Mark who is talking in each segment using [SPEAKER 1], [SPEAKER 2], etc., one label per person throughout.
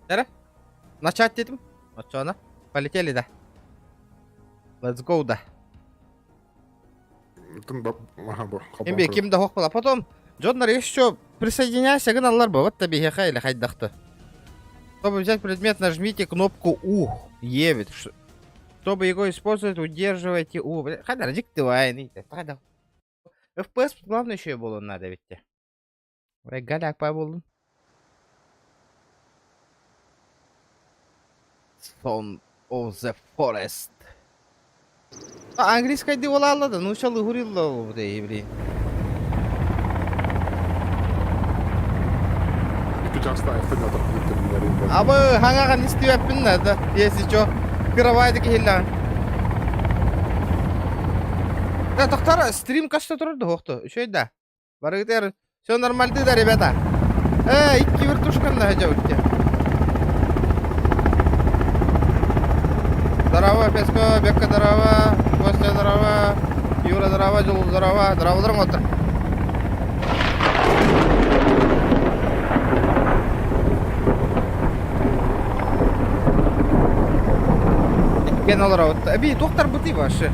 [SPEAKER 1] Эрэ, начать дедим. Оччоҕуна полетели да. Let's go да. Эмбе ким да хохпала. Потом дьоннор еще присоединяйся гыналлар бу. Вот биһиэхэ или хайдахты. Чтобы взять предмет, нажмите кнопку У. Е ведь. Чтобы его использовать, удерживайте У. Хайдар, дикты вайны. Хайда. FPS главное еще было надо ведь. Галяк буоллун. Son of the Forest. Английскайдыы буолаалла да, нуучалыы уһуруйулла блин. Абы хаҥаҕын истибэппин да, если чё, кыравайды киһиллэҕин. Да, тохтор, стрим көстө турар да, хуохту, үчүгэй да. Барыгытыгар все нормальды да, ребята. Э, икки вертушканы садьабыт Здорово, Песко, Бекка, здорово, Костя, здорово, Юра, здорово, Жул, здорово, здорово, отыр. Иккен олоробут. Эби, туохтар бытый вообще?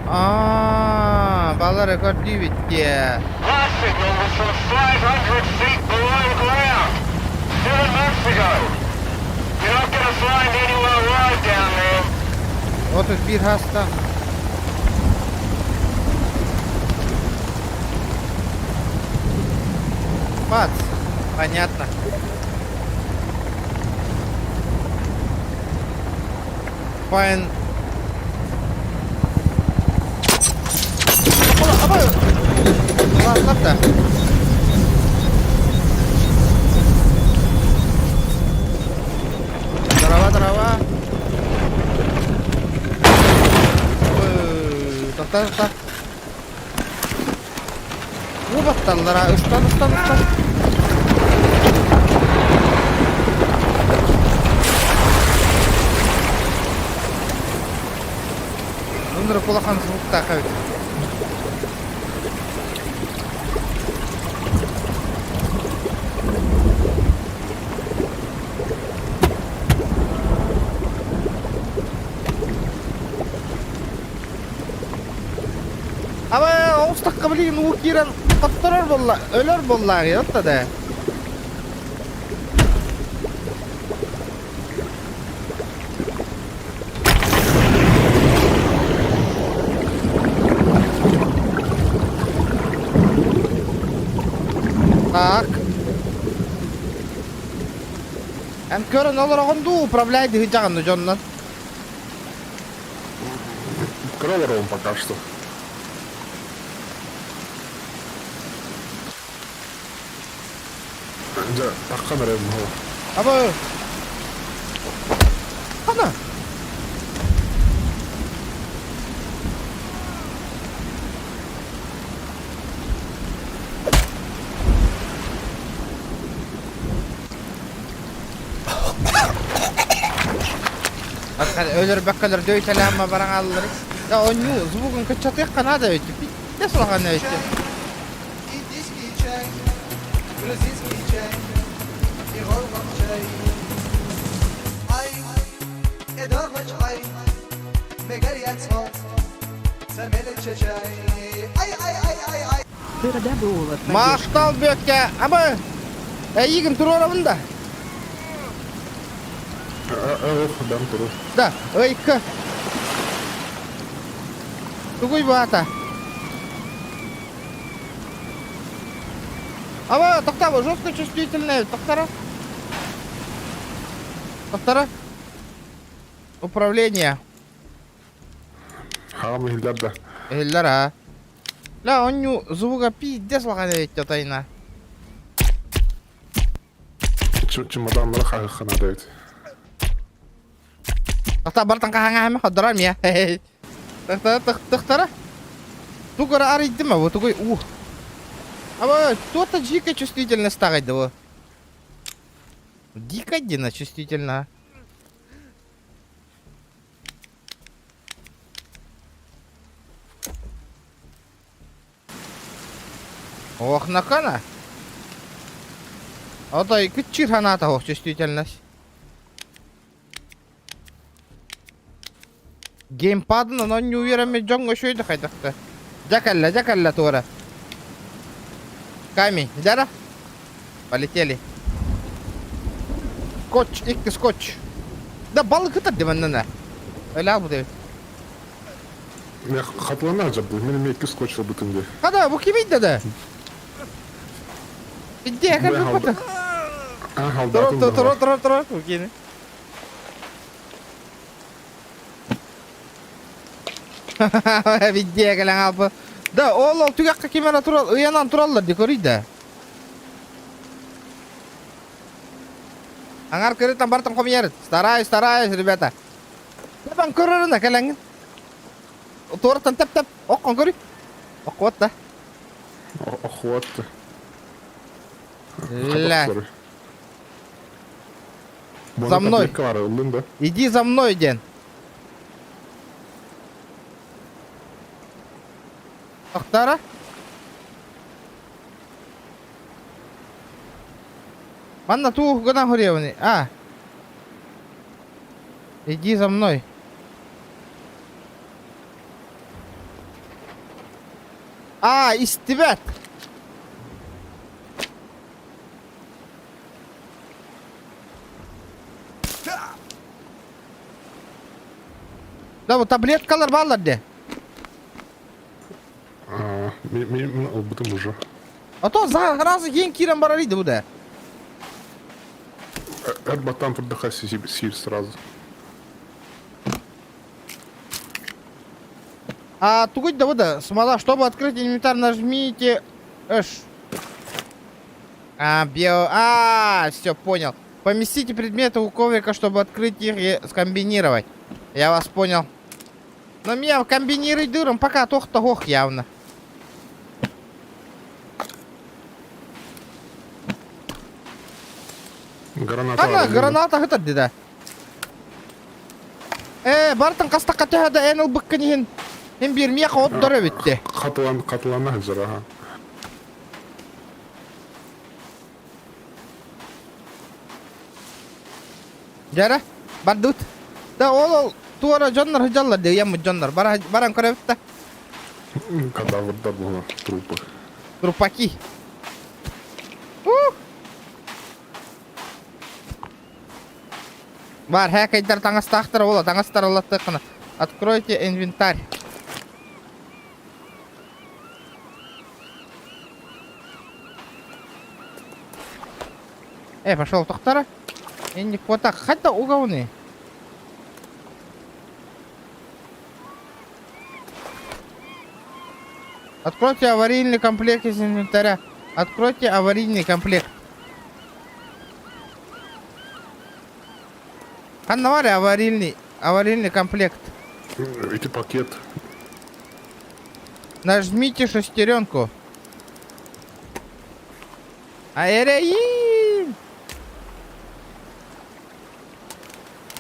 [SPEAKER 1] Аа, балары көрдүүбүт дии.
[SPEAKER 2] Last signal was from 500 feet below ground, 7 months ago. You're not gonna find anyone alive down there.
[SPEAKER 1] 31 хаста. Бац. Понятно. Fine. Улаатта. Здорово, здорово. Тохтоо, тохтоо. Уу батталлара, ыстан, ыстан, ыстан. Ынырык улахан звуктаах эбит. Аба оҕустахха билигин уу киирэн хотторор буолла, өлөр буоллааҕый отто да. Так. Эн көрөн олороҕун дуу, управляй дыһыдьаҕын дьоннон.
[SPEAKER 3] Кроллером пока что. Дьэ, таххан эрэ буһу.
[SPEAKER 1] Аба. Ана. Өлөрбөккөлөр дөйтэлээмэ баран хааллар. Да онньуу звугун кыччатыахха наада эбит. Питте сулахан эбит.
[SPEAKER 4] Индийский чай, грузинский чай, и чай. Ай, эдорвач ай, Ай, ай, ай, ай, ай.
[SPEAKER 1] Махтал Бүөккэ, аба эйигин туруорабын да.
[SPEAKER 3] Дан туру.
[SPEAKER 1] Да, ыйка. Тугуй баата. Аба, тохтоо, жестко чувствительная. Тохтара. Тохтара. Управление.
[SPEAKER 3] Хаам иһиллэр да.
[SPEAKER 1] Иһиллэр а. Ла, онньу звуга пиздец улахан эбит тайна.
[SPEAKER 3] Чемоданнары хаһыахха наада эбит.
[SPEAKER 1] Тохтоо, бартан хаһаҥа ходорор мия. Тохтара, тохтара. Тугара арыйдым а, вот тугуй у. Аба, то-то дико чувствительность тагайды бу. Дико дина чувствительно. Ох, накана. Отой кыччыыр санаата суох чувствительность. Геймпадынан оонньуу үөрэммит дьоҥҥо үчүгэй да хайдах да. Дьэ кэллэ, дьэ кэллэ туора. Камень, дьара. Полетели. Скотч, икки скотч. Да балык ытар диманнана. Өлөө бу дебит.
[SPEAKER 3] Мен хатылана жабды. Мен эме икки скотч ылбытым дии.
[SPEAKER 1] Хада, бу кимий да? Иди,
[SPEAKER 3] Мен
[SPEAKER 1] кэлбит
[SPEAKER 3] А,
[SPEAKER 1] Тур,
[SPEAKER 3] халдатын
[SPEAKER 1] тур, тур, тур, тур, бу Видде кэлэн хаалбыт. Да, ол ол түгэххэ ким эрэ турал, ыйанан тураллар дии көрүй да. Аҥар кырыттан бартан хомуйарыт. Стараюсь, стараюсь, ребята. Тэбэн көрөрүнэ кэлэҥҥин. Туораттан тэп-тэп, оккон көрүй. Оккуот да.
[SPEAKER 3] Охуот.
[SPEAKER 1] Ля. За мной. Иди за мной диэн. Тохтара. Манна туу гынан хориабыный? А. Иди за мной. А, истибэт. Да, бу таблеткалар бааллар дии.
[SPEAKER 3] Мен ылбытым уже.
[SPEAKER 1] А то сразу киин киирэн барар иди бу да.
[SPEAKER 3] Эр баттан турдаха сиир сразу.
[SPEAKER 1] А тугуй да бу да, смола, чтобы открыть инвентарь, нажмите H. А, био... А, все, понял. Поместите предметы у коврика, чтобы открыть их и скомбинировать. Я вас понял. Но меня комбинируй дыром, пока тох-то ох явно.
[SPEAKER 3] Граната.
[SPEAKER 1] Ана, граната хытар да. Э, бартын қастаққа төһәді эн ылбыккын иһин. Эн биир миэхэ отдор эбитти.
[SPEAKER 3] Хатылан, хатылана хызыр, аха.
[SPEAKER 1] Дьара, бардыбыт. Да ол ол туора дьоннор сылдьаллар дии, ыйаммыт дьоннор. Бара, баран көрөбүт да.
[SPEAKER 3] Кадаврдар була трупы.
[SPEAKER 1] Трупаки. Ух! Бар, хээкэйдэр таҥастаахтара буола, таҥастар ыллаттыаххына. Откройте инвентарь. Э, пошел тохтара. Инник вот так. Хатта угауны. Откройте аварийный комплект из инвентаря. Откройте аварийный комплект. Ханна аварийный, аварийный комплект.
[SPEAKER 3] Эти пакет.
[SPEAKER 1] Нажмите шестеренку. Аэреин!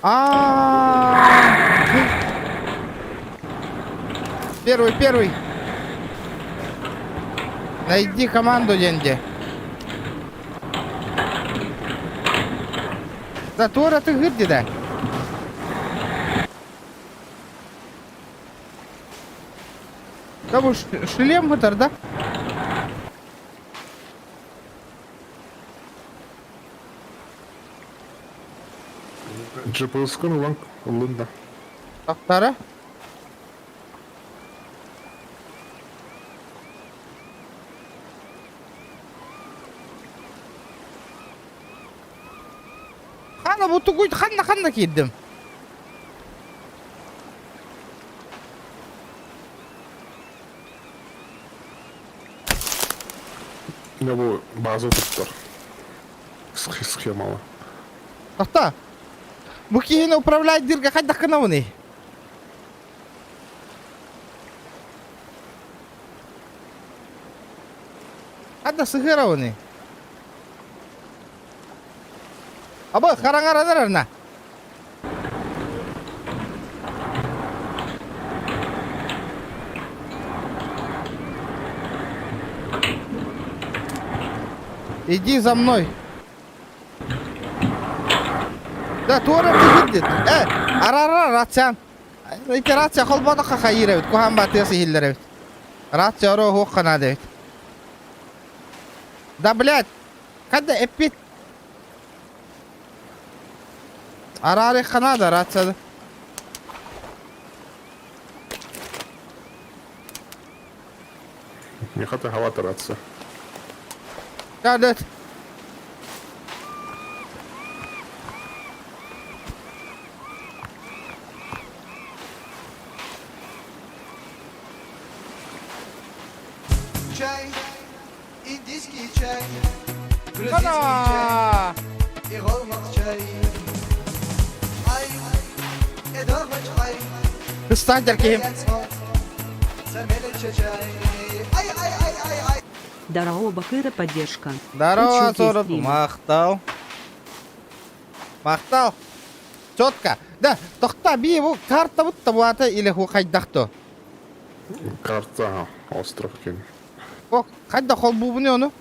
[SPEAKER 1] А. Первый, первый. Найди команду, Денди. Да, Тора ты гырди, да? Да бу шлем бытар, да?
[SPEAKER 3] GPS-кын ылан ыллын да.
[SPEAKER 1] Тахтара. Ханна бу тугуй ханна ханна киирдим.
[SPEAKER 3] Не бу база туттар. Схемала.
[SPEAKER 1] Тохто. Бу киһини управлять дииргэ хайдах гынабыный? Хайдах сыһыарабыный? Абы хараҥаранар Иди за мной. Да, туора тыгыр Э, арара рациан. Ити рация холбоодоххо хайыыр эбит, куһаан баатыас иһиллэр эбит. Рация оро уһуохха наада эбит. Да, блядь, когда эппит? Араарыахха наада рацияны.
[SPEAKER 3] Миэхэ таһаҕа рация.
[SPEAKER 1] Да,
[SPEAKER 4] Чай, индийский чай, грузинский чай и чай. Ай, ай,
[SPEAKER 1] Кыстаан киһим.
[SPEAKER 5] Здорово, Бакыра, поддержка.
[SPEAKER 1] Здорово, Сорок. Махтал. Махтал. Четко. Да, тохта би бу карта бутта буата или ху хайдахто.
[SPEAKER 3] Карта остров кин.
[SPEAKER 1] О, хайда холбуубуну ону?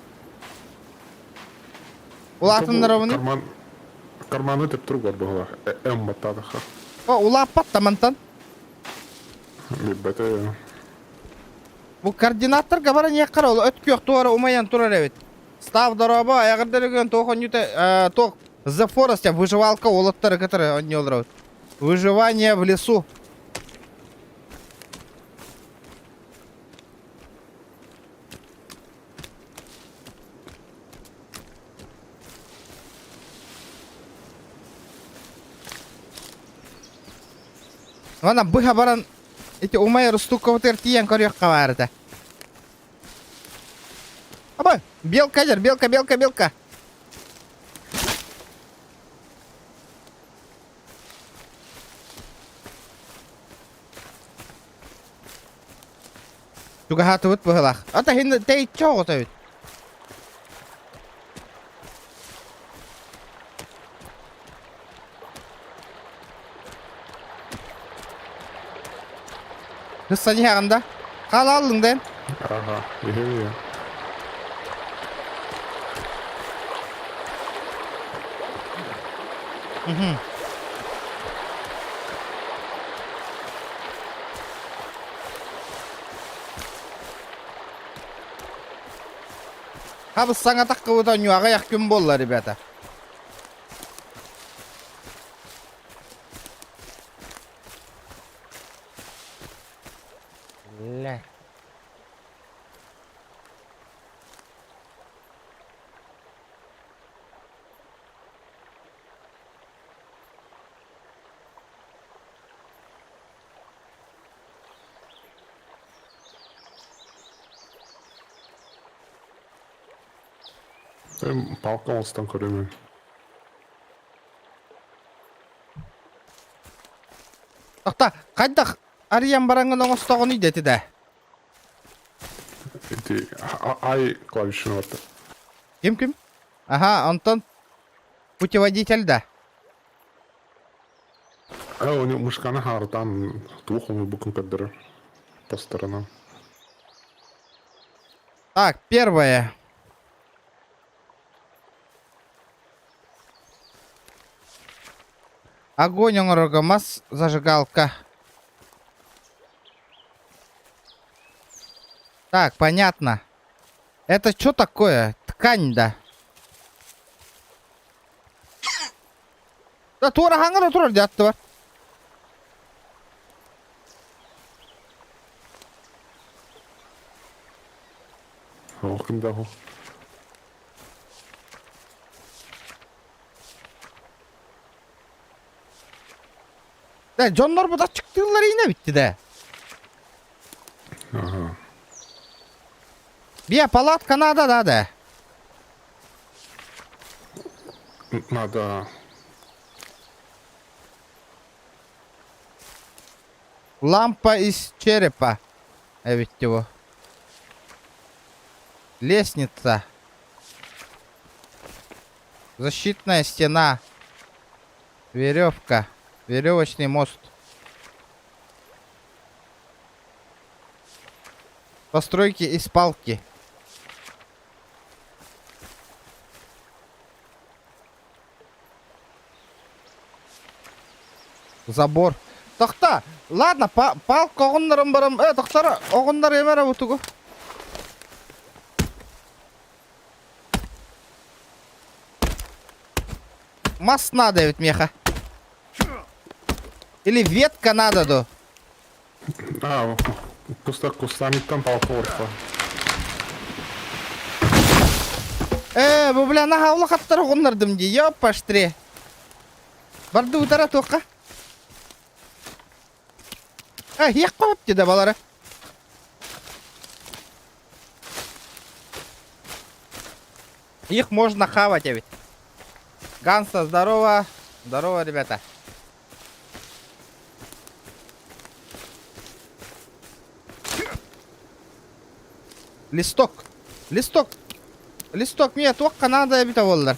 [SPEAKER 1] Улаатыннарабыны?
[SPEAKER 3] Карман карманы деп туругар буолар. М баттадаха.
[SPEAKER 1] О, улааппат тамантан.
[SPEAKER 3] Билбете.
[SPEAKER 1] Бу координаттарга баран иһэххэр ол өт күөх туора умайан турар эбит. Став дорообо, эҕэрдэлэгэн туох онньута туох The Forest выживалка уолаттары кытары онньуоллар Выживание в лесу. Вана быһа баран ити умайар устууккабытыгар тиийэн көрүөххэ баар этэ. Аба, белка дьэр, белка, белка, белка. Чугаһаатыбыт быһылаах. Ата хин тэйиччи оҕото эбит. Кыссан иһэҕин да? Хаалааллыҥ да эн?
[SPEAKER 3] Аха, иһэ
[SPEAKER 1] Мгм. Хабыс саҥа таххыбыта ньуаҕа күн буолла, ребята. Лэ.
[SPEAKER 3] Палка оҥостон көрөмүн.
[SPEAKER 1] Тохта, хайдах арыйан бараҥҥын оҥостоҕунуй дэтэ да?
[SPEAKER 3] Ити ай клавишин барда.
[SPEAKER 1] Ким ким? Аха, онтон путеводитель да?
[SPEAKER 3] А, у него мышканы хаартан туох оҥорбуккун көрдөрөр по сторонам.
[SPEAKER 1] Так, первое. Огонь оҥорорго мас зажигалка. Так, понятно. Это что такое? Ткань, да. Да туора хаҥар турар дьаатты бар.
[SPEAKER 3] Ол кимдэ ол?
[SPEAKER 1] Да, дьоннор бу аччыктыыллар иинэ битти да.
[SPEAKER 3] Ага.
[SPEAKER 1] Бия палатка надо, да, да.
[SPEAKER 3] Надо.
[SPEAKER 1] Лампа из черепа. Эбит его. Лестница. Защитная стена. Веревка. Веревочный мост. Постройки из палки. Забор. Тохто. Ладно, палка оҕуннарым барам. Э, тохтор оҕуннарыам эрэ бутугу. Мас надо ведь меха. Или ветка надо до.
[SPEAKER 3] А, куста кустамиттан палка орто.
[SPEAKER 1] Э, бу бля наһаа улахаттар оҕуннардым дии, ёппаштре. Барды утара туохха? А, хиэх хоп да балара. Их можно хавать ведь. Ганса, здорово. Здорово, ребята. Листок. Листок. Листок мия туохха наада эбитэ буоллар.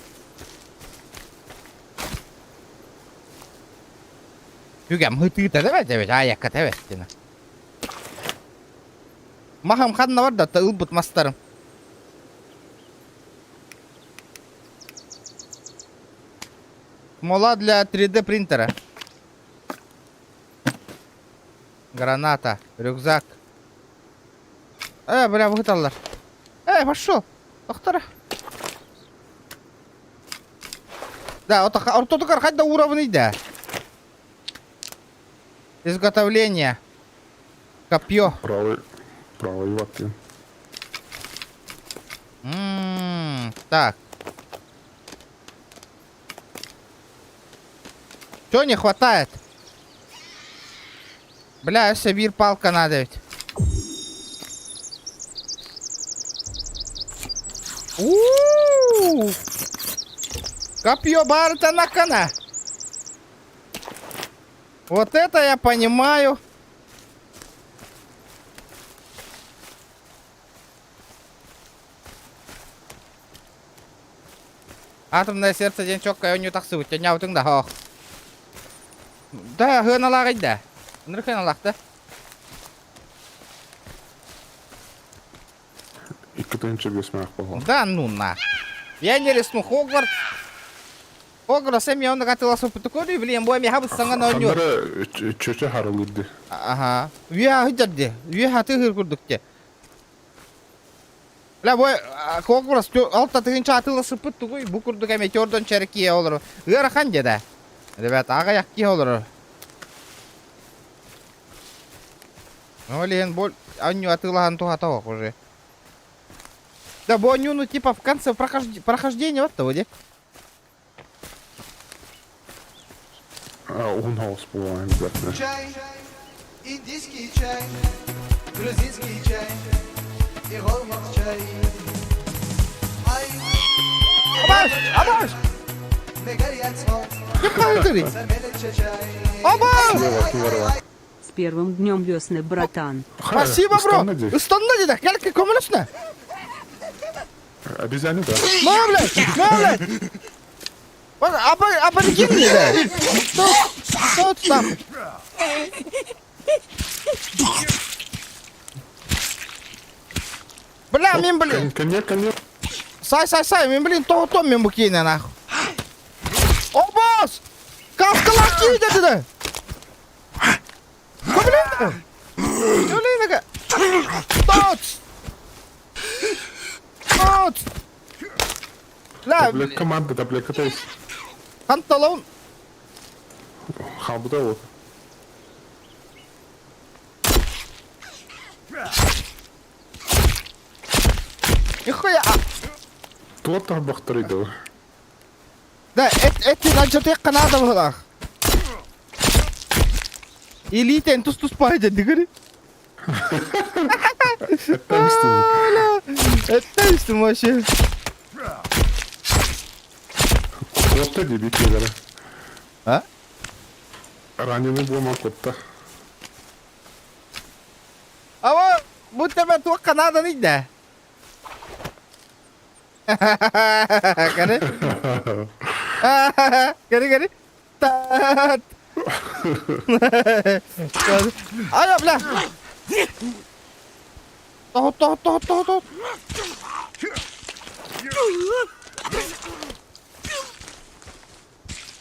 [SPEAKER 1] Үгэм хытыыта да бэт эбит, аайакка да эбит дина. Махам ханна бар да ылбыт мастарым. Смола для 3D принтера. Граната, рюкзак. Э, бля, выгыталлар. Э, пошел. Доктора. Да, ортотугар хайда уровень да. Изготовление. Копье.
[SPEAKER 3] Правый, правый ваттын.
[SPEAKER 1] М-м-м, так. Чего не хватает? Бля, өссө биир палка надо ведь. У-у-у! Копье барыта накана. Вот это я понимаю. Атомное сердце диэн чокка оонньуу тахсыбыт дьонньообутуҥ да оһох. Да, хыаналааҕый да. Ынырык хыаналаах да.
[SPEAKER 3] Икки тыһыынча биэс мээх буолла.
[SPEAKER 1] Да ну на. Я не рискну Хогвартс. Хогвартс эмиэ оннук атыыласпыт көрүү, блин, бу эмиэ хабыс саҥа оонньуу.
[SPEAKER 3] Ханнара чөчө харылыырды.
[SPEAKER 1] Аха. Үө сылдьар дии. Үө хатыыһыр курдук дии. Бля, бу Хогвартс алта тыһыынча атыыласыппыт тугуй? Бу курдук эмиэ төрдөн чэркиэ олорор. Ыарахан дьэ да. Ребята, аҕыйах киһи олорор. Ну, блин, боль анню атыылаһан туһата ох уже. Да, бу аннюну типа в конце прохождения вот того, де.
[SPEAKER 3] Уһун хаос буолан обязательно.
[SPEAKER 4] Чай, индийский чай, грузинский чай и голмак чай. Ай,
[SPEAKER 1] Абаш! Абаш! Ким хаһыытырый? Абаш!
[SPEAKER 5] С первым днем весны, братан.
[SPEAKER 1] Спасибо, бро! Ыстанна дии, кэлки көмөлөснө.
[SPEAKER 3] Обезьяне, да.
[SPEAKER 1] На, блядь! На, блядь! Абориген да? Что, что там? Бля, мин, блин.
[SPEAKER 3] Коньяк, коньяк.
[SPEAKER 1] Сай, сай, сай, мин, блин, то, то, мин букейне, нахуй. О, босс! Каскалах киирдэ да! Блин! Блин, Тот! Тот! Ла,
[SPEAKER 3] Бля, команда, да, бля, катайся.
[SPEAKER 1] Панталон.
[SPEAKER 3] Хабда вот.
[SPEAKER 1] Нихуя!
[SPEAKER 3] Туох тарбахтарый да?
[SPEAKER 1] Да, эти начатык надо было. Илиитин тус-туспа дигири. Эттэн вообще.
[SPEAKER 3] Котта дии киэлэрэ.
[SPEAKER 1] А?
[SPEAKER 3] Раненый буолан котта.
[SPEAKER 1] Ава, будто бы туохха нааданы да. Кэри. Кэри, кэри. Тат. Ай, бля. Тоһут, тоһут, тоһут, тоһут, тоһут.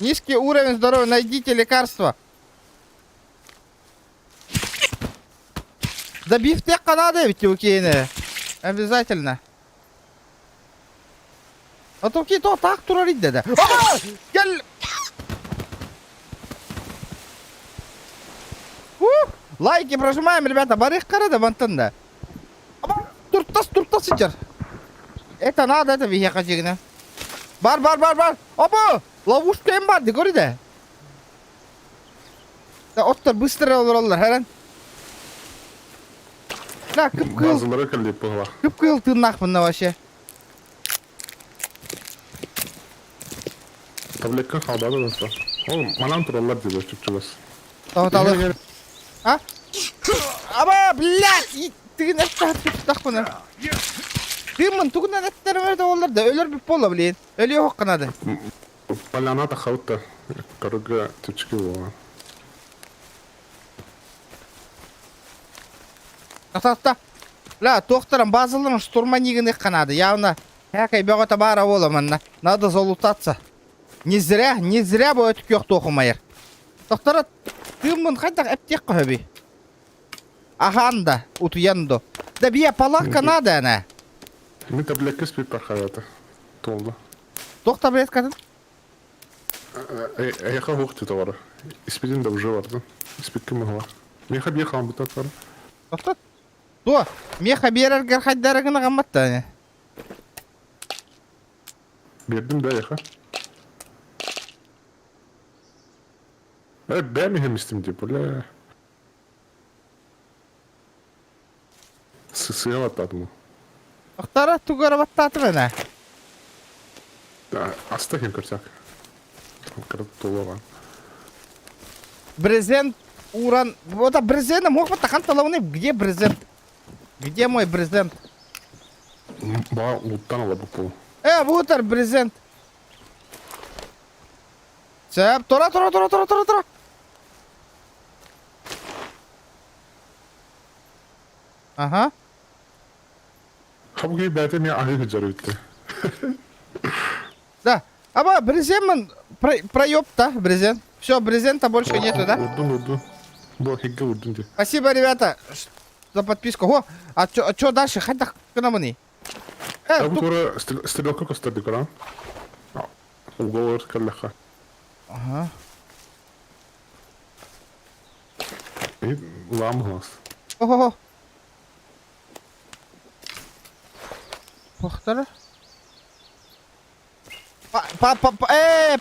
[SPEAKER 1] Низкий уровень здоровья. Найдите лекарство. Да бифтеххэ наада эбит Тюкины. Обязательно. А то ки то так турар идде да. Кел! Лайки прожимаем, ребята, барых кара да бантан да. Туртас, туртас сычар. Это надо, это биһиэхэ дьигинэ. Бар, бар, бар, бар. Опа! Ловушка им бар, дегори да. Да, оттор быстро олороллар, хэрэн. Да, кып-кыл.
[SPEAKER 3] Базалары кэллип быһыла.
[SPEAKER 1] Кып-кыл тыыннаахпын да вообще.
[SPEAKER 3] Таблетка хаалбата да Ол манан тураллар диде чүпчүгөс.
[SPEAKER 1] Тоһуталы. А? Аба, блядь! Тыгын эттахпына. Тыыммын тугунан эттермер да олар да өлөр бүп бола блин. Өлүө хокканады.
[SPEAKER 3] Поляна тахабыт да. Көрөргө чэпчэки буолла.
[SPEAKER 1] Тахта. Ла, туохтаран базаларын штурманигын ыкканады. Явно Хякай бөҕөтө баара буола манна. Надо залутаться. Не зря, не зря бу өтүк туохумайар. Тохтора тыыммын хайдах эптиэх көһөбүй? Аһаан да, утуйан до. Да бия палатка надо ана.
[SPEAKER 3] Мин таблетка спиппар хаята. Туолла.
[SPEAKER 1] Туох таблеткатын?
[SPEAKER 3] Эйэхэ уох диэтэ бара. Испитин да уже бардым. Испиккин быһыла. Миэхэ биэ хаалбыта бара.
[SPEAKER 1] Тохтот. Туо, миэхэ биэрэргэр хайдара гына гаммат да
[SPEAKER 3] Биэрдим да эйэхэ. Э, бэм иһэн истим дии, бля. Сыа баттаатым.
[SPEAKER 1] Тохтара тугара баттаатым ана.
[SPEAKER 3] Аста кем көрсөк. Кырат толуга.
[SPEAKER 1] Брезент уран. Вот а брезент мог бы тахан талауны. Где брезент? Где мой брезент?
[SPEAKER 3] Ба луттан ала бу.
[SPEAKER 1] Э, бутар брезент. Сөп, тура, тура, тура, тура, тура, тура. Ага.
[SPEAKER 3] Хабгы бәте мен аһы хыджар өтті.
[SPEAKER 1] Да. Аба, брезент проеб, да, брезент. Все, брезента больше нету, да?
[SPEAKER 3] Урдун, урдун. Бу хигге урдун де.
[SPEAKER 1] Спасибо, ребята, за подписку. О, а чё, а чё дальше? Хайда кынамыны. Э,
[SPEAKER 3] Бу тура стрелка көстөрдү көрөн. Уговор кэллэхэ.
[SPEAKER 1] Ага.
[SPEAKER 3] И лам глаз.
[SPEAKER 1] Ого. Похтара. Па, па, па, па,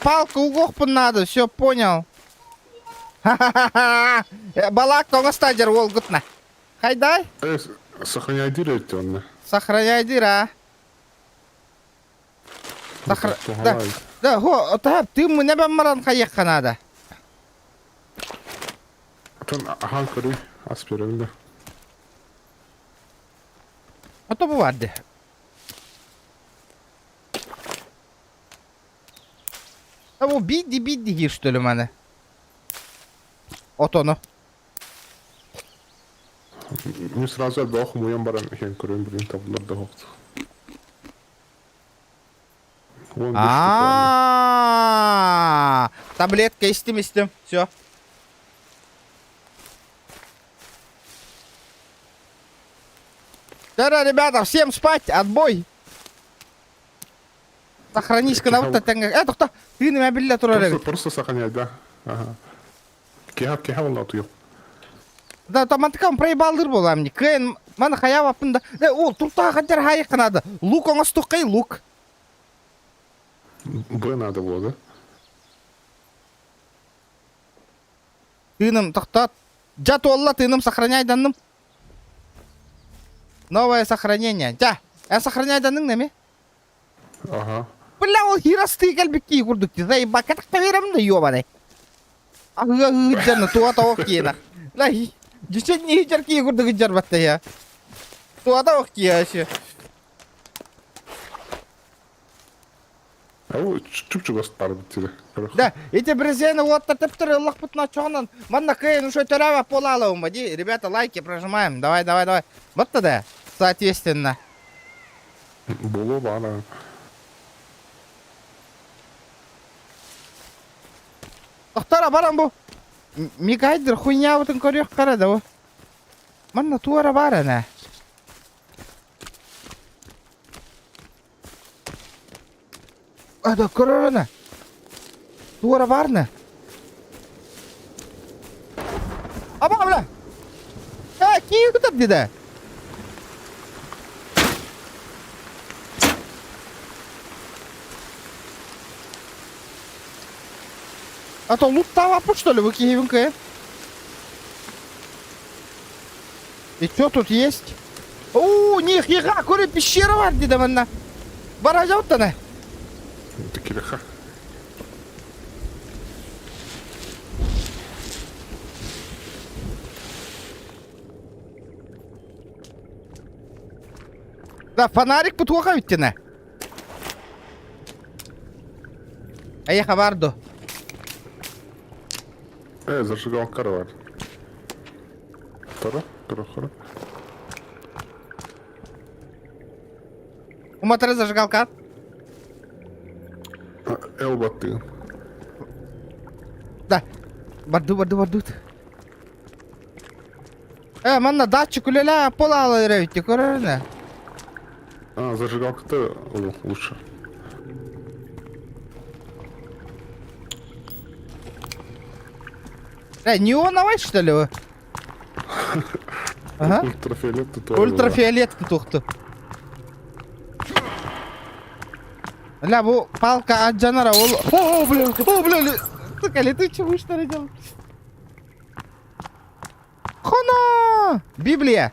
[SPEAKER 1] палка угохпун надо, все понял. Ха-ха-ха. Балак тоҥостадер уолгутна. Хайдай?
[SPEAKER 3] Э, сохраняй дыр онно.
[SPEAKER 1] Сохраняй дыра. Сохра... Да, да, го, та, ты мне бамаран хайекка надо.
[SPEAKER 3] Атын ахан көрүй, ас берем да.
[SPEAKER 1] А то бывает. А бу бидди бидди диир что ли маны? Отону.
[SPEAKER 3] Мин сразу элбэх хомуйан баран иһэн көрөн билин табыллар да оһохтук.
[SPEAKER 1] А, таблетка истим истим. Все. Да, ребята, всем спать, отбой. Сохранись на вот это. Э, тохто, ты на билле турар
[SPEAKER 3] Просто, просто сохранять, да. Ага. Киһа киһа буолла утуйук.
[SPEAKER 1] Да, там мантыкам проебалдыр буоламни. Кэн мана хаява да. Э, о, туртаа хадер хайык надо. Лук оҥостуккай лук.
[SPEAKER 3] Б надо было, да?
[SPEAKER 1] Тыыным тохтоот. Дьэ туолла тыыным сохраняйданным. Новое сохранение. Дьэ, эн сохраняйданың неми?
[SPEAKER 3] Ага.
[SPEAKER 1] Бля, ол хирасты кэлбикки курдук. Заебал, как таверам да ёбаный. Аһыга ыһыдьарна туа тоох киена. Ла, дьүчэн иһдьэр кии курдук ыдьар батта я. Туа тоох кие вообще.
[SPEAKER 3] А чуп-чугас барбыт тире.
[SPEAKER 1] Да, эти брезены вот тэптер ыллахпытына чоҕунан манна кыайын уже төрөбө буолаалаума ди. Ребята, лайки прожимаем. Давай, давай, давай. Вот тогда, соответственно.
[SPEAKER 3] Буолуо баара.
[SPEAKER 1] Тохтора баран бу. Мигайдер хуйнябытын көрүөх кара да бу. Манна туора баар ана. Ада көрөрөнө. Туора баарна. Аба бля. Э, киин кытар диде. А то луттаабаппыт что ли вы киһибин кыайан? И что тут есть? Оо, нихера, көрө пещера бар деді манна. Бара жауттана.
[SPEAKER 3] Кириха.
[SPEAKER 1] Да, фонарик бутуоха бүттіне. Эйиэхэ баар дуо?
[SPEAKER 3] Э, зажигалка бар. Тара, тара, хара.
[SPEAKER 1] Уматары зажигалка.
[SPEAKER 3] Эл баттыгын.
[SPEAKER 1] Да. Барду, барду, барду. Э, манна датчик үлэлээ пол аала эрэбитти көрөрүнэ.
[SPEAKER 3] А, зажигалка-то лучше.
[SPEAKER 1] Э, неоновай что ли вы? Ага.
[SPEAKER 3] Ультрафиолет тут
[SPEAKER 1] Ультрафиолет тухту. Ля, бу палка от Джанара, ол... О, бля, о, бля, сука, летучий мышь что ли делал? Хона! Библия!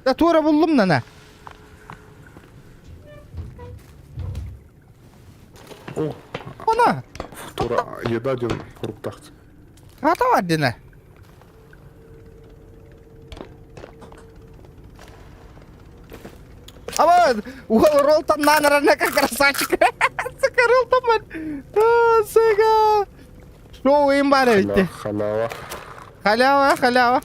[SPEAKER 1] Да туора буллум нана.
[SPEAKER 3] О,
[SPEAKER 1] Хона!
[SPEAKER 3] тура еда диэн хоруктаах.
[SPEAKER 1] Хата бар дина. Аба, уол ролтон нанарана как красавчик. Сука, ролтон бар. Сука. Шоу им бар эбитти.
[SPEAKER 3] Халява.
[SPEAKER 1] Халява, халява.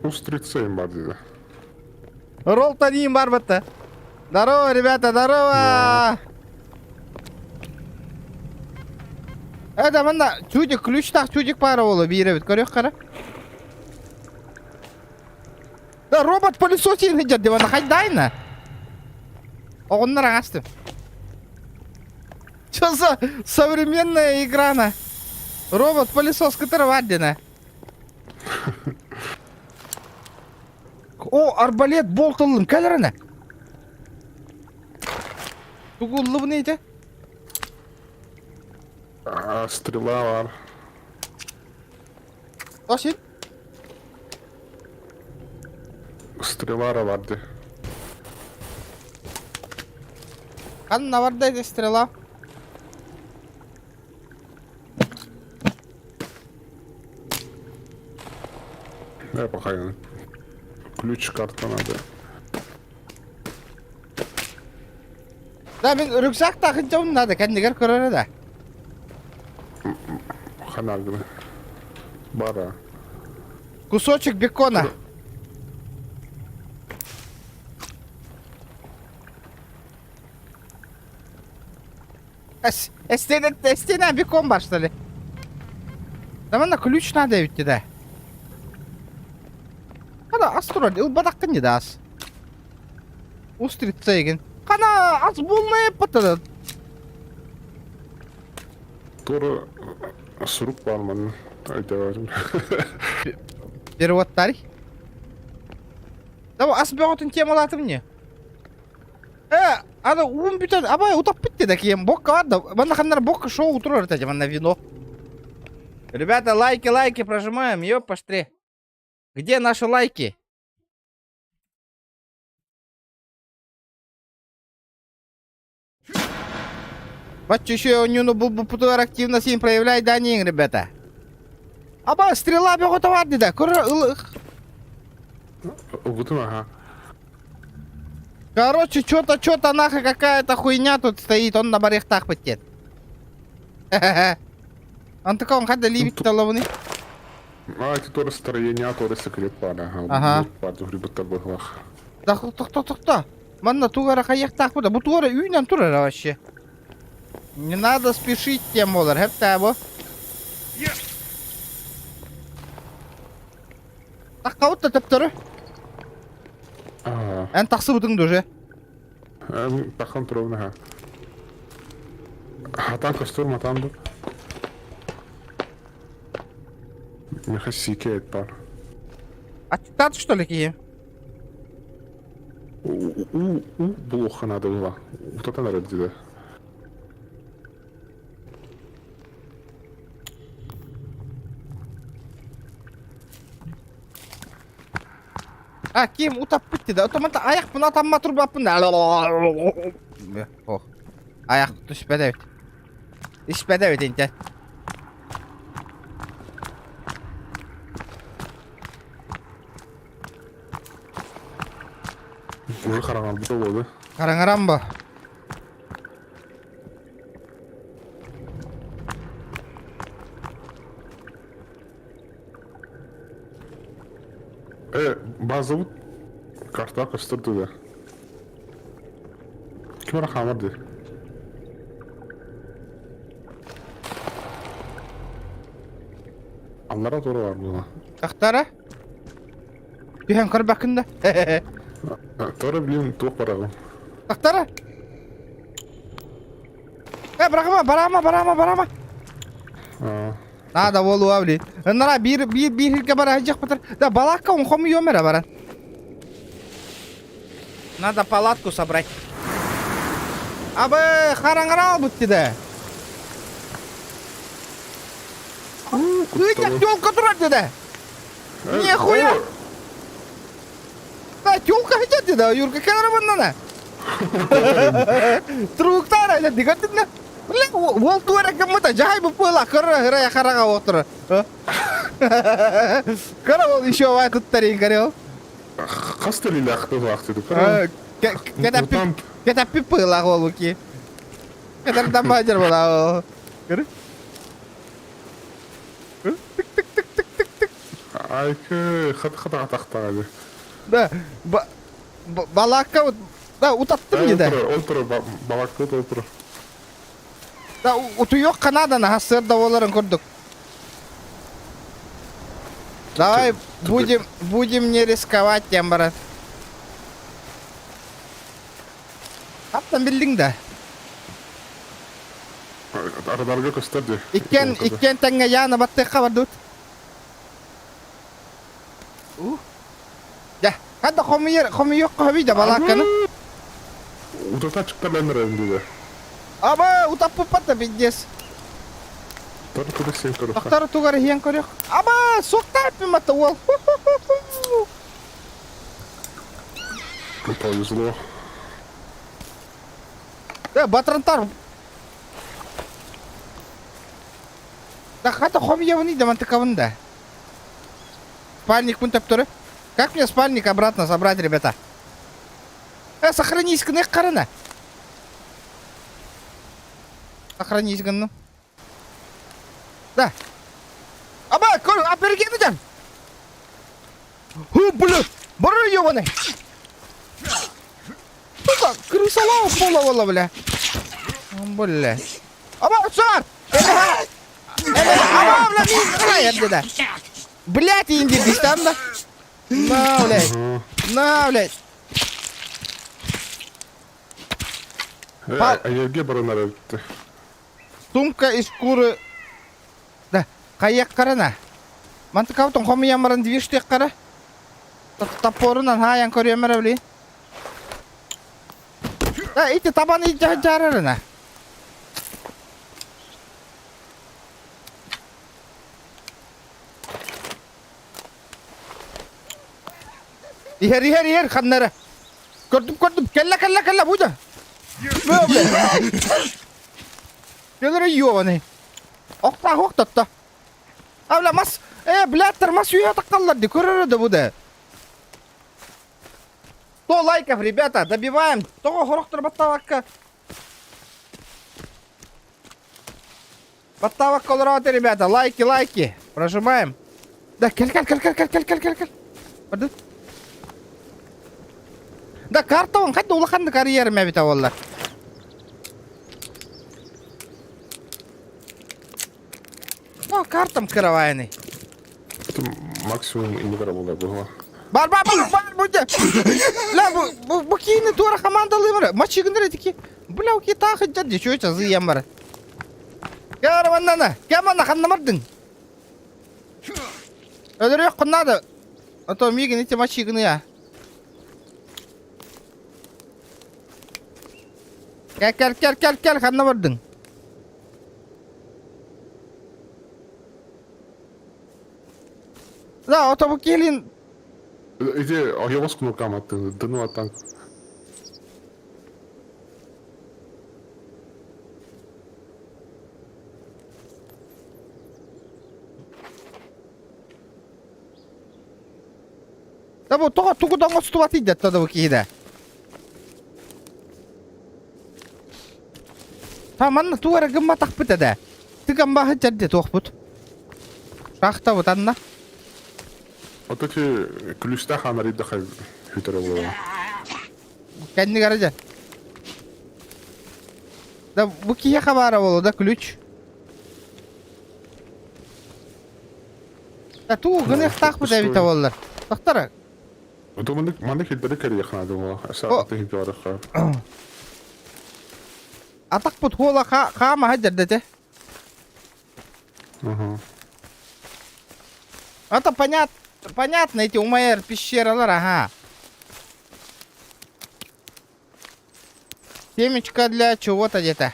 [SPEAKER 3] Устрица им бар диде.
[SPEAKER 1] Ролтон им бар бытта. Здорово, ребята, здорово! Это манна чудик, ключтах чудик пара болу биир эбит. Көрүөх кара. Да робот пылесос син дьэ дивана хайдайна. Оҕоннор аҥастым. Что за современная игра на? Робот-пылесос который вардина. О, арбалет болт ыллым, кэлэрэнэ. Тугу ыллыбын ити?
[SPEAKER 3] А, стрела бар.
[SPEAKER 1] Тосин?
[SPEAKER 3] Стрела бар ди.
[SPEAKER 1] Ханна барда ити стрела?
[SPEAKER 3] Да, пока ключ карта надо.
[SPEAKER 1] Да, мин рюкзак тахынчабын надо, кэннигэр көрөрө да.
[SPEAKER 3] Ханагны. Бара.
[SPEAKER 1] Кусочек бекона. Эстена бекон бар, что ли? Да манна ключ надо ведь да. Хана ас турар, ылбатаккын не да ас. Устрица еген. Хана ас булмай патада.
[SPEAKER 3] Тура сурук бар манна. Айдабарым.
[SPEAKER 1] Переводтарь. Да ас бөҕөтүн темалатым не. Э, аны уун бүтэн, абай утаппыт да кием бокка бар да. Манна ханнар бокка шоу турар это манна вино. Ребята, лайки, лайки прожимаем, ёпаштре. Где наши лайки? Бачча еще нюну бу активно син проявляй данин, ребята. Аба, стрела бөҕөтө бар да. Көр
[SPEAKER 3] Угутун ага.
[SPEAKER 1] Короче, что-то, что-то нахуй какая-то хуйня тут стоит, он на барехтах быттет. Он такой, он хада либит талабыны.
[SPEAKER 3] А, это тоже строение, тоже секрет бар, ага.
[SPEAKER 1] Ага.
[SPEAKER 3] Бар, грибы быглах.
[SPEAKER 1] Да, тохто, тохто. Манна тугара хайяхтах буда. Бу тугара үйнен турар вообще. Не надо спешить тем болар. Хеп бу. Таххабыт да төптөрү. Эн тахсыбытыҥ да уже.
[SPEAKER 3] Таххан туругун аха. Хатан көстөр матан бу. Миха сике бар.
[SPEAKER 1] Аттестат что ли киһи?
[SPEAKER 3] У у булуохха наада була. Утатан эрэр диде.
[SPEAKER 1] А, ким утаппыт деді. Отомата аяқпын атамма турбаппын. Ох. Аяқ түспеді эбит. Испэдэ эбит интэ.
[SPEAKER 3] Уже хараҥарбыта буолуо.
[SPEAKER 1] Хараҥаран бо.
[SPEAKER 3] Э, базабыт карта көстөр да. Ким эрэ хаамар дии. Аллара тура бар була.
[SPEAKER 1] Тахтара? Түһэн көрбөккүн да.
[SPEAKER 3] Тора блин туох бараҕын.
[SPEAKER 1] Тахтара? Э, бырахыма, барама, барама, барама. Надо буолуо блин. Ыннара биир биир биир сиргэ бара сылдьыахпытар. Да балаакка он хомуйуом эрэ баран. Надо палатку собрать. Абы хараҥара албыт деді. Кыытак тёлка турар деді. Нихуя! Да, тёлка хотят деді. Юрка кэлэр маннана. Труктара, это дигаттына. Бля, уол туора гыммыта, жаһай буппула, кыра ырая хараҕа отура. Кыра ол еще вай туттарин көрө.
[SPEAKER 3] Хас тэлилээх тылаах
[SPEAKER 1] Кэтаппи пылах олуки. Кэтэрдан баадьар була. Көрө.
[SPEAKER 3] Айкы хат хат атахтаады.
[SPEAKER 1] Да, балаакка вот да утаттым деді.
[SPEAKER 3] Ол тура балаакка ол тура.
[SPEAKER 1] Да утуйуох Канаданы сарсыарда буоларын курдук. Давай будем, будем не рисковать диэн баран. Таптан биллиҥ да?
[SPEAKER 3] Ардарга көстөр дии.
[SPEAKER 1] Иккиэн, иккиэн тэҥҥэ Яна баттыахха бардыбыт. Ух. Дьэ, ханна хомуйар, хомуйуохха сөбүй да балаакканы?
[SPEAKER 3] Утата чыктар эрэн диде.
[SPEAKER 1] Аба, утаппыппат да пиздец.
[SPEAKER 3] Тор тугар сиэн көрүөххэ.
[SPEAKER 1] Тохтор тугар иһиэн көрүөх. Аба, суохтаах эппин уол.
[SPEAKER 3] Повезло.
[SPEAKER 1] Да, батрантар. Да хата хомуйабыный да мантыкабын да. Спальник төптөрү. Как мне спальник обратно собрать, ребята? Э, сохранись гынык карана. Сохранись гынну. Да. Аба, көр, апергені жан. Ху, бля, бары ебаный. Сука, крысолов буола буола, бля. Бля. Аба, сар! Аба, бля, мин да. Блять, инди там да. На, блядь. На, блядь.
[SPEAKER 3] Эйэргэ баран эрэлтэ.
[SPEAKER 1] Сумка из шкуры. Да, хайыах карана. Мантыкабытын хомуйан баран движтиэх кара. Топорунан хаайан көрүөм эрэ били. Да, ити табаны дьаарарына. Иһэр, иһэр, иһэр ханнара. Көрдүм, көрдүм. Кэллэ, кэллэ, кэллэ, бу да. Кэлэр ёбаный. Охта, охтотто. А, бля, мас, э, блядтар, мас үйе таққаллар ди, көрөр да бу да. 100 лайков, ребята, добиваем. Тоҕо хорохтор баттавакка. Баттавакка олороот, ребята, лайки, лайки. Прожимаем. Да, кэл, кэл, кэл, кэл, кэл, кэл, кэл, кэл, кэл. Барды. Да, карта он, хайда улахан карьер эбитэ буоллар. То картам кыравайный.
[SPEAKER 3] Это максимум и не була була.
[SPEAKER 1] Бар бар бар бар бу дьэ. Ля бу бу бу киини туора командалыыбар. Мачыгыннар этики. Бля ки таахыджар дии чүөчэ зыйан бар. Кэ манна кэ манна ханна бардыҥ? Өлөрүөххүн наада. А то миигин ити мачыгыныа. Кэл кэл кэл кэл кэл ханна бардыҥ? Да, ото бу киһилиин
[SPEAKER 3] Иди ойоҕос кнопкам аттын, дыну аттан.
[SPEAKER 1] Да бу тоҕо тугу да оҥостубат идэтта да бу киһидэ. Та манна тугу эрэ гымматахпыт этэ. Тыган баһы дьэрдэ туохпут. Шахтабыт анна.
[SPEAKER 3] Вот эти күлүстээх анарыйдаха хүтэрэ буолар.
[SPEAKER 1] Кэннигэр дьэ. Да бу киһиэхэ баара буолуо да ключ. Да туу гыныахтаахпыт эбитэ буоллар. Тохтор.
[SPEAKER 3] Ото маннык маннык хилбэри кэрийэх наада буолла. Сааты хилбэри
[SPEAKER 1] Атахпыт хуола хаамаһа дьэрдэтэ.
[SPEAKER 3] Угу.
[SPEAKER 1] Это понят, понятно, эти умайар пещералар, ага. Семечко для чего-то где-то.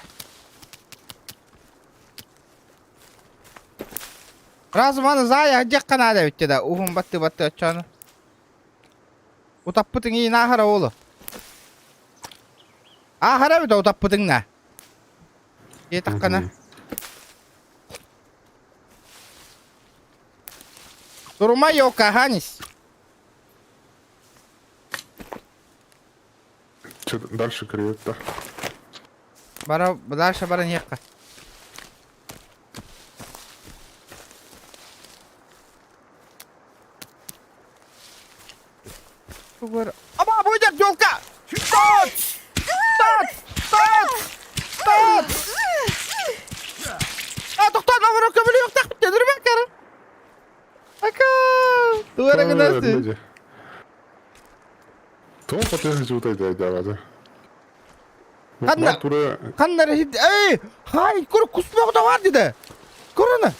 [SPEAKER 1] Раз маны зая дьэххэ наада эбит да уһун батты батты оччону. Утаппытыҥ иин аахара уолу. Аахара эбит утаппытыҥ на. Диэтэххинэ. Турума йокаханис.
[SPEAKER 3] Что дальше кривет-то?
[SPEAKER 1] Бара дальше баран иһиэххэ. Тугар. Аба, будет елка! Тот! Тот! Тот! Тот! А, тохтоо, наоборот, көмүлүөхтэх бүттэ, Ака! Тугара гынасты.
[SPEAKER 3] Тоҕо хотуйа сылдьыбытай да
[SPEAKER 1] Ханна? Ханна Эй! Хай, көр куспах да бар диде. Көр аны.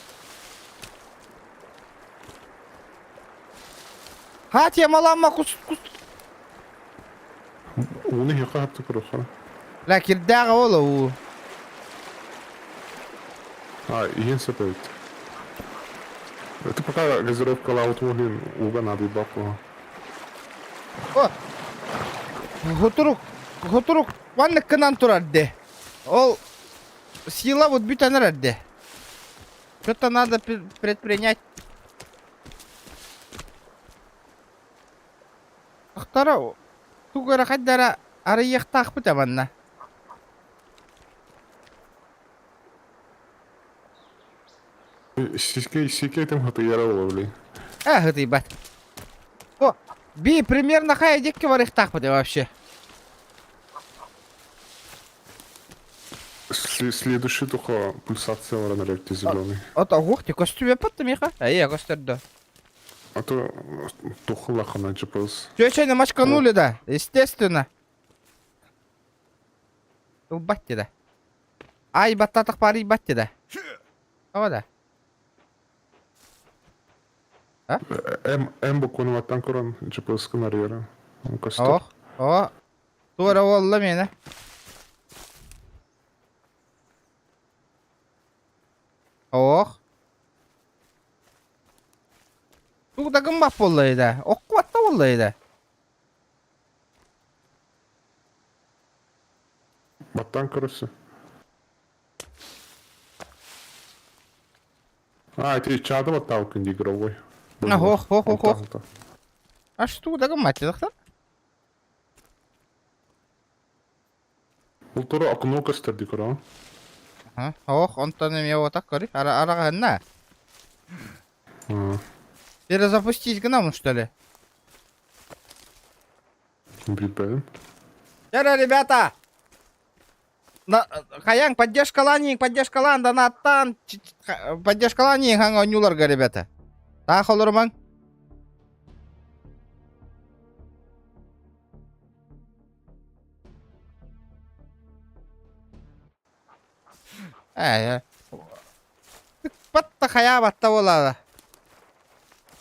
[SPEAKER 1] Ха темаланма кус кус.
[SPEAKER 3] Ууну иһиэххэ хапты көрүөххэ.
[SPEAKER 1] Ла кирдээҕэ ол уу.
[SPEAKER 3] А, иһин сөп эбит. Это пока газировкалаабыт уһун ууга наадыйбакка.
[SPEAKER 1] О! Хотурук, хотурук маннык гынан турар де. Ол сила вот бүтэн эрэр де. Что-то надо предпринять. Ахтара тугу эрэ хайдара арыйыахтаахпыт манна.
[SPEAKER 3] Сиське, сиське этим хатыйара буолар, блин.
[SPEAKER 1] Э, хытыйбат. О, би примерно хайа диэки барыахтаахпыт вообще.
[SPEAKER 3] Следующий только пульсация баран эрэ зеленый.
[SPEAKER 1] Ото ух ты, костюме патты миха. Эй, көстөрдө.
[SPEAKER 3] А то тухлахана GPS.
[SPEAKER 1] Чечени мочканули, да, естественно. Ылбатти да. Ай, баттатах пары батти да. Ова да.
[SPEAKER 3] М, М букваны ваттан көрөн GPS кынарыйара.
[SPEAKER 1] Ох, о. Туора уолла мені. Ох. Тугу да гыммат буолла да. Оккубатта буолла да.
[SPEAKER 3] Баттан көрөсү. А, это чады баттау күнди игровой.
[SPEAKER 1] Ох, ох, ох, ох. А что да гыммат дохтор?
[SPEAKER 3] Ол тура окно көстөрдү көрө.
[SPEAKER 1] Ох, онтон эме вот так көрү. Ара араҕаһынна. Перезапустить гынамын, что ли?
[SPEAKER 3] Билбэм.
[SPEAKER 1] Чара, ребята! Хайаҥ поддержкалаан поддержкалаан донаттаан поддержкалаан хаҥ оонньууларга ребята. Таах олорумаҥ. Ээ, тыкпат да хайаабат да буолаада.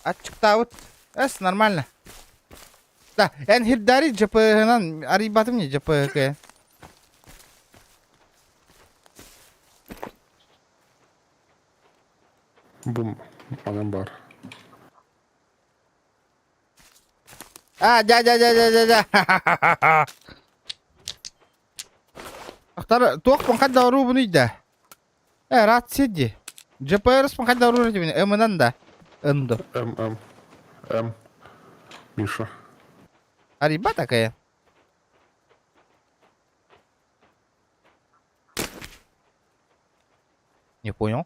[SPEAKER 1] Аччыктаабыт. Эс, нормально. Да, эн хирдари ЖПХ-нан арыйбатым не ЖПХ.
[SPEAKER 3] Бу манан бар.
[SPEAKER 1] А, дя, дя, дя, дя, дя, дя. Ахтар, туох хайда оруубунуй да? Э, рация ди. ЖПР хайда оруур дибин, М-нан да. Ындо.
[SPEAKER 3] М, М, М. Миша.
[SPEAKER 1] Ариба такая. Не понял.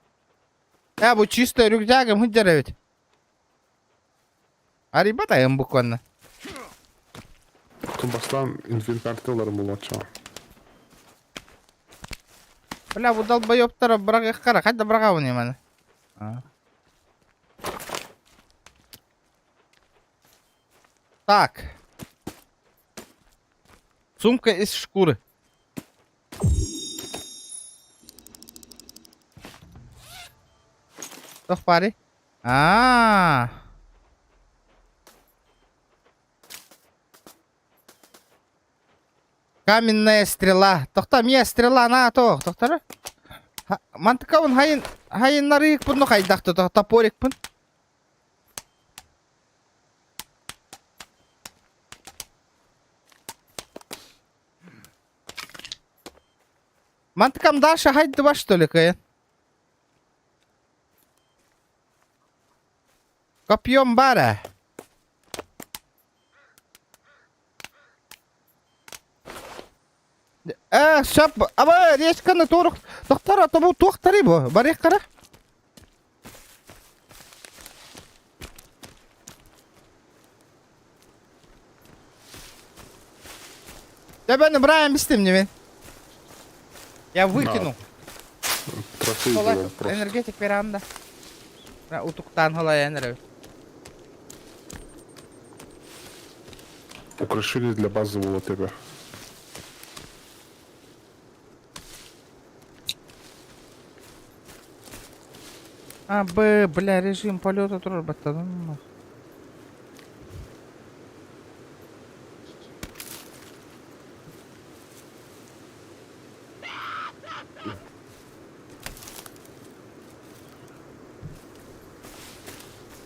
[SPEAKER 1] Э, бу чисто рюкзагым сылдьар эбит. Арыйбат айым буквально.
[SPEAKER 3] Бастаан инвентарьты ыларым буолуоччаҕа.
[SPEAKER 1] Бля, бу долбоебтара быраҕыаххара, хайда быраҕабын маны? Так. Сумка из шкуры. Туох баарый? Аа. Каменная стрела. Тохто, мия стрела на то. Тохторо. Мантыкабын хайын хайыннарыыкпын ну хайдахты топорикпын. Мантыкам дальше хайдыба что ли кыйын? Копьем бара. Э, шап, аба речканы турук, тохтар, ата бу туохтары бу, барык кара. Тебени Брайан бистим не мен. Я выкинул.
[SPEAKER 3] Трофей было просто.
[SPEAKER 1] Энергетик веранда. Утуктан халаян эрэ.
[SPEAKER 3] Украшение для базового ТВ.
[SPEAKER 1] А, Б, бля, режим полета турар баттадым.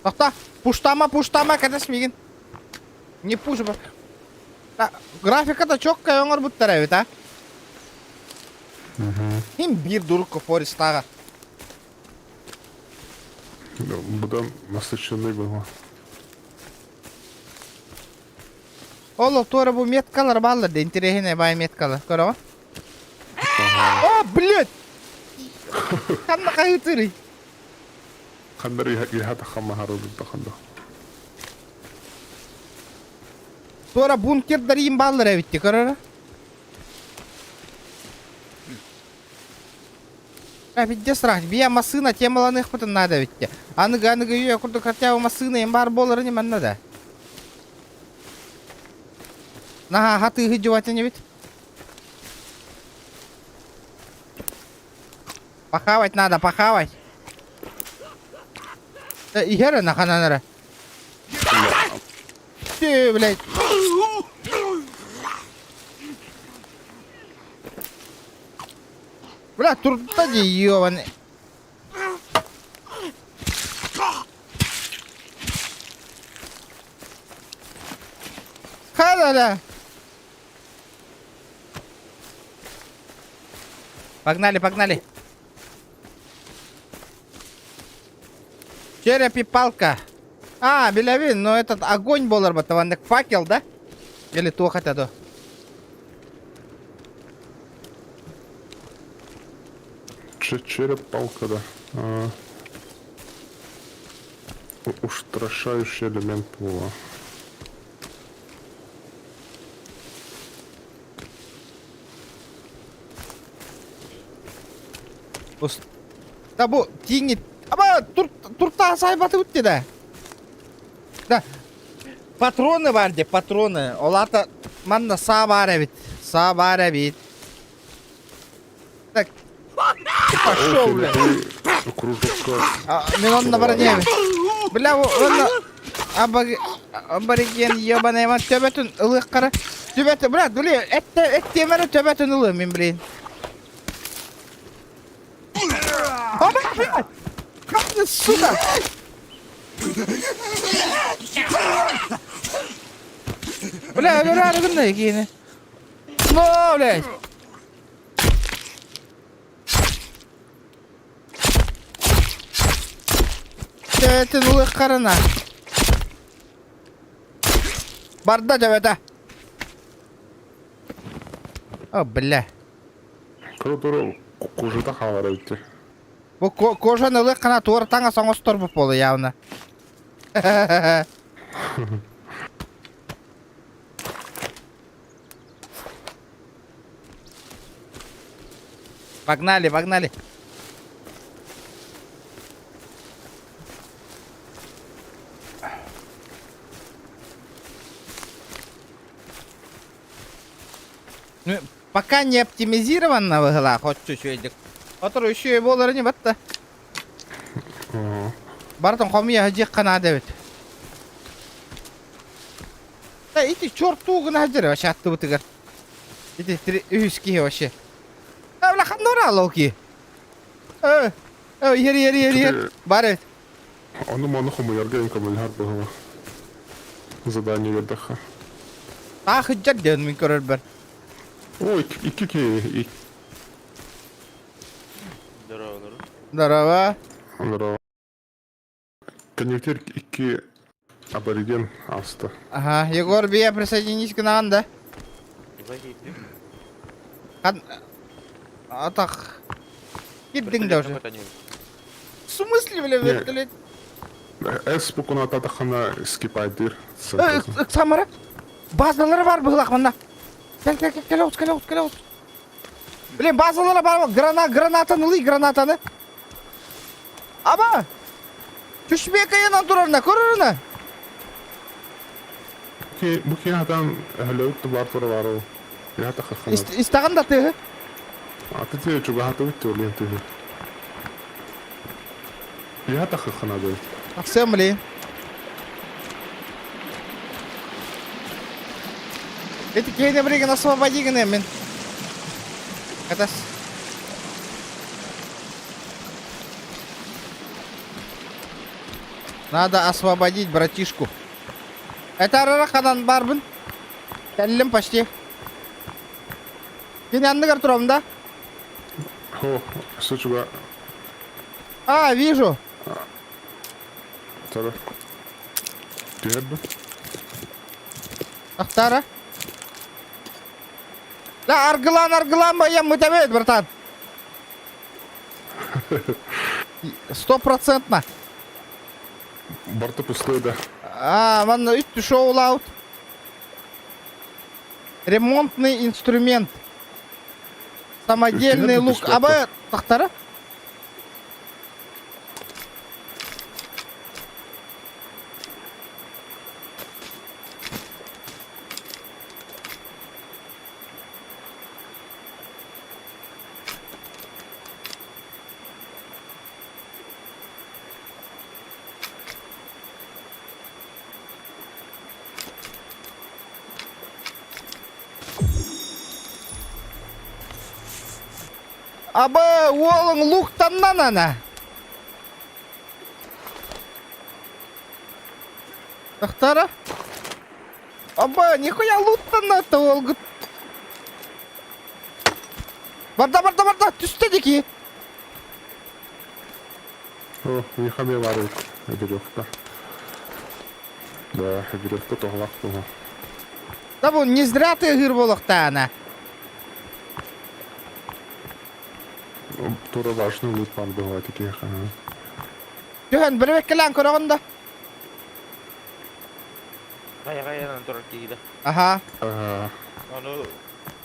[SPEAKER 1] Тохта, пуштама, пуштама, кэтэс миигин. Не пуш, Графиката чокка оҥорбуттар эбит, а? Ким биир дурукка Форестаҕа.
[SPEAKER 3] Быдан насыщенный было.
[SPEAKER 1] Ол туора бу меткалар бааллар да интэриэһинэй баай меткалар. Көрөҕүн? О, блядь! Ханна хаһыытыырый?
[SPEAKER 3] Ханнар иһэ тахаммаһарыбыт ханна.
[SPEAKER 1] Туора бункердар иин бааллар эбитти көрөрө. Пиздец страх. Бия массыына темаланыахпытын наада эбитти. Аныгы аныгы үйэ курдук хотя бы массыына им баар буоларын манна да. Наһаа хатыыһы дьыбатын эбит. Похавать надо, похавать. Иһэр нахананара. Ты, блядь. Бля, турда дии, ёбаный. Ха-ла-ла. Погнали, погнали. Череп и палка. А, билэбин, но этот огонь буолар батаваннык факел, да? Или туох этэ до?
[SPEAKER 3] Череп палка, да. А, устрашающий элемент пола.
[SPEAKER 1] Да бу тииҥҥит аба тур туртаа саайбатыбыт да. Да патроны бар де патроны. Ол аата манна саа баар эбит. Саа баар эбит. Так пошел, бля.
[SPEAKER 3] Кружокка.
[SPEAKER 1] Мин онно баран иһэбин. Бля, онно абориген ебаный ман төбөтүн ылыаххара. Төбөтүн, бля, бля, этте эттиэмэрэ төбөтүн ылыам мин, блин. О, блядь! Как ты, сука! Бля, өлөрөөрү гынна киини. Но, блядь! Төбөтүн ылыаххарына. Барда төбөтө. О, бля.
[SPEAKER 3] Кыры кожата хаалар эбит.
[SPEAKER 1] Бу кожаны ылыаххына туора таҥас оҥосторбут буолуо явно. Погнали, погнали. Ну, пока не оптимизированно выгла, хоть чуть-чуть. Отор еще и болар не батта. Бартон хомия дьиэххэ наада эбит. Да ити черту гына сылдьар вообще аттыбытыгар. Ити үһүс киһи вообще. А, бля, ханна бараалла ол киһи? Э, э, иһэр, иһэр, иһэр, иһэр. Бар эбит.
[SPEAKER 3] Ону маны хомуйарга эн көмөлөһөр быһыла. Задание бердэххэ.
[SPEAKER 1] Таах сылдьар диэн мин көрөрбөр.
[SPEAKER 3] Ой, икки киһи.
[SPEAKER 6] Здорово.
[SPEAKER 1] Здорово.
[SPEAKER 3] Здорово. Коннектер икки абориген аста.
[SPEAKER 1] Ага, Егор, бия присоединись к нам, да? Хан... Атах. Кирдиҥ да уже. В смысле, бля, вертолет?
[SPEAKER 3] Эс букуна татахана скипайдыр.
[SPEAKER 1] Самара. Базалары бар быһылах манна. Кел, кел, кел, кел, кел, кел, Блин, базалара бар, грана, гранатаны ылый, гранатаны. Аба! Түшпекайынан турарына, көрөрүнэ.
[SPEAKER 3] Бу киһи хатан өһөлөбүт бар тура бар ол.
[SPEAKER 1] Истаҕын да тыһы.
[SPEAKER 3] Аты тиэ чугаһатыбыт тиэ тыһы. Я тахыхханады.
[SPEAKER 1] Тахсыам блин. Эти киһини билигин освободи гыныам мин. Катас. Надо освободить братишку. Это арара ханан барбын. Кэллим почти. Кини анныгар турабын да?
[SPEAKER 3] О, сучуга.
[SPEAKER 1] А, вижу.
[SPEAKER 3] Тара. Түһэрбин.
[SPEAKER 1] Ахтара. Да, аргылан, аргылан моем мытавет, братан. Стопроцентно.
[SPEAKER 3] Барта пустой, да.
[SPEAKER 1] А, манна үт шоу лаут. Ремонтный инструмент. Самодельный лук. Аба тахтара? Аба уолуҥ луктаннан ана. Тахтара? Аба, нихуя луттанна уолгут. Барда, барда, барда, түстэ дики.
[SPEAKER 3] О, миэхэ баар эбит, веревка. Да, веревка туһалаах туһа.
[SPEAKER 1] Да бу не зря ты ыһыыр буолуохтаана.
[SPEAKER 3] Тура важный лут баар быһыылаах киһиэхэ.
[SPEAKER 1] Түһэн бэрэбэккэлээн көрөҕүн да?
[SPEAKER 6] Хайа-хайанан турар киһи да.
[SPEAKER 1] Аха.
[SPEAKER 6] Ону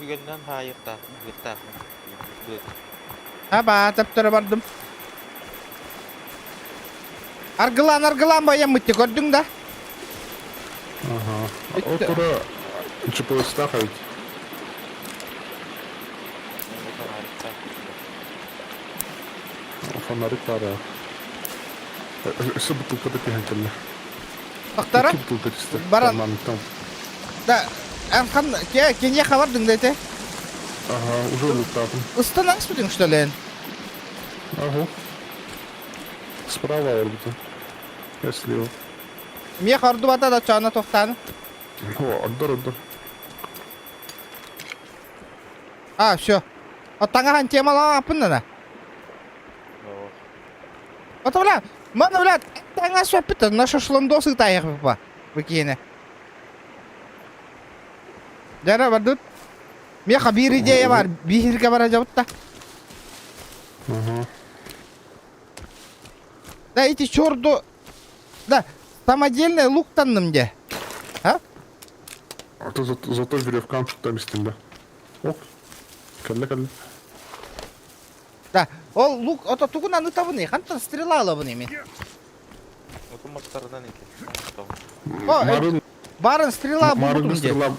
[SPEAKER 6] үгэннэн хаайыахтаах, быһыахтаах.
[SPEAKER 1] Аба, төптөрө бардым. Аргылаан, аргылаан байаммытты көрдүҥ да?
[SPEAKER 3] Ага. Ол тура GPS-таах эбит. Фонарик баара. Өссө бутылкада түһэн кэллэ.
[SPEAKER 1] Тохтара?
[SPEAKER 3] Икки бутылка түстэ.
[SPEAKER 1] Баран.
[SPEAKER 3] Карманыттан.
[SPEAKER 1] Да, эн хан ке киниэхэ бардыҥ да ити?
[SPEAKER 3] Ага, уже улуттаатым.
[SPEAKER 1] Ыстан аспытыҥ что ли?
[SPEAKER 3] Ага. Справа орбита. Я слева.
[SPEAKER 1] Миэх ордубата да чоона тохтааны.
[SPEAKER 3] О, отдор, отдор.
[SPEAKER 1] А, все. Оттаҥахан темалааппын да. Ото, бля, мана, бля, таҥас сөппүт, на шашлындос ытайах па. Быкиene. Дьара бардыт. Меха биир идея бар, бииргэ бара дьабытта.
[SPEAKER 3] Ага.
[SPEAKER 1] Да эти черду... Да, самодельный лук танным де. А?
[SPEAKER 3] А то зато, зато веревкам что-то да. Ок. Кэллэ кэллэ.
[SPEAKER 1] Да, ол лук ото тугунан ытабыный, хантан стрела алабын эми.
[SPEAKER 6] Оту мастарынан экен.
[SPEAKER 1] О,
[SPEAKER 3] Марын,
[SPEAKER 1] Барын стрела
[SPEAKER 3] Марын
[SPEAKER 1] булдум де.
[SPEAKER 3] стрела.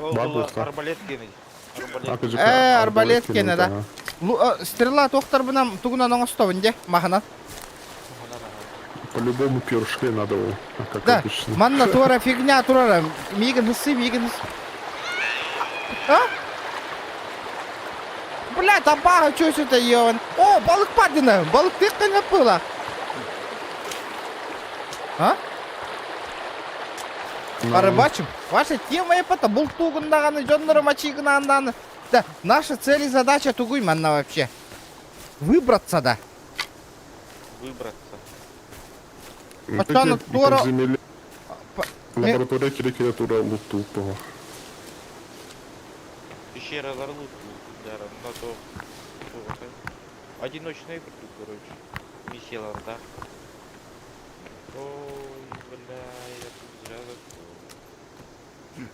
[SPEAKER 6] Ол
[SPEAKER 3] Бар
[SPEAKER 6] була
[SPEAKER 3] буолта.
[SPEAKER 6] арбалет кене. Арбалет.
[SPEAKER 1] Э, арбалет кене, да. Стрела тохтарбынан тугунан оҥостобун де, маханан.
[SPEAKER 3] По-любому перышки надо, ол, как
[SPEAKER 1] Да,
[SPEAKER 3] обычно.
[SPEAKER 1] манна туора фигня турара. Миигин хыссы, миигин хыссы. А? Бля, табаха, чё это ебан? О, балык падина, балык тыккан было. А?
[SPEAKER 3] Ну,
[SPEAKER 1] Арыбачым, ваша тема епата бултугундаганы, дьоннору мачигынанданы. Да, наша цель и задача тугуй манна вообще. Выбраться да.
[SPEAKER 6] Выбраться.
[SPEAKER 3] ну,
[SPEAKER 1] Оччону
[SPEAKER 3] такие
[SPEAKER 1] туора-
[SPEAKER 3] подземелья.
[SPEAKER 1] Па-
[SPEAKER 3] Лаборатория кире-кире тура лук того.
[SPEAKER 6] Пещера лут да, на то. Одиночный курдук, короче. Миссиялар да. Ой, бля, я тут зря зашел.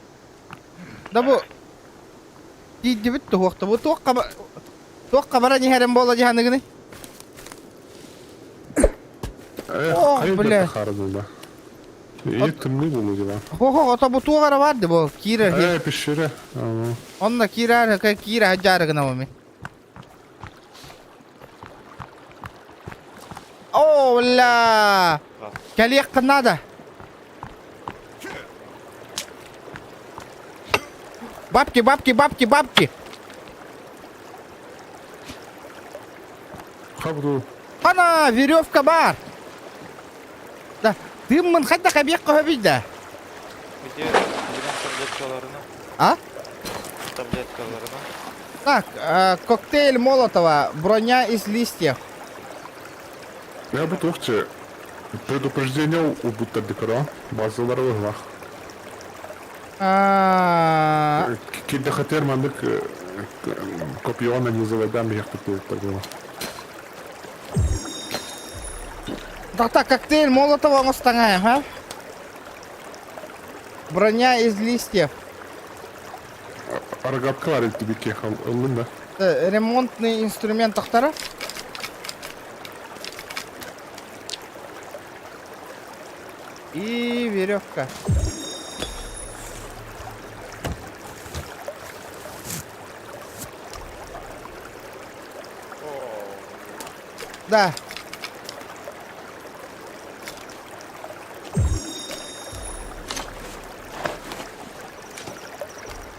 [SPEAKER 1] Да бу тиийдибит туһуохта бу туохха туохха баран иһэрин буола дьаһаныгыный?
[SPEAKER 3] Эх,
[SPEAKER 1] Ох,
[SPEAKER 3] хайа
[SPEAKER 1] бля.
[SPEAKER 3] да харда. И тымны булу дела.
[SPEAKER 1] Хо-хо, ото бу туох эрэ баар бу киирэр
[SPEAKER 3] Э, пещера. Ага.
[SPEAKER 1] Онно киирэр киирэ дьаарыгына ми. О, бля! Кэлиэххин надо. Бабки, бабки, бабки, бабки.
[SPEAKER 3] Хабду.
[SPEAKER 1] Ана, веревка бар. Да, тыыммын хайдах эбиэххэ сөбүй да?
[SPEAKER 6] Где таблеткаларына?
[SPEAKER 1] А?
[SPEAKER 6] Таблеткаларына.
[SPEAKER 1] Так, коктейль Молотова, броня из листьев.
[SPEAKER 3] Я бу туохче предупреждение убуттар декора базалар ыһлах.
[SPEAKER 1] А,
[SPEAKER 3] Кирдехатер маннык копиона не заведам я хотел было.
[SPEAKER 1] Так, так, коктейль Молотова оҥостоҥаайым, а? Броня из листьев.
[SPEAKER 3] Аргапкалар илтибикке ыллын да.
[SPEAKER 1] Ремонтный инструмент тохтара. И веревка. Да.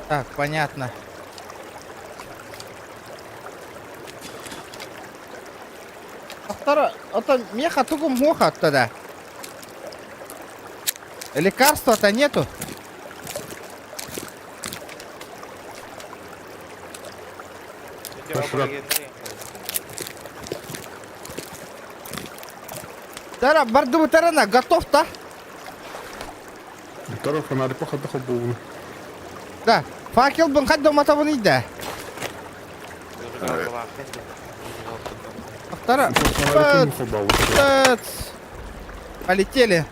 [SPEAKER 1] Так, понятно. Тохтара, это меха тугум муха тогда. Лекарства-то нету.
[SPEAKER 3] Пошла.
[SPEAKER 1] Тара, бардыбы тарана, готов-то?
[SPEAKER 3] Тара фонарик хата хобуун.
[SPEAKER 1] Да. Факел бын хадда матабын иде. Тара.
[SPEAKER 3] Фонарик хобау.
[SPEAKER 1] Полетели.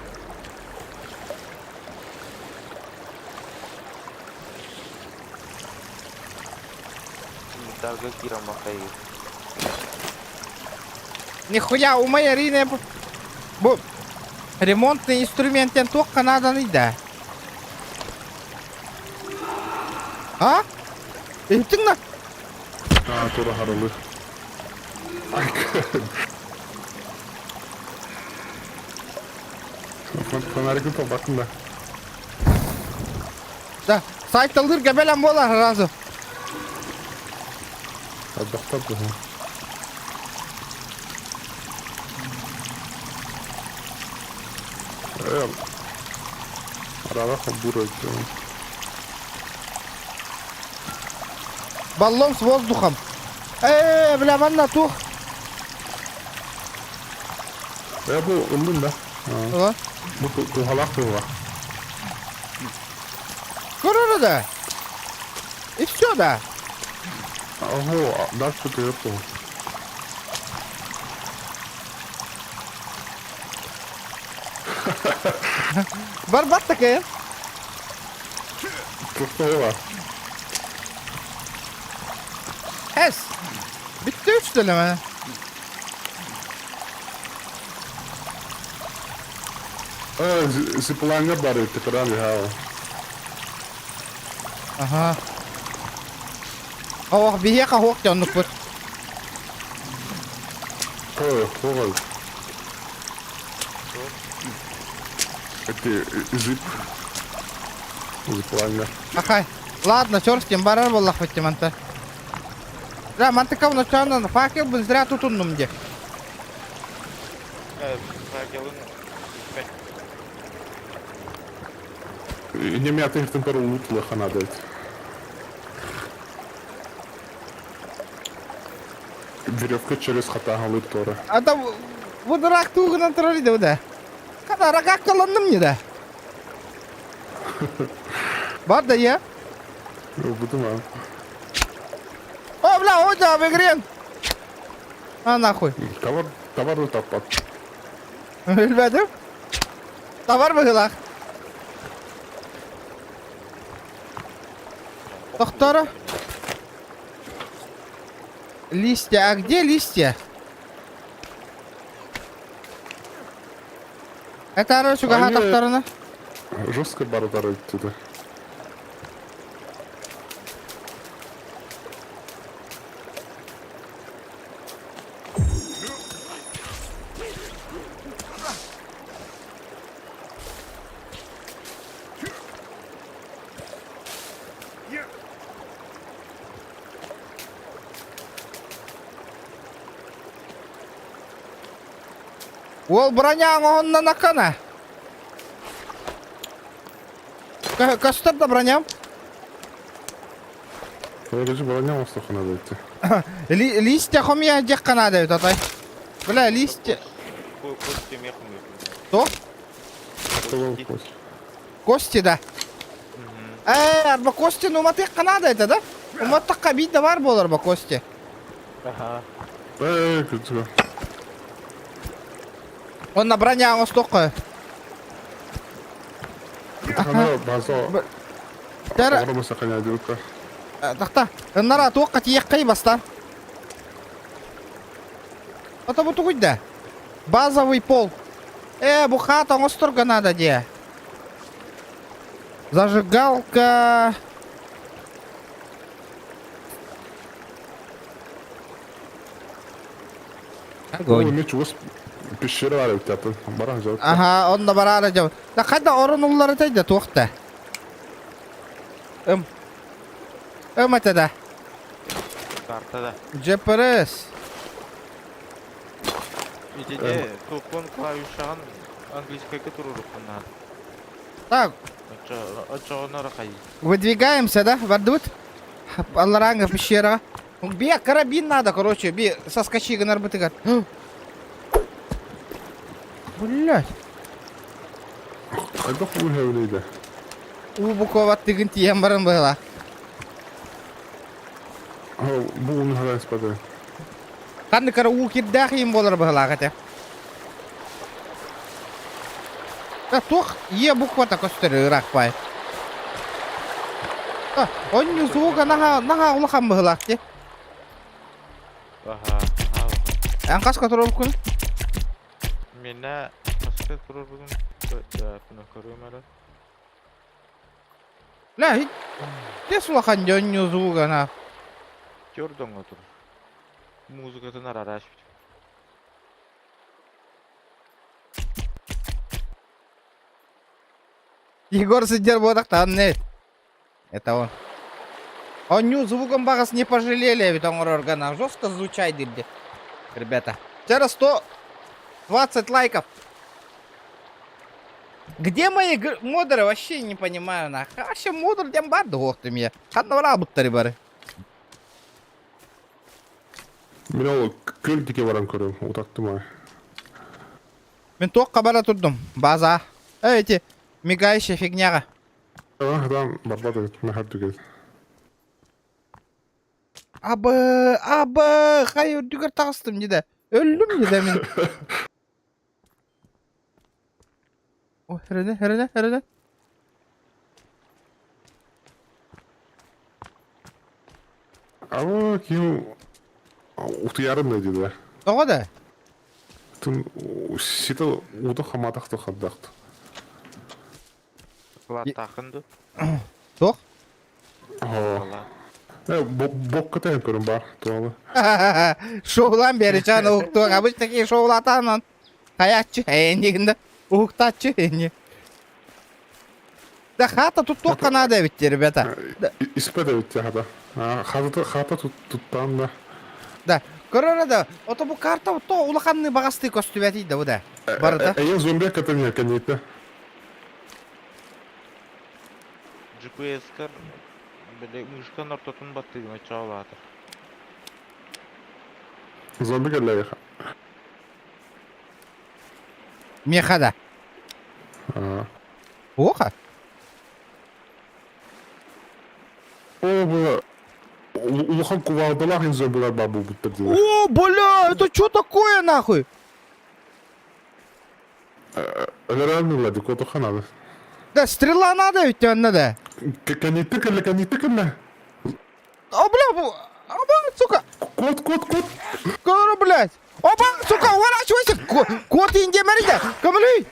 [SPEAKER 6] Дарга кира махай.
[SPEAKER 1] Нихуя умай арина бу. Бу ремонтный инструменттен туохха нааданый да? А? Иһиттиҥ да?
[SPEAKER 3] Аа, тура харылы. Фонарик туппаккын да.
[SPEAKER 1] Да, сайталыыр гэбэлэн буолар сразу.
[SPEAKER 3] Отдохтор быһыы. Э, Арара холбуур өйдөөн.
[SPEAKER 1] Баллон с воздухом. Э, бля, манна туох.
[SPEAKER 3] Э, бу ыллын да. Бу туһалаах туһуга.
[SPEAKER 1] Көрөрө да. И все да.
[SPEAKER 3] Ого, дальше ты это.
[SPEAKER 1] Барбат такая.
[SPEAKER 3] Туһуга.
[SPEAKER 1] Эс. Bitti üç deneme.
[SPEAKER 3] Э, зиплайнер бар эбит, экран иһээ.
[SPEAKER 1] Аха. Ох, биһиэхэ оһох дьоннукпут.
[SPEAKER 3] Ой, ой. Это зип. Зиплайнер.
[SPEAKER 1] Ахай. Ладно, чёрт с ним, барар буоллахпыт манта. Да, мантыка начально факел зря тутуннум де.
[SPEAKER 6] Факелын испэт.
[SPEAKER 3] Немя температуру лутлаха надо. Веревка через хатаха лыптора.
[SPEAKER 1] А там водорак тугунан турар иде да. Када ракак каланным не да. Бар да я.
[SPEAKER 3] Буду
[SPEAKER 1] О, бля, ой, да, выгрен. А нахуй.
[SPEAKER 3] Товар, товар таппат.
[SPEAKER 1] Билбэтим. Товар быһыылаах. Тохторо. Листья. А где листья? Это короче,
[SPEAKER 3] Они-
[SPEAKER 1] тохторуна.
[SPEAKER 3] Жестко бардар оттуда.
[SPEAKER 1] Уол броня оҥоһунна накана. Көстөр да броням.
[SPEAKER 3] Короче, броня остоқына дайте.
[SPEAKER 1] Листья хомия дьэх надо эбит атай. Бля, листья.
[SPEAKER 6] Кости мехом.
[SPEAKER 1] Что?
[SPEAKER 3] Кость.
[SPEAKER 1] Кости, да. Э, арба кости, ну матык надо это, да? Уматтакка бит да бар болар ба кости.
[SPEAKER 6] Ага.
[SPEAKER 3] Э, күтү.
[SPEAKER 1] Онна броня оҥостуохха.
[SPEAKER 3] Ана база.
[SPEAKER 1] Тара.
[SPEAKER 3] Оромаса канадилка.
[SPEAKER 1] Тахта. Ыннара туохха тиийэххэй бастаан. Ото бу тугуй да. Базовый пол. Э, бу хата оҥосторго надо дии. Зажигалка.
[SPEAKER 3] Огонь. Мен чугас пещера бар эбит атын. Баран жауап.
[SPEAKER 1] Аха, онно бараара дьон. Да хайда орон улларытай да туох да. Ым. Ым это да.
[SPEAKER 6] Карта да.
[SPEAKER 1] GPS.
[SPEAKER 6] Итиде тупон клавишаҕын английскайга туруоруккун наада.
[SPEAKER 1] Так,
[SPEAKER 6] Оччоҕуна рахай.
[SPEAKER 1] выдвигаемся, да? Бардыбыт? Алларанга пещера. Би карабин надо, короче, би соскочи гынарбытыгар. Блять.
[SPEAKER 3] Хайдах уһэвлейде?
[SPEAKER 1] Уу букова тыгын тиийэн баран быһыла.
[SPEAKER 3] Бу уну хара испады.
[SPEAKER 1] Ханнык эрэ уу кирдээх иһин буолар быһылаах этэ. Да туох е буквата көстөр ыраах бай. Онньу звука наха наха улахан быһылаах ти.
[SPEAKER 6] Аха, аха.
[SPEAKER 1] Эн хаска туруорбуккун?
[SPEAKER 6] Миэнэ хаска туруорбутум көрүөм эрэ.
[SPEAKER 1] Бля, те улахан дьонньу звуга на.
[SPEAKER 6] Тёрдоҥҥо тур. Музыкатын арарааш.
[SPEAKER 1] Егор сидел вот так не. Это он. Онньуу звуком баҕас не пожалели эбит оҥорорго на жестко звучай дирди. Ребята. Вчера 120 лайков. Где мои модеры? Вообще не понимаю нах. Вообще модер диэн бар да ты мне. Ханна бараабыттары бары.
[SPEAKER 3] Мин ол күөл диэки баран көрөм, утаттым аа.
[SPEAKER 1] Мин туохха бара турдум? База. Эй, эти мигающая фигняга.
[SPEAKER 3] Там барбат эбит, наһаа түгэл.
[SPEAKER 1] Абы, абы, хай үрдүгэр таҕыстым дии да. Өллүм дии да мин. О, хөрөнө, хөрөнө, хөрөнө.
[SPEAKER 3] Ама ким утуйарым да диде.
[SPEAKER 1] Тоҕо да?
[SPEAKER 3] Тун сита ута хаматах то хаддахт.
[SPEAKER 6] Кылааттааххын дуу?
[SPEAKER 1] Туох?
[SPEAKER 3] Бокка тэһэн көрөн бар туалы.
[SPEAKER 1] Шоулаан биэричаан уһуктуох. Обычно такие шоулатаанан хайааччы эйэннигин да уһуктааччы эйэнни. Да хата тут туохха наада эбит ребята.
[SPEAKER 3] Испэт эбит хата. Хата хата туттаан да.
[SPEAKER 1] Да, көрөрө да, ото бу карта то улаханны багасты көстүбэтий да бу да. Барыта.
[SPEAKER 3] Эйэ зомби катания кэнниттэ.
[SPEAKER 6] GPS-кар били мышкан ортотун баттыгына чаалаата.
[SPEAKER 3] Зомби кэллэйха.
[SPEAKER 1] Меха да. Плохо?
[SPEAKER 3] О, бу улахан кувалдалаах зомбилар баар буолбуттар дии.
[SPEAKER 1] О, бля, это что такое нахуй?
[SPEAKER 3] Өлөрөөнү ди котоханады.
[SPEAKER 1] Да, стрела надо ведь надо.
[SPEAKER 3] Кэнниттэ кэллэ, кэнниттэ кэллэ.
[SPEAKER 1] О, бля, оба, сука.
[SPEAKER 3] Кот, кот, кот.
[SPEAKER 1] Көрө, блядь. Оба, сука, уворачивайся. Кот индемерде. Көмөлүй.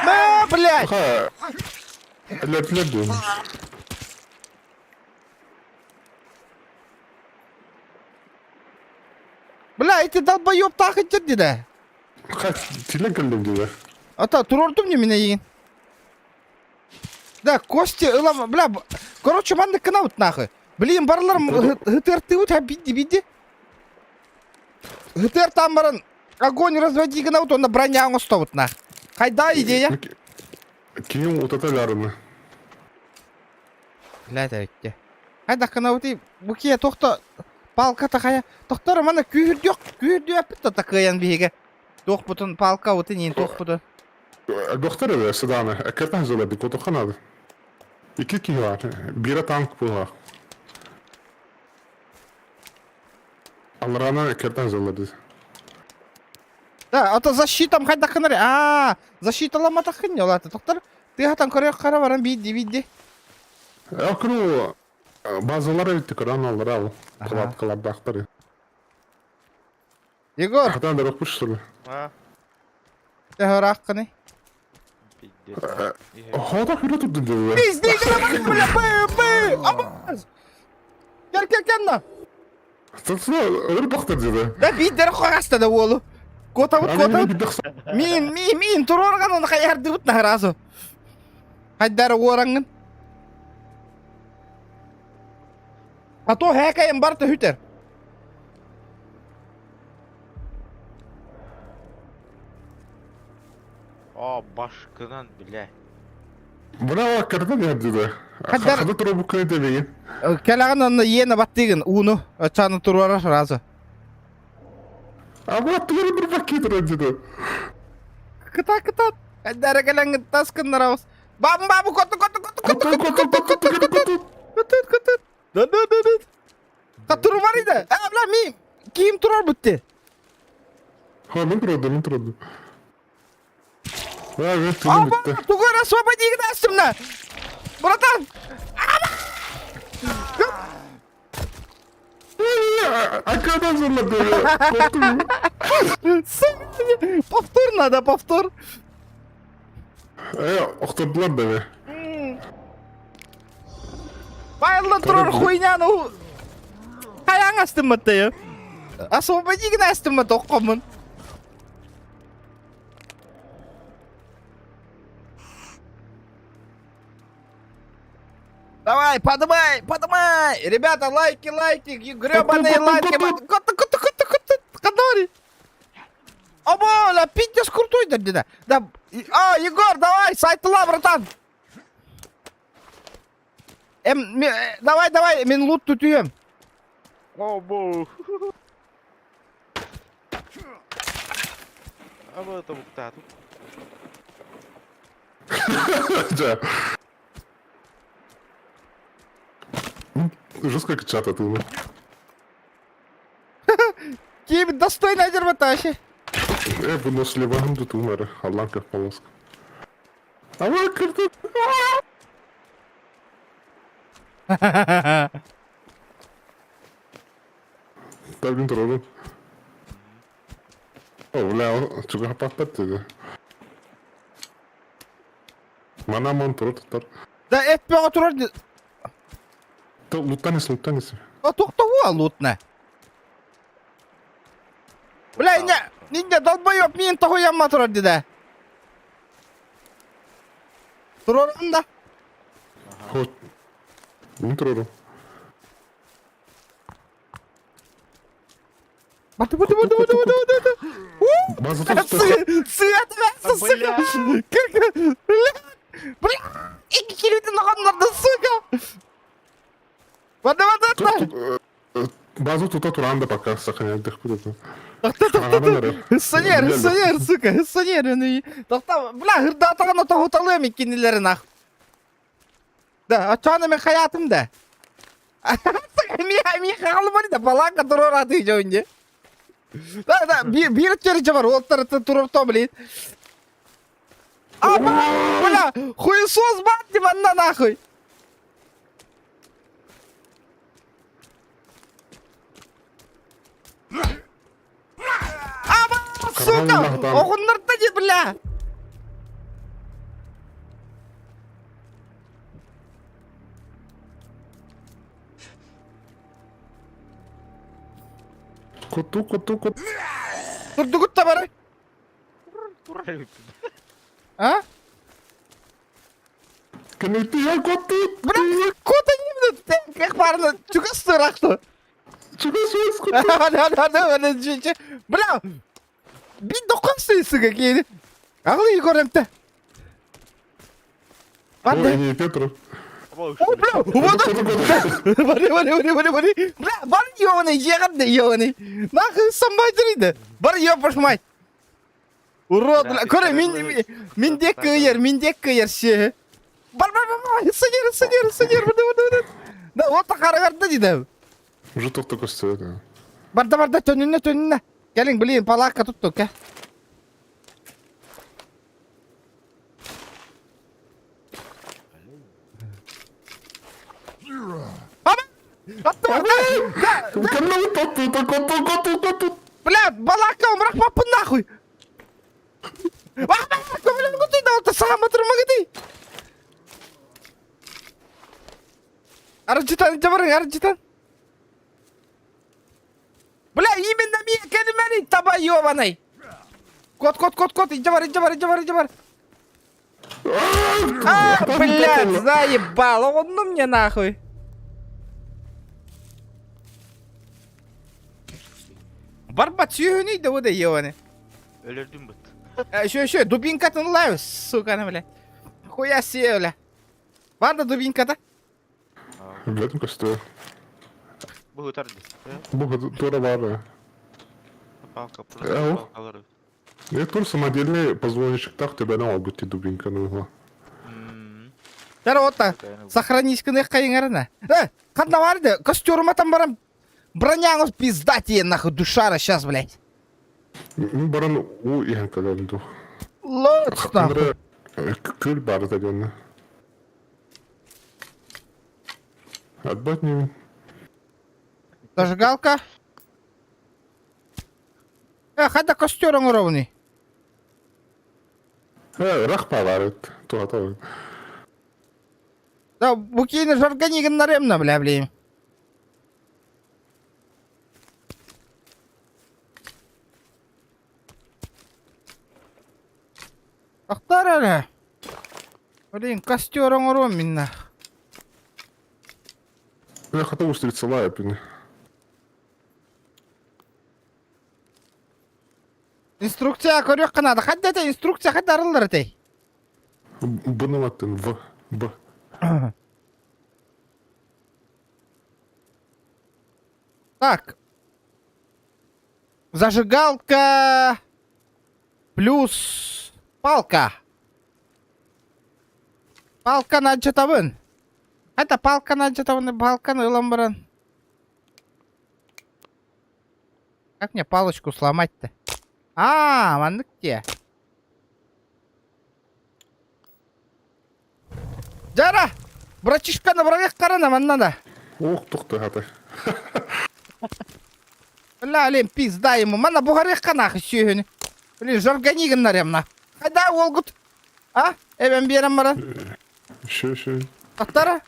[SPEAKER 1] Мэ, блядь.
[SPEAKER 3] Ха. Лэп-лэп диэн.
[SPEAKER 1] Бля, эти долбоеб так идет да.
[SPEAKER 3] Хат, тилен кэллим диде.
[SPEAKER 1] Ата, турордум не меня егин. Да, кости, ылам, бля, короче, маннык кынабыт нахуй. Блин, барыларым һытыартыыбыт ха бидди бидди. Һытыартаан баран огонь разводи гынабыт уонна броня оҥостобут нах. Хайда идея?
[SPEAKER 3] Ким утата ларыны.
[SPEAKER 1] Бля, эбитте. Хайдах гынабытый бу киһи тохто палката хайа тохтор мана күүһүрдүөх күүһүрдүөппүт да такыйан биһиги. Туохпутун палкабытын иин туохпутун.
[SPEAKER 3] Доктор эбэ сыдааны эккертан зылады котоханады. Икки киһи бар. Биирэ танк буолар. Аллараанан эккертан зылады.
[SPEAKER 1] Да, а то защитам хайдах гынар. Аа, защиталаматаххын олата. Доктор, тыаһатан көрүөх хара баран биирди биирди.
[SPEAKER 3] Окру базалар эбитти көрөн аллара ал. Палаткалардаахтар.
[SPEAKER 1] Егор,
[SPEAKER 3] Хатан дорог пуштулы.
[SPEAKER 6] А?
[SPEAKER 1] Төһөрааххыный?
[SPEAKER 6] Пиздец.
[SPEAKER 3] Хода хүрэ турдун деді.
[SPEAKER 1] Пиздец, бля, бэ, бэ, абаз! Кел, кел, кел на!
[SPEAKER 3] Tutsa өр бахтар деді.
[SPEAKER 1] Да биидер хагаста да уолу. Котабыт, котабыт. Мин, мин, мин, туруорган оны хайардыбыт наһаразу. Хайдары уораңын. А то хэкайын бар хүтер.
[SPEAKER 6] О, башкынан, бля.
[SPEAKER 3] Бына картан ярдыда.
[SPEAKER 1] Хаддар-
[SPEAKER 3] Хада тура букканы дебеген.
[SPEAKER 1] Кэлэҕин онно иэнэ баттыгын ууну оччону туруора сразу.
[SPEAKER 3] А бу аттылары бір бакки тура диде.
[SPEAKER 1] Кыта кыта. Хайдара кэлэҥҥин тас гыннарабыс. Бабым бабы коту коту коту коту
[SPEAKER 3] Коту коту коту коту коту.
[SPEAKER 1] коту коту. Да да да да. Катуру бар иде. А бля ми ким турар бутты.
[SPEAKER 3] Ха, мен турады, мен турады. А, мен тыным
[SPEAKER 1] Аба,
[SPEAKER 3] битти.
[SPEAKER 1] тугу освободи астымна. Братан.
[SPEAKER 3] А когда же
[SPEAKER 1] Повтор надо, повтор.
[SPEAKER 3] Э, охтордулар да
[SPEAKER 1] Файлла турар хуйня, ну... Хайаң астымматты. Освободи гына астыммат оққомын. Давай, подымай, подымай! Ребята, лайки, лайки, гребаные лайки. Кота, кота, кота, кота, Кадори. Оба, ла, пиздец крутой, да, да. Да, а, Егор, давай, сайтла, братан. Эм, давай, давай, мин лут түтүйем.
[SPEAKER 6] Обо. Аба тобуктаатым.
[SPEAKER 3] Дьэ. Жестко чат атыылы.
[SPEAKER 1] Ким достойно дербаташи.
[SPEAKER 3] Э, выносливаһым тутуун эрэ, аллаан көх полоска. Ама кырдык. Табин турарым. О, бля, чугаһаппаттар диде. Манамон турар туттар.
[SPEAKER 1] Да эт бөҕө турар.
[SPEAKER 3] Луттан ис, луттан ис.
[SPEAKER 1] А тохтоо лутна. Бля, не, не, долбоёб, мин тоһуйамма турар диде. Турарым да.
[SPEAKER 3] Хот. Мин турарым.
[SPEAKER 1] Баты, баты, баты, баты, баты, баты.
[SPEAKER 3] База тут
[SPEAKER 1] Свет, сука! Бля! Бля! Икки килитин оҕоннорду, сука! Баты, баты, баты!
[SPEAKER 3] База тута туран да пока сохраняет будет.
[SPEAKER 1] Санер, санер, сука, санер. Тохта, бля, hırdatağına tohutalıyorum ikkindilerin ah. Да, очоны мен хаятым да. Сука, ми халымы да балака турор аты жонде. Да, да, бир черче бар, оттар турор то, блин. А, бля, хуесос бат манна нахуй. А, сука, оҕуннарта ди, бля.
[SPEAKER 3] Коту, коту, коту.
[SPEAKER 1] Турдугут та бары. А?
[SPEAKER 3] Кэннитиэ коту.
[SPEAKER 1] Бля, кота не как парно, чугас турахту.
[SPEAKER 3] Чугас коту.
[SPEAKER 1] Бля, бит докон сука кейди. Ағлы Егор эмте.
[SPEAKER 3] Ой, не Петр.
[SPEAKER 1] О, бля, вот. Бары, бары, бары, бары, бары. Бля, бар ёбаный, жеғанды ёбаный. Нахуй самбай Бар ёбаш мать. Урод, бля, көрө, мин миндек кыйыр, миндек кыйыр ше. Бар, бар, бар, бар, сынер, сынер, сынер, барды, барды, барды. Да, вот қарағарды дейді.
[SPEAKER 3] Уже тоқта көстө.
[SPEAKER 1] Барда, барда, төнүнө, төнүнө. Келин, блин, палатка туттук, ке. Бля, балака, умрах папа нахуй! Арчитан, жабарың, арчитан. Бля, именно мен кәдімәри таба ёбаный. Кот, кот, кот, кот, иди бар, иди бар, иди бар, иди бар. А, блядь, заебал, он ну мне нахуй. Барбат сүйүнүй да да ебаный.
[SPEAKER 6] Өлөрдүм быт.
[SPEAKER 1] Еще, еще, дубинкатын лайв, сука, бля. Хуя себе, бля. Бар да дубинката.
[SPEAKER 3] Билетим көстө.
[SPEAKER 6] Бу ытарды.
[SPEAKER 3] Бу тура бар.
[SPEAKER 6] Палка,
[SPEAKER 3] Ау.
[SPEAKER 6] палкалары.
[SPEAKER 3] Я тур самодельный позвоночек так тебя на обути дубинка ну.
[SPEAKER 1] Тара ота. Сохранись кыны кайыңарына. Э, канда барды, костюрма там барам. Броняңыз пиздатие нахуй душара сейчас, блядь.
[SPEAKER 3] Мин баран у иһэн кэлэн ду.
[SPEAKER 1] Лоц нахуй.
[SPEAKER 3] Күл бар дегенне. Отбать не
[SPEAKER 1] Зажигалка. Э, хата костер оҥоробуный?
[SPEAKER 3] Э, ырах баалаар туһата.
[SPEAKER 1] Да, бу киини жаргани гыннарыам бля, блин. Тахтар эрэ. Блин, костер оҥоруом минна.
[SPEAKER 3] Я хата устрица блин.
[SPEAKER 1] Инструкция көрүөххэ наада. Хадда это инструкция хадда арыллар этэй?
[SPEAKER 3] Б-ны В. Б.
[SPEAKER 1] Так. Зажигалка плюс палка. Палка надьатабын. Это палка надьатабын, палканы ылан баран. Как мне палочку сломать-то? А, маннык те. Жара! Братишканы бырагык карана манна да.
[SPEAKER 3] Ох, тохто хата.
[SPEAKER 1] Бля, блин, пизда ему. Манна бугарык нахуй сүөһүнү. Блин, жаргани гыннарым на. Хайда уолгут? А? Эбен биэрэн баран.
[SPEAKER 3] Шö, шö.
[SPEAKER 1] Таттара?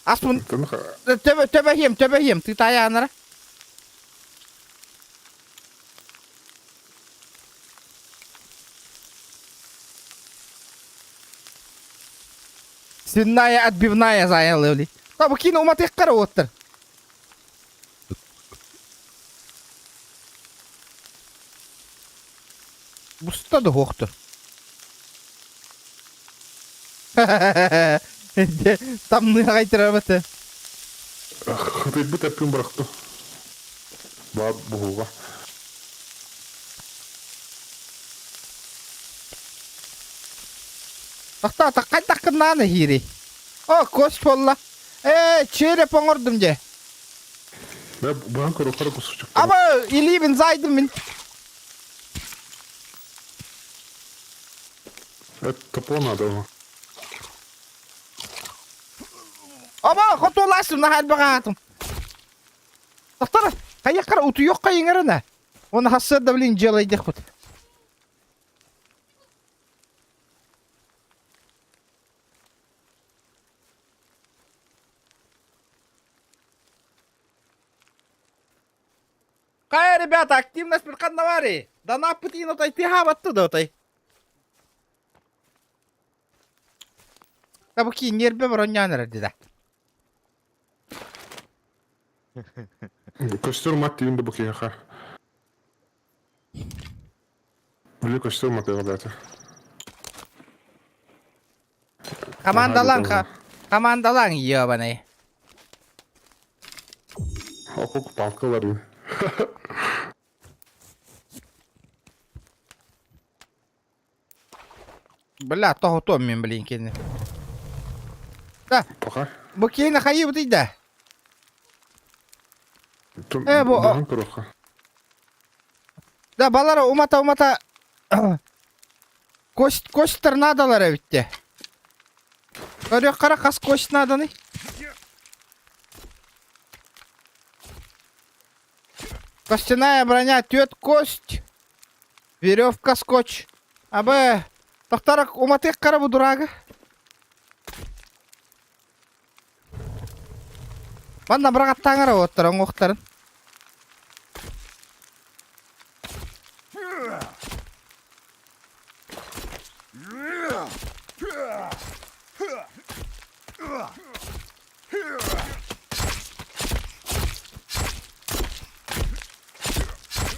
[SPEAKER 1] Аспын төбө төбөһиэм, төбөһиэм, тыытаайаанара. Свиная отбивная заялы. Табы кин уматык кара оттыр. Буста да хоқту. Тамныға қайтырабыты.
[SPEAKER 3] Хытыйбыт эппин бырахты. Ба буһуга.
[SPEAKER 1] Тахта қайтаққыннаны хири. О, кость болла. Э, череп оңордум же.
[SPEAKER 3] Мен быһан көрө кара кусучук.
[SPEAKER 1] Ама илибин зайдым мин.
[SPEAKER 3] Это топо надо.
[SPEAKER 1] Ама хотуласым на халбагатым. Тахтара, каяққара утуйоққа иңерена. Оны хассада блин делай дехут. Кая, ребята, активность навари. Да на пытину тай ты оттуда тай. Да буки нербе бронян да.
[SPEAKER 3] Костер мат дейін бу киһиэхэ. Били костер мат дата.
[SPEAKER 1] Командалан ха. Командалан ебаный.
[SPEAKER 3] Окок палкалар.
[SPEAKER 1] Бля, того то мен блин кини. Да.
[SPEAKER 3] Пока.
[SPEAKER 1] Бу кини хайы бутый да. Э, бу. Да, балара умата умата. Кость костер надалар эбитте. Көрө кара кас кость наданы. Костяная броня, тет кость. Веревка, скотч. Абы, тохтарак уматык кара бу дурага. Манна бырагаттаңара оттар оңоқтарын.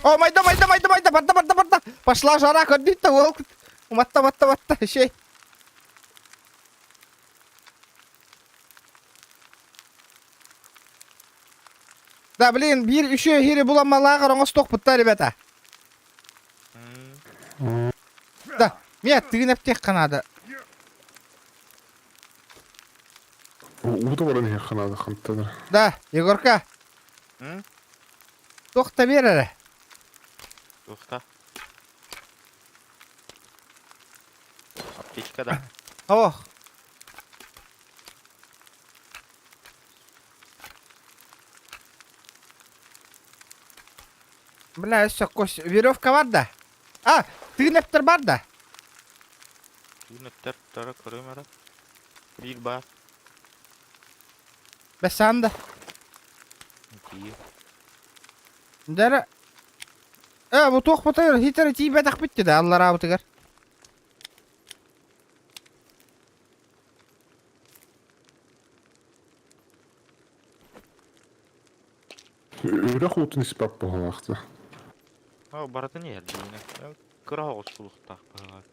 [SPEAKER 1] О, майда, майда, майда, майда, барда, барда, барда. Пошла жара, көрдүйті ол. Уматта, матта, матта, шей. Да, блин, бир еще хири буламалағыр оңосток бұтта, ребята. Да, мен тыгын тех канада.
[SPEAKER 3] Ууда баран иһиэхэ наада хантанар.
[SPEAKER 1] Да, Егорка. Тохта берere.
[SPEAKER 6] Тухта. Аптечка да.
[SPEAKER 1] Ох. Бля, өссө кость. Веревка бар да? А, тыын эптер бар да?
[SPEAKER 6] Тыын эптер тара көрөм эрэ. Биир баар.
[SPEAKER 1] Бэсаан да.
[SPEAKER 6] Тиийэ.
[SPEAKER 1] Дәрэ. Э, бу туох бутайыр, хитер тиийбэтэхпит да аллараабытыгар.
[SPEAKER 3] Үрэх уутун испэт быһыылаахтар.
[SPEAKER 6] Оо, барытын иһэр дьиҥинэ. Кыра оҕус булуохтаах быһыылаах.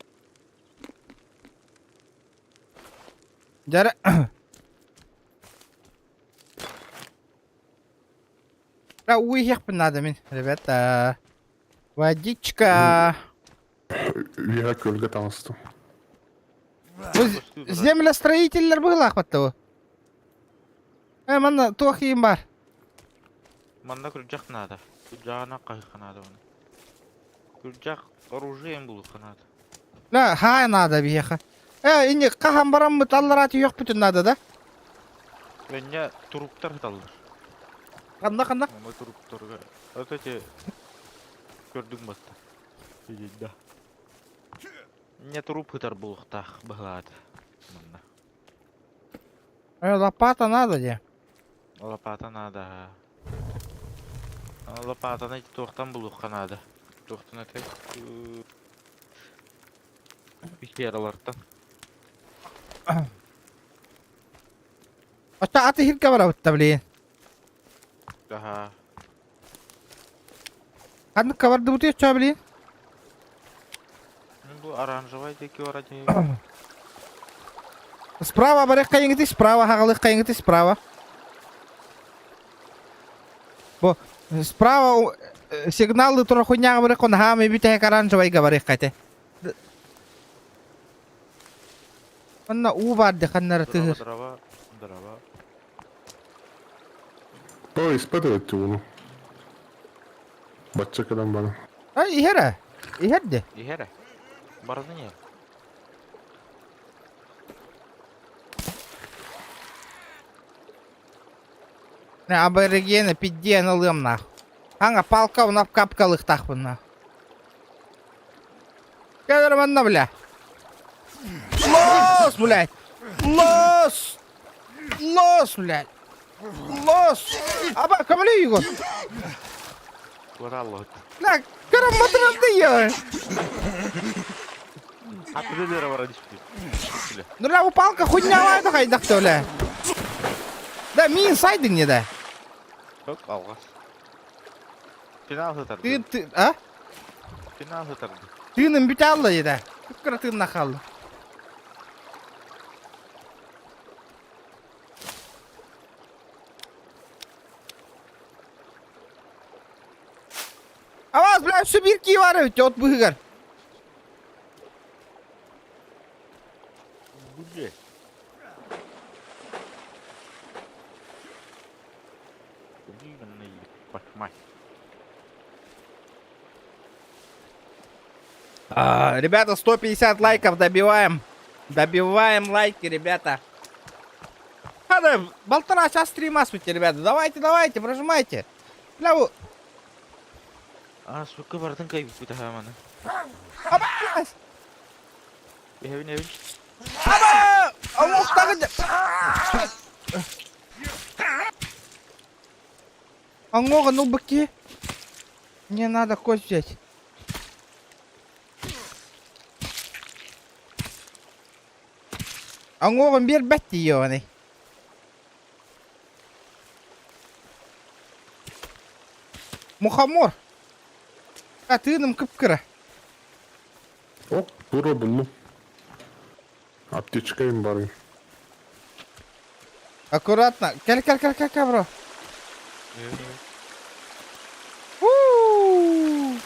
[SPEAKER 1] Дьэрэ. Да, уу иһиэхпин наада мин, ребята. Водичка.
[SPEAKER 3] Үөһэ күөлгэ таҕыстым.
[SPEAKER 1] Бу землестроителлэр быһыылаахпыт да бу. Э, манна туох иин бар?
[SPEAKER 6] Манна күрдьэх наада. Күрдьэҕинэн хаһыахха наада оны. Күрдьэх оружием булуохха наада.
[SPEAKER 1] Да, хаа наада биһиэхэ. Э, ини хаһан бараммыт аллараа түһүөхпүтүн наада да?
[SPEAKER 6] Өнньэ туруктар ыталлар.
[SPEAKER 1] Ханна ханна?
[SPEAKER 6] Ону туруктарга. Вот эти көрдүҥ баста. Да. Не труп ытар буолуохтаах быһылаата. Манна.
[SPEAKER 1] Э, лопата надо де.
[SPEAKER 6] Лопата надо. Лопатаны туохтан булуохха наада. Туохтан этэй? Пещералартан.
[SPEAKER 1] Ота аты хирка барабытта, блин.
[SPEAKER 6] Аха.
[SPEAKER 1] Ханнык бардыбыт чё, блин?
[SPEAKER 6] Ну, бу оранжевай диэки барар
[SPEAKER 1] Справа барыахха справа хаҕалыахха справа. Бу справа сигналы турар хуйняҕа барыахха наһаа бүтэһик оранжевайга барыахха этэ. Онно уу баар дии ханнары тыһыр.
[SPEAKER 6] Дрова, дрова.
[SPEAKER 3] То испытывать ууну. Бачча кэлэн баран.
[SPEAKER 1] Ай иһэр ээ. Иһэр дии.
[SPEAKER 6] Иһэр ээ. Барытын иһэр.
[SPEAKER 1] Аборигены пиддиэн ылыам нах. Аҥа палка унап капкалыхтаахпын на. Кэлэр манна бля. Лос, блядь! Лос! Лос, блядь! Лос! Аба, көмөлөй Егор.
[SPEAKER 6] Туораллыбыт.
[SPEAKER 1] Бля, карамматырды я.
[SPEAKER 6] Атырылара баран испит.
[SPEAKER 1] Ну, бля, палка хуйня да хайдах бля. Да, мин сайдың не да.
[SPEAKER 6] Çok алғас. Финал сытарды.
[SPEAKER 1] Ты, ты, а?
[SPEAKER 6] Финал сытарды.
[SPEAKER 1] Тыыным бүтэ алла деді. Кыра тыынна хаалла. Аваас, бля, өссө биир кии баар эбит, от быһыгар.
[SPEAKER 6] Бля. Блин, мать.
[SPEAKER 1] А, ребята, 150 лайков добиваем. Добиваем лайки, ребята. Надо полтора часа стрима смотрите, ребята. Давайте, давайте, прожимайте. Бля, вы-
[SPEAKER 6] А, сука, бардын кайбыт маны.
[SPEAKER 1] Аба!
[SPEAKER 6] Эбин эбин.
[SPEAKER 1] Аба! Оҥоһтаҕын Аңоға, ну быки. Мне надо кость взять. Аңоҕун биэрбэт дии Мухомор. А тыыным кып-кыра.
[SPEAKER 3] О, тура буллум. Аптечка им бары.
[SPEAKER 1] Аккуратно. Кел, кел, кел, кел, кел, бро.
[SPEAKER 6] Эбин эбин.
[SPEAKER 1] У!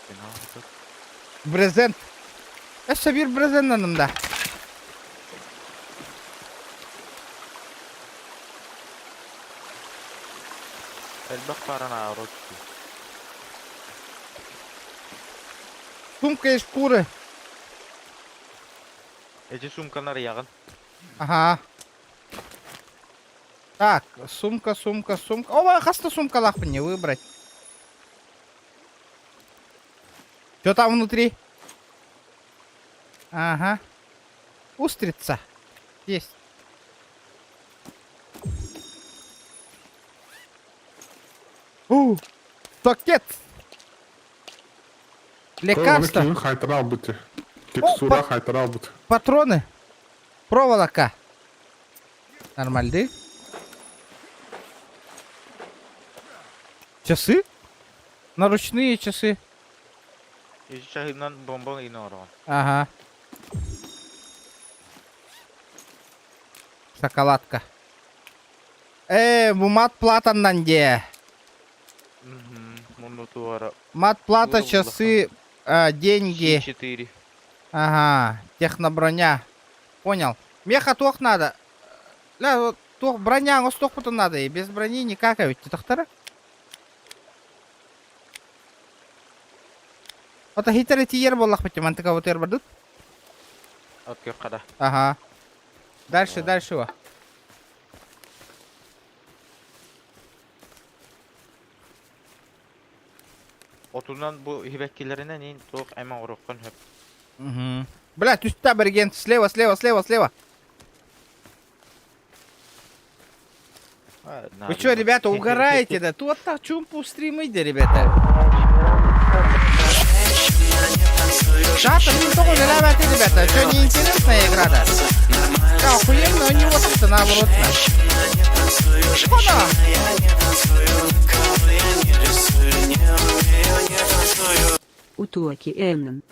[SPEAKER 6] Финал сытар.
[SPEAKER 1] Брезент. Өссө биир брезент анымда.
[SPEAKER 6] Элбэх паран аарот.
[SPEAKER 1] Сумка из шкуры.
[SPEAKER 6] Эти сумканы арыйаҕын.
[SPEAKER 1] Ага. Так, сумка, сумка, сумка. О, хаста сумкалаахпын не выбрать. Что там внутри? Ага. Устрица. Есть. У, пакет. Лекарство.
[SPEAKER 3] Текстура хайтаралбыт.
[SPEAKER 1] Патроны. Проволока. Нормальды. Часы? Наручные часы.
[SPEAKER 6] Чаһынан бомба ине ороҕун.
[SPEAKER 1] Ага. Шоколадка. Э, бу мат платаннан де.
[SPEAKER 6] Мунну туара.
[SPEAKER 1] Мат плата, часы, э, деньги.
[SPEAKER 6] 4.
[SPEAKER 1] Ага, техноброня. Понял. Меха туох надо. Ля, вот туох броня, оҥостуохпутун надо. И без брони никак ведь тахтара. Ото хитер тиер буоллахпыт мантыка вот бардыт.
[SPEAKER 6] От көххада.
[SPEAKER 1] Ага. Дальше, дальше во.
[SPEAKER 6] Отунан бу хибэккилэринэн ин туох эмэ оҥоруоххун сөп.
[SPEAKER 1] Угу. Бля, түстэ абориген. Слева, слева, слева, слева. Вы что, ребята, угораете, да? Тут так чумпу стримы, да, ребята. Шата, не только ребята. Что, не интересная игра, да? Да, охуенно, но не вот это наоборот. Шкода!
[SPEAKER 5] Утоки Энн.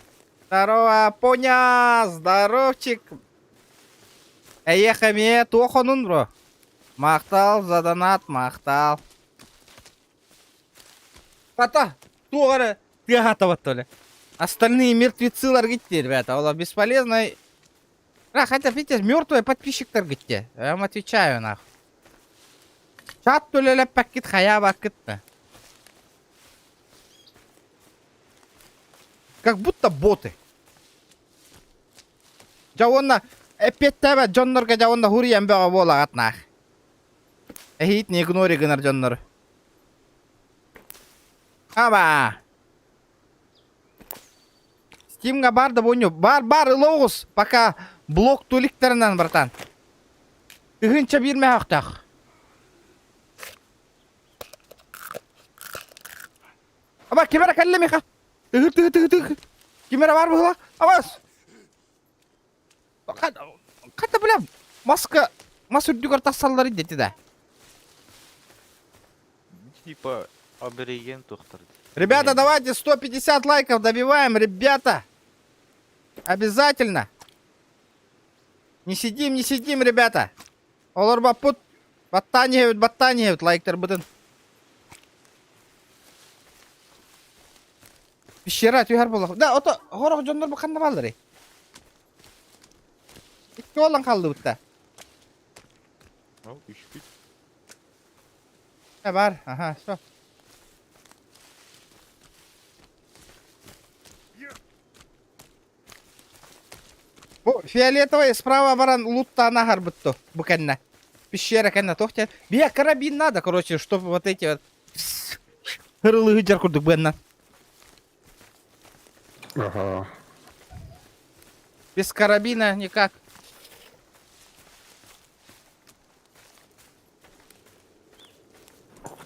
[SPEAKER 1] Здорово, поня! Здоровчик! Эйиэхэ эмиэ туох онун бро? Махтал за донат, махтал. Хата, туох эрэ тыаһаатабат толи. Остальные мертвецы гитте, ребята. Ола бесполезно. А, хотя, видите, мертвые подписчиктар гитте. Я вам отвечаю, нахуй. Чат төлөлөппөккит хайаабаккыт Как будто боты. Дьэ уонна эппиэттээбэт дьоннорго дьэ уонна хуруйан бөҕө буолаҕыт наах. Эһиит не игнори гынар дьоннору. Аба! Стимга бар да буонньу. Бар бар ыла оҕус пока блок туликтарынан братан. Тыһыынча биир мөһөхтөөх. Аба ким эрэ кэллэ миэхэ. Тыһы тыһы тыһы тыһы. Ким эрэ баар быһыылаах. Абас! Хата бля маска мас үрдүгэр тахсаллар дии да.
[SPEAKER 6] Типа абориген тухтар.
[SPEAKER 1] Ребята, давайте 150 лайков добиваем, ребята. Обязательно. Не сидим, не сидим, ребята. Олорбоппут. Баттаан иһэбит, баттаан иһэбит лайктарбытын. Пещера түһэр буолла. Да, ото хорох дьоннор бу ханна баалларый? Икки уолан хааллыбыт да.
[SPEAKER 6] Ол үшпүт.
[SPEAKER 1] Э, бар, ага, все. Бу фиолетовый справа баран луттаан аһарбыт то бу кэннэ. Пещера кэннэ туох диэн. Бия карабин надо, короче, чтобы вот эти вот ырылыы сылдьар курдук быаннан.
[SPEAKER 3] Ага.
[SPEAKER 1] Без карабина никак.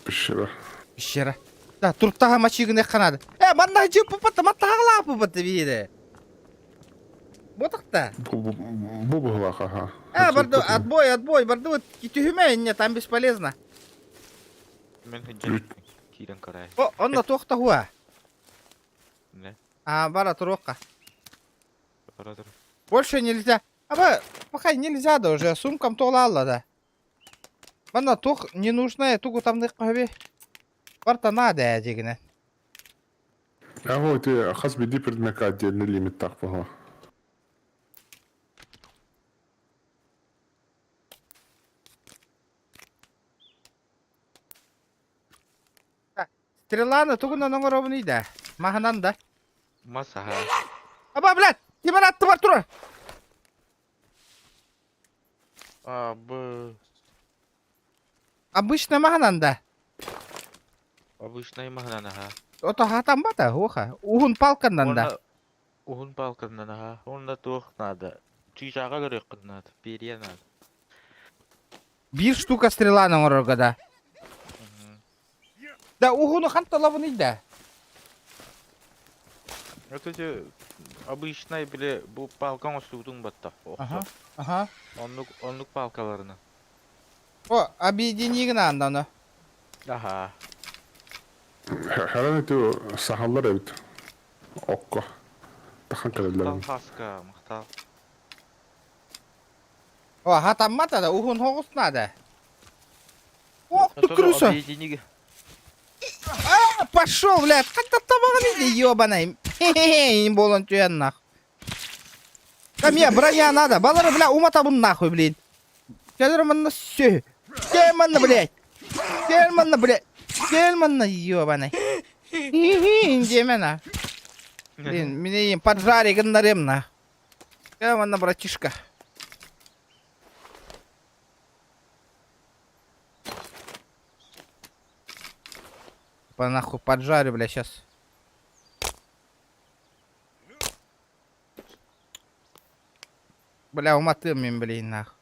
[SPEAKER 3] Пещера.
[SPEAKER 1] Пещера. Да, туртаха мачигыныахха наада. Э, манна дьыппыппат, маттаһаҕалааппыппат биире. Ботахта.
[SPEAKER 3] Бу быһылаах, ага.
[SPEAKER 1] Э, барду, отбой, отбой, барду, вот түһүмэ инне, там бесполезно.
[SPEAKER 6] Мен хыджан киирэн карай.
[SPEAKER 1] О, онно туох хуа.
[SPEAKER 6] Не.
[SPEAKER 1] А, бара туруохха.
[SPEAKER 6] Бара тур.
[SPEAKER 1] Больше нельзя. Аба, пока нельзя да уже, сумкам туолаалла да. Манна туох не нужна, тугу тамнык хаби. Барта надо ээ дьигинэ.
[SPEAKER 3] Аҕа ити хас биирдии предмекка отдельный лимиттаах буолуо.
[SPEAKER 1] Стреланы тугунан оҥоробунуй да? Маһынан да.
[SPEAKER 6] Мас аһа.
[SPEAKER 1] Аба, блядь, ким эрэ аттыбар турар.
[SPEAKER 6] А, б...
[SPEAKER 1] Обычно маһынан да.
[SPEAKER 6] Обычнай маһынан аһа.
[SPEAKER 1] Ото хатаммата, уха. Уһун палканнан да.
[SPEAKER 6] Уонна уһун палканнан аһа. Уонна туох наада? Чыычааҕа өлөрүөххүн наада. Перья наада.
[SPEAKER 1] Биир штука стреланы оҥорорго да.
[SPEAKER 6] Мгм.
[SPEAKER 1] Да уһуну ханталабыный да.
[SPEAKER 6] Вот эти обычнай били бу палка оҥостубутуҥ батта.
[SPEAKER 1] Аха,
[SPEAKER 6] Охсор.
[SPEAKER 1] аха.
[SPEAKER 6] Оннук оннук палкаларынан.
[SPEAKER 1] О, объедини гынан да ону.
[SPEAKER 6] Аха.
[SPEAKER 3] Хәрән ити сахаллар эбит. Окко. Тахан
[SPEAKER 6] Махтал
[SPEAKER 3] кэлэллэр.
[SPEAKER 6] хаска, махтал.
[SPEAKER 1] О, хатаммата да, уһун хоҕус надо. Ох ты крыса!
[SPEAKER 6] Объедини
[SPEAKER 1] А, пошел, блядь, как-то табаҕын иди, ебаный. Хе-хе-хе, буолан түһэн нах. Да мне броня надо, балары, бля, уматабын нахуй, блин. Кэлэр манна сү. Кэл манна, блядь. Кэл манна, блядь. Кэл манна, ебаный. Хе-хе, диэмэ на. Блин, меня поджари гыннарым на. Кэл манна, братишка. По нахуй поджарю, бля, сейчас. Бля, уматым мен, блин, нах.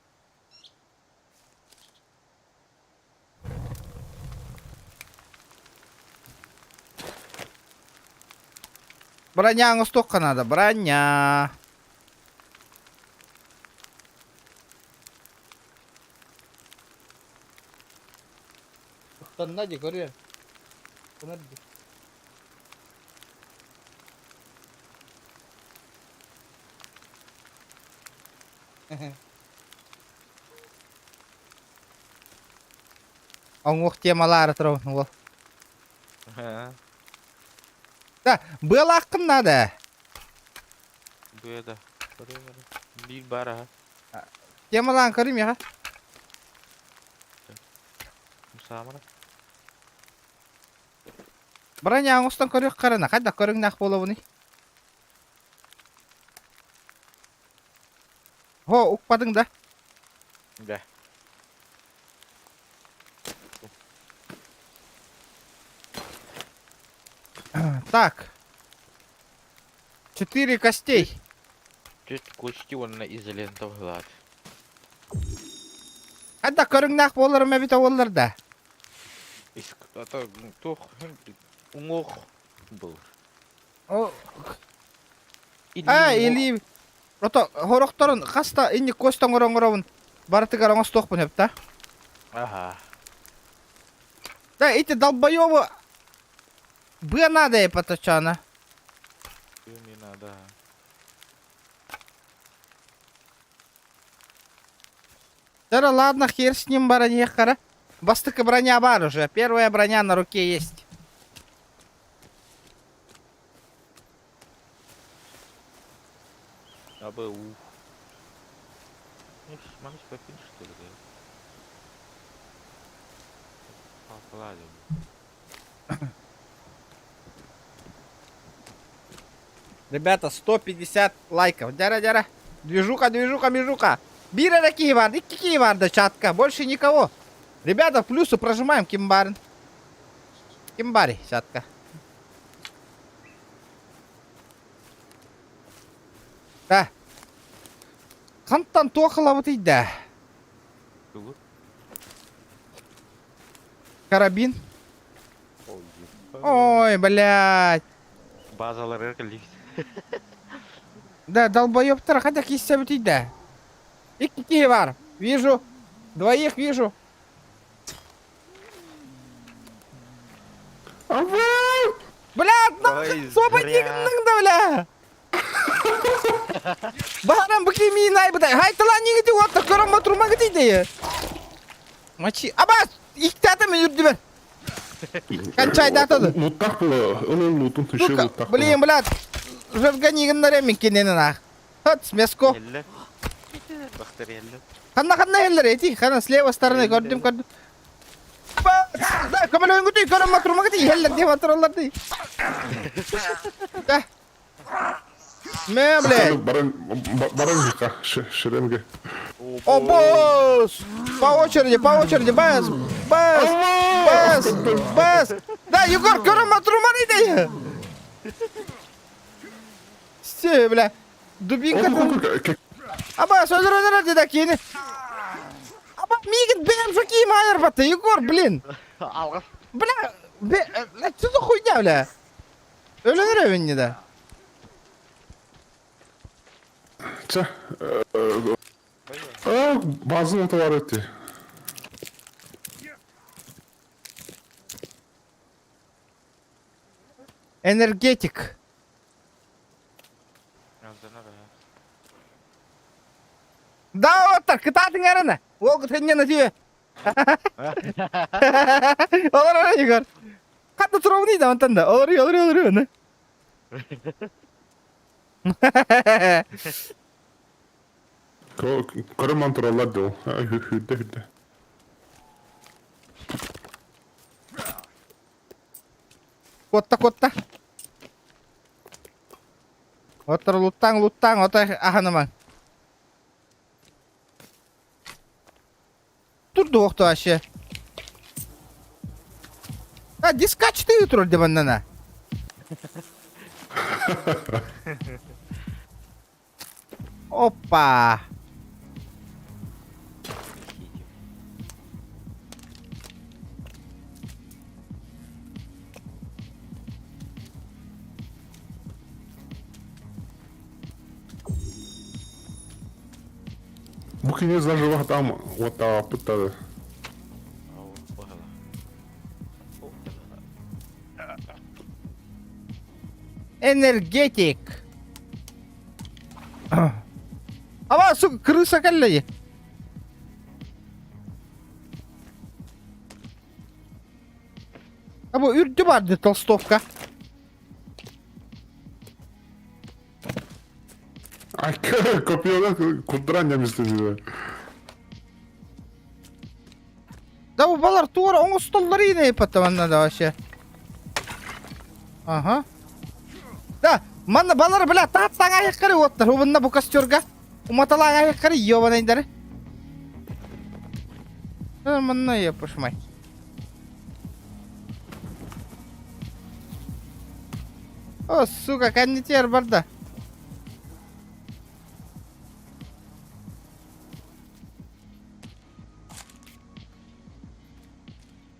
[SPEAKER 1] Броня оҥостуохха надо, броня. Туттанна дии көрүө. Гынар дии. Оҥуох темалаары турабын уол. Да, быалааххын наада.
[SPEAKER 6] Быа да. Биир баар аһа.
[SPEAKER 1] Темалаан көрүм яха.
[SPEAKER 6] Саамара.
[SPEAKER 1] Броня оҥостон көрүөх харана. Хайдах көрүҥнээх буолабыный? Хо, укпатыҥ да?
[SPEAKER 6] Да.
[SPEAKER 1] Так. Четыре костей.
[SPEAKER 6] Чуть кости уонна изолента быһылаат.
[SPEAKER 1] Хайдах көрүҥнээх буоларым эбитэ буоллар да.
[SPEAKER 6] Ата туох уҥуох был.
[SPEAKER 1] О, а, или Ото хорохторун хаста инни кость оҥоробун барытыгар оҥостуохпун сөп да?
[SPEAKER 6] Ага.
[SPEAKER 1] Да, эти долбоёбы быа надо епатачана.
[SPEAKER 6] Не надо.
[SPEAKER 1] Да ладно, хер с ним броня Бастыка броня бар уже. Первая броня на руке есть.
[SPEAKER 6] АБУ. Манус попин, что ли, да?
[SPEAKER 1] Ребята, 150 лайков. Дяра-дяра. Движуха, движуха, движуха. Биир эрэ киһи баар, икки киһи баар да чатка. Больше никого. Ребята, плюсы прожимаем ким баарын. Ким баарый чатка. Да. Хантан туох ылабытый да?
[SPEAKER 6] Тугу?
[SPEAKER 1] Карабин. Ой, блядь.
[SPEAKER 6] Базаларыгар кэллибит.
[SPEAKER 1] Да, долбоебтар, хотя киссэбитий да. Икки киһи баар. Вижу. Двоих вижу. Бля,
[SPEAKER 6] Ой,
[SPEAKER 1] свободник да, бля. Баһаран бу кимиин айбыта. Хайталан нигити уотта көрөн ботурма гытыйды. Мочи. Абас! Иктата мен үрдүбэр. Кончайдатады.
[SPEAKER 3] Луттах было, ылын лутун түшө
[SPEAKER 1] Сука,
[SPEAKER 3] луттах
[SPEAKER 1] блин, блядь. Жевганигыннар мен киненин ах. Хат, смеско.
[SPEAKER 6] Элле. Бахтар элле.
[SPEAKER 1] Ханна ханна эллер эти, ханна с левой стороны көрдүм көрдүм. Да, көмөлөңгүтүй көрөн матурма гыты еллер деп атыралар дей. Да. Мэ, блядь!
[SPEAKER 3] Баран, баран шеренге.
[SPEAKER 1] О, босс! По очереди, по очереди, бас! Бас! Бас! Бас! Да, Егор, көрөн матуруман иди! Все, бля. Дубинка. Аба, өлөр өлөр деді кені. Аба, мигін бэм шоким айырбатты, Егор, блин.
[SPEAKER 6] Алгас.
[SPEAKER 1] Бля, бе, бля, что за хуйня, бля? Өлөр эбинни да.
[SPEAKER 3] Чэ, базын оту бар өтті.
[SPEAKER 1] Энергетик. Да, оттар, кытаатыҥ эрэнэ. Ол кытынньа на тебе. Олор ора Егор. Хатта туровный да онтон да. Олор олор олор оны.
[SPEAKER 3] Көрө тураллар доо. Хүрдэ хүрдэ.
[SPEAKER 1] Куотта куотта. Оттор луттаң луттаң отой аһанымаҥ. Турду охто вообще. А, дискач ты турар дебаннана. Опа.
[SPEAKER 3] Бу кини заживах там уоттаабаппыт
[SPEAKER 1] Энергетик. Ава, сука, крыса кэллэ Або үрдү барды толстовка.
[SPEAKER 3] Ай, копьелар курдуран нэмистэ
[SPEAKER 1] Да бу балар туора оҥостоллор иинэ ипаттаманна да вообще. Ага. Да, манна балар бля тааттаҥ айыккары уоттар убунна бу костерга. Уматалаан айыккары ёбанайдары. Манна епушмай. О, сука, кондитер барда.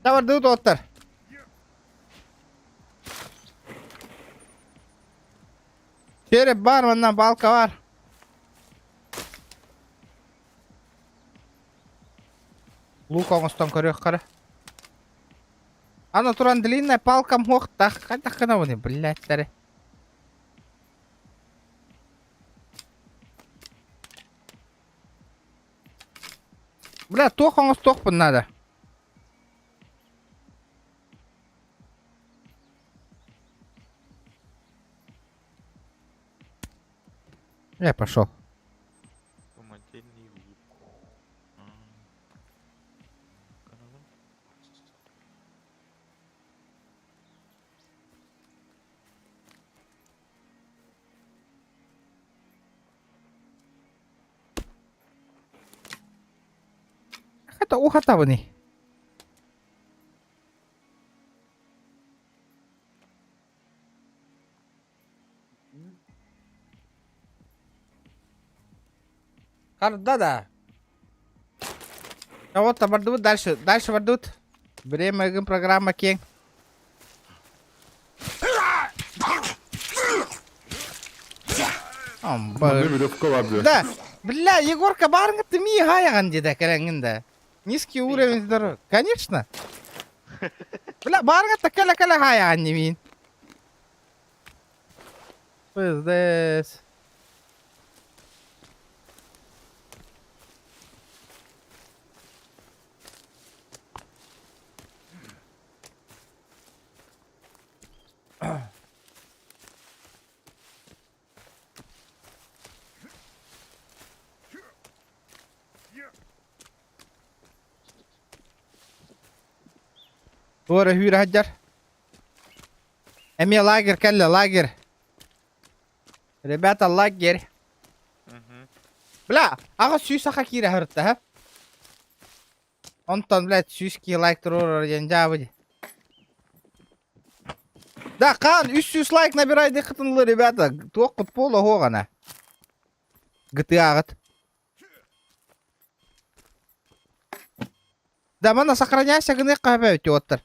[SPEAKER 1] Табардыбыт уоттар. Череп бар, манна балка бар. Лук оҥостон көрүөх хара. Аны туран длинная палка муохтах, хайдах гынабыный, блядь, Бля, туох оҥостуохпун наада. Я пошел.
[SPEAKER 6] Самодельный лук.
[SPEAKER 1] Хата ухатабыный. Харда да. А вот бардыбыт дальше, дальше бардыбыт. Время программа кең. Да, бля, Егорка барыңы ты ми хаяған деді кәрәңін да. Низкий уровень здоровья. Конечно. Бля, барыңы та кәлә-кәлә хаяған немейін. Пиздец. Туора хүүрэ сылдьар. Эмиэ лагерь кэллэ, лагерь. Ребята, лагерь. Бля, 800 саха киирэ сырытта, һэ? Онтон, блядь, 100 киһи лайк туруорар диэн дьаабы дии. Да, хаан, 300 лайк набирайдыххытын ребята. Туоххут буола оһуоҕана. Гытыаҕыт. Да, манна сохраняйся гыныахха сөп эбит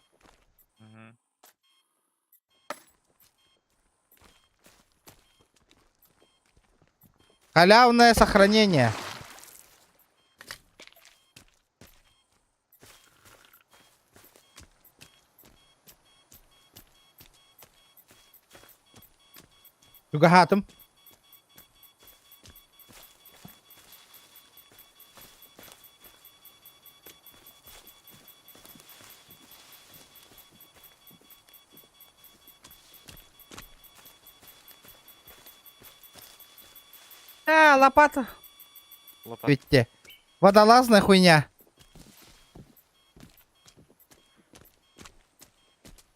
[SPEAKER 1] Халявное сохранение. Чугаһаатым. А, лопата.
[SPEAKER 6] Лопата.
[SPEAKER 1] Видите. Водолазная хуйня.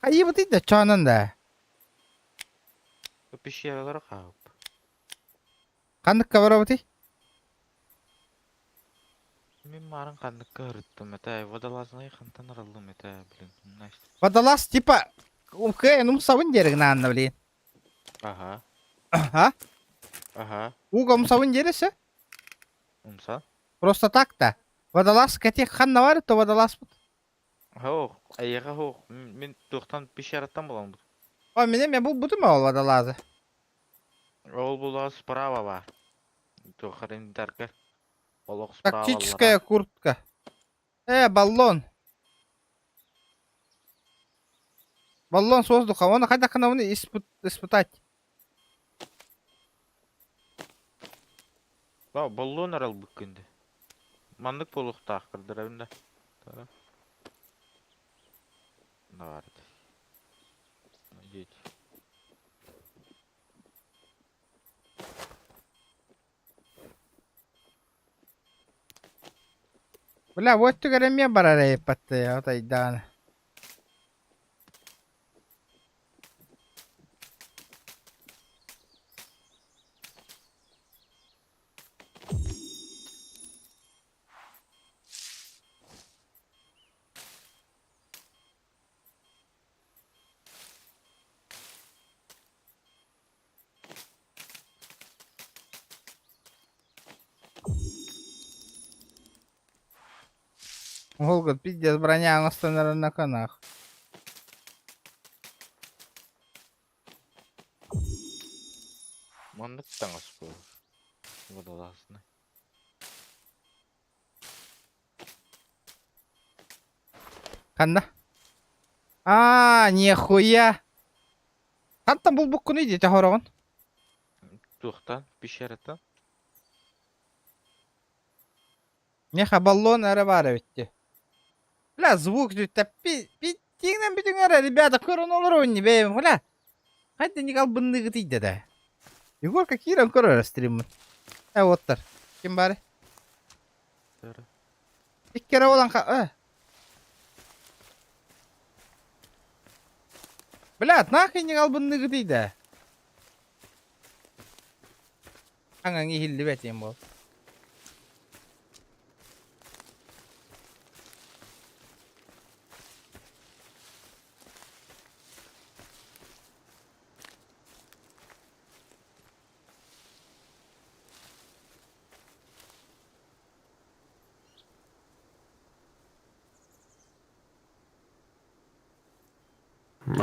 [SPEAKER 1] Хайыбытый да чоонун да.
[SPEAKER 6] Пещералары хаалып.
[SPEAKER 1] Ханныкка барабытый?
[SPEAKER 6] Мин марын ханныкка ырыттым это водолазный хантан араллым это блин.
[SPEAKER 1] Водолаз типа кыайан умсабын диэригин аанна блин.
[SPEAKER 6] Ага.
[SPEAKER 1] А?
[SPEAKER 6] Ага.
[SPEAKER 1] Ууга умсабын диэрэсэ?
[SPEAKER 6] Умса.
[SPEAKER 1] Просто так-то. Водолаз кэтиэх ханна бар то водолазпыт.
[SPEAKER 6] Хоох, эйиэхэ хоох. Мин туохтан пещераттан буламмыт.
[SPEAKER 1] О, мине мен булбутум ол водолазы.
[SPEAKER 6] Ол булаа справа бар. Туох арендарга. Олох справа
[SPEAKER 1] Тактическая куртка. Баллон. Баллон с воздуха. Он хайдах оны испытать.
[SPEAKER 6] Да, баллон аралбыт күндү. Маннык буолуохтаах көрдөрөбүн да. Давай. Надеть.
[SPEAKER 1] Бля, вот түгэр эмиэ барар эйппатты отайдаан. Голгот, пиздец, броня останара на конах.
[SPEAKER 6] Маннык таҥас буолар. Водолазный.
[SPEAKER 1] Ханна? Аа, нихуя! Хантан булбуккунуй диэтэ хороҕун?
[SPEAKER 6] Туохтан? Пещераттан?
[SPEAKER 1] Миэхэ баллон эрэ баар эбит дии. Бля, звук питтиҥнэн бүтүҥ эрэ, ребята, көрөн олоробун бэйэм, бля. Хайда ник албынныгытый да. Егорка киирэн көрөр стриммын. Э, уоттар. Ким баары? Икки эрэ буолан ха... Блядь, нахуй ник албынныгытый да. Аҥаҥ иһиллибэт диэн буол.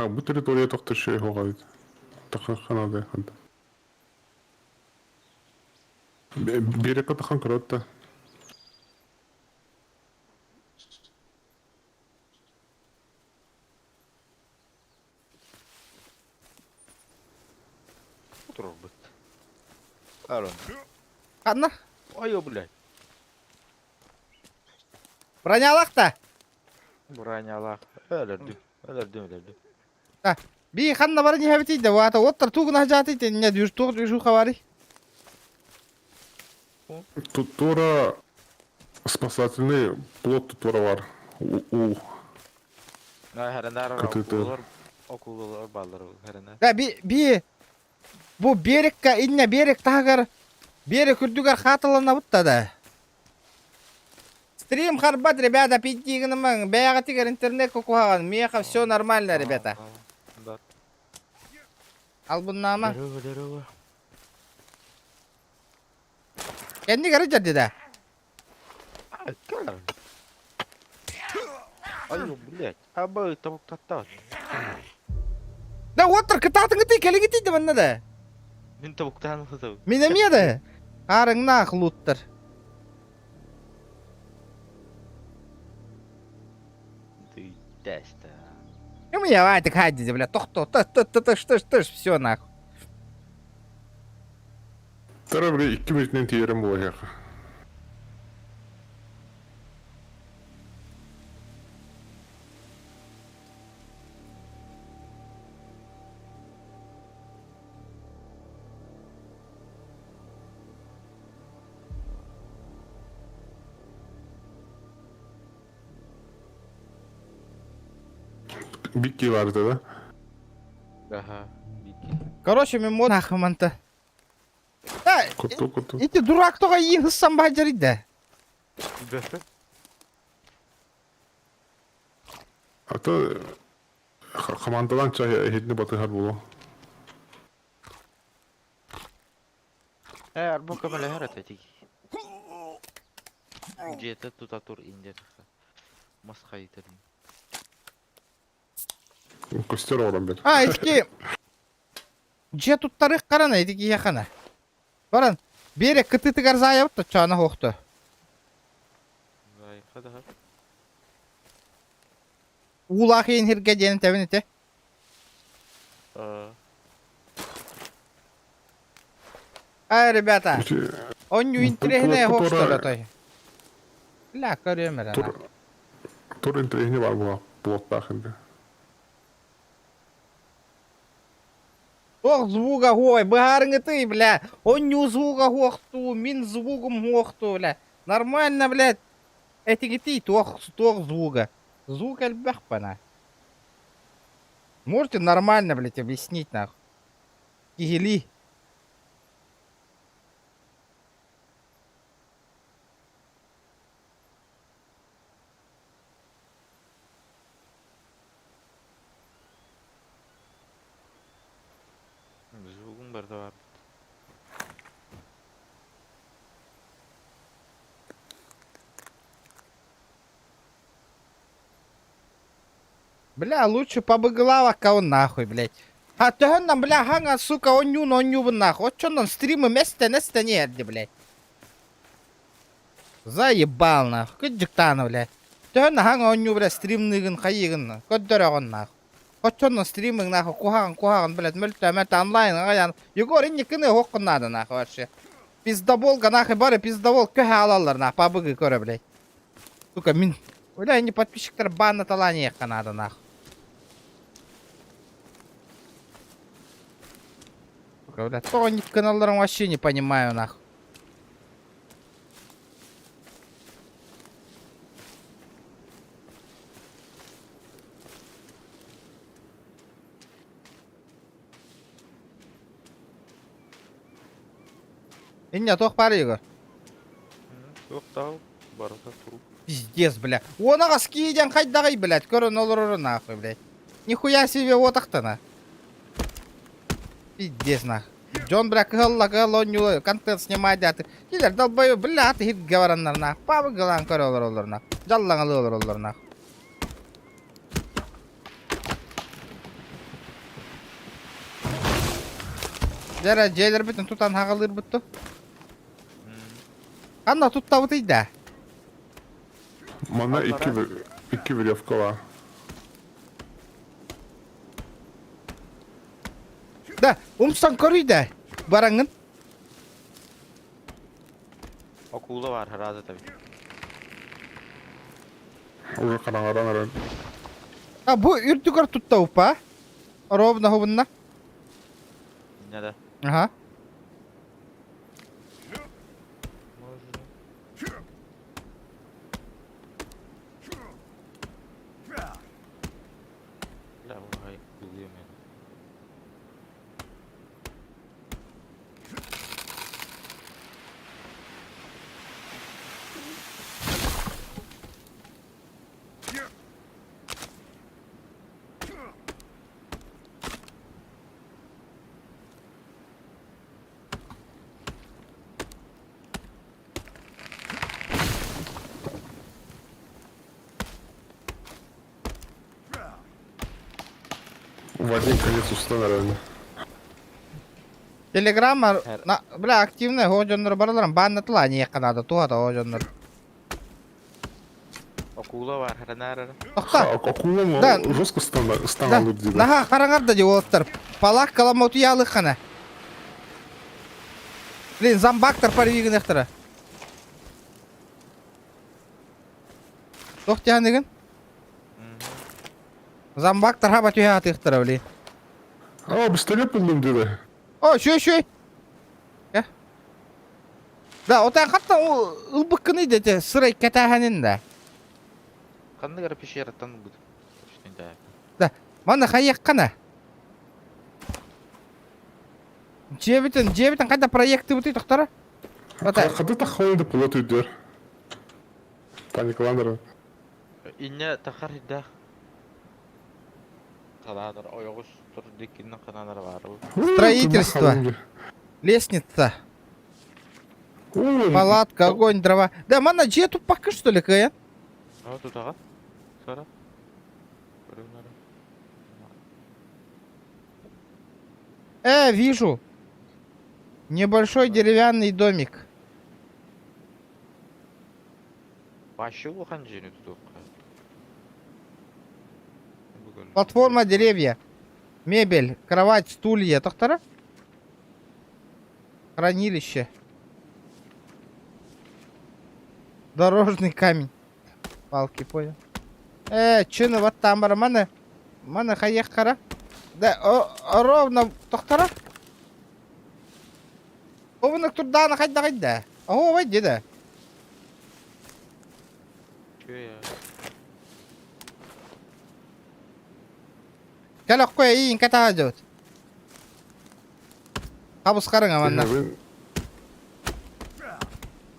[SPEAKER 3] А, бу территория тохтор шей хоҕайт. Тахханады ханта. Биэрэккэ тахан көрөт да.
[SPEAKER 6] Турарбыт. Арон.
[SPEAKER 1] Ханна?
[SPEAKER 6] Ой, блядь.
[SPEAKER 1] Бронялах да?
[SPEAKER 6] Бронялах. Өлөрдүм. Өлөрдүм, өлөрдүм.
[SPEAKER 1] Би ханна баран иһэбитий да вата оттар тугуна жаатый не дүр туох дүрсу хабари.
[SPEAKER 3] Тут тура спасательный плот тут тура бар. У.
[SPEAKER 6] Хәрендар
[SPEAKER 3] Кытыты.
[SPEAKER 6] окулар окулар баллар хәрендар.
[SPEAKER 1] Да би би. Бу берекка иннэ берег таһыгар берег үрдүгэр хаатыланабыт да да. Стрим харбат, ребята, пиздии гынымаҥ. Бэйэҕитигэр интернет куһаҕан. Миэхэ все нормально, ребята.
[SPEAKER 6] Да.
[SPEAKER 1] Албыннаама.
[SPEAKER 6] Здорово, здорово.
[SPEAKER 1] Кэнник эрэ дьэрди да.
[SPEAKER 6] Ай, блядь, аба тобуктаттаат.
[SPEAKER 1] Да уоттар кытаатыҥытый кэлиҥитий да манна да.
[SPEAKER 6] Мин тобуктаан ылытабын.
[SPEAKER 1] Мин эмиэ да. Аарыҥнаах лууттар.
[SPEAKER 6] Ты теста.
[SPEAKER 1] У меня Ватик хадди, бля, тохто, т т т т что что все нахуй.
[SPEAKER 3] Тара били икки мүнүүтүнэн тиийэрим буолуохха. Бикки баарда да?
[SPEAKER 6] Ага, Бикки.
[SPEAKER 1] Короче, мен мод нахыманта. Да,
[SPEAKER 3] Кутту кутту.
[SPEAKER 1] ити дурак тоҕо иин хыссан баһдьарыйда.
[SPEAKER 3] А то командалан чай иһитини батыһар буолуо.
[SPEAKER 6] Э, арбу көмөлөһөр этэ тиги. Дьиэтэ тута тур индия тахса. Мас хайытарын.
[SPEAKER 3] Костер оҕорон бэр.
[SPEAKER 1] А, итики дьиэ туттарых харана ити киһиэхэ Баран биэрэ кытыытыгар заайабыт точчоона хуохту.
[SPEAKER 6] Заайха да.
[SPEAKER 1] Уулаах иин хиргэ диэн тэбин ити. Ай, ребята, онньу интириэһинэй хосторо той. Бля, көрүөм эрэ.
[SPEAKER 3] Тур тур интириэһинэй баар була плоттаах инде.
[SPEAKER 1] Туох звуга хуой, быһаарыҥытый, бля. Онньу звуга хуохтуу, мин звугум хуохтуу, бля. Нормально, блядь. Этигитий туох туох звуга. Звук элбэх бана. Можете нормально, блядь, объяснить, нахуй? Киһилии.
[SPEAKER 6] Звугун барда бар.
[SPEAKER 1] Бля, лучше побыглава кого нахуй, блядь. А төһөннөн, бля, хаҥа, сука, онньуун онньуубун нахуй. Оччонон стримы местен эстэн иһэрди, блядь. Заебал, нахуй. Кыдьыктаана, блядь. Төһөннөн хаҥа онньуу, бля, стримныгын, хайыгын, көрдөрөҕүн, нахуй. Оччонон стриминг, нахуй, куһаҕан, куһаҕан, блядь, мөлтөө, мөлтөө, онлайн, аҕайан. Егор, инникини оһоххун наада, нахуй, вообще. Пиздоболга, нахуй, бары пиздобол көһө алаллар, нахуй, пабыгы көрө, блядь. Сука, мин... Бля, не подписчиктар банна таланиехха надо, нахуй. Сука, бля, то они каналларым вообще не понимаю, нахуй. Инне туох баар Егор?
[SPEAKER 6] Суох тау, барыта турук.
[SPEAKER 1] Пиздец, бля. Уонаҕа скиидэн хайдаҕый, блядь, көрөн олорору нахуй, блядь. Нихуя себе уотахтана. Пиздец, нах. Дьон, бля, кыһалла кыһалла оонньуулар, контент снимать аты. Килер долбою, бля, аты хитгэ бараннар нах. Пабы гылаан көрө олороллор нах. Дьаллаҥалыы олороллор нах. Дьэ дьиэлэрбитин тутан хаҕалыырбыт ту. Ханна туттабытый да?
[SPEAKER 3] Манна икки икки веревка бар.
[SPEAKER 1] Да, умсан көрүй да. Бараҥҥын.
[SPEAKER 6] Акула бар, разы tabii.
[SPEAKER 3] Уже хараҥаран эрэн.
[SPEAKER 1] А бу үрдүгэр туттабыппа. Ровно хубунна.
[SPEAKER 6] Не да.
[SPEAKER 1] Ага.
[SPEAKER 6] Можно. Бля, ой, мен.
[SPEAKER 3] В один конец устан эрэн.
[SPEAKER 1] Телеграмма, на, бля, активный о дьоннор бараларын бааннатыла ниэххэ наада туһата о дьоннор.
[SPEAKER 6] Акула бар, харанаар.
[SPEAKER 1] Тохта.
[SPEAKER 3] Акула
[SPEAKER 1] Да.
[SPEAKER 3] жестко
[SPEAKER 1] Да,
[SPEAKER 3] станалыр диде.
[SPEAKER 1] наха хараҥар да уолаттар. Палааккала мотуйаалыххана. Блин, зомбактар парвигынахтара. Туох тиһаныгын? Зомбактар хаба түһэ атыахтара, блин.
[SPEAKER 3] А, пистолет булдум диде.
[SPEAKER 1] О, шөй, шөй. Да, отан хатта ылбыккыны дете сырай кэтээһэнин да.
[SPEAKER 6] Ханнык эрэ пещераттан ылбыт.
[SPEAKER 1] Да, манна хайыаххана. Дьиэбитин, дьиэбитин хайда проектыбытый тохтора?
[SPEAKER 3] Хата таххалды пулат үйдер. Паникаландыр.
[SPEAKER 6] Инне тахар идах. Ханаанар ойоҕус тур диккиннэн ханаанар баар.
[SPEAKER 1] Строительство. Лестница. Палатка, огонь, дрова. Да, манна дьиэ туппакка что ли, кыайан?
[SPEAKER 6] О, тутаҕа. Сара.
[SPEAKER 1] Вижу. Небольшой деревянный домик.
[SPEAKER 6] Вообще улахан дьиэни тутуохха.
[SPEAKER 1] Платформа, деревья. Мебель, кровать, стулья. Тохтара? Хранилище. Дорожный камень. Палки, понял. Чыны вот там бар. Маны, маны хайыах Да, о, ровно тохтара. Обунук турдаана хайда хайда. О, вай да.
[SPEAKER 6] Че я?
[SPEAKER 1] Кэл оккой иин катаа дьот. Хабыс карыңа манна.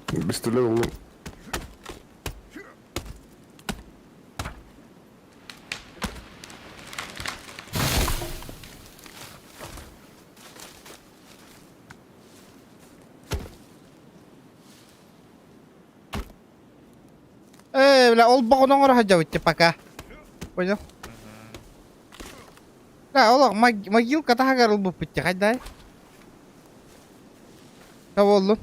[SPEAKER 3] Пистолет булдум.
[SPEAKER 1] Бля, ол боҕун оҥоро пока. Понял? Да, олох могилка таһыгар ылбыппыт хайдай. Таболлун.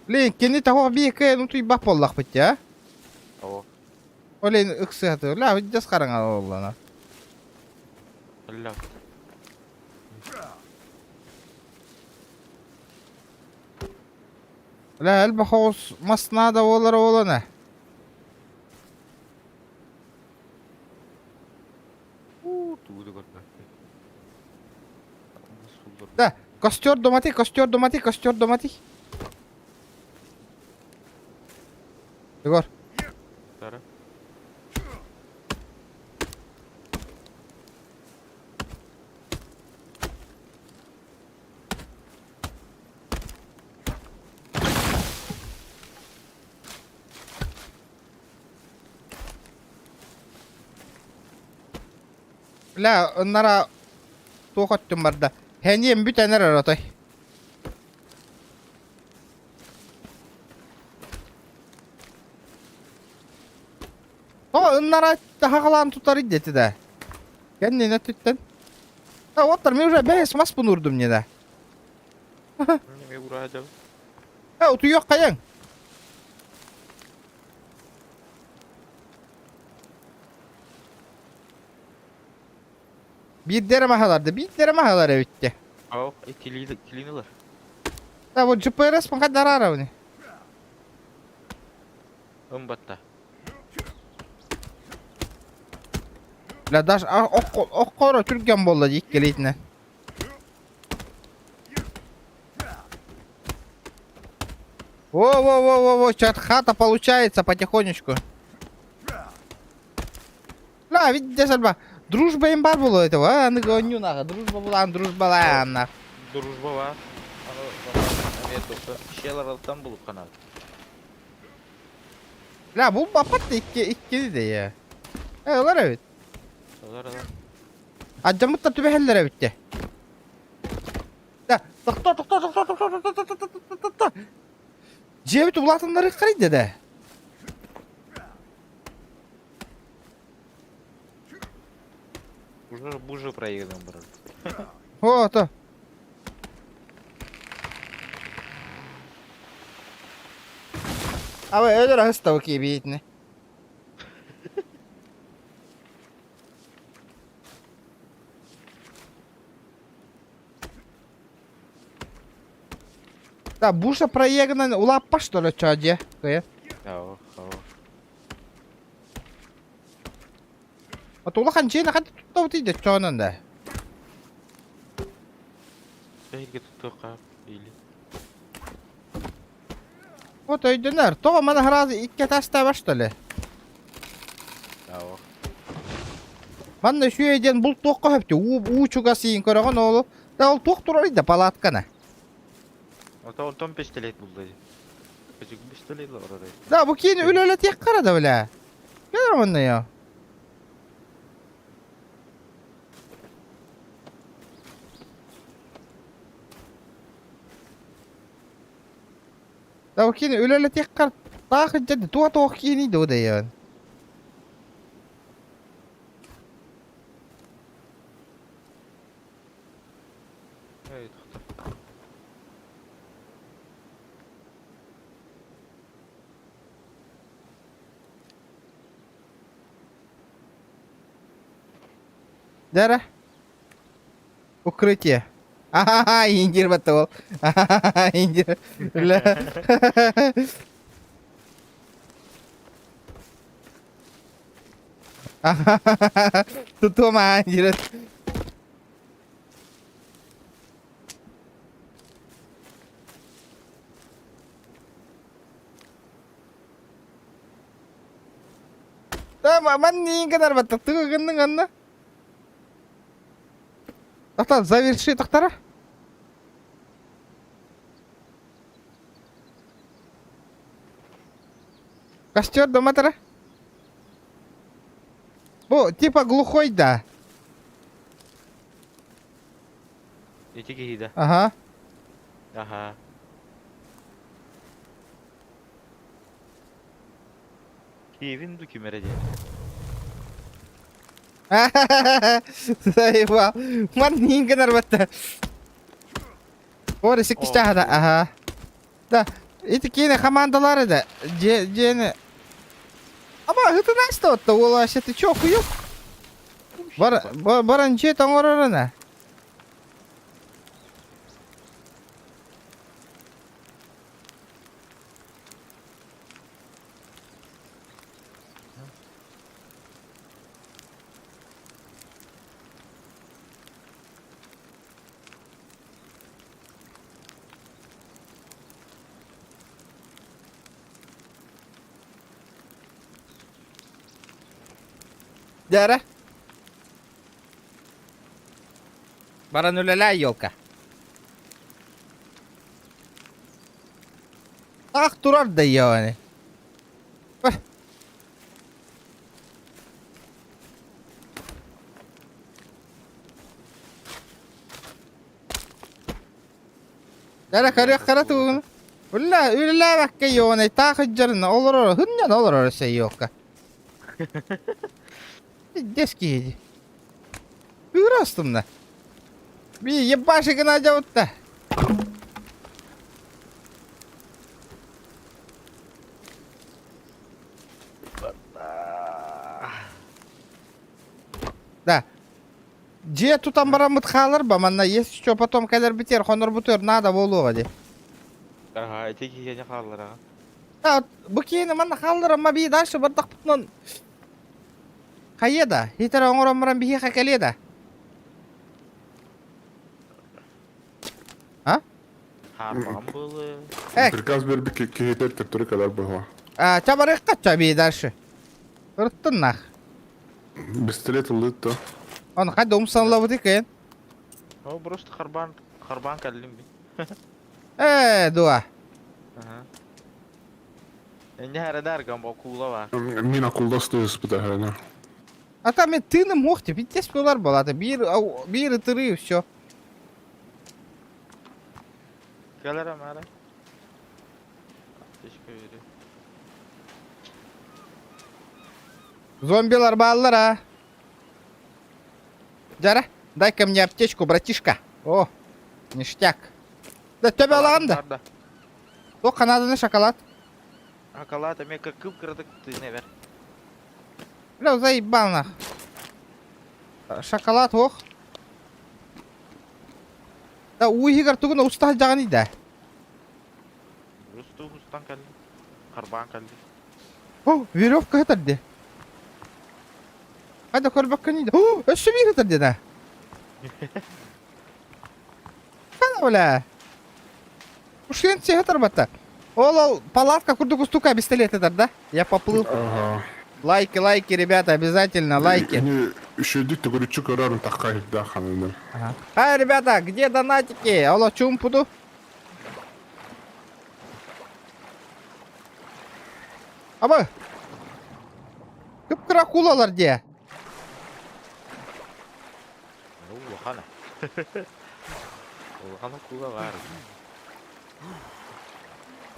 [SPEAKER 1] Блин, кини того биэкэ ну туйбах боллахпыт я.
[SPEAKER 6] О,
[SPEAKER 1] Олен ыксыаты. Ля, виджас караңа оллана.
[SPEAKER 6] ля.
[SPEAKER 1] Ля, элбэх оҕус маснада олар олана.
[SPEAKER 6] У, тууду көрдө.
[SPEAKER 1] Да, костер домати, костер домати, костер домати. Егор.
[SPEAKER 6] Сара.
[SPEAKER 1] Бля, оннара туох өттүн барда. Хэньем бүтэнэр оротой. О, ыннара тахагалаан тутар идети да. Кэннин өттүттэн. А, оттар мен уже бэс мас бунурдум не да.
[SPEAKER 6] Неме ураадал.
[SPEAKER 1] Э, утуйуох кайаң. Биирдere махаларды, биирдere махалар эбитте.
[SPEAKER 6] Ау, иккилиилар.
[SPEAKER 1] Да, вот GPS панка уни.
[SPEAKER 6] Ымбатта.
[SPEAKER 1] Бля, даже оккоро түрген болла иккилейтине. Во-во-во-во-во, чат хата получается потихонечку. Ла, видите, сальба. Дружба им бар было этого, а, аны гоню нахуй. Дружба была, дружба ла, нах.
[SPEAKER 6] Дружба бар. Щелар булып канат.
[SPEAKER 1] Бля, бу бапат икки икки де я. Э, олар эбит.
[SPEAKER 6] Олар алар.
[SPEAKER 1] Аджамытта түбэһэллэр эбитте. Да, тохто, тохто, тохто, тохто, тохто, тохто, тохто, тохто. Дьиэбит улаатыннарыаххарый да?
[SPEAKER 6] Уже бужа проездом барар.
[SPEAKER 1] О, то. Абы өлөр аһыстабы киэбиитини. Да, буша проегынан улааппа что ли, чё, дьэ? Кыйа.
[SPEAKER 6] Ао, ао.
[SPEAKER 1] А то улахан дьиэни ханна туттабытый да чоонон да.
[SPEAKER 6] Эһиги туттуохха или.
[SPEAKER 1] Вот өйдөнөр. Тоҕо маны сразу икки этажтаабар что ли?
[SPEAKER 6] Ао.
[SPEAKER 1] Манна үчүгэй диэн булт туохха сөптүй? Уу, уу чугас иин көрөҕүн оолу. Да ол туох турарый да палатканы.
[SPEAKER 6] Ото онтон пистолет булла дии. Көчүк пистолет олорор.
[SPEAKER 1] Да бу киини үлэлэтиэх да бля. Кэлэр манна я. Да бу киини үлэлэтиэх таах дьэ туох туох киини да удайын.
[SPEAKER 6] Эй, тохто.
[SPEAKER 1] Дара. Укрытие. Ага, индир батыл. Ага, индир. Бля. Тутума индир. Да, ман гынар баттык тугу гынныҥ онно? Тохтоо, заверши тохтара. Костер дома тара. Бу типа глухой да.
[SPEAKER 6] Ити киһи да.
[SPEAKER 1] Ага.
[SPEAKER 6] Аха. Киевин ду ким эрэ диэн.
[SPEAKER 1] Заебал. Ман ниин гынар батта. Ори сиккистаха да. Ага. Да. Ити киine командалары да. Же жени. Ама хытынаста отта уола ты чё охуел? Бар баран же тоҥоророна. Дьэ Баран үлэлээ елка. Ах турар да ёне. Дара көрүөх кара тугун. Үллэ үлэлээбэккэ ёне таах ыдьарына олорор хынньан олорор се елка. Пиздец киһи. Кыырастымна. Би ебаши гына дьабытта. Да. Дьиэ тутан бараммыт хаалар ба манна если что потом кэлэрбитигэр хонорбутугар наада буолуоҕа дии.
[SPEAKER 6] Аха, ити киһиэхэ хааллараҕын.
[SPEAKER 1] А бу киһини манна хаалларама бии дальше бардахпытынан хайыа да хитер оҥорон баран биһиэхэ кэлиэ да. А?
[SPEAKER 6] Хаарбаҕым буолуо.
[SPEAKER 1] Э.
[SPEAKER 3] Приказ биэрбит киһитэ төттөрү кэлэр быһыла.
[SPEAKER 1] А, чабарыахха ча бии дальше. Ырыттын нах.
[SPEAKER 3] Бистилет ыллыт да.
[SPEAKER 1] Он хайда умсанлабыты кыйын.
[SPEAKER 6] О, просто харбаан харбаан кэллим би.
[SPEAKER 1] Э, дуа.
[SPEAKER 6] Аха. Инде харадар гамбо куула бар.
[SPEAKER 3] Мин акулдас түһүспүтэ
[SPEAKER 1] А там мен тыыным суох пиздец буолар буолаата. Биир биир ытырыы все.
[SPEAKER 6] Кэлэр амара. Аптечка бери.
[SPEAKER 1] Зомбилар бааллар а. Дьара, дай-ка мне аптечку, братишка. О, ништяк. Да төбө алаҕын да.
[SPEAKER 6] Да.
[SPEAKER 1] Туох ханааданы шоколад.
[SPEAKER 6] Шоколад эмиэ кып-кыратык тыына бэр.
[SPEAKER 1] Бля, заебал нах. Шоколад ох. Да уу иһигэр тугун устаһ дьаҕаный да.
[SPEAKER 6] Устуу устан кэлли. Харбаан кэлли.
[SPEAKER 1] О, веревка сытар дии. Хайда көрбөккүн да. О, өссө биир сытар дии да. Хана бля. Ушен сытар батта. Ол ол палатка курдук устука пистолет сытар да? Я поплыл.
[SPEAKER 3] Ага.
[SPEAKER 1] Лайки, лайки, ребята, обязательно лайки.
[SPEAKER 3] Ини үчүгэйдик төгүрүччү көрөр тахха ирдээх хананы.
[SPEAKER 1] Ага. Ай, ребята, где донатики? Алло, чумпуду. Аба. Кып-кыра акулалар дии.
[SPEAKER 6] Улахан. Улахан акула баар.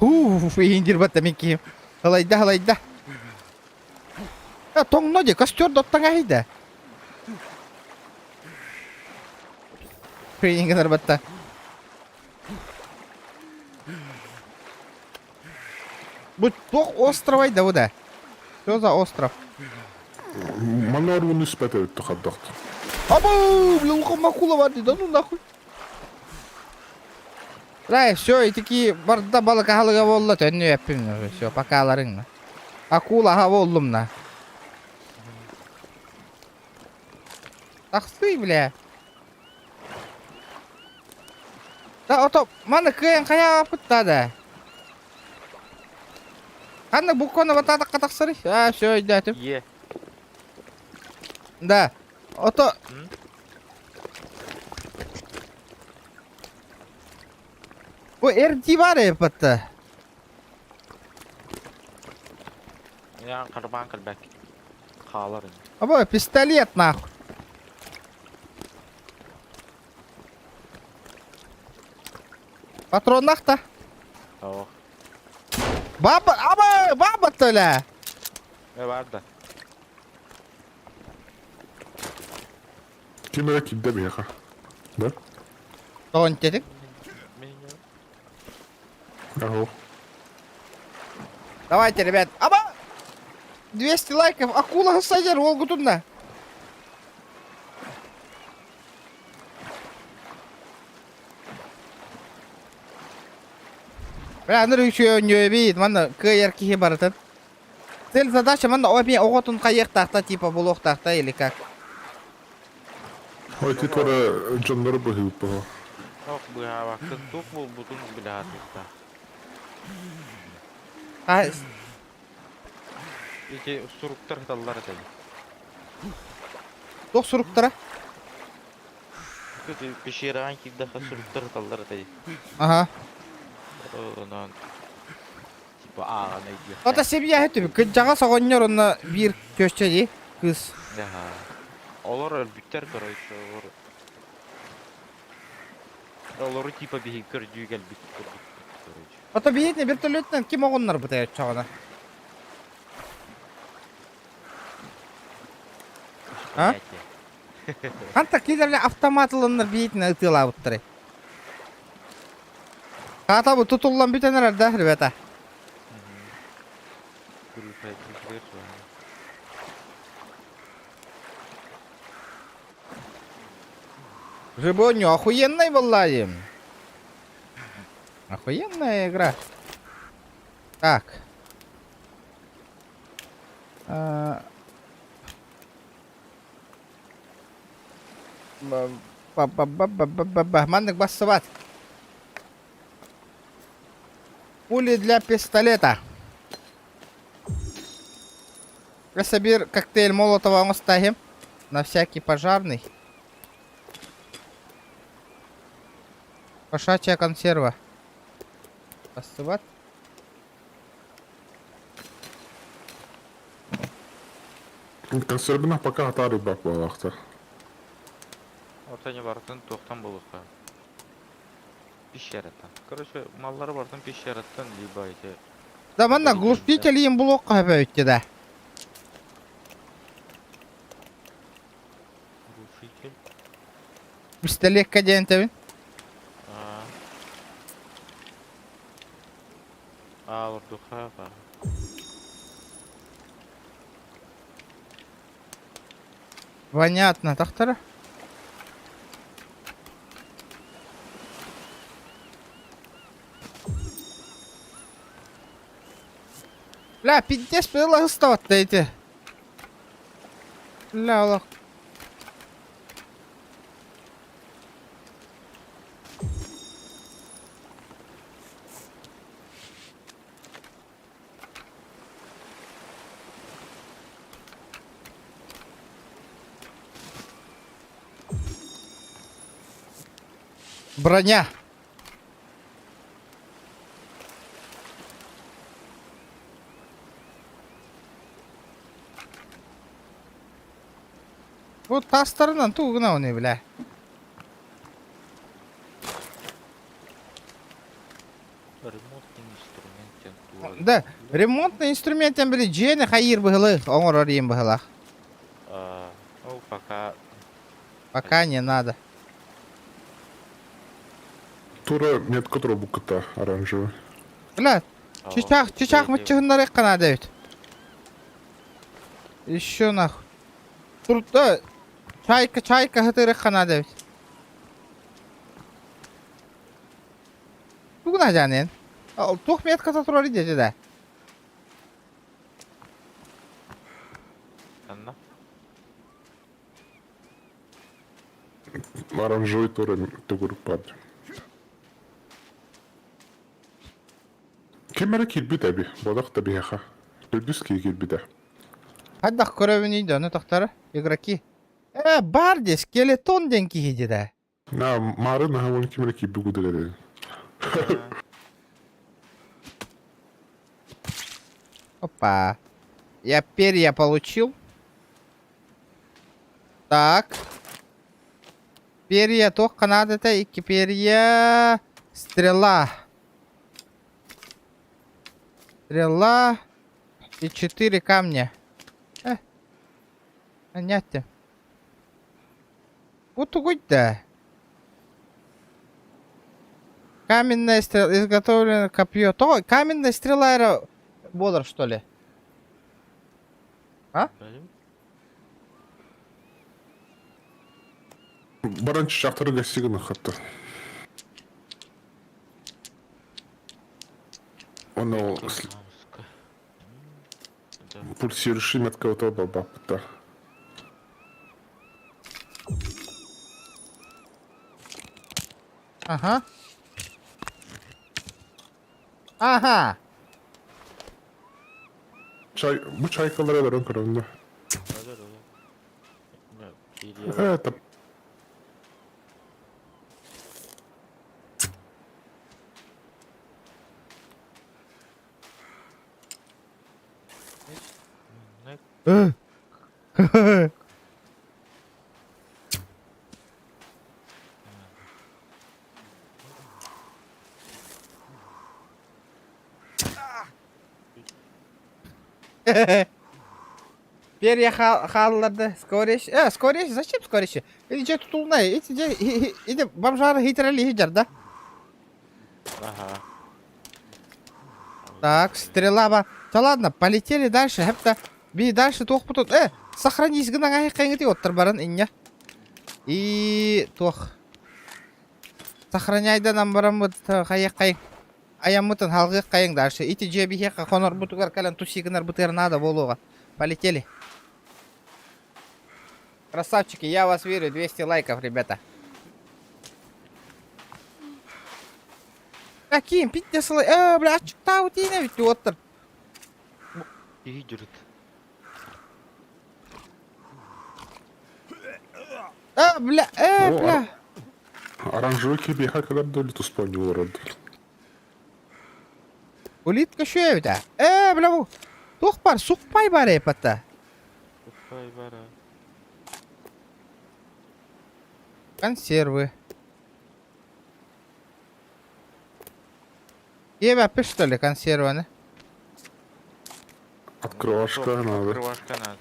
[SPEAKER 1] Уф, иһиндир батта мин киһим. Халайда, халайда. Э, тоҥно дии, костер доттаҥа иһийдэ. Тренинг батта. Бу туох островай да бу да? Что за остров?
[SPEAKER 3] Манна орууну испэт эбит хардахт.
[SPEAKER 1] Абу, блин, акула бар да ну нахуй. Рай, все, и такие барда балык аһылыга буолла, төннү эппим, все, покаларың. Акула аһа буоллум на. Тахсы, бля. Да, ото, маны кыайан хайааппыт да. Ханна буквально вот так тахсары. А, все, өйдөөтүм.
[SPEAKER 6] Е.
[SPEAKER 1] Да. Ото...
[SPEAKER 6] М?
[SPEAKER 1] Бу RD бар эбит.
[SPEAKER 6] Я харбаан кэлбэк. Хаалар ини.
[SPEAKER 1] Аба, пистолет нахуй. Патроннах-то.
[SPEAKER 6] Ох.
[SPEAKER 1] Баба, аба, баба толя.
[SPEAKER 6] Э бар да.
[SPEAKER 3] Ким эрэ киирдэ биһиэхэ. Да?
[SPEAKER 1] Тоҕон тетик.
[SPEAKER 6] Меня.
[SPEAKER 3] Аһо.
[SPEAKER 1] Давайте, ребят. Аба! 200 лайков. Акула садер, ол гутунна. Бля, аны еще не бит, манна кыйар киһи барытын. Цель задача манна опи оҕотун хайыахтаахта типа булуохтаахта или как?
[SPEAKER 3] Ой, ти туора дьоннору быһыыппаҕа.
[SPEAKER 6] Ох, быһаабаккын туох буолбутун билэһэ
[SPEAKER 1] А,
[SPEAKER 6] Ити суруктар ыталлар этэ.
[SPEAKER 1] туох суруктара?
[SPEAKER 6] Ити пещераҕа киирдэххэ суруктар ыталлар этэ.
[SPEAKER 1] Ага.
[SPEAKER 6] Онон типа ааҕан өйдүөхтээх.
[SPEAKER 1] Ото семья түбү кыдьаҕас оҕонньор онно биир көччө дии кыыс.
[SPEAKER 6] Аха. Олор өлбүттэр короче, олор. Олору типа биһиги көрдүү кэлбит курдук короче.
[SPEAKER 1] Ото биһиэтин вертолеттан ким оҕоннорбута оччоҕуна? А?
[SPEAKER 6] Понятие.
[SPEAKER 1] Ханта килерле автомат ылыннар биһиэтин ытыалаабыттары. Хаата бу тутуллан бүтэн эрэр да, ребята.
[SPEAKER 6] Күрүпэ күрүпэ
[SPEAKER 1] Жибоню, охуенный была им. Охуенная игра. Так. А, ба-ба-ба-ба-ба-ба. Маннык бассыбат. Пули для пистолета. Собир коктейль Молотова оставим. На всякий пожарный. Кошачья консерва. Бассыбат.
[SPEAKER 3] Консервина пока атары бак буолахтар.
[SPEAKER 6] Ото не бартын туохтан буолуохха. Пещераттан. Короче, маллары бартын пещераттан, либо эти...
[SPEAKER 1] Да манна глушитель им блокка хөпөйүттэ да.
[SPEAKER 6] Глушитель.
[SPEAKER 1] Пистолетка диэн тэбин.
[SPEAKER 6] А. А, ордуха ба.
[SPEAKER 1] Понятно, тахтара. Бля, пиздец, было ыстават эти. Бля, олох. Броня. Бу тастарынан тугу гынабыный, бля?
[SPEAKER 6] Ремонтный инструмент диэн туох
[SPEAKER 1] Да, ремонтный инструмент били дьиэни хайыыр быһылы оҥорор иин быһылаах.
[SPEAKER 6] А, ну, пока
[SPEAKER 1] Пока не надо.
[SPEAKER 3] Тура метка трубу кыта оранжевый.
[SPEAKER 1] Бля, чычах, чычах мыччыһыннарыахха наада эбит. Еще нахуй. Турда чайка, чайка хытырыахха наада эбит. Тугун ажаанын? Туох метката турар идети да?
[SPEAKER 6] Анна?
[SPEAKER 3] Оранжевый тура төгүрүк Ким эрэ киирбит эби, бодох да биһиэхэ. Төрдүс киһи киирбитэ.
[SPEAKER 1] Хайдах көрөбүнүй да, ону тохтара? Игроки. Э, бар де, скелетон диэн киһи дии
[SPEAKER 3] На, мары наһаа уон ким эрэ киирбит кудук
[SPEAKER 1] Опа. Я перья получил. Так. Перья туохха наадата икки перья. Стрела. Стрела. И четыре камня. Э. Понятно. Вот да. Каменная стрела. Изготовлено копье. То, каменная стрела это бодр, что ли? А?
[SPEAKER 3] Баран чычаахтары гостигына хатта. Оно пульсирующий метка бабапта.
[SPEAKER 1] Ага. Ага.
[SPEAKER 3] Чай, бу чайкалар өлөрөн көрөннө. Это
[SPEAKER 1] Перья хаалларда скорее э скорее зачем скорее иди дьэ тутулунай ити дьэ иди бомжары хитрэлии сылдьар да
[SPEAKER 6] Ага.
[SPEAKER 1] Так, стрела ба. Да ладно, полетели дальше. Хэпта. Би дальше туох бутут. Э, сохранись гынан айхайҥыти оттар баран иння. И туох. Сохраняйдан бараммыт хайык Айаммытын халгык хайың дальше. Ити дьиэ биһиэхэ хонорбутугар кэлэн туси гынар бытыгар надо буолуоҕа. Полетели. Красавчики, я вас верю. 200 лайков, ребята. Каким? Питте сылы. Э, бля, ачыктаабыт иинэ бүттү оттар.
[SPEAKER 6] Идет.
[SPEAKER 1] Э, бля, э, бля.
[SPEAKER 3] Оранжевый кибиха когда доли туспа не урод.
[SPEAKER 1] Улитка шүөбүтэ. Ээ, бля бу. Туох бар, сукпай бар эпата.
[SPEAKER 6] Сукпай бар.
[SPEAKER 1] Консервы. Иэбэппит что ли консерваны?
[SPEAKER 3] Открывашка надо.
[SPEAKER 6] Открывашка надо.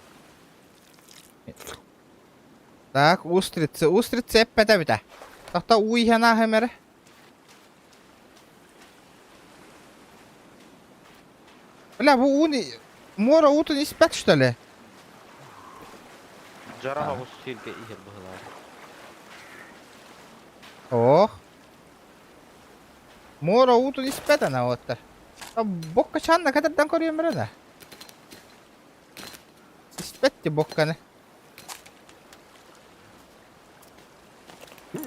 [SPEAKER 1] Так, устрицы. Устрицы эппэтэ эбитэ. Тохто уу иһэн ааһым эрэ. Бля, бу ууну... Муора уутун испэт, что ли?
[SPEAKER 6] Дьара оҕус сиргэ иһэр быһылаах.
[SPEAKER 1] Ох. Муора уутун испэт ана оттар. Бокка чанна катардан көрүөм эрэ да. Испэт ти бокканы.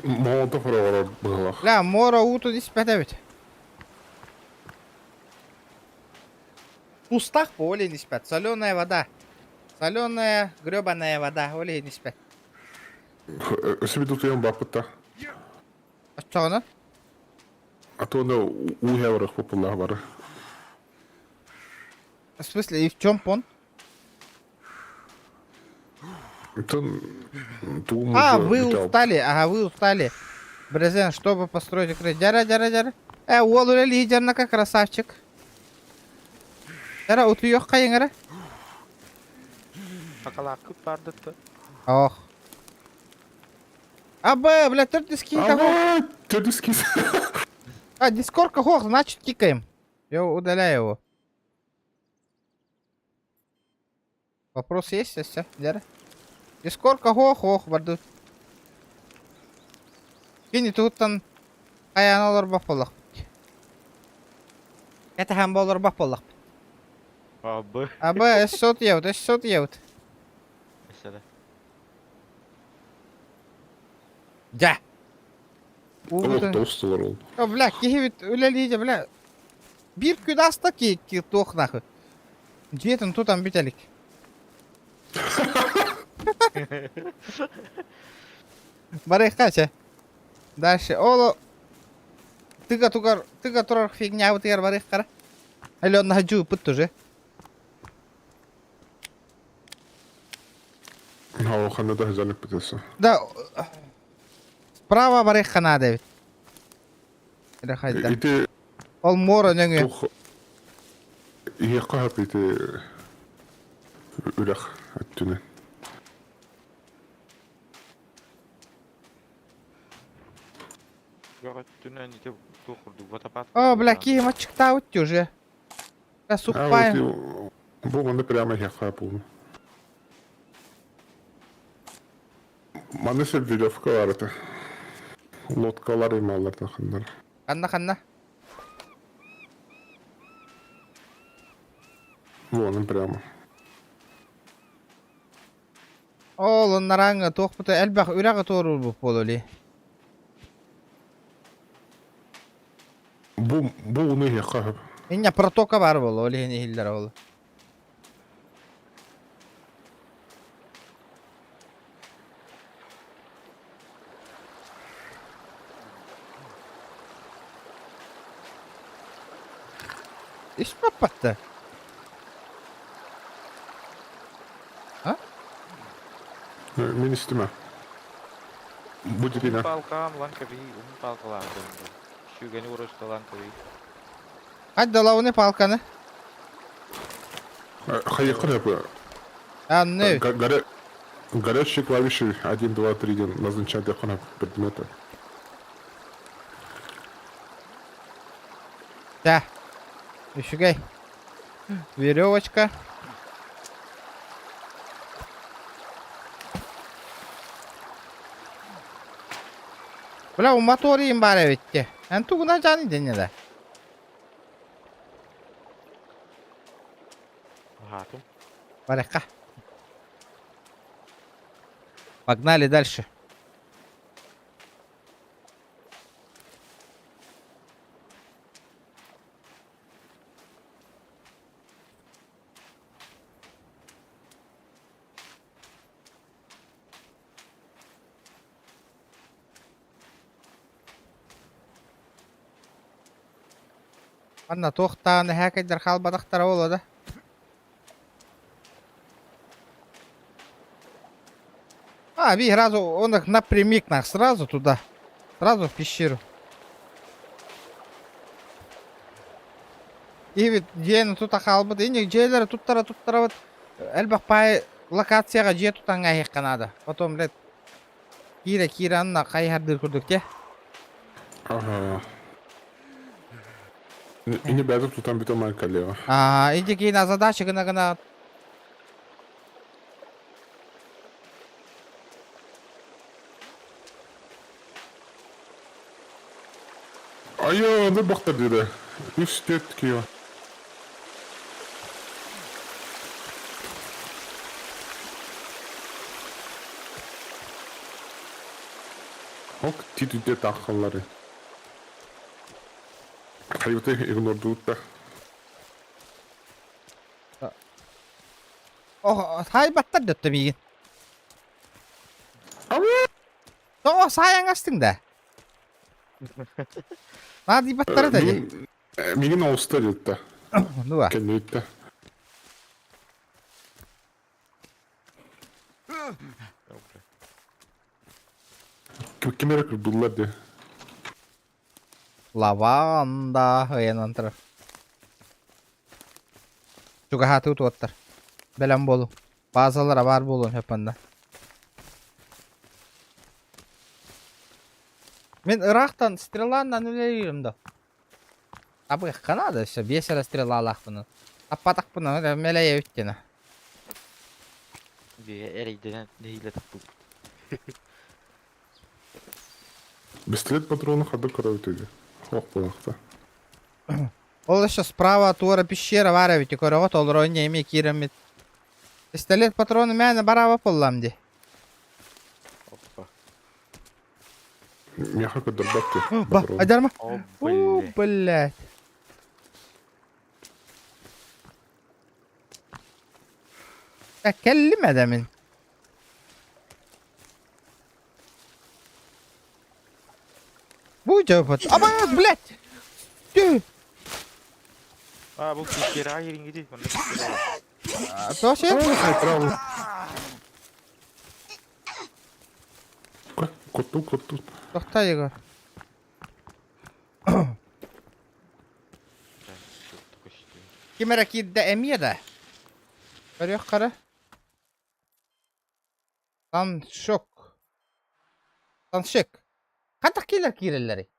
[SPEAKER 3] Молотов эрэ быһылаах.
[SPEAKER 1] Бля, муора уутун испэт эбит. Пустах по ол иһин испэт. Соленая вода. Соленая гребаная вода. Ол иһин испэт.
[SPEAKER 3] Өссө bir утуйан баппыта.
[SPEAKER 1] Оччоҕуна?
[SPEAKER 3] А то оны уу барах популлаах бары.
[SPEAKER 1] В смысле, и в чем пон? А, вы устали, ага, вы устали. Брезен, чтобы построить укрытие. Дяра, дяра, дяра. Э, уол үлэлии дьарнака красавчик. Дяра, утуйуох хайыҥ эрэ.
[SPEAKER 6] Акалааккыт баардытта.
[SPEAKER 1] Ох. Абы, бля, төрдүс киһи
[SPEAKER 3] Ага, төрдүс киһи.
[SPEAKER 1] А, дискорка хох, значит кикаем. Я удаляю его. Вопрос есть, все, Дяра? Дискорка хох-хох бардыт. Кини туттан хайаан олорбох буоллахпыт. Кэтэһэн бу олорбох буоллахпыт.
[SPEAKER 6] Абы.
[SPEAKER 1] Абы, өссө утуйабыт, өссө утуйабыт.
[SPEAKER 6] Өссө да.
[SPEAKER 1] Дьэ.
[SPEAKER 3] Олох тоҕус ол.
[SPEAKER 1] О, бля, киһибит үлэлииде, бля. Биир күн ааста ки, ки туох нахуй. Дьиэтин тутан бүтэ илик. Барыахха чэ. Дальше. Ол тыга тугар тыга турар фигнябытыгар барыаххара. Или он наһа уже.
[SPEAKER 3] Ханна да жалик битесе.
[SPEAKER 1] Да, справа барыахха наада эбит. Или хайда.
[SPEAKER 3] Ити
[SPEAKER 1] Ол муора нөҥүө.
[SPEAKER 3] туох иһиэххэ сөп ити үрэх өттүнэн.
[SPEAKER 6] Үрэх өттүнэн ити туох курдук водопад
[SPEAKER 1] О,
[SPEAKER 6] курдук
[SPEAKER 1] бля,
[SPEAKER 6] баар.
[SPEAKER 1] киһим аччыктаабыт уже. Бля,
[SPEAKER 3] А
[SPEAKER 1] сухпай.
[SPEAKER 3] вот бу манна прямо иһиэххэ буолу. Манна сөп веревка бар этэ. Лодкалар ималлар тахыннар.
[SPEAKER 1] Ханна ханна?
[SPEAKER 3] Вон прямо.
[SPEAKER 1] Ол оннарааҥҥа туохпута элбэх үрэҕи туоруурбут буолуо
[SPEAKER 3] Бу бу уну иһиэххэ сөп.
[SPEAKER 1] Инньэ протока баар буолуо, ол иһин иһиллэрэ ол. Испаппатта. А?
[SPEAKER 3] Мин истимэ. Бу дьиҥэ.
[SPEAKER 6] Палкам лан кэбиһии, уһун палкалаах Сүгэни урусталаан кэбиһии.
[SPEAKER 1] Хадда лауны палканы.
[SPEAKER 3] Хайыхха сөп.
[SPEAKER 1] Анны.
[SPEAKER 3] Горячие клавиши 1, 2, 3 диэн назначать предметы.
[SPEAKER 1] Да. Үчүгэй. Веревочка. Бля, у моториим баар эбит дии. Эн тугунан дьааны дэннэ да?
[SPEAKER 6] Аһаатым.
[SPEAKER 1] Барыахха. Погнали дальше. Манна туох даҕаны эһээкэйдэр хаалбатахтара буолуо да. А, ви сразу, он их напрямик нах, сразу туда. Сразу в пещеру. Киһибит дьиэни тута хаалбыт. Инник дьиэлэри туттара туттарабыт. Элбэх паай локацияҕа дьиэ тутан аһыахха наада. Потом, блядь, киирэ киирэ анна хайыһардыыр курдук те.
[SPEAKER 3] Ага. Ини бэйэтэ тутан бүтэн май кэлиэҕэ.
[SPEAKER 1] Аа, инди киин задача гына гына
[SPEAKER 3] Айа, аны бахтар диде. Үс төрт кио. Ок, титүтэ таххаллары. Хайыты игнордуутта.
[SPEAKER 1] Ох, хайбаттар дөттө миигин. Тоҕо саайан астыҥ да? Наадыйбаттара да дии.
[SPEAKER 3] Мигин оҕуста диэтэ.
[SPEAKER 1] Ну
[SPEAKER 3] Кэнниттэ. Ким эрэ кырбыллар дии.
[SPEAKER 1] Лаванда ыйанан турар. Чугаһаатыы туоттар. Бэлэм буолуҥ. Базалара баар буолуон сөп манна. Мин ыраахтан стреланнан үлэлиирим да. Абыахха наада өссө биэс эрэ стрелалаахпын. Аппатахпына мэлэйэ бүттүнэ.
[SPEAKER 6] Биэ эрэйдэнэн нэһиилэ таппыппыт.
[SPEAKER 3] Пистолет патроны хадыр көрөбүт үһү. Ох буолаахта.
[SPEAKER 1] Ол еще справа туора пещера бар эбит көрөҕүт олорон эмиэ киирэммит. Пистолет патроны мээнэ бараба буоллам дии.
[SPEAKER 6] Оппа.
[SPEAKER 3] Миэхэ көрдөрбөт дии.
[SPEAKER 1] Ба, айдарма.
[SPEAKER 6] О,
[SPEAKER 1] У,
[SPEAKER 6] блядь.
[SPEAKER 1] блядь. Кэллим эдэ мин. Бу дьопот. Абаас, блядь! Ты!
[SPEAKER 6] А, бу пещера кириҥҥитий, манна пещера бар.
[SPEAKER 1] Тоше?
[SPEAKER 3] Кутту, кутту.
[SPEAKER 1] Тохта, Егор. Ким эрэ киирдэ эмиэ да. Көрүөх хара. Таншок. Таншек. Хантах киилэр киирэллэрий?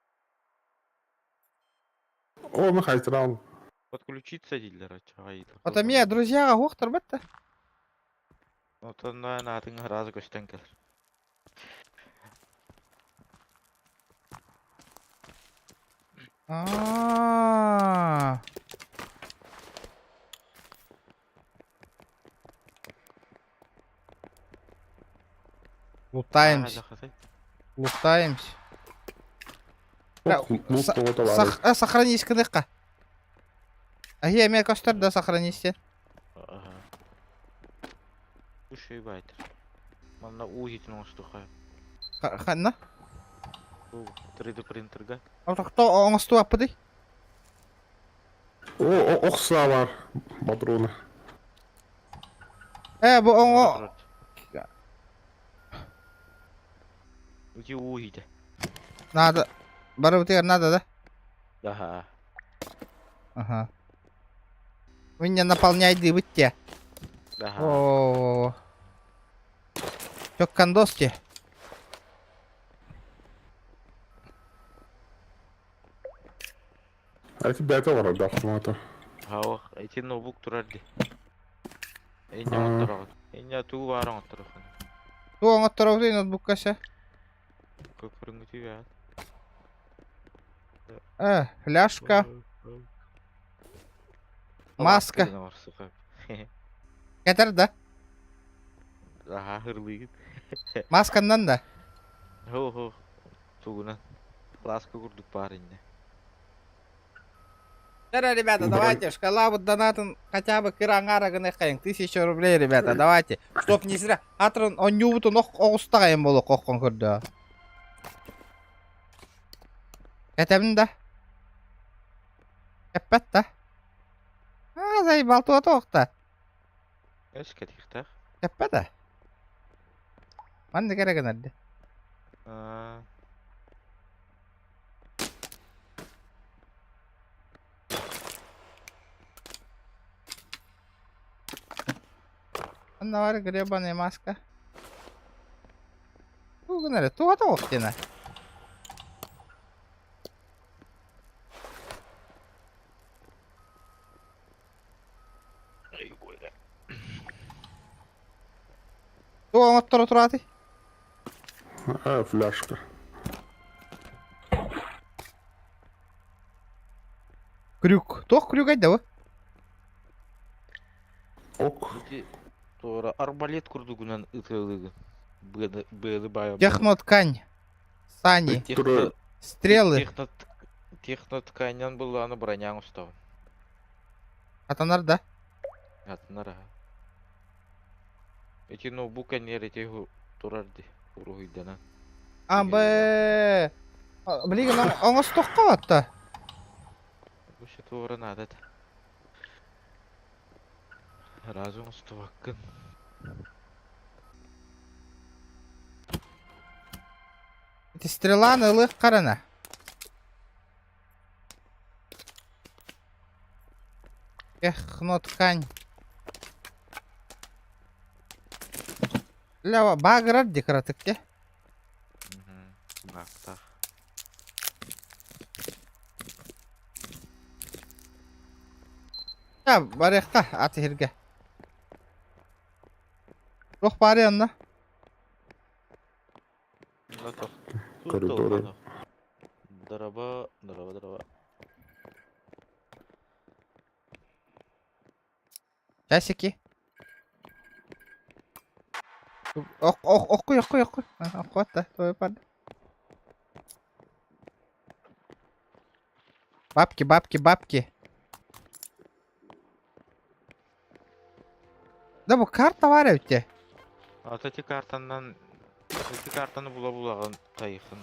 [SPEAKER 3] О, мы хайтрал.
[SPEAKER 6] Подключиться дииллэр оччоҕо
[SPEAKER 1] Ото эмиэ друзьяҕа уохтарбат да.
[SPEAKER 6] Отон аатын сразу көстөн кэлэр.
[SPEAKER 1] Аа. Лутаемся. Лутаемся. Сохранись кыныхха. Аһи эмиэ көстөр да сохранись диэн.
[SPEAKER 6] Үчүгэй байтыр. Манна уу иһитин оҥостуохха.
[SPEAKER 1] Ханна?
[SPEAKER 6] Бу 3D принтерга.
[SPEAKER 1] Отохто оҥостуоппутуй?
[SPEAKER 3] О, ох саа бар патроны.
[SPEAKER 1] Э, бу оҥо...
[SPEAKER 6] Ити уу иһитэ.
[SPEAKER 1] Надо. Барыбытыгар надо, да?
[SPEAKER 6] Ага.
[SPEAKER 1] Ага. Вы не наполняй дыбыт те.
[SPEAKER 6] Ага.
[SPEAKER 1] О. Чё кондос те?
[SPEAKER 3] А это бэйэтэ олорор да автомата.
[SPEAKER 6] Ха, ити ноутбук турар дии. Инньэ оҥоттороҕун. Инньэ тугу баар оҥоттороххун.
[SPEAKER 1] Тугу оҥотторобутуй ноутбукка се?
[SPEAKER 6] Көрүҥҥүтүй бэҕэт.
[SPEAKER 1] Э, фляжка, маска. Кэтэр да?
[SPEAKER 6] Аха, хырлыыгын.
[SPEAKER 1] Масканнан да?
[SPEAKER 6] Хо-хо, тугунан. Ласка курдук баар инньэ.
[SPEAKER 1] Вчера, ребята, давайте, шкала вот донатын хотя бы кыра аҥаара гыныаххайыҥ. Тысяча рублей, ребята, давайте. Чтоб не зря. Атрын онньуубутун ох оҕустаҕайым буолуох хоххон көрдөө. Этэбин да. Эппэт да. А, заебал туотуохта.
[SPEAKER 6] Өс кэтихтэх.
[SPEAKER 1] Эппэт да. Маннык эрэ гынар дии.
[SPEAKER 6] Аа.
[SPEAKER 1] Онно баар гребаная маска. Тугу гынар туга тоҕус диэнэ. Тугу оҥотторо тураатый?
[SPEAKER 3] А, фляжка.
[SPEAKER 1] Крюк. Туох крюгай да бу?
[SPEAKER 3] Ок.
[SPEAKER 6] Ити туора арбалет курдугунан ытыалыгын. Быаны быаны баайа
[SPEAKER 1] Техноткань. Сани.
[SPEAKER 3] Тура
[SPEAKER 1] Стрелы.
[SPEAKER 6] Техно технотканьан былааны броняң устаҕын.
[SPEAKER 1] Атанар да?
[SPEAKER 6] Атынар аха. Ити ноутбук кэннигэр ити турар ди уруһуйданан.
[SPEAKER 1] А, б. Билигин оҥостоххо батта.
[SPEAKER 6] Бу туора наада этэ. Разум оҥостубаккын.
[SPEAKER 1] Ити стреланы ылыах харана. Эх, но ткань. Ля, баграр декоратык те.
[SPEAKER 6] Баактаах.
[SPEAKER 1] Я, барыахха, ат иһиргэ. Туох баарый онно?
[SPEAKER 3] Коридоры.
[SPEAKER 6] Дороба, дороба, дороба.
[SPEAKER 1] Часики. Ох, ох, оххуй, оххуй, оххуй. Оххуатта, твой пар. Бабки, бабки, бабки. Да бу карта бар эбит
[SPEAKER 6] Ата ити картаннан ити картаны була булаҕын хайыхын.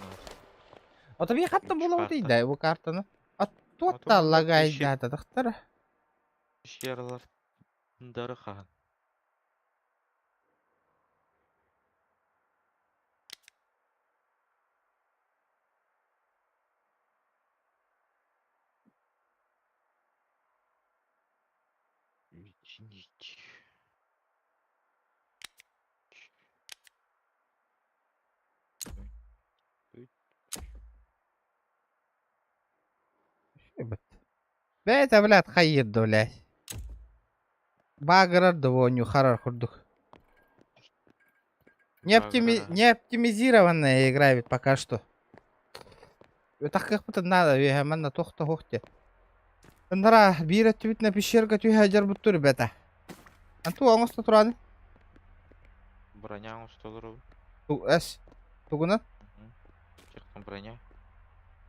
[SPEAKER 1] Ото би хатта була
[SPEAKER 6] Карта.
[SPEAKER 1] да бу картаны. А
[SPEAKER 6] Ото
[SPEAKER 1] туотта
[SPEAKER 6] бу
[SPEAKER 1] лагайдаата тахтара.
[SPEAKER 6] Пещералар дары хаһан. Чинить.
[SPEAKER 1] Бэйэтэ блядь хайыыр да блядь. Баагырар да оонньуу харар курдук. Не, оптими... не оптимизированная игра ведь пока что. Так как будто надо, манна тохта хохте. Ындара биир өттүбүтүнэ пещерга түһэ дьарбыттыр ребята. Анту оҥосто тураны.
[SPEAKER 6] Броня оҥостолору.
[SPEAKER 1] Эс. Тугунан?
[SPEAKER 6] Чехтан броня.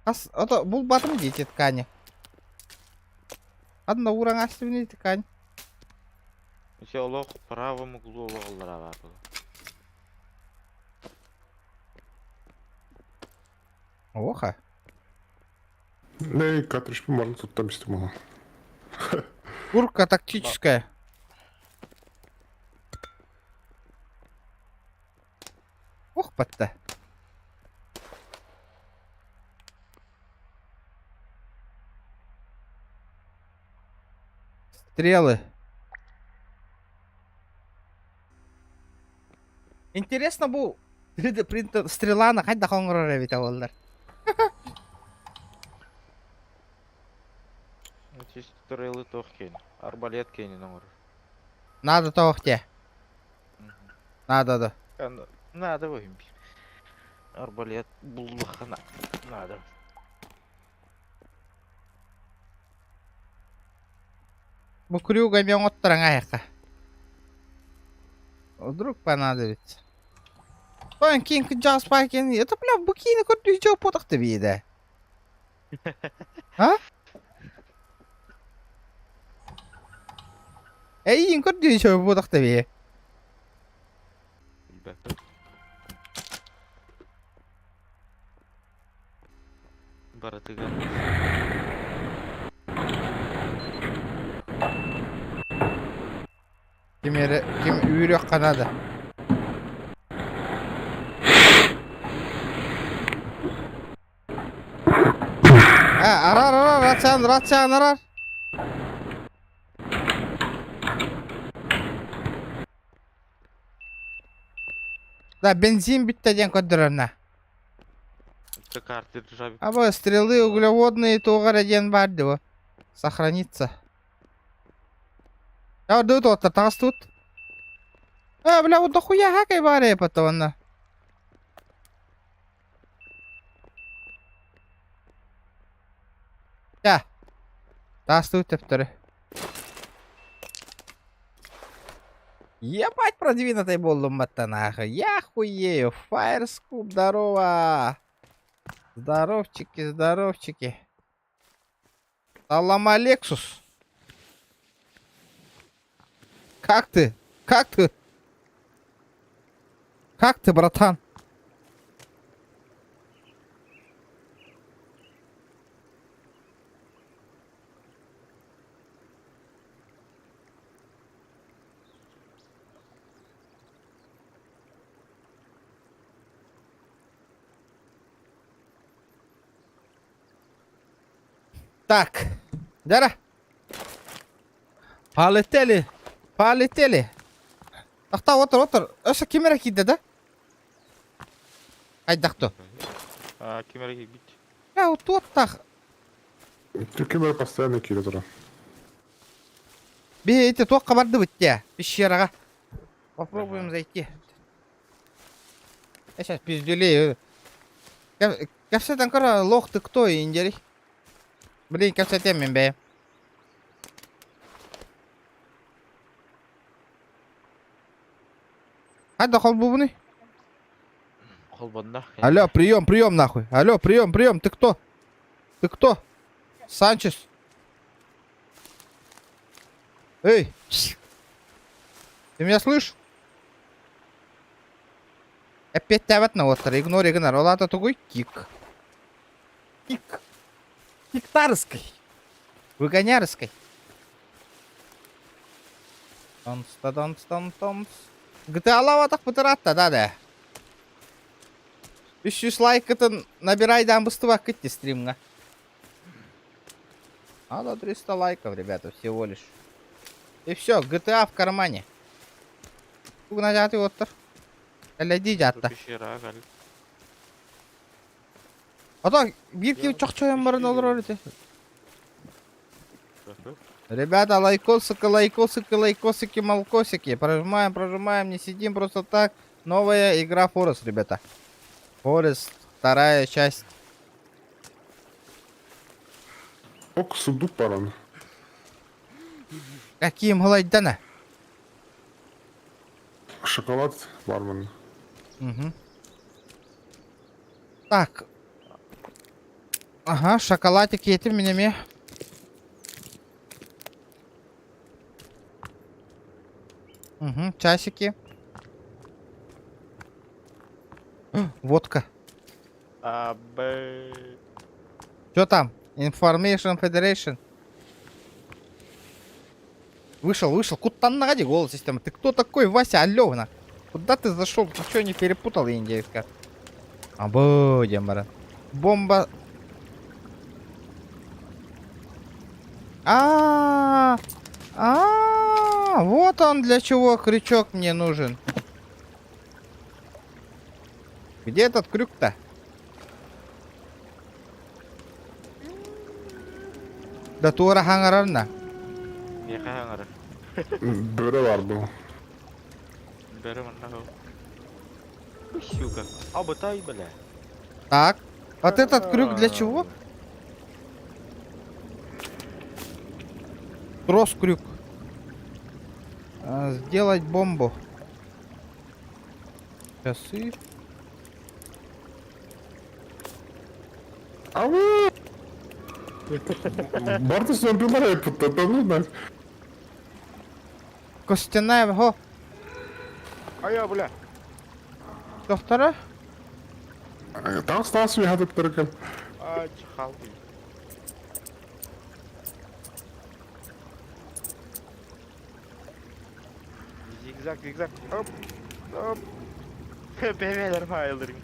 [SPEAKER 1] Ас, ото булбатым дии ткани. Ханна ууран астыбын ткань.
[SPEAKER 6] Все олох правом углу олох аллара баар буолар.
[SPEAKER 1] Оха.
[SPEAKER 3] Не, картридж можно тут там мало.
[SPEAKER 1] Курка тактическая. Ох, батта. Стрелы. Интересно бу 3D принтер стреланы хайдах оҥорор эбит буоллар.
[SPEAKER 6] Стрелы туох киэн. Арбалет киэнин оҥорор.
[SPEAKER 1] Надо тоох те. Надо да.
[SPEAKER 6] Надо выйм. Арбалет буллахана. Надо.
[SPEAKER 1] Бу крюга мен оттаран аяққа. Вдруг понадобится. Ой, кинг джаз пакин. Это, бля, бу киини көрдүү жоо потохты бииде. А? Эйин көрдүү жоо потохты бии.
[SPEAKER 6] Билбэппин. Барытыгар.
[SPEAKER 1] Ким эрэ ким үүрүөххэ наада. А, арар, арар, рацияны, рацияны арар. Да, бензин бүттэ диэн көрдөрөр на.
[SPEAKER 6] карты державит.
[SPEAKER 1] А бу стрелы углеводные туох эрэ диэн баар дии бу. Сохраниться. Я тут вот тас тут. А, бля, вот дохуя хакай баар потом онно. Чэ, таастыы төптөрү. Ебать продвинутый буоллум батта нахуй. Я хуею. Фаерскуп, здорово. Здоровчики, здоровчики. Салам, Алексус. Как ты? Как ты? Как ты, братан? Так, Дара. Полетели. Полетели. Тахта отыр, отыр. Өссө ким эрэ киирдэ да? Хайдах то?
[SPEAKER 6] А, ким эрэ киирбит.
[SPEAKER 1] Я туоттах.
[SPEAKER 3] Ким эрэ постоянно киирэ турар.
[SPEAKER 1] Биһи ити туохха бардыбыт дии? Пещераҕа. Попробуем зайти. Я сейчас пиздюлею. Кэпсэтэн көр, лох ты кто, индери? Блин, кэпсэтиэм мин бэйэм. Хайда холбуубунуй?
[SPEAKER 6] Холбонно.
[SPEAKER 1] Алло, прием, прием нахуй. Алло, прием, прием, ты кто? Ты кто? Санчес. Эй! Ты меня слышишь? Опять тават на остро, игнор, игнор. Ол тугуй кик. Кик. Киктарской. Выгонярской. Тонс та тонс тон тонс. GTA лаватах бытыратта, да да. 300 лайкытын набирайдан быстыбаккыт дии стримҥа. Надо 300 лайков, ребята, всего лишь. И все, GTA в кармане. Тугнажаты оттор. Элэдии дьаатта.
[SPEAKER 6] Пещера, кал.
[SPEAKER 1] Ото биир киһи чохчойон баран олорор ити. Ребята, лайкосики, лайкосики, лайкосики, малкосики. Прожимаем, прожимаем, не сидим просто так. Новая игра Forest, ребята. Forest, вторая часть.
[SPEAKER 3] Ок, сундук баран.
[SPEAKER 1] Каким голайдана?
[SPEAKER 3] Шоколад бармен.
[SPEAKER 1] Угу. Так. Ага, шоколадик етим минеме. Угу, часики. Водка.
[SPEAKER 6] А, Б.
[SPEAKER 1] Что там? Information Federation. Вышел, вышел. Куда голос системы? Ты кто такой, Вася Алёвна? Куда ты зашел? Ты что, не перепутал, индейка? А будем, брат. Бомба. А, а, вот он для чего крючок мне нужен. Где этот крюк-то? Да туора хаҥарарна.
[SPEAKER 6] Миэхэ хаҥарар.
[SPEAKER 3] Бөрө баар бу.
[SPEAKER 6] Бөрө манна Сука. Абытай, бля.
[SPEAKER 1] Так. Вот этот крюк для чего? Трос крюк. А, сделать бомбу. Часы.
[SPEAKER 3] Ау! Барты зомбилар эппит, да ну нафиг.
[SPEAKER 1] Костяная, го.
[SPEAKER 6] Айа, бля.
[SPEAKER 1] Доктора?
[SPEAKER 3] Таҥас таҥас үөһэ туттаргын.
[SPEAKER 6] А, чихал. Зигзаг, зигзаг. Оп, оп. Бэбэлэр файлдырың.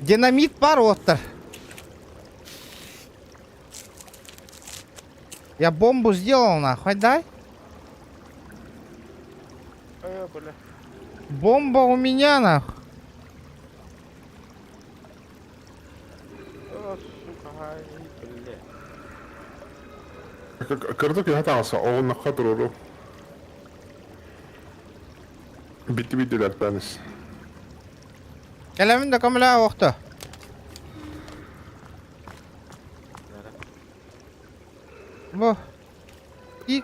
[SPEAKER 1] Динамит бар оттар. Я бомбу сделал нахуй, дай.
[SPEAKER 6] Э, бля.
[SPEAKER 1] Бомба у меня нах.
[SPEAKER 6] О, сука, ай, бля.
[SPEAKER 3] Кырдык яһа таҕаса оҕуннахха туруру. Битти биддилэр теннис.
[SPEAKER 1] Кэлэмин да көмөлөө охто. Бу И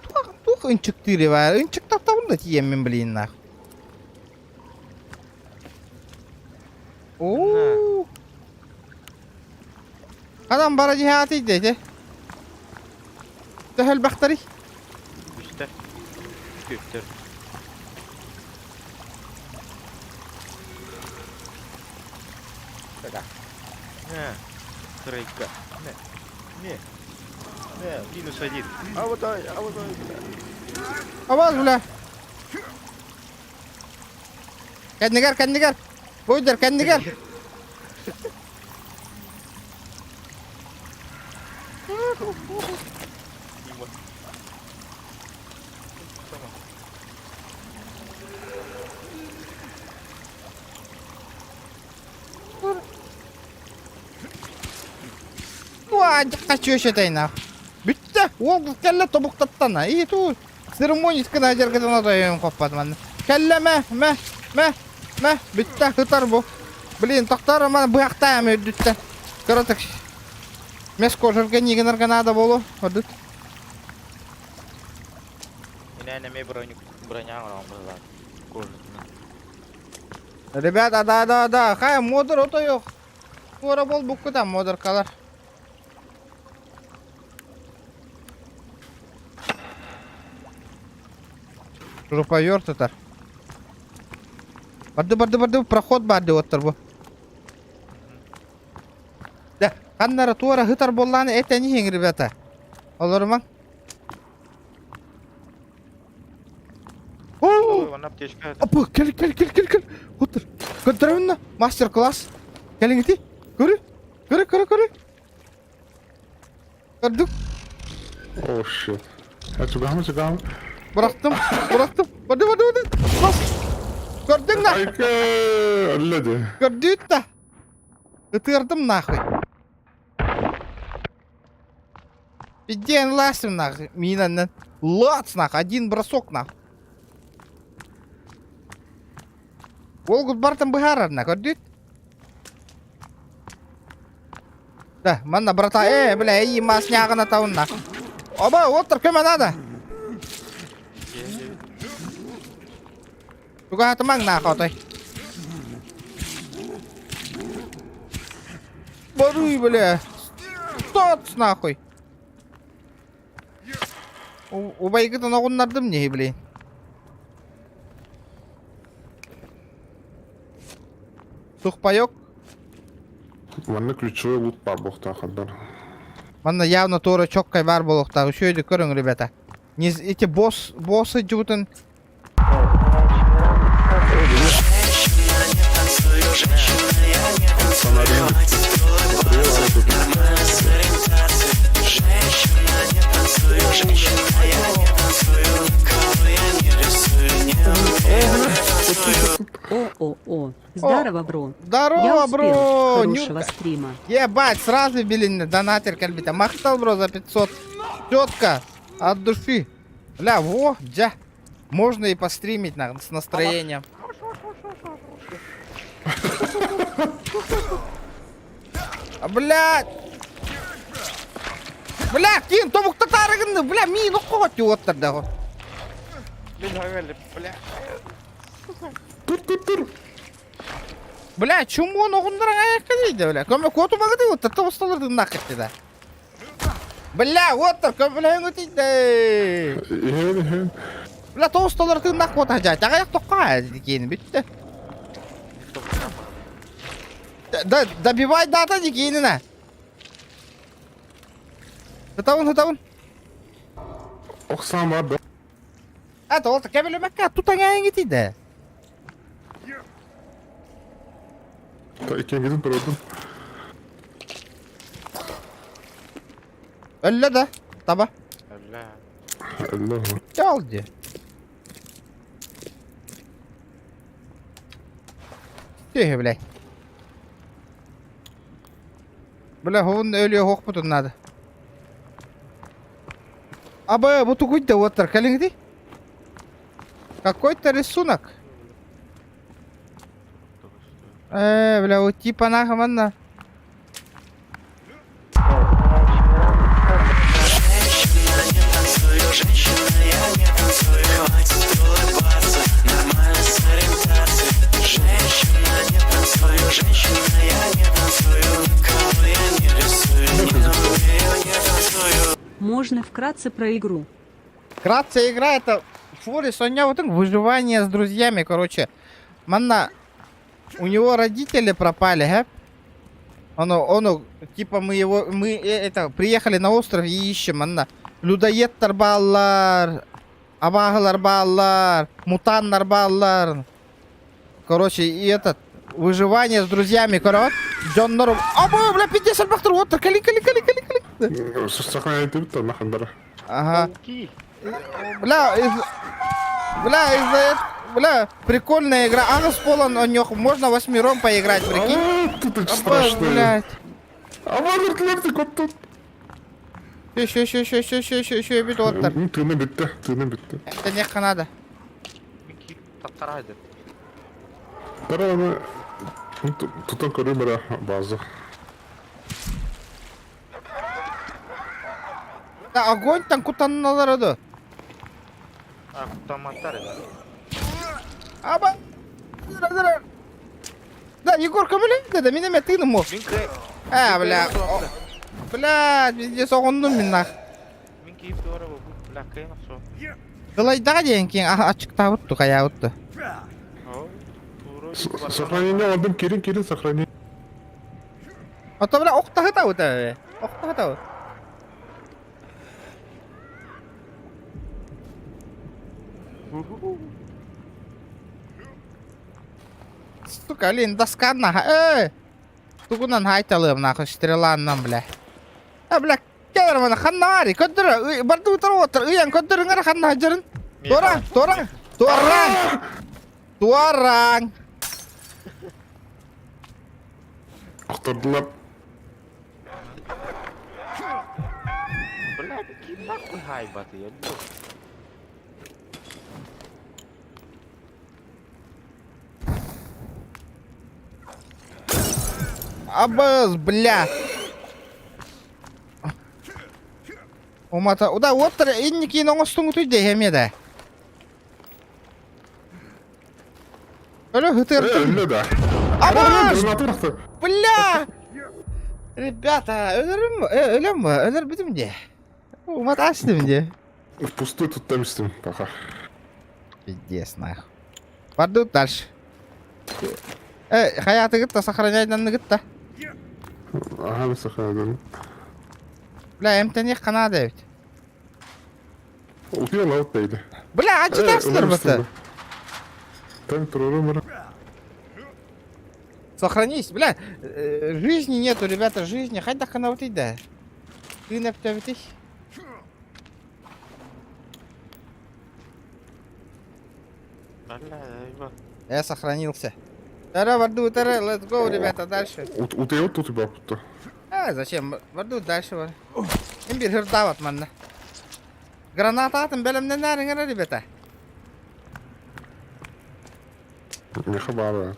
[SPEAKER 1] туох туох ынчыктыыр баар ынчыктаттабын да тиийэммин блин нах. Оо. Адам бара дьиһаатый да ити. Төһө элбэхтэрий?
[SPEAKER 6] Үстэр. Күттэр. Не, тройка. Не, не. Не, минус один. А вот ай, а вот ай, бля.
[SPEAKER 1] Абаз, бля. Кэннигэр, кэннигэр. Буйдар, кэннигэр.
[SPEAKER 6] Мимо. Сама.
[SPEAKER 1] Чүөшөтөйнах. Бүттэ, уол кэллэ тобуктаттана. И ту церемонискана дьаргытана тойон хоппат манна. Кэллэ мэ, мэ, мэ, мэ, бүттэ, ытар бу. Блин, тохтоор маны быһахтаам үрдүттэн. Кыратык. Мес кожарга нигенарга надо болу. Ордут.
[SPEAKER 6] Инээн эмиэ броню броня оҥорон быһылаан. Кожатынан.
[SPEAKER 1] Ребята, да, да, да, хай модер отойох. Туора буолбуккут модеркалар. Шуруповерт тутар. Барды, барды, барды, проход барды оттор бу. Да, ханнара туора хытар боллааны этэн иһиҥ, ребята. Олорумаҥ.
[SPEAKER 6] Ой, вон аптечка.
[SPEAKER 1] Апа, кел, кел, кел, кел, кел. Отыр. Көрдөрөбүн мастер-класс. Кэлиҥ ити. Көрү. Көрү, көрү, көрү. Көрдүк.
[SPEAKER 3] Oh shit. Ha чугаһым чугаһым.
[SPEAKER 1] Бырахтым, бырахтым. Барды, барды, барды. Бас. Көрдүҥ на.
[SPEAKER 3] Айка, өллө дии.
[SPEAKER 1] Көрдүүт да. Ытыырдым нахуй. Иди ласим нахуй. Мина Лац нахуй. Один бросок нахуй. Волгут бартан быһаарар на көрдүт? Да, манна брата, э, бля, и мас нягана таунна. Оба, оттар көмө надо. Тугаатымаҥ нахуй отой. Баруй, бля. Стоц нахуй. Убайгытын оҕуннардым не, блин. Сухпайок.
[SPEAKER 3] Манна ключевой лут баар буолуохтаах
[SPEAKER 1] Манна явно туора чоккай баар буолуохтаах. Үчүгэйдик көрүҥ, ребята. Не эти босс, боссы дьубутун
[SPEAKER 5] О-о-о. Здорово, бро. Я
[SPEAKER 1] Здорово,
[SPEAKER 5] успел.
[SPEAKER 1] бро!
[SPEAKER 5] Хорошего
[SPEAKER 1] Нюрка.
[SPEAKER 5] стрима.
[SPEAKER 1] Ебать, сразу билиннэ, донатер кэлбитэ. Махтал, бро, за 500. Четко, от души. Бля, во, дьэ. Можно и постримить на, с настроением. А, блядь! Бля, кин, тобук татарыгынны, бля, мин оққоға уоттардағы.
[SPEAKER 6] Бля,
[SPEAKER 1] Бля, чумон оҕуннаран айакка дейді, бля. Көмө куотумагы дии, оттар тобусталарды нахер да. Бля, оттар көмөлөһүҥ өтүйдэ.
[SPEAKER 3] Иһэн иһэн.
[SPEAKER 1] Бля, тоҕусталар тыыннаах куота дьаа. Таҕайах тоххаа киин бүттэ. Да, добивай дата дикиинина. Хытабын, хытабын.
[SPEAKER 3] Охсаан бар да.
[SPEAKER 1] А, тоҕо кэбилэмэккэ тутан ээҥитийдэ.
[SPEAKER 3] Иккиэнгитин турардым.
[SPEAKER 1] Өллө да, таба.
[SPEAKER 6] Өллө.
[SPEAKER 3] Өллө.
[SPEAKER 1] Чал дии. Көстүө блядь. Бля, һуун өлүө һуохпутун наада. Аба, бу тугуй да уоттар кэлиҥ Какой-то рисунок. Э, бля, вот типа нахуй манна.
[SPEAKER 5] Можно вкратце про игру.
[SPEAKER 1] Вкратце игра это Форис, у него вот выживание с друзьями, короче. Манна, у него родители пропали, га? Он, он, типа мы его, мы это, приехали на остров и ищем, манна. Людоедтар бааллар, абааһылар бааллар, мутаннар бааллар. Короче, и этот, выживание с друзьями, короче. Дьоннор... Аба, бля, 50 бахтар, вот, кали, кали, кали, кали, кали.
[SPEAKER 3] Сохраняй ты нахрен бара.
[SPEAKER 1] Ага. Бля, из... Бля, из-за этого... Бля, прикольная игра. Ага, с полон у них можно восьмером поиграть, прикинь.
[SPEAKER 3] А, тут очень
[SPEAKER 1] Аба,
[SPEAKER 3] страшно.
[SPEAKER 1] блядь.
[SPEAKER 3] А вот лепти кот тут.
[SPEAKER 1] Еще, еще, еще, еще, еще, еще, еще, бит оттар.
[SPEAKER 3] Тыына бүттэ, тыына бүттэ.
[SPEAKER 1] Это не надо.
[SPEAKER 6] Таттарайды.
[SPEAKER 3] Тара тутан көрүм база.
[SPEAKER 1] Да, огонь там кутанналар да.
[SPEAKER 6] А, кутаматтар да.
[SPEAKER 1] Аба. Да, Егор, көмөлө, да, мен эме тыыным мо.
[SPEAKER 6] Мин кы...
[SPEAKER 1] А, бля. Бля, везде соғындым мен нах.
[SPEAKER 6] Мин киіп туара бу, бля, кыйын со.
[SPEAKER 1] Кылайдаға деген кейін ачыктабытты, каябытты.
[SPEAKER 3] Сохранение алдым, кирин, кирин, сохранение.
[SPEAKER 1] Ото, бля, охтахытабыт, охтахытабыт. Сука, блин, доска наха. Эй! Тугунан хайталым нахуй, стреланнан, бля. А, бля, келер мана ханна бари, көддүр, барды утар отыр, ыян көддүр ыңар ханна хажырын. Тораң, тораң, тораң. Тораң.
[SPEAKER 3] Охтордулар.
[SPEAKER 6] Бля, ким нахуй хайбаты, я
[SPEAKER 1] Абыз, бля. Умата, уда оттыр, инники оңостуң утуйды хемеде. Өлө хытыртым.
[SPEAKER 3] Өлө да.
[SPEAKER 1] Абыз! Бля! Ребята, өлөрүм, өлөм, өлөр бүтүм де. Умат астым де.
[SPEAKER 3] Впустую тут там пока.
[SPEAKER 1] Пиздец, нахуй. Бардык дальше. Э, хаяты гытта, сохраняй гытта.
[SPEAKER 3] Ага, сохраняй.
[SPEAKER 1] Бля, эмтен канада ведь.
[SPEAKER 3] Утуя лаут дейdi.
[SPEAKER 1] Бля, ачытасыздар быты.
[SPEAKER 3] Там турурум
[SPEAKER 1] Сохранись, бля, жизни нету, ребята, жизни. Хайда хана вот да. Ты не птявитих. Я сохранился. Тара, варду, тара, let's go, ребята, дальше.
[SPEAKER 3] Утуя тут бапты.
[SPEAKER 1] А, зачем? Варду дальше. Им бир хырдават манна. Граната атым бәлемнен нәріңір, ребята.
[SPEAKER 3] Не хабары.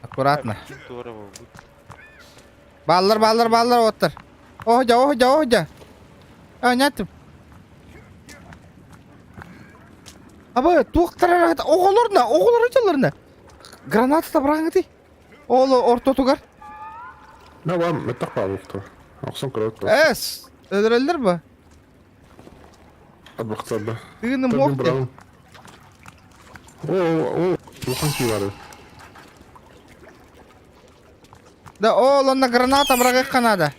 [SPEAKER 1] Аккуратно. Баллар, баллар, баллар оттыр. Охжа, охжа, охжа. А, нятып. Аба, туақтар оғыларына, оғылар өтелеріне. Граната да бұраңы Ол ортотугар.
[SPEAKER 3] Не бар, меттақ бар ұқты. Ақсын көрөт.
[SPEAKER 1] Эс, өлөрөлдөр бу?
[SPEAKER 3] Атбақтарды.
[SPEAKER 1] Тыгыным охты.
[SPEAKER 3] О, о, улахан ки бар.
[SPEAKER 1] Да, ол онна граната бұрағық надо.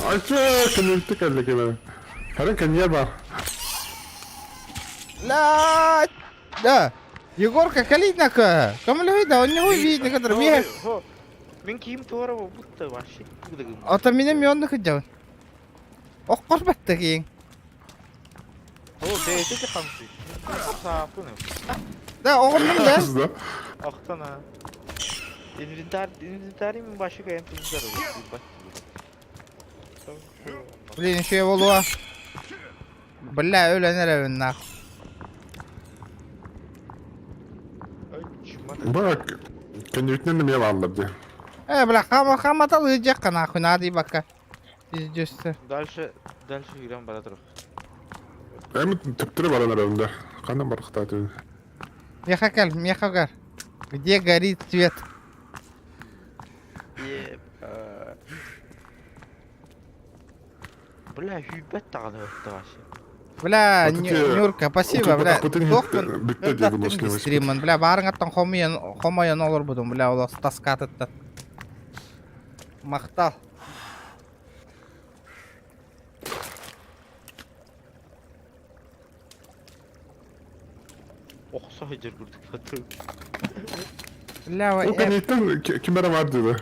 [SPEAKER 3] Айча, кемелтик әлі кеме. Хәрен кенье бар.
[SPEAKER 1] Ла, да. Егорка, калитнака. Кому да, он не увидит, который бегает.
[SPEAKER 6] Мин киим туара будто вообще.
[SPEAKER 1] Ата меня мённых идет. Ох, корбатты кейін.
[SPEAKER 6] О, бэйэтэ да хамсыыр. Саапын.
[SPEAKER 1] Да, оҕоннум да.
[SPEAKER 3] Да.
[SPEAKER 6] Ахтан а. Инвентарь, инвентарь мен башы кайын туздар.
[SPEAKER 1] Блин, еще я буолуо. Бля, өлөн эрэбин нах.
[SPEAKER 3] Бак, кэннибитинэн эмиэ бааллар дии.
[SPEAKER 1] Э, бля, хама хаматалыдьахха нахуй, надо ебака. Пиздец.
[SPEAKER 6] Дальше, дальше киирэн бара тур.
[SPEAKER 3] Эми төптөрү баран эрэбин да. Ханан барахтаатын.
[SPEAKER 1] Меха кэл, меха кэл. Где горит свет?
[SPEAKER 6] Бля, хүйбэт даҕаны өттөҕөсү.
[SPEAKER 1] Бля,
[SPEAKER 3] Вот эти-
[SPEAKER 1] Нюрка, спасибо, бля. Туохпун
[SPEAKER 3] Бүттэ дии выносливость.
[SPEAKER 1] стриммын, бля, баарыҥаттан хомуйан, хомойон олорбутум, бля, олох таскаатыттан. Махтал.
[SPEAKER 6] Охсо сылдьар курдук сатыы.
[SPEAKER 1] Бля,
[SPEAKER 3] Ол кэнниттэн ким эрэ баар диэбэ.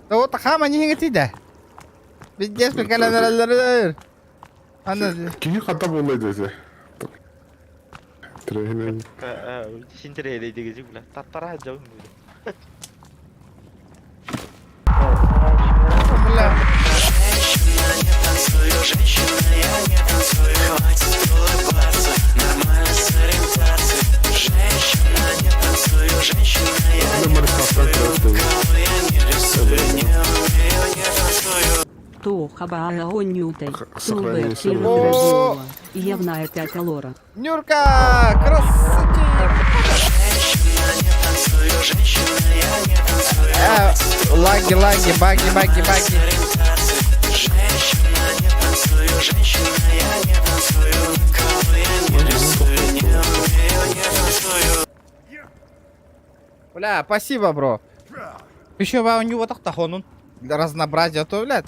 [SPEAKER 1] Да вот хаама ньиһиҥ да. Пиздец, кэлэн Аны
[SPEAKER 3] Киһи хата буолла диэти. Тренер.
[SPEAKER 6] Син тирээлейдигизи бля. Таттара дьон бу.
[SPEAKER 1] Бля.
[SPEAKER 5] Туохабааонютай.
[SPEAKER 3] Сохранение
[SPEAKER 5] Тулбэр
[SPEAKER 3] сервера.
[SPEAKER 5] Явная пята лора.
[SPEAKER 1] Нюрка, красотень! Лаги, лаги, баги, баги, баги. Бля, спасибо, бро. Еще у него так тахонун. Для разнообразия, то, блядь.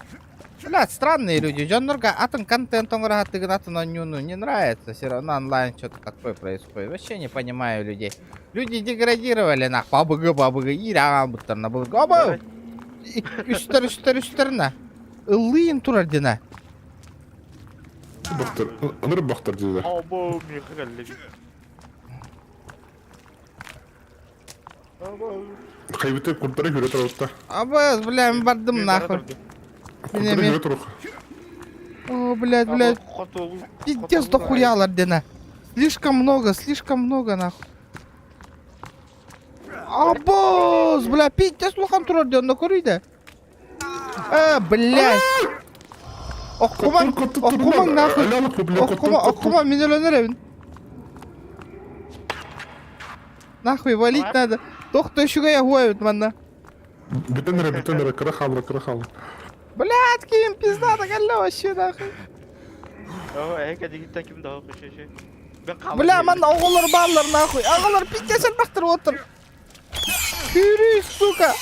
[SPEAKER 1] Блядь, странные люди. Дьоннорго атын контент атын онньууну не нравится. Все равно онлайн что-то такое происходит. Вообще не понимаю людей. Люди деградировали, нах. Пабыгы, пабыгы, иран буттар на был. Оба! Үстер, үстер, үстер на. Ыллыын турар дина.
[SPEAKER 3] Бахтар, ынырып бахтар диде.
[SPEAKER 6] Або миэхэ кэллэ. Або.
[SPEAKER 3] Хайбыты курдары хүрэ турутта.
[SPEAKER 1] Абыз, бля, мин бардым нахуй.
[SPEAKER 3] Курдары хүрэ турух.
[SPEAKER 1] О, блядь, блядь. Пиздец дохуялар дина. Слишком много, слишком много, нахуй. Абыз, бля, пиздец улахан турар дина, көрүйді. А, блядь. Оккуман, оккуман нахуй. Оккума, оккума, мен өлөнөр Нахуй, валить надо. Тохто үчүгэй хуайбыт манна.
[SPEAKER 3] Бүтэн эрэ, бүтэн эрэ, кыра хаалла, кыра хаалла.
[SPEAKER 1] Блядь, ким пизда кэллэ вообще нахуй. Бля, манна оҕолор бааллар нахуй. Аҕалар пиздец элбэхтэр уоттар. Күүрүй, сука.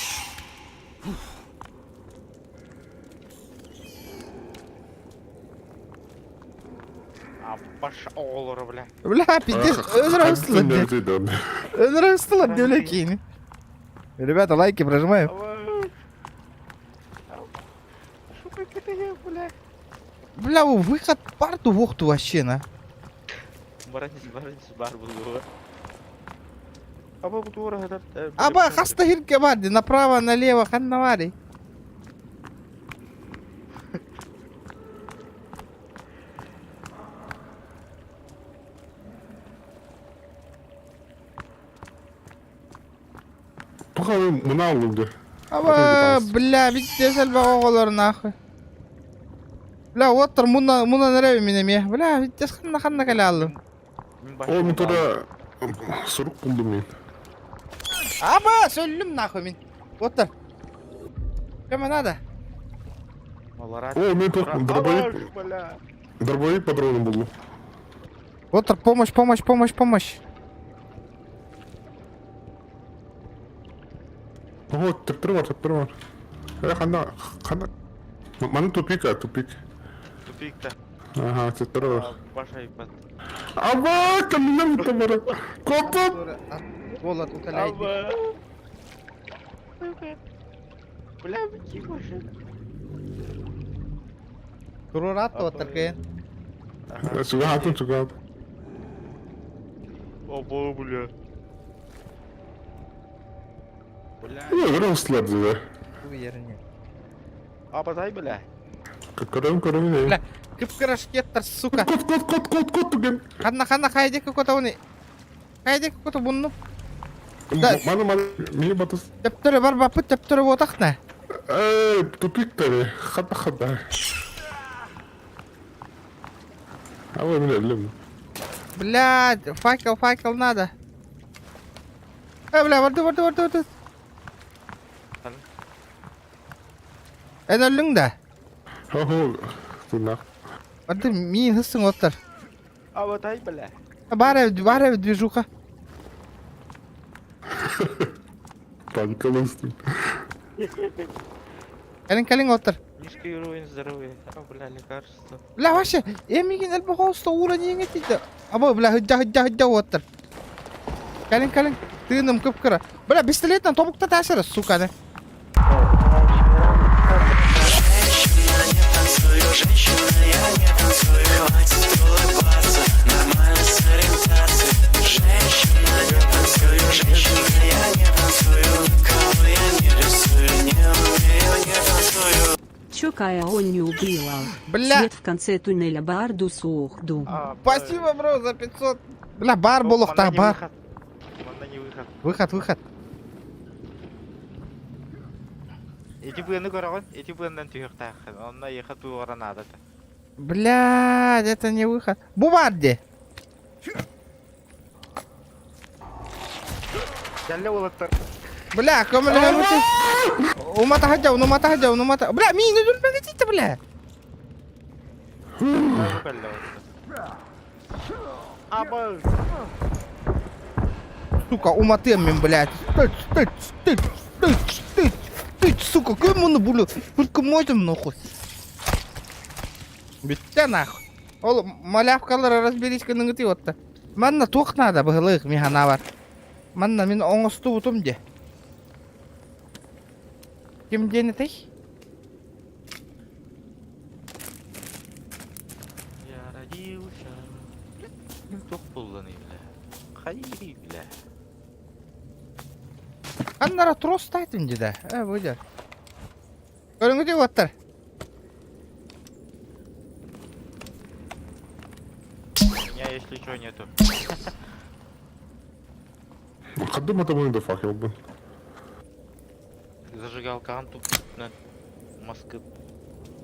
[SPEAKER 6] Баш оҕолоро, бля.
[SPEAKER 1] Бля, пиздец, өлөр ыстылар. Өлөр ыстылар диэбит киини. Ребята, лайки прожимаем.
[SPEAKER 6] Бля.
[SPEAKER 1] Бля, выход парту вохту вообще на.
[SPEAKER 6] Баран бар булуга. Аба бу туора хатар.
[SPEAKER 1] Аба, хаста хирке барды, направо, налево, ханнавари.
[SPEAKER 3] Туха мына алынды.
[SPEAKER 1] Аба, бля, пиздец элбэх оҕолор нахуй. Бля, оттор муна муна нэрэ минеме. Бля, пиздец ханна ханна кэлэ аллым.
[SPEAKER 3] О, мен тура сурук булдум мен.
[SPEAKER 1] Аба, сөллүм нахуй мин. Оттор. Кому надо?
[SPEAKER 3] О, мен тут дробовик, дробовик патроном булдум.
[SPEAKER 1] Оттор, помощь, помощь, помощь, помощь.
[SPEAKER 3] О, төптөрү бар, төптөрү бар. Э, ханна, ханна. Маны тупик, а, тупик.
[SPEAKER 6] Тупикта.
[SPEAKER 3] Ага, төптөрү бар.
[SPEAKER 6] Баш айбат.
[SPEAKER 3] Аба, камина бутта бар. Котум.
[SPEAKER 1] Голод утоляет.
[SPEAKER 6] Аба. Бля, бики башы.
[SPEAKER 1] Турурат оттор кыйын.
[SPEAKER 3] Чугаһаатын, чугаһаатын.
[SPEAKER 6] Обо, бля. Бля.
[SPEAKER 3] Көрө устулар дии.
[SPEAKER 1] Уверен.
[SPEAKER 6] Абатай, бля.
[SPEAKER 3] Көрөм, көрөм.
[SPEAKER 1] Бля, кып-кырашкеттар, сука.
[SPEAKER 3] Кот, кот, кот, кот, кот түгэн.
[SPEAKER 1] Ханна, ханна, хайдек кото Хайдек кото бунну. Да.
[SPEAKER 3] Маны, маны, мини батыс.
[SPEAKER 1] Төптөрө бар баппыт төптөрө буотахна.
[SPEAKER 3] Эй, тупик тары. Хата, хата. А вы меня өллүм.
[SPEAKER 1] Блядь, факел, факел надо. Э, бля, барды, барды, барды, барды. Эн өллүҥ да?
[SPEAKER 3] Хо-хо, тунах.
[SPEAKER 1] Барды миин хыссың оттар.
[SPEAKER 6] Абатай, бля.
[SPEAKER 1] Баар эбит, баар эбит движуха.
[SPEAKER 3] Паникаластым.
[SPEAKER 1] Кэлин, кэлин оттар.
[SPEAKER 6] Низкий уровень здоровья. А, бля, лекарство.
[SPEAKER 1] Бля, вообще, эмигин элбэх оҕуста уура ниэҥэ тиийдэ. Або, бля, хыдьа, хыдьа, хыдьа уоттар. Кэлин, кэлин, тыыным кып-кыра. Бля, пистолетынан тобукта таасара, сука, да.
[SPEAKER 5] Чокая он не убивал.
[SPEAKER 1] Бля,
[SPEAKER 5] Свет в конце туннеля барду суохду.
[SPEAKER 6] А,
[SPEAKER 1] спасибо, бро, за 500. Бля, бар буолуохтаах, бар.
[SPEAKER 6] Манна не выход.
[SPEAKER 1] Выход, выход.
[SPEAKER 6] Эти быаны көрөҕүн, эти быаннан түһүөхтээххин. Онно ехать туора наадата.
[SPEAKER 1] Блядь, это не выход. Бу баар дии.
[SPEAKER 6] Кэллэ уолаттар.
[SPEAKER 1] Бля, көмөлөһөмүтү. Умата хадьа, умата хадьа, умата. Бля, миини дүлбэҥэ бля.
[SPEAKER 6] Кэллэ уолаттар. Абы!
[SPEAKER 1] Сука, уматыам мин, блядь. Стой, стой, стой, стой, стой, стой, сука, ким муну булю? Только можем, нахуй. Бүттэ нахуй. Ол малявкалары разберись гыныҥытый отта. Манна туох наада быһылык ми бар. Манна мин оҥостубутум де. Ким диэн этэй?
[SPEAKER 6] Я родился. Туох булланый, бля. Хайри, бля.
[SPEAKER 1] Ханнара трос тайтым дии да. Э, бу дьэ. Көрүҥүтүй уоттар.
[SPEAKER 6] У меня, если что, нету.
[SPEAKER 3] Хадым это да факел бы.
[SPEAKER 6] Зажигалка тут на маска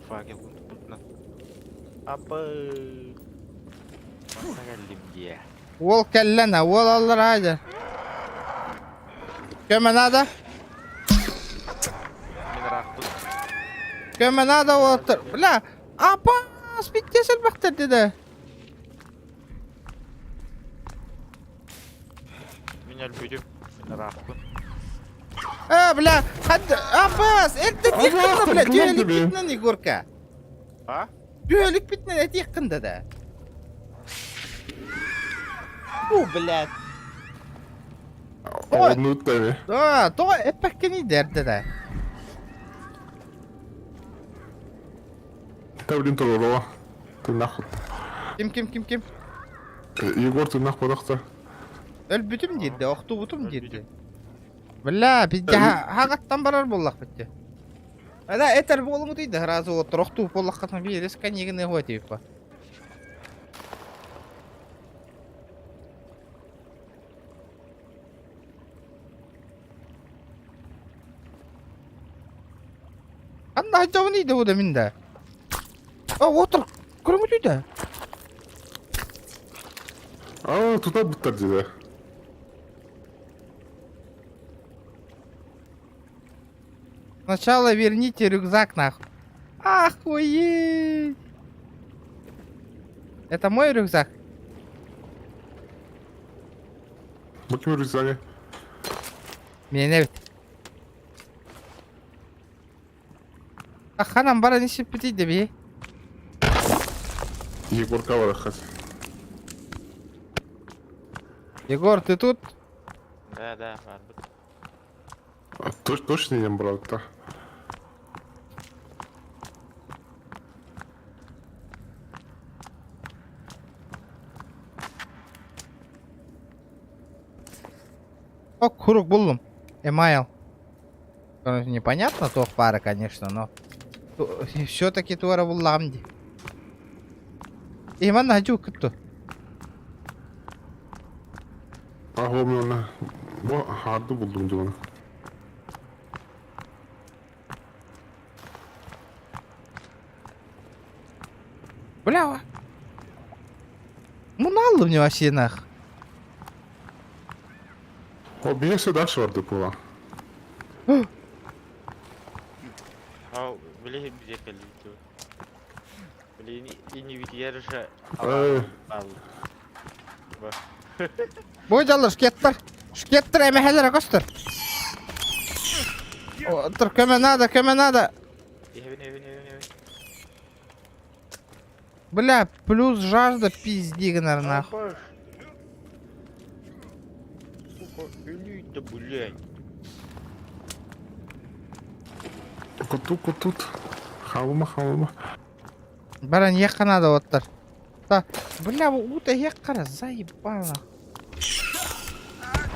[SPEAKER 6] факел тут на. Апы. Маска где?
[SPEAKER 1] Уол кэллэнэ, уол аллараа дьэ. Көмө надо? Көмө надо уолаттар. Бля, апас биттес элбэхтэр деді.
[SPEAKER 6] Меня любите. Рахту.
[SPEAKER 1] А, бля, хад... Апас, это тихо, бля, түһэлик битнен, Егорка.
[SPEAKER 6] А?
[SPEAKER 1] Түһэлик битнен, этиэххин да. Фу, блядь.
[SPEAKER 3] Оннук да
[SPEAKER 1] Да, то эппэккини дэрдэ да.
[SPEAKER 3] Таврин Торорова. Ты нахуй.
[SPEAKER 1] Ким ким ким ким?
[SPEAKER 3] Егор, ты нахуй нахуй.
[SPEAKER 1] Өлбүтүм диирдэ, охтубутум диирдэ. Бля, пиздя, хаҕаттан барар буоллахпыт дии. Да, этэр буолуҥутуй да, сразу вот охтуу буоллаххытына биир эсканигин ыһуо типа. Ханна сылдьабыный да бу мин да. А, отыр, көрөҥүтүй да.
[SPEAKER 3] А, туда буттар диде.
[SPEAKER 1] Сначала верните рюкзак нахуй. Охуеть! Это мой рюкзак?
[SPEAKER 3] Бу ким рюкзагы?
[SPEAKER 1] Миэнэ эбит. Ханан баран испиппитий да биһи.
[SPEAKER 3] Егорка барахат.
[SPEAKER 1] Егор, ты тут?
[SPEAKER 6] Да, да, барбыт.
[SPEAKER 3] Точно не брал-то.
[SPEAKER 1] Ок, курук буллум. Эмайл. Непонятно туох баара, конечно, но все-таки туора буллаҕым дии. Иван хачу кытту.
[SPEAKER 3] Аһом уонна бу хаарды булдум дьон.
[SPEAKER 1] Бля. Муналлы мне вообще нах.
[SPEAKER 3] О, биэсэ дальше барды була.
[SPEAKER 6] Ау, били бизе кэлбит. Били инибитигэр же
[SPEAKER 3] Эй.
[SPEAKER 1] Бу дьаллар шкеттер. Шкеттер эмэһэлэр көстөр. Отыр көмө надо, көмө надо.
[SPEAKER 6] Эбин эбин эбин эбин.
[SPEAKER 1] Бля, плюс жажда пизди гынар нахуй.
[SPEAKER 6] Сука, өлүй да блядь.
[SPEAKER 3] Куту кутут. Халыма халыма.
[SPEAKER 1] Баран ехка надо оттар. Та, бля, ута ехкара заебало.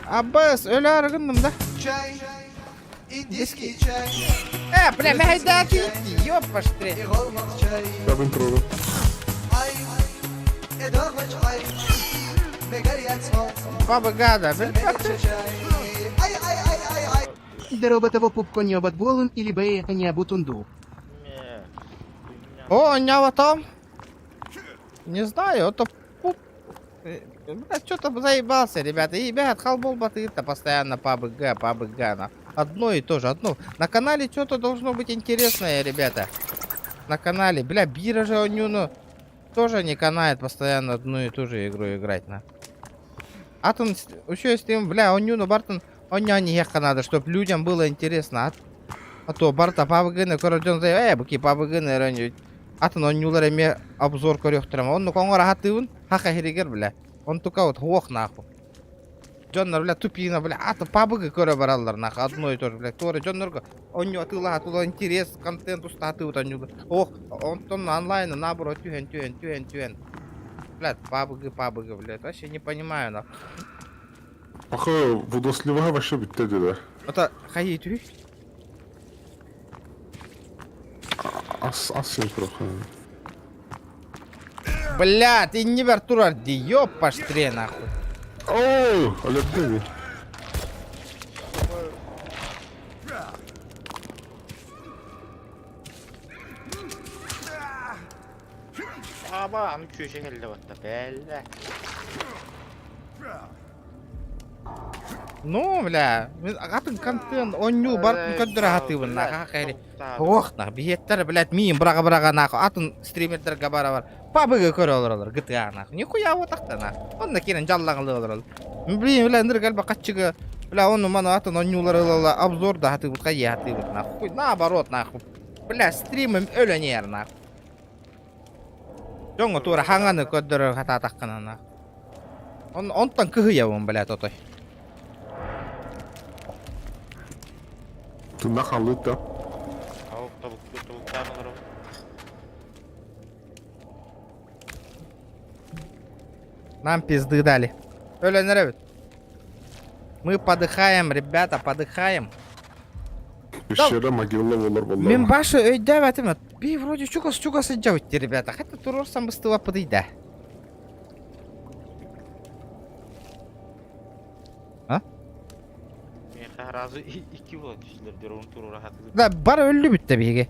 [SPEAKER 1] Аббас, өлөөрү гынным да.
[SPEAKER 4] Чай, индийский чай,
[SPEAKER 1] Э, бля, мэһэйдээтии, ёппаштре.
[SPEAKER 4] и голмах чай.
[SPEAKER 3] Табын туру.
[SPEAKER 4] Ай, эдорвач ай, мегарьяцмо,
[SPEAKER 1] Баба гада, бля.
[SPEAKER 4] чай. Ай, ай, ай, ай, ай.
[SPEAKER 7] Дороботово пупконьобат буолун или бэйэхэ бутунду.
[SPEAKER 6] Мэ.
[SPEAKER 1] О, нява там. Не знаю, это пуп. Бля, что-то заебался, ребята. И, ребят, халбол батыта постоянно по БГ, по БГ. На. Одно и то же, одно. На канале что-то должно быть интересное, ребята. На канале. Бля, Бира же он, ну, тоже не канает постоянно одну и ту же игру играть, на. Атын, еще если, бля, он ну, Бартон, он не надо, чтобы людям было интересно. А, а то барта пабгыны көрөдөн э буки пабгыны өрөнү атын онньуулар эмиэ обзор көрүөхтэрэ оннук оҥоро хатыыбын хаха иһиригэр бля онтука вот хуох нахуй дьоннор бля тупина бля аты пабыгы көрө бараллар нахуй одно и то же бля туора дьоннорго онньуу атыылаһа тула интерес контент устаатыыбыт онньуулар ох онтон онлайна наоборот түһэн түһэн түһэн түһэн блядь пабыгы пабыгы блядь вообще не понимаю нахуй
[SPEAKER 3] Аха, водосливаһа вообще бүттэ деді.
[SPEAKER 1] это хайыы түһүй
[SPEAKER 3] Ас ас син турух.
[SPEAKER 1] Бля, ты не турар ди, ёпаштре нахуй.
[SPEAKER 3] Оо, өлөрдө
[SPEAKER 6] Аба, аны күөшө келди батта. Бэллэ.
[SPEAKER 1] Ну, бля, атын контент, онньуу барытын көрдөрө сатыыбын нахуй хайри. Ох, нах, биһиэттэр, блядь, миин быраҕа-быраҕа нахуй, атын стримердэргэ бара-бар. Пабыгы көрө олороллор, GTA нахуй. Нихуя буотахта нахуй. Онно киирэн дьаллаҥалыы олороллор. Блин, бля, ынырык элбэх хаччыга, бля, ону маны атын онньуулары ыла-ыла обзор да сатыыбыт, хайыы сатыыбыт нахуй. Наоборот нахуй. Бля, стримим өлөн иһэр нахуй. Дьоҥҥо туора хаҥаны көрдөрөр хатаатаххына нахуй. Он, онтон кыһыйабын, блядь, отой.
[SPEAKER 3] Тунна халыт да.
[SPEAKER 6] Ау, тобук тобуктаан олоробут.
[SPEAKER 1] Нам пизды дали. Өлөн эрэбит. Мы подыхаем, ребята, подыхаем.
[SPEAKER 3] Пещера могила болар болар.
[SPEAKER 1] Мин башы өйдөөбөтүм. Би вроде чугас чугас сылдьабыт ребята. Хотя туруорсан быстыбаппытый да. А?
[SPEAKER 6] Миэхэ сразу икки буолан түстүлэр дрон туруора сатыыр.
[SPEAKER 1] Да, бары өллүбүт да биһиги.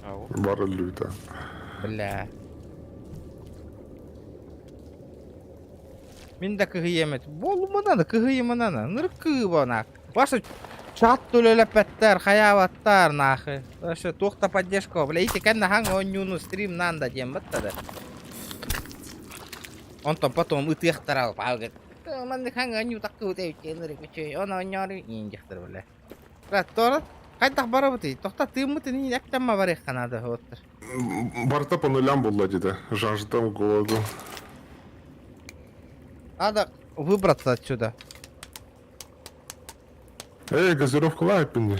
[SPEAKER 6] Ау.
[SPEAKER 3] Бар өллүбүт.
[SPEAKER 1] Бля. Мин да кыһыйыам этим. Буолумуна да кыһыйымына да. Ынырык кыыба нах. Ваша чат төлөлөппөттөр, хайаабаттар нахы. Вообще туох да поддержка бля ити кэннэ хаҥ оонньууну стрим нанда диэн батта да. Онтон потом ытыахтара палгыт. Маннык хаҥ оонньуу таххыбыт эбит ынырык үчүгэй он оонньоору иин диэхтэр бля. Бля, торо хайдах барабытый? Тохто тыыммытын иин эптэммэ барыахха наада оттор.
[SPEAKER 3] Барыта по нулям буолла дии Жаждам голоду.
[SPEAKER 1] Надо выбраться отсюда.
[SPEAKER 3] Эй, газировка лайпин.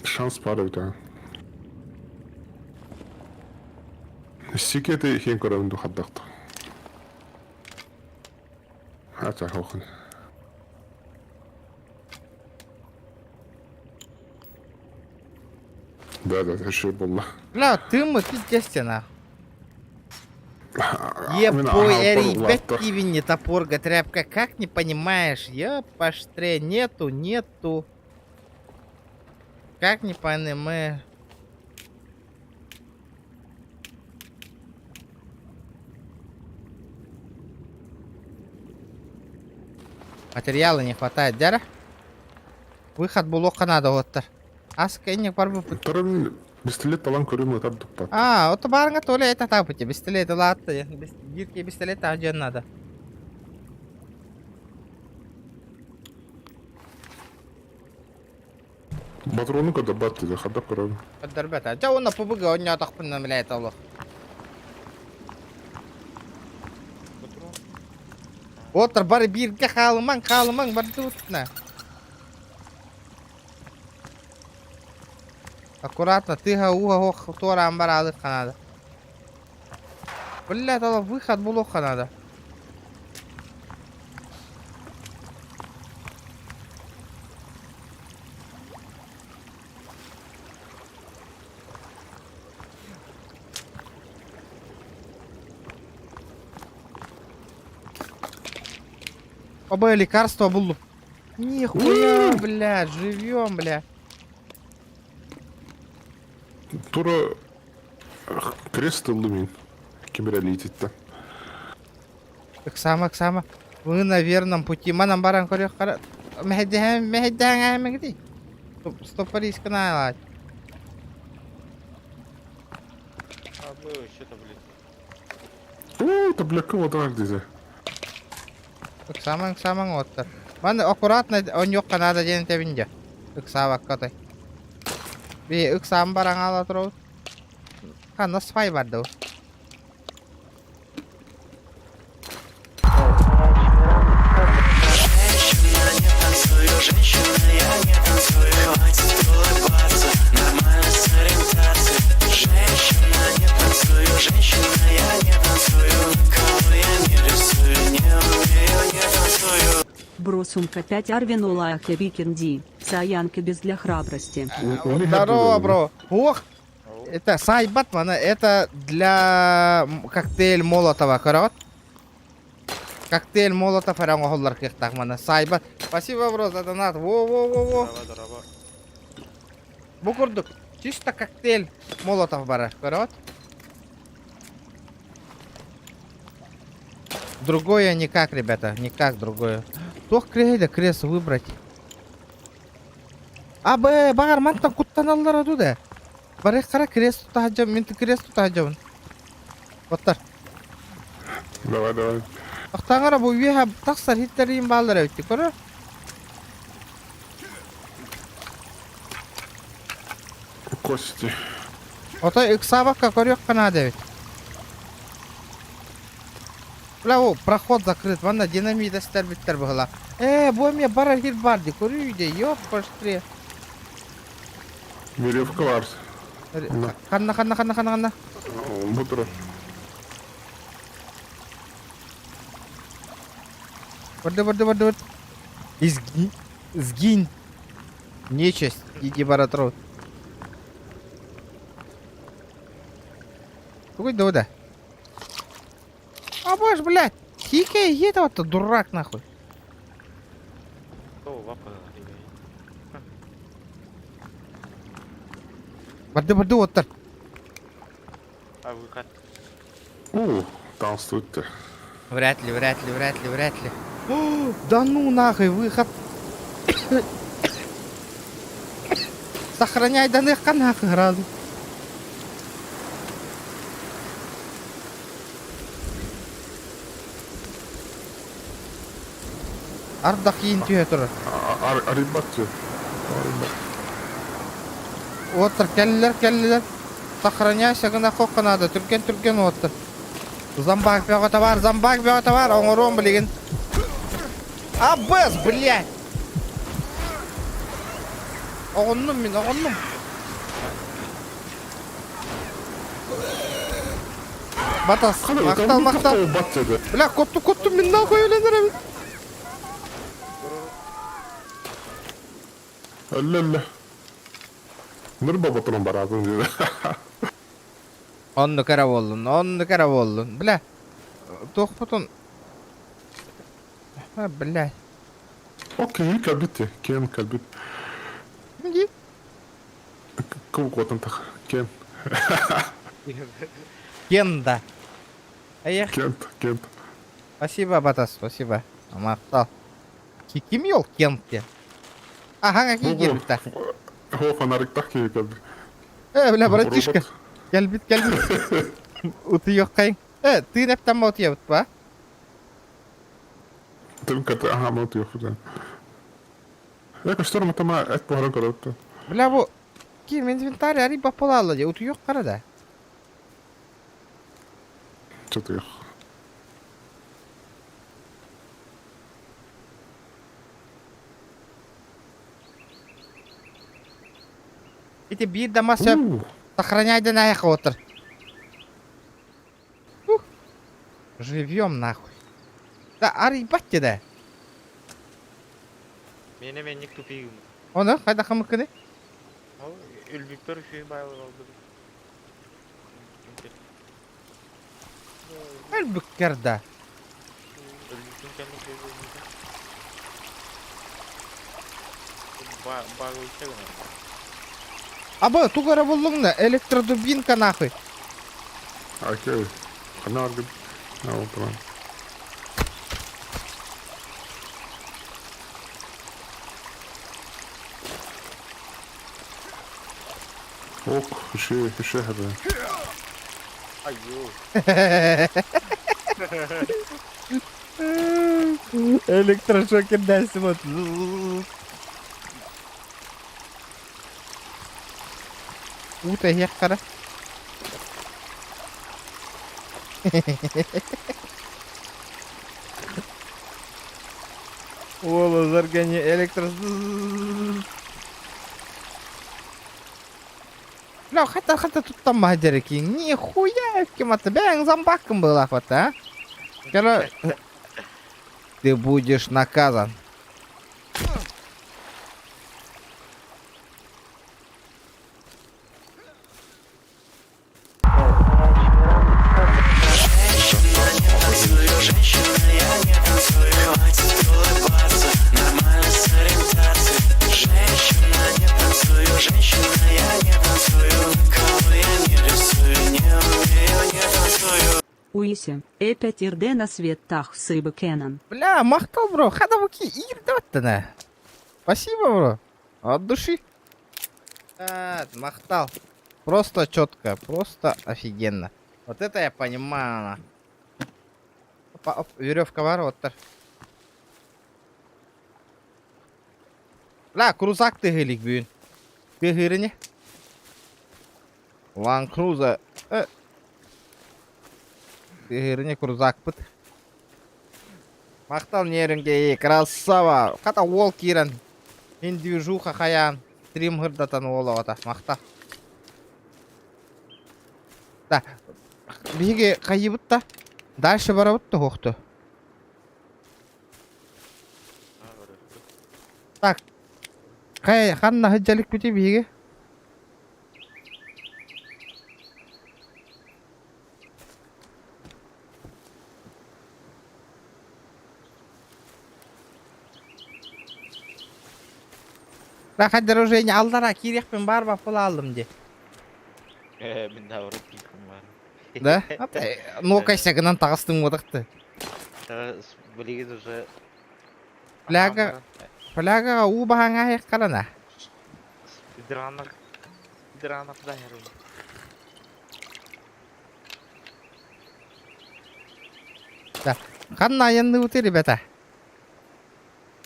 [SPEAKER 3] Шанс баар эбит аа. Сикети иһин көрөбүн дуу хайдах. Ата хохун. Да, да, еще буолла.
[SPEAKER 1] Бля, тыыммыт естественно. Ебой, эрийбэт диибин не топорга тряпка, как не понимаешь, ёпаштре, нету, нету. Как не понимаешь? Материала не хватает, дяра? Выход булуохха наада уоттар. Ас кэнник барбыппыт.
[SPEAKER 3] Второй пистолет талан көрүм ытар дуппат.
[SPEAKER 1] А, ото баарыңа толя это таапыт пистолет улаатты. Биир пистолет таажан надо.
[SPEAKER 3] Патрону когда бат dedi, хада көрөм.
[SPEAKER 1] Көрдөрбөт. Дьэ уонна ПБГ оонньоотохпуна блядь олох. Уоттар бары бииргэ хаалымаҥ, хаалымаҥ бардыбытына. Аккуратно, тыга ууга ох туораан бараалыахха наада. Блядь, ол выход булуохха наада. Оба лекарство буллум. Нихуя, бля, живем, бля.
[SPEAKER 3] Тура крест ыллым мин. Ким эрэлиититтэн.
[SPEAKER 1] Ыксаама, ыксаама. Вы на верном пути. Манан баран көрүөх хара. Мэһэйдэһэн, мэһэйдэһэн ааһымыгытый. Стопорискана
[SPEAKER 6] А вы что-то, блин.
[SPEAKER 3] Оо, таблетка вода дизе.
[SPEAKER 1] Ыксаамаҥ, ыксаамаҥ уоттар. Манна аккуратно онньуохха наада диэн этэбин дьэ. Ыксаабакка отой. Би ыксаан баран аала туробут. Ханна свай бардыбыт.
[SPEAKER 5] Бросумка 5 Арвин Улахе Викинди. Саянки без для храбрости.
[SPEAKER 1] Здорово, бро. Ох, это сай Батмана, это для коктейль Молотова, корот. Коктейль Молотов эрэ оҥоһуллар кыахтаах маны. Саайбат. Спасибо, бро, за донат. Во-во-во-во. Бу курдук чисто коктейль Молотов барар. Көрөҕүт? Другое никак, ребята, никак другое. Туох креһи да крест выбрать. А, б, баҕар мантан куттаналлара ду да. Барыах хара крест тута сылдьабын, мин крест тута сылдьабын. Оттар.
[SPEAKER 3] Давай, давай.
[SPEAKER 1] Тохтооҥ эрэ бу үөһэ тахсар иһиттэриим бааллар эбит көрөр.
[SPEAKER 3] Кости.
[SPEAKER 1] Отой ыксаабакка көрүөххэ наада эбит. Бля, о, проход закрыт, манна динамит эстэрбиттэр быһыла. Ээ, бу эмиэ барар сир баар дии, көрүүй дии, ёппаштре.
[SPEAKER 3] Веревка бар.
[SPEAKER 1] Ханна, ханна, ханна, ханна, ханна.
[SPEAKER 3] Бу турар.
[SPEAKER 1] Барды, барды, барды, барды. Изгинь, сгинь. Нечисть, иди бара турабыт. Тугуй да А будешь, блядь, тикай, едет вот дурак нахуй. Барды барды оттар.
[SPEAKER 6] А выход?
[SPEAKER 3] О, танцуйте.
[SPEAKER 1] Вряд ли, вряд ли, вряд ли, вряд ли. О, да ну нахуй, выход. Сохраняй данных нахуй сразу. Ардах иин түһэ турар.
[SPEAKER 3] Арыйбат
[SPEAKER 1] Уоттар кэллилэр, кэллилэр. Сохраняйся гына хохха наада, түргэн түргэн уоттар. Зомбак бөҕөтө бар, зомбак бөҕөтө бар, оҥоруом билигин. Абыс, блядь! Оҕуннум мин, оҕуннум. Батас, махтал, махтал. Бля, котту, котту, мин нахуй өлөн эрэбин.
[SPEAKER 3] Өллө өллө. Нырба ботурун бараатын диэн.
[SPEAKER 1] Оннук эрэ буоллун, оннук эрэ буоллун. Бля, туохпутун... А, бля.
[SPEAKER 3] Окей, кэлбит Кен кэлбит.
[SPEAKER 1] Иди.
[SPEAKER 3] Куб тах. Кен.
[SPEAKER 1] Кен да. Эх.
[SPEAKER 3] Кент, Кент.
[SPEAKER 1] Спасибо, Батас, спасибо. Махтал. Ким ол Кент диэн? Аха, какие киирбиттэр?
[SPEAKER 3] Хо фонариктах киһи кэлбит.
[SPEAKER 1] Э, бля, братишка. Кэлбит, кэлбит. Утуйуоххайын. Э, тыын эптэн утуйабыт ба?
[SPEAKER 3] Тым ката, аха, ма утуйуохпут. Э, көстөр матама эт буһаран көрөттө.
[SPEAKER 1] Бля, бу ким инвентарь ари баппалаалла дии, утуйуох хара да.
[SPEAKER 3] Чутуйуох.
[SPEAKER 1] Ити биир да мас сөп. Сохраняй да наях отыр. Живьем нахуй. Да арыйбат да.
[SPEAKER 6] Миэнэ менник тупигым.
[SPEAKER 1] Оны хайда хамыккыны?
[SPEAKER 6] Ол өлбүппэр үчүгэй баайлар алды.
[SPEAKER 1] Өлбүккэр да.
[SPEAKER 6] Өлбүтүн кэннэ үчүгэй Багылыча гынар.
[SPEAKER 1] Аба, тугу эрэ буллуҥ да, электродубинка нахуй.
[SPEAKER 3] Окей. Хана аргын. Ол туран. Ок, үше, үше хәбе.
[SPEAKER 6] Айо.
[SPEAKER 1] Электрошокер дальше вот. Ута хера. Ола, заргани электро... Бля, хата хата тут там мадерки. Нихуя, кем-то бэнг зомбаком была хвата, а? Короче, ты будешь наказан.
[SPEAKER 5] Уисе, Э5 ирде на свет тах сыбы Кенан.
[SPEAKER 1] Бля, махтал, бро, хадабуки ирдаттана. Спасибо, бро. От души. А, махтал. Просто четко, просто офигенно. Вот это я понимаю. Опа, оп, веревка бар, вот так. Бля, крузак тыгылик бүгүн. Тыгырыне. Лан Круза. Э. Тыгырыне крузак пыт. Махтал неринге, красава. Хата уол кирен. Ин движуха хаян. Стрим хырдатан уолоҕото. Махтал. Да. Биһиги хайыбыт да. Дальше барабыт да хохту. Так. Хай ханна хыджалик бити биһиги. Рахат уже алдара кириэхпин баар баппыла алдым ди.
[SPEAKER 6] Э, мин да урут киирдим бар.
[SPEAKER 1] Да? Ну-ка, гынан таҕыстым уотахты.
[SPEAKER 6] Билигин уже
[SPEAKER 1] Фляга, фляга уу баһаҥа карана.
[SPEAKER 6] Дранак. Дранак да херун.
[SPEAKER 1] Да. Ханна айанныбыты, ребята.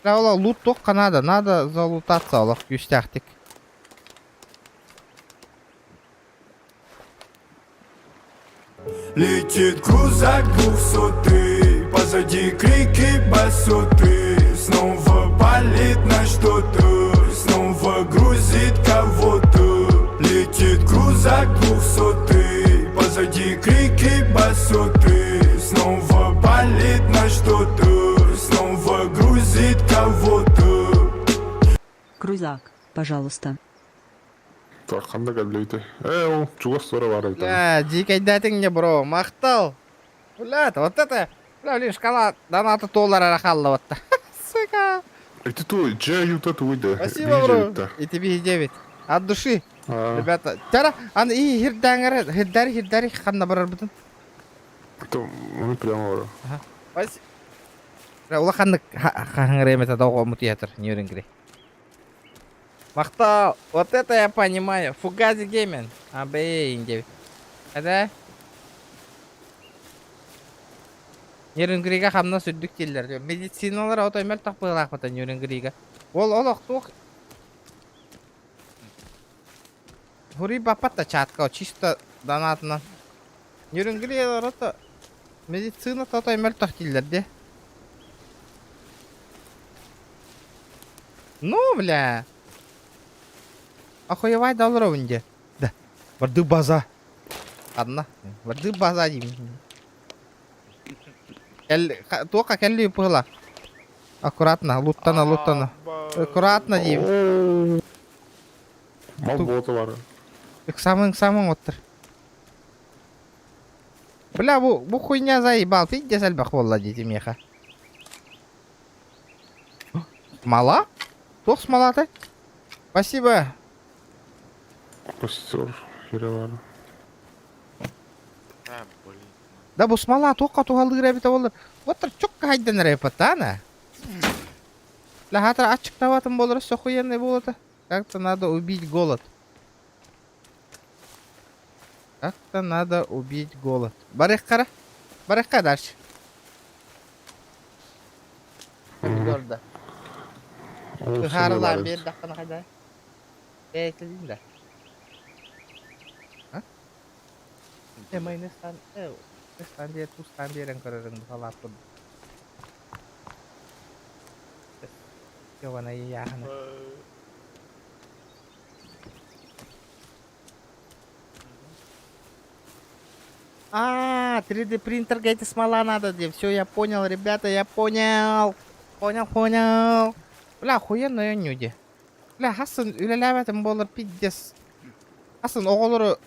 [SPEAKER 1] Да, ола лут туохха надо, надо залутаться олох күүстээхтик.
[SPEAKER 8] Летит крузак двухсотый, позади крики басоты. Снова палит на что-то, снова грузит кого-то. Летит крузак двухсотый, позади крики басоты. Снова палит на что-то, снова грузит кого-то.
[SPEAKER 5] Крузак. пожалуйста.
[SPEAKER 3] Так, ханна кэллэбитэ? Ээ, ол чугас туора баар эбит.
[SPEAKER 1] Бля, дьиикэйдээтиҥ не бро, махтал. Бля, вот это, бля, блин, шкала доната доллар эрэ хаалла батта. Сука.
[SPEAKER 3] Ити ту, дьэ юта тугуй да.
[SPEAKER 1] Спасибо, бро. И тебе 9. От души. Ребята, тара, аны и хирдээҥэр, хирдээри хирдээри ханна барарбытын.
[SPEAKER 3] Оны прямо барар.
[SPEAKER 1] Спасибо. Улаханнык хаһыҥыр эмэтэ доҕомут театр, Нюрингри. Махтал! Вот это я понимаю. Фугази Гейминг. А, бэй, Это? Нерюнгрига хамнас үрдүк дииллэр. Медициналара отой мөлтөх быһыылаахпыта Нерюнгрига. Ол олох туох Хури баппат да чатка чисто донатынан. Нерюнгри орото медицина отой мөлтөх дииллэр дии. Ну, бля. Охуевай да олоробун дии. Да. Барды база. Одна. Барды база диибин. Кэл, туохха кэлли быһыла. Аккуратно, луттана, луттана. Аккуратно диибин.
[SPEAKER 3] Мал бота бар.
[SPEAKER 1] Ыксамың, ыксамың оттыр. Бля, бу, бу хуйня заебал. Пиздец элбэх буолла дии миэхэ. Смола? Туох смолата? Спасибо.
[SPEAKER 3] Костер херэ бар.
[SPEAKER 6] А, блин.
[SPEAKER 1] Да бу смола туохха туһалыыр эбитэ буоллар. Вот чукка хайдан эрэ патана. Лахатар аччыктаабатым буолар өссө охуенный буолата. Как-то надо убить голод. Как-то надо убить голод. Барыххара. Барыхха дальше. Помидор да. Ыһаарылаан биэрдэххинэ хайда? Бэйэтилин да. А? Э, майонезтан, э, ыстаан биэр, тустаан биэрэн көрөрүҥ бу салааппын. Йована ыйааһына. А, 3D принтер эти смола надо, где. Все, я понял, ребята, я понял. Понял, понял. Бля, охуенно нюди. Бля, хасын үлэлээбэтим буолар пиздец. Хасын оҕолору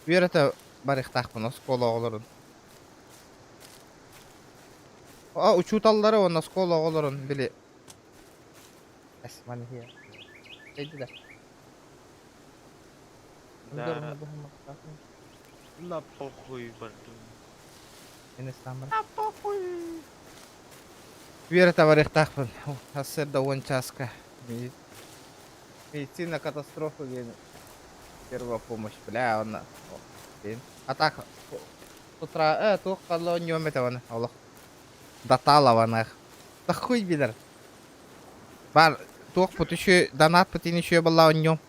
[SPEAKER 1] үөрэтэ барыахтаахпын оскуола оҕолорун. А, учууталлары уонна оскуола оҕолорун били Да.
[SPEAKER 6] Да. На похуй бардым.
[SPEAKER 1] На похуй. Үөрэтэ барыахтаахпын. Сарсыарда уон чааска. Медицина катастрофа диэн первая помощь. Бля, онно. А так, с утра, э, туох халла онньуом этэ оны, олох. Даталованых. Да хуй билэр. Бар, туохпут үчү, донатпыт ини үчү балла онньуом.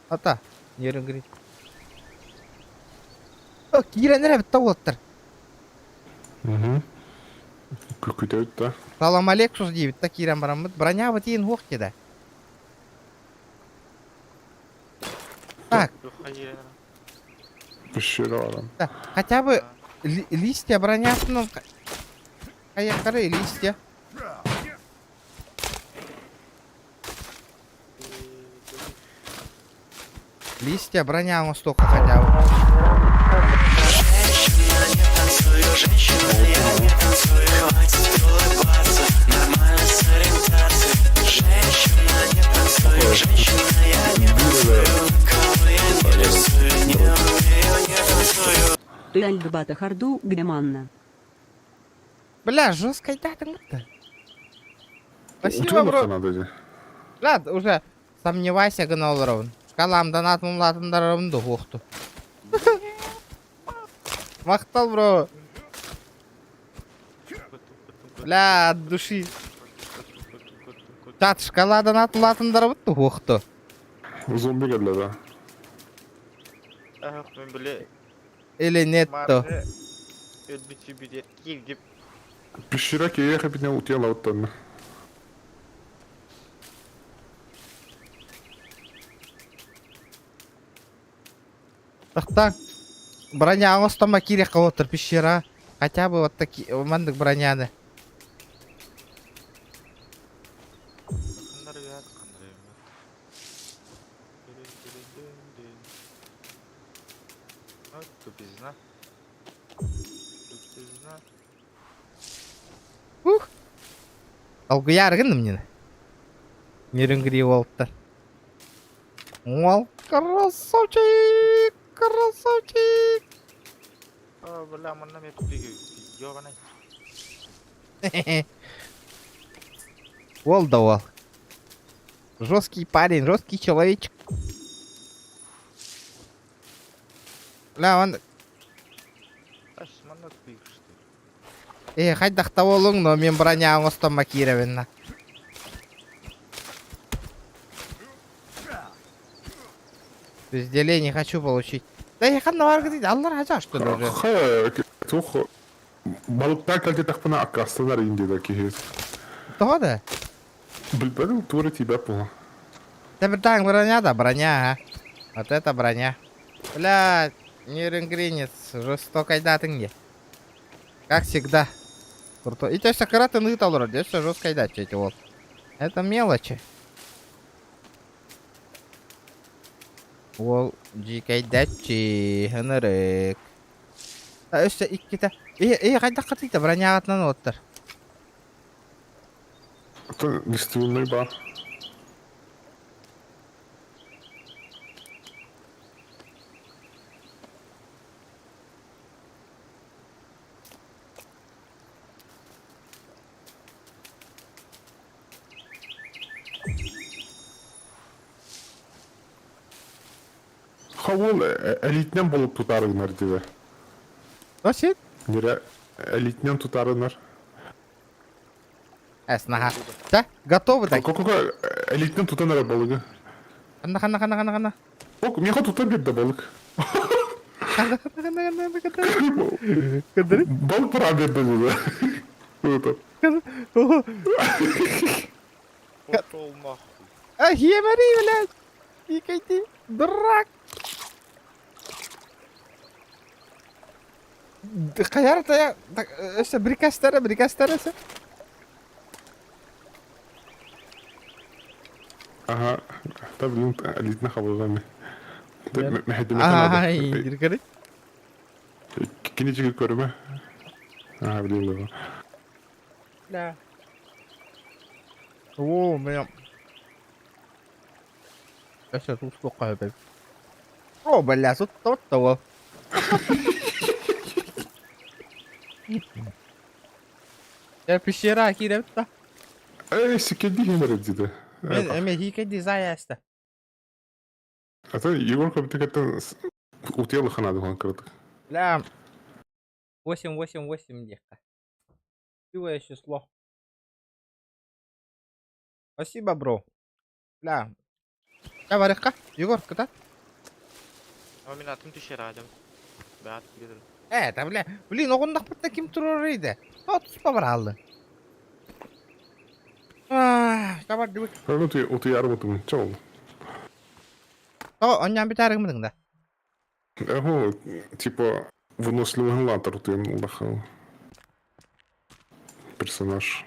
[SPEAKER 1] Ата, нерүнгри. О, киирэн эрэ битта уолаттар.
[SPEAKER 3] Угу. Күтөбүт да.
[SPEAKER 1] Салам Алексус диэбит да киирэн бараммыт. Бронябыт иин хуох диэдэ. Так.
[SPEAKER 3] Пещера баран.
[SPEAKER 1] Да, хотя бы ли листья бронятынан хайахтары листья. Листья броня оҥостуохха хотя бы.
[SPEAKER 5] Альдбата харду гдеманна.
[SPEAKER 1] Бля, жестко да Спасибо, бро. Бля, уже сомневайся гына олоробун. Шкалам донат мумлатындарарым дуһуохту. Махтал, бро. Бля, от души. Чат, шкала донат улаатындарабыт дуһуохту.
[SPEAKER 3] Зомби кэллэ да.
[SPEAKER 6] Ах, мен били
[SPEAKER 1] Или нет то.
[SPEAKER 6] Өлбүт сүбүтэ киирдип.
[SPEAKER 3] Пещера киһиэхэ бинэ утуйалабыттанна.
[SPEAKER 1] Тахта броня оҥостомо киириэххэ отыр пещера. Хотя бы вот такие маннык броняны.
[SPEAKER 6] Дын-дын. Вот тупизна. Тупизна.
[SPEAKER 1] Ух! Долгуйаары гынным нина. Нерюнгри уолтан. Уол красавчик! Красавчик!
[SPEAKER 6] А, бля, манна мен тупиги. Ёбаный.
[SPEAKER 1] Уол да уол. Жесткий парень, жесткий человечек. Бля, он...
[SPEAKER 6] Ас, манна тупик что
[SPEAKER 1] Э, хайдах да буолуҥ, но мин броня оҥостоммо киирэбин. Пизделей не хочу получить. Да я ханна баргы аллар хажа что ли уже.
[SPEAKER 3] Хайа, туох балыктаан кэлбэтэхпинэ аккаастанар иин диэтэ киһи.
[SPEAKER 1] Тоҕо да?
[SPEAKER 3] Билбэтим туора тиийбэт буолла.
[SPEAKER 1] Да бирдаан броня да броня, а. Вот это броня. Бля, нерюнгринец, жестокайдатыҥ дии. Как всегда. Крутой. И өссө кыра тыныыта олорор, өссө жесткайдаччы эти вот. Это мелочи. Уол дьиикэйдээччи, ынырык. Өссө иккитэ. Э, э, хайдах хатыйда броняҕытынан уоттар.
[SPEAKER 3] Это гостевой бар. Хавол элитнен болуп тутарыгынар диде.
[SPEAKER 1] Осит?
[SPEAKER 3] Нere элитнен тутарынар.
[SPEAKER 1] Эс, наха. Да, готовы так.
[SPEAKER 3] Кокока элитнен тутанар балыгы.
[SPEAKER 1] Ханна, ханна, ханна, ханна, ханна.
[SPEAKER 3] Ок, меха тутан бир да балык.
[SPEAKER 1] Ханна, ханна, ханна, ханна, ханна. Көрдөрү?
[SPEAKER 3] Балык бар берди диде. Это.
[SPEAKER 6] Пошел нахуй.
[SPEAKER 1] А, хемери, блядь. Икайте, дурак. Хайар тая, өссө брикастара, брикастара сэ.
[SPEAKER 3] Ага, та блин, элитнен хабылганы.
[SPEAKER 1] Ай, иргери.
[SPEAKER 3] Кини чигил көрүмө. А, блин,
[SPEAKER 1] Да. О, меня. Өссө туус туохха сөбүй. О, бля, тут тот того. Я пещера кииребит да.
[SPEAKER 3] Эй, сикеди хемер диде.
[SPEAKER 1] Мен эме хикеди заяста.
[SPEAKER 3] А то Егор кабитекеттен утыялы ханады хон кырдык.
[SPEAKER 1] Бля. 8, 8, 8 диэххэ. Красивое число. Спасибо, бро. Бля. Я барыхха. Егор, кытат.
[SPEAKER 6] А мин атым түшер адам. Баат билер.
[SPEAKER 1] Э, да бля. Блин, оҕуннахпытына ким туруорар идэ? Тоҕо туспа барааллы. Табардыбыт.
[SPEAKER 3] Утуйар бутум. Чол.
[SPEAKER 1] Тоҕо онньоон бүтээригиммытыҥ да?
[SPEAKER 3] Эһо, типа, выносливый латер утуйан улахан. Персонаж.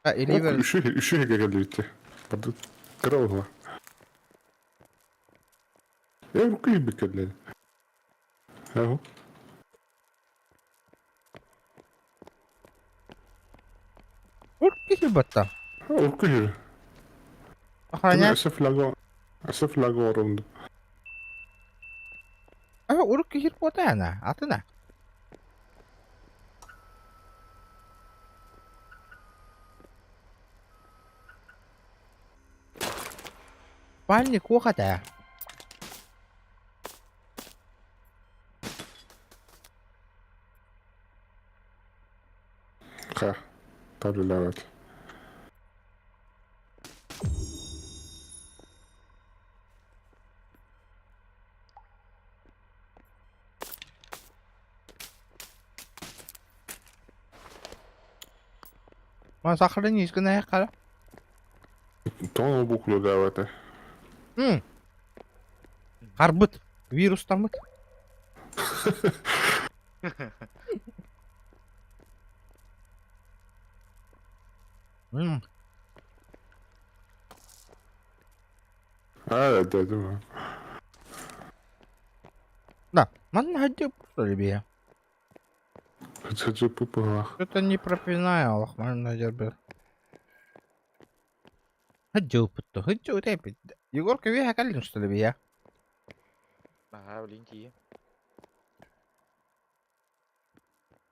[SPEAKER 1] А, Иливер...
[SPEAKER 3] Үшү үшү кэлбитте. Барды кыралла. Э, руки биккелер. Эһо.
[SPEAKER 1] Урки батта.
[SPEAKER 3] Урки.
[SPEAKER 1] Охранять.
[SPEAKER 3] Өсө флаго. Өсө флаго орунду.
[SPEAKER 1] А, урки хир куотаана. Атына. Спальник куохата.
[SPEAKER 3] Ха. Табилават.
[SPEAKER 1] Ма сахарын гына хара.
[SPEAKER 3] Тоно букву давата.
[SPEAKER 1] М. Харбыт. Вирустаммыт. М.
[SPEAKER 3] А, да, думаю.
[SPEAKER 1] Да, манна хадьып что ли бия?
[SPEAKER 3] Хадьып пупалах.
[SPEAKER 1] Что-то не пропинаю, аллах, манна дербер. Хадьып, хадьып, репит. Егорка веха калин, что ли, бия?
[SPEAKER 6] Ага, блин, тиийэ.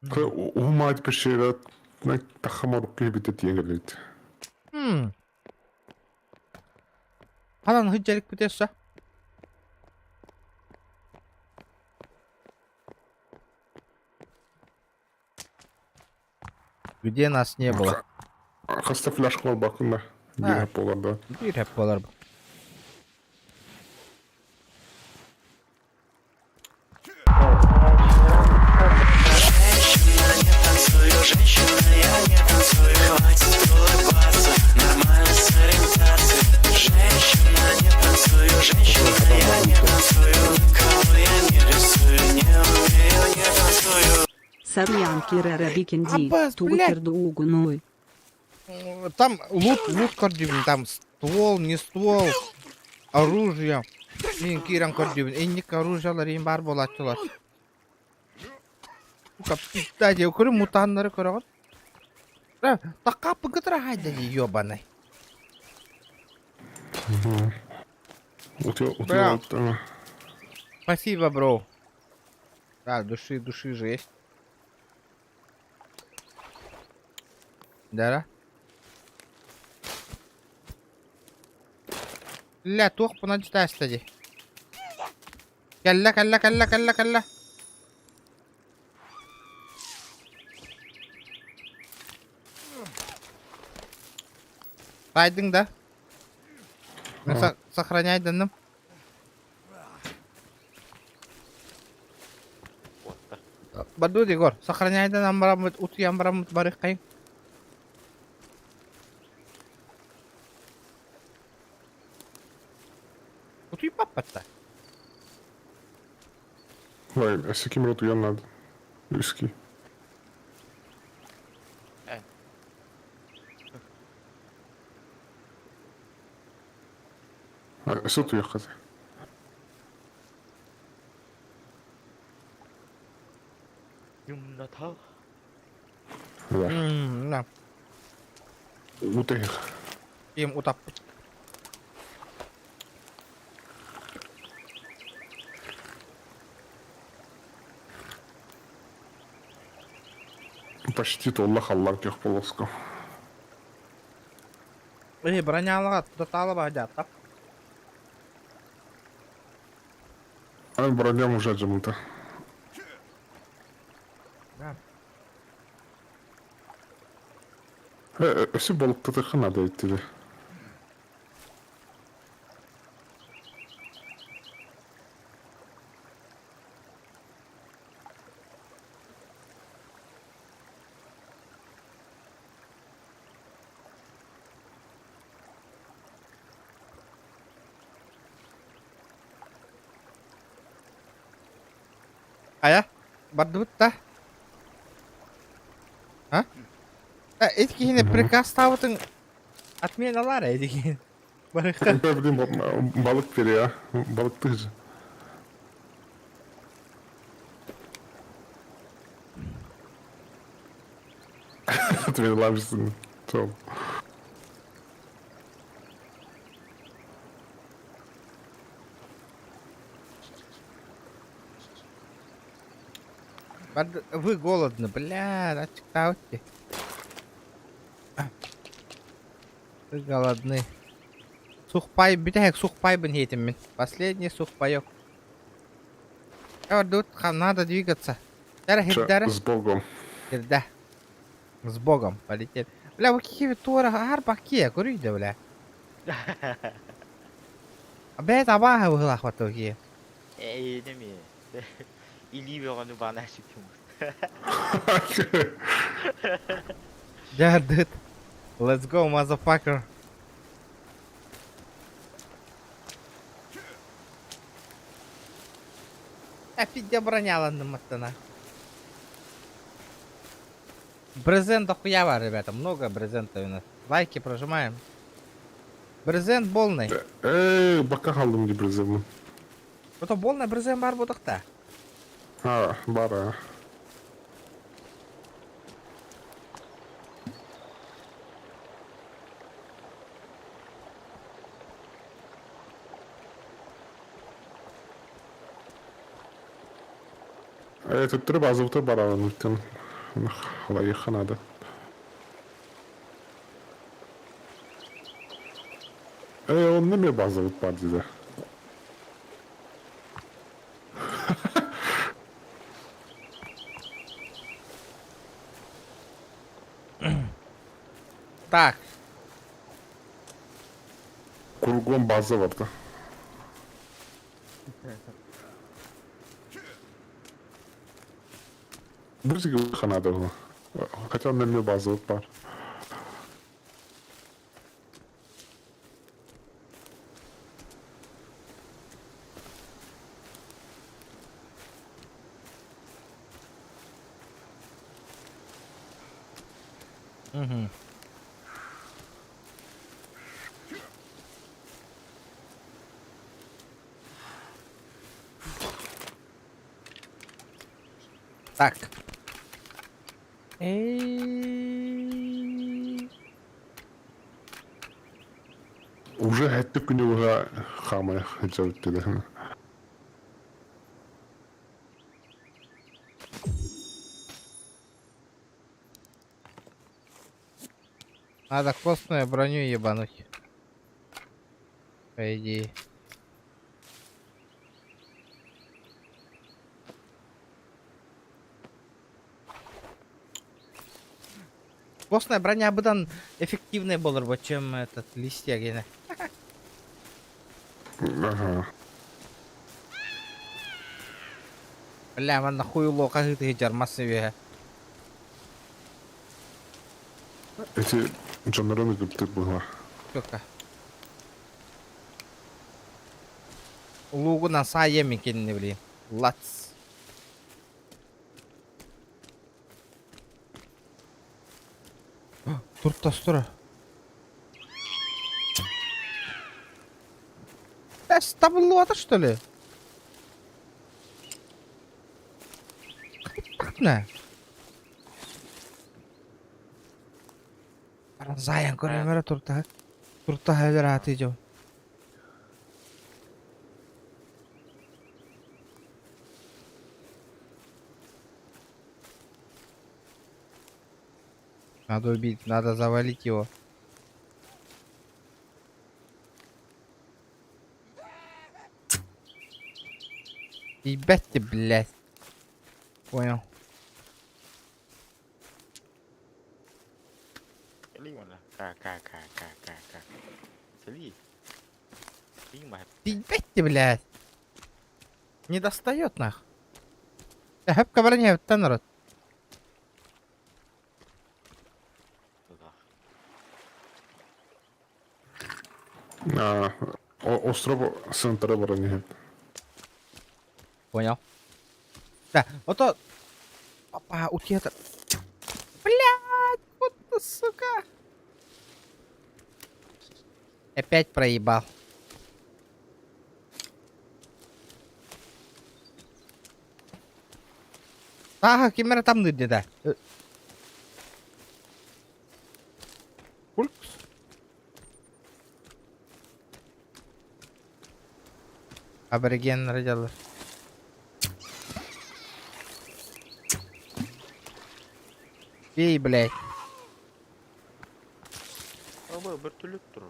[SPEAKER 3] Уумаат пещера тахамар киһибитэ тиэгэлит.
[SPEAKER 1] Ханан хыдьалик бүтесса? Где нас не было?
[SPEAKER 3] Хаста фляжка барбакын да. Биир болар да.
[SPEAKER 1] Биир болар.
[SPEAKER 5] Сарьянки Рера Бикинди,
[SPEAKER 1] Аббас, блядь.
[SPEAKER 5] Тугупердуугунуй.
[SPEAKER 1] Там лут, лут көрдүүбүн, там ствол, не ствол, оружие. Мин киирэн көрдүүбүн, инник оружиялар иин баар буолааччылар. Сука, пизда диэ, көрү мутаннары көрөҕүн. Такааппын кытара хайда дии, ёбаный.
[SPEAKER 3] Утуйа
[SPEAKER 1] Спасибо, бро. Да, души, души же есть. Да, Ля, туох бунан читаста дии. Кэллэ, кэллэ, кэллэ, кэллэ, кэллэ. Таайдыҥ да? Сохраняй данным. Бардут Егор, сохраняйдан амбараммыт, утуйан бараммыт барыаххайыҥ. Утуйбаппат да.
[SPEAKER 3] Ой, өссө ким утуйан надо. Үски. Өссө утуйахха
[SPEAKER 6] Юмнатал.
[SPEAKER 3] Да.
[SPEAKER 1] Да.
[SPEAKER 3] Утуйах.
[SPEAKER 1] Им утаппыт.
[SPEAKER 3] Почти туолла халлаан күөх полоска.
[SPEAKER 1] Эй, бронялага тутатаала баһдьаатта.
[SPEAKER 3] Ай, броням уже дьамыта.
[SPEAKER 1] Да.
[SPEAKER 3] Өссө балыктатыахха наада эттилэр.
[SPEAKER 1] Хайа, бардыбыт да? А? Э, ити киһини приказтаабытыҥ отменалар эти киһини. Барыхха.
[SPEAKER 3] Блин, балык переа, балыктыы же. Отменаламсың. Сол.
[SPEAKER 1] Вы голодны, бля, ачыктаабыт Вы голодны. Сухпай, бүтэһик сухпайбын иһитим мин. Последний сухпайок. Тут надо двигаться.
[SPEAKER 3] С Богом.
[SPEAKER 1] Да. С Богом полетели. Бля, вы какие тура арбаки, көрүйді, бля. Бэт абааһы быһыылаах баттыгы
[SPEAKER 6] Эй, неме. Илии бөҕөнү баана сүктүм.
[SPEAKER 1] Дьардыт. Let's go, motherfucker. Опять броняланным аттана. Брезента хуява, ребята. Много брезента у нас. Лайки прожимаем. Брезент полный.
[SPEAKER 3] Ээ, бакка хааллым дии бреземмин.
[SPEAKER 1] Это полный брезент баар буотахта.
[SPEAKER 3] А, баар аа. Ээ, төттөрү базабытыгар бараҕын өттүн халайыахха наада. Ээ, онно эмиэ базабыт баар дии
[SPEAKER 1] Так.
[SPEAKER 3] Кругом база бар да. Бу надо. Хотя онно эмиэ базабыт баар.
[SPEAKER 1] Угу. Так. Эй.
[SPEAKER 3] Уже хэттик күнү быһа хаамай сылдьабыт диэн.
[SPEAKER 1] Надо костную броню ебануть. По идее. Костная броня быдан эффективнее буолар бо, чем этот листья гене.
[SPEAKER 3] Ага.
[SPEAKER 1] Бля, манна хуйло хаһыытыы жармас үөһэ.
[SPEAKER 3] Эти дьоннорун ыгыптык быһа.
[SPEAKER 1] Сука. Луугунан саайыам кинини блин. Лац. Туртас тура. Эс, табыллыбата что ли? Хайдах Заян көрөмөрө туртаһы. Туртаһы өлөр ааты дьон. Надо убить, надо завалить его. Ебать ты, блядь. Понял.
[SPEAKER 6] К, К, К, К, К, К. Сели.
[SPEAKER 1] Ебать ты, блядь. Не достает нах. Хэпка броня, народ.
[SPEAKER 3] А, остров центра брони.
[SPEAKER 1] Понял. Да, вот то. Опа, у тебя Блядь, вот ты, сука. Опять проебал. Ага, кимера там нырни, да. Пулькс. Абориген родилар. Бей, блядь.
[SPEAKER 6] Абы бөртөлөт турар.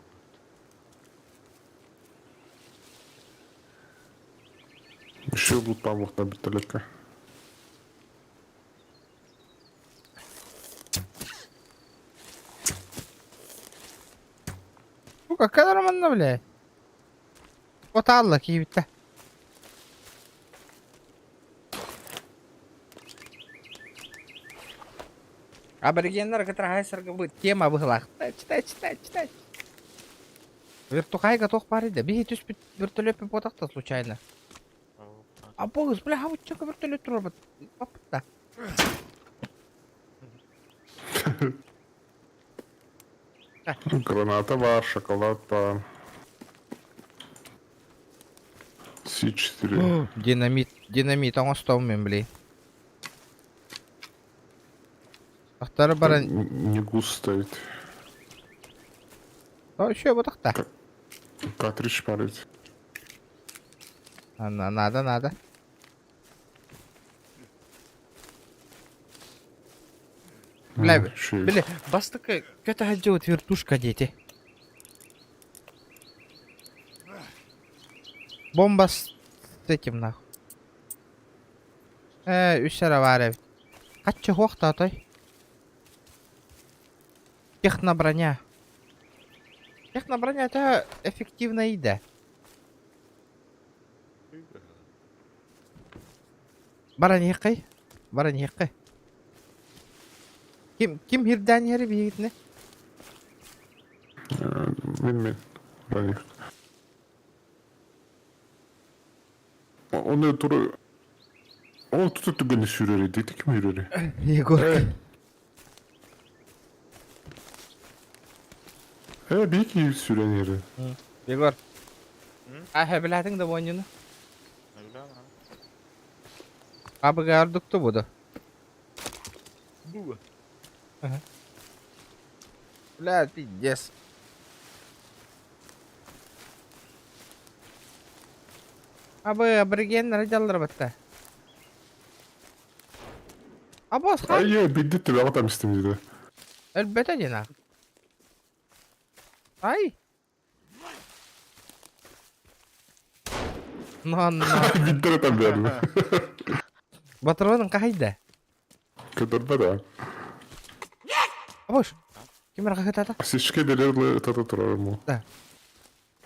[SPEAKER 3] Еще будут памух на бөртөлөккө.
[SPEAKER 1] Сука, какая нормально, блядь. Вот Алла, киевитте. Аборигеннар кытары будет тема быһылаах. Читай, читай, читай. Вертухайга туох баар да. Биһи түспүт вертолет буотахта случайно. А богус, бля, а вот чё вертолет турар Папта.
[SPEAKER 3] Граната баар, шоколад баар. С4.
[SPEAKER 1] Динамит, динамит оҥостом мин били. Ахтары баран...
[SPEAKER 3] Не густо ведь.
[SPEAKER 1] О, еще вот так.
[SPEAKER 3] Картридж парить.
[SPEAKER 1] Надо, надо. Бля, бля, бастакы көтө сылдьыбыт вертушка диэти. Бомба с этим нахуй. Ээ, үс эрэ баар эбит. Хаччы суох да отой. Техноброня. Техноброня это эффективная еда. Баран иһиэххэй. Баран иһиэххэй. Ким ким хирдээн иһэри биһигитинэ?
[SPEAKER 3] Мин мин. Баран Оны туру Ол тута түгені сүүрэр ити ким үүрэр?
[SPEAKER 1] Егор.
[SPEAKER 3] Э, биики сүүрэн иһэр.
[SPEAKER 1] Егор. А, билээтиҥ да буонньуну? Абыга ордукту буду. Ага. Бля, пиздец. Абы аборигеннар дьаллар батта. Абас хан.
[SPEAKER 3] Ай, бидди түбэҕэ тамистим диде.
[SPEAKER 1] Өлбөтө дина. Ай. Но, но.
[SPEAKER 3] Биддere там берме.
[SPEAKER 1] Батырбанын кахайда.
[SPEAKER 3] Көтөрбө да.
[SPEAKER 1] Абыш. Ким эрэ хаһытата?
[SPEAKER 3] Сичке делерлы тата турар му.
[SPEAKER 1] Да.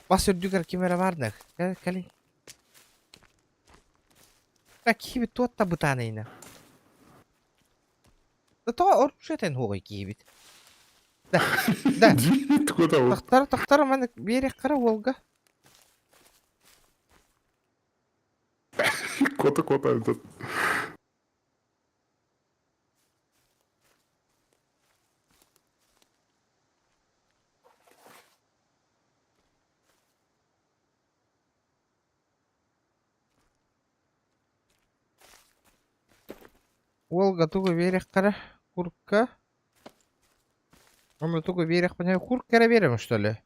[SPEAKER 1] Бас үрдүгэр ким эрэ баарнах. Кэлин. Да киһибит туотта бытаанайна. Да тоҕо оружие хуоҕай киһибит. Да, да. Тохтор, тохтор, маны биэриэххэ уолга.
[SPEAKER 3] Кота кота этот.
[SPEAKER 1] Уолга тугу биэриэххэ курка. Онно тугу биэриэхпинэ курка эрэ биэрэбин что ли?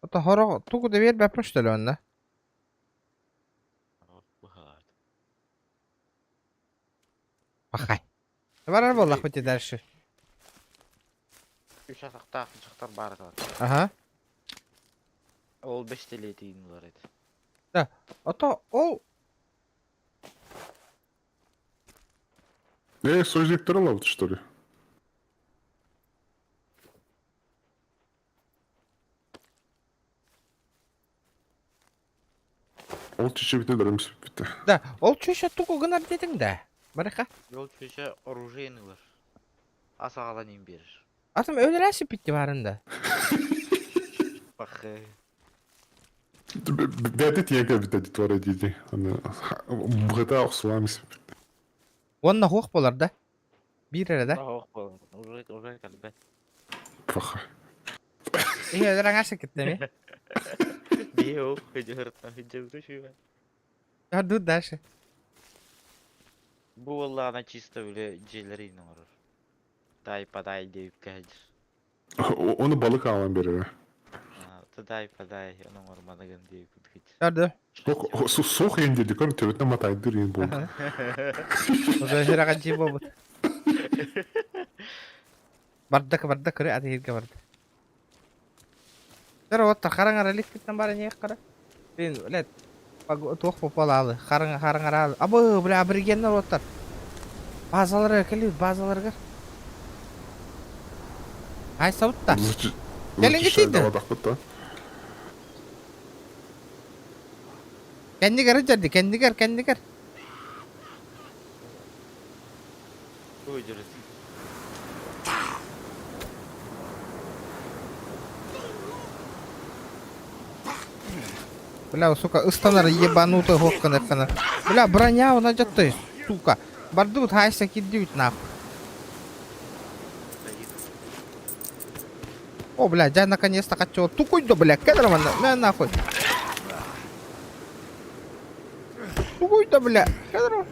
[SPEAKER 1] Ото сорох тугу да биэрбэппин что ли онно? Пахай. Барар буоллахпыт дальше.
[SPEAKER 6] Үс атахтаах дьахтар баар этэ.
[SPEAKER 1] Аха.
[SPEAKER 6] Ол бэстилиэтигин ылар этэ.
[SPEAKER 1] Да. Ото ол
[SPEAKER 3] Э, союзниктер ылабыт, что ли? Ол чечебитин өлөрөм сүппүтэ.
[SPEAKER 1] Да, ол чүөчэ тугу гынар диэтиҥ да? Барыха.
[SPEAKER 6] Ол чүөчэ оружиен ылар. Ас аҕалан иин биэрэр.
[SPEAKER 1] Атым өлөрөө сүппүттэ баарын да.
[SPEAKER 6] Пахы.
[SPEAKER 3] Бэйэтэ тиийэн кэлбитэ дии дии. Аны быһыта охсулаан испит.
[SPEAKER 1] Уонна хуох буолар да? Биир эрэ да?
[SPEAKER 6] Суох буолар. Уже уже кэлбэт.
[SPEAKER 3] Паха.
[SPEAKER 1] Иһэ өлөр кытта ми?
[SPEAKER 6] Биэ үчүгэй.
[SPEAKER 1] Тут дальше.
[SPEAKER 6] Бу буоллаҕына чисто били дьиэлэрин оҥорор. Дай подай диэбиккэ сылдьар.
[SPEAKER 3] Ону балык аҕалан биэрэрэ.
[SPEAKER 6] Дай подай ону оҥорманыгын диэбит
[SPEAKER 1] Көрдө.
[SPEAKER 3] Суох иһин диэди көр төбөтүнэн матайдыр иһин буолду.
[SPEAKER 1] Уже дьиэ буолбут. Барда барда кыры атыырга барда. Тэр отта хараҥар иликпиттэн баран иһиэх хара. Блин, блядь, туох попалаалы, хараҥа хараҥараалы. Абы, бля, аборигеннар оттар. Базаларыгар кэлибит, базаларыгар. Ай, сабытта. Кэлиҥҥи тиийдин. Кэннигэр дьэрди, кэннигэр, кэннигэр.
[SPEAKER 6] Выдержит.
[SPEAKER 1] Бля, сука, ыстанар ебанутый хохканаххана. Бля, броня она дьаттай, сука. Бардыбыт хайса кирдибит нахуй. О, бля, дьэ наконец-то хотел. Тукуй да, бля, кедр мэ нахуй. Тукуй да, бля, кедр.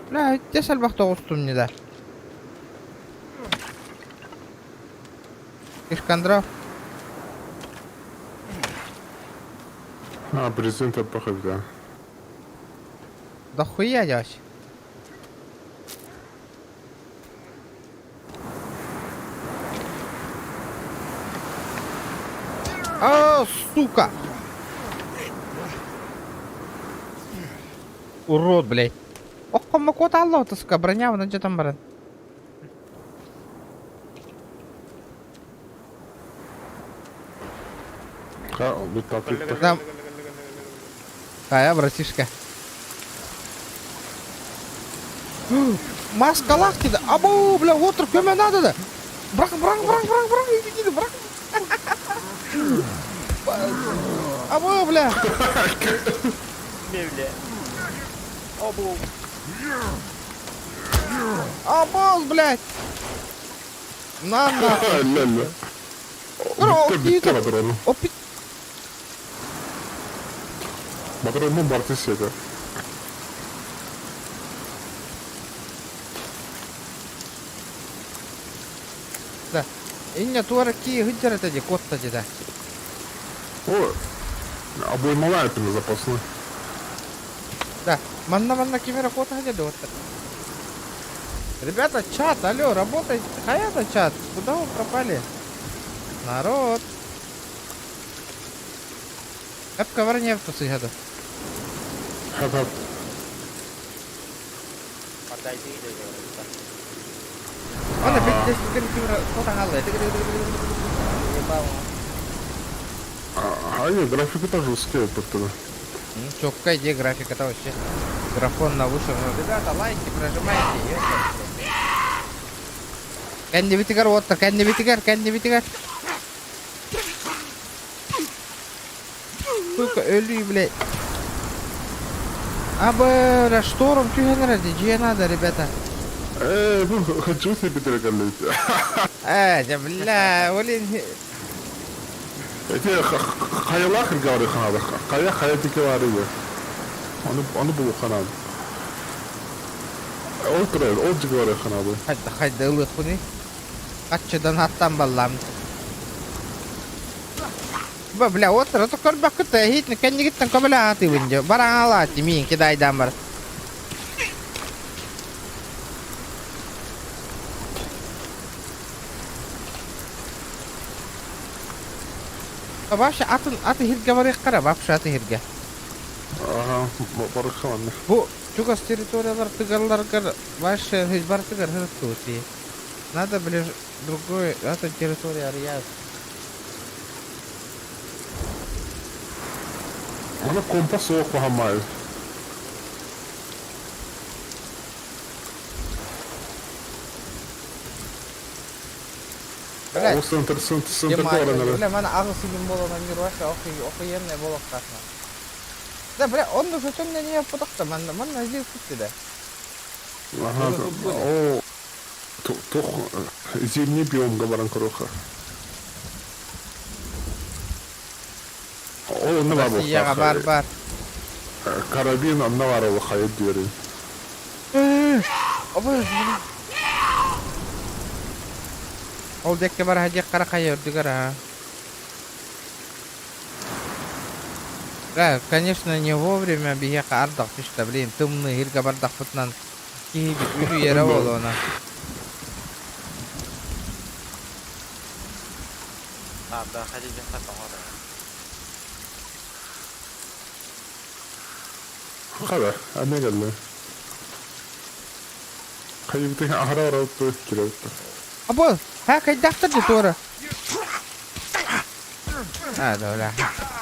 [SPEAKER 1] Бля, тес элбэх тоҕустум не да. Искандров.
[SPEAKER 3] А, президент эпохи, да.
[SPEAKER 1] Да хуя делать. А, сука! Урод, блядь. Ох, кот алла, сука, броня, вон где там, брат. Да. Хайа, братишка. Маскалаах диде. Або, бля, отыр, көмө надо да. Бырах, бырах, бырах, бырах, бырах, диде, бырах. Або, бля.
[SPEAKER 6] Бля. Обу.
[SPEAKER 1] Абол, блядь. На, на.
[SPEAKER 3] Леле. Бүттэ, бүттэ патрону.
[SPEAKER 1] Опи...
[SPEAKER 3] Патрону барты сиэтэ.
[SPEAKER 1] Да. Иння туора ки хыджар это ди, кот-то ди, да.
[SPEAKER 3] О, обоймалай это запасной.
[SPEAKER 1] Да, манна-манна кимера кота хадя вот. Ребята, чат, алло, работает. Хаята чат, куда вы пропали? Народ. Эпка варнев сыгада.
[SPEAKER 3] Хап-хап.
[SPEAKER 1] Ана бит кимера кота халла.
[SPEAKER 3] А, не, графика тоже успеет под
[SPEAKER 1] Четкая где графика-то вообще. Графон на выше. Ребята, лайки прожимайте. Кэннибитигэр уоттар, кэннибитигэр, кэннибитигэр. Сука, өлүү, блядь. А, бля, шторм түһэн эрэр, дьиэ надо, ребята.
[SPEAKER 3] Э, ну, хочу себе перекалить.
[SPEAKER 1] Э, дьэ, бля, блин.
[SPEAKER 3] Эти хайалах говорю ханада. Хая хая тики варыга. Аны аны бу ханада. Ол турар, ол говорю ханада.
[SPEAKER 1] Хайда, хайда ылыахпыный. Хаччыдан аттан баллам. Ба, бля, отыр, ото көрбөккүт эһиит кэннигиттэн көмөлө аатыыбын дьэ. Бараҥалаати миин кидайдаан бар. Вообще атын аты хирге барыаххара, вообще аты хирге.
[SPEAKER 3] Ага, барыххаланна.
[SPEAKER 1] Бу чугас территориялар тыгалларгар вообще хыз бар тыгар хырыттуути. Надо ближе другой, это территория Арьяс.
[SPEAKER 3] Аны компас суох баһамай.
[SPEAKER 1] Блядь.
[SPEAKER 3] Ол центр центр центр
[SPEAKER 1] Бля,
[SPEAKER 3] горы
[SPEAKER 1] бля, мана аҕыс илим буолан мир вообще охуенная буолуохтаахна. Да, бля, он уже темно не потохта, манна, манна здесь да.
[SPEAKER 3] Ага, о, тух зимний биом говоран короха. Ол онно бар
[SPEAKER 1] Россияға бар бар.
[SPEAKER 3] Карабин онно бар ол хайыт диэри.
[SPEAKER 1] Ол декке бар хадьек қара хайа үрдүгэр а. Да, конечно, не вовремя биһиэхэ ардах түстэ, блин, тымныы иһиргэ бардахпытынан киһибит үлүйэрэ буолуона.
[SPEAKER 6] А, да, хотите тоҥор.
[SPEAKER 3] Хара, эмиэ кэллэ. Хайыбытын аһара барабыт кирэбит.
[SPEAKER 1] Або, ха хайдахтар дии туора. А, да, бля.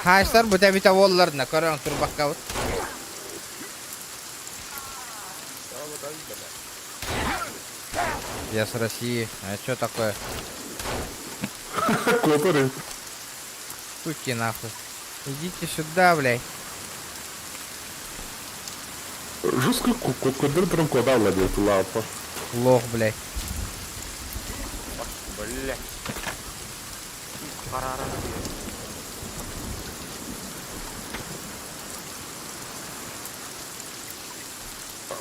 [SPEAKER 1] Хаайстар бу тэбитэ буолларына көрөн турбаккабыт. Я с России. А что такое?
[SPEAKER 3] Куотар
[SPEAKER 1] Суки нахуй. Идите сюда, блядь.
[SPEAKER 3] Жестко кудыр туран куоталла диэт лаапа.
[SPEAKER 1] Лох, блядь.
[SPEAKER 6] Бля. Харара.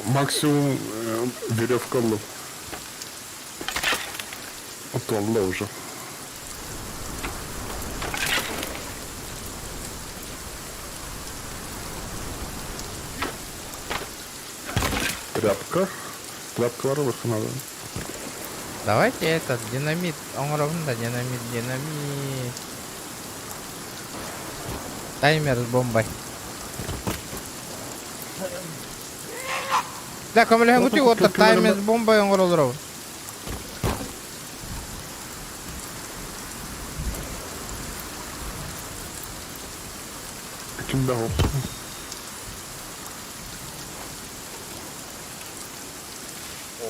[SPEAKER 3] Максимум веревка ыллым. Туолла уже. Тряпка. Тряпкалары ылыахха наада.
[SPEAKER 1] Давайте этот динамит. Оҥоробун да динамит, динамит. Таймер с бомбой. Да, көмөлөһөн күтү отта таймер с бомбой оҥоролоробун.
[SPEAKER 3] Ким да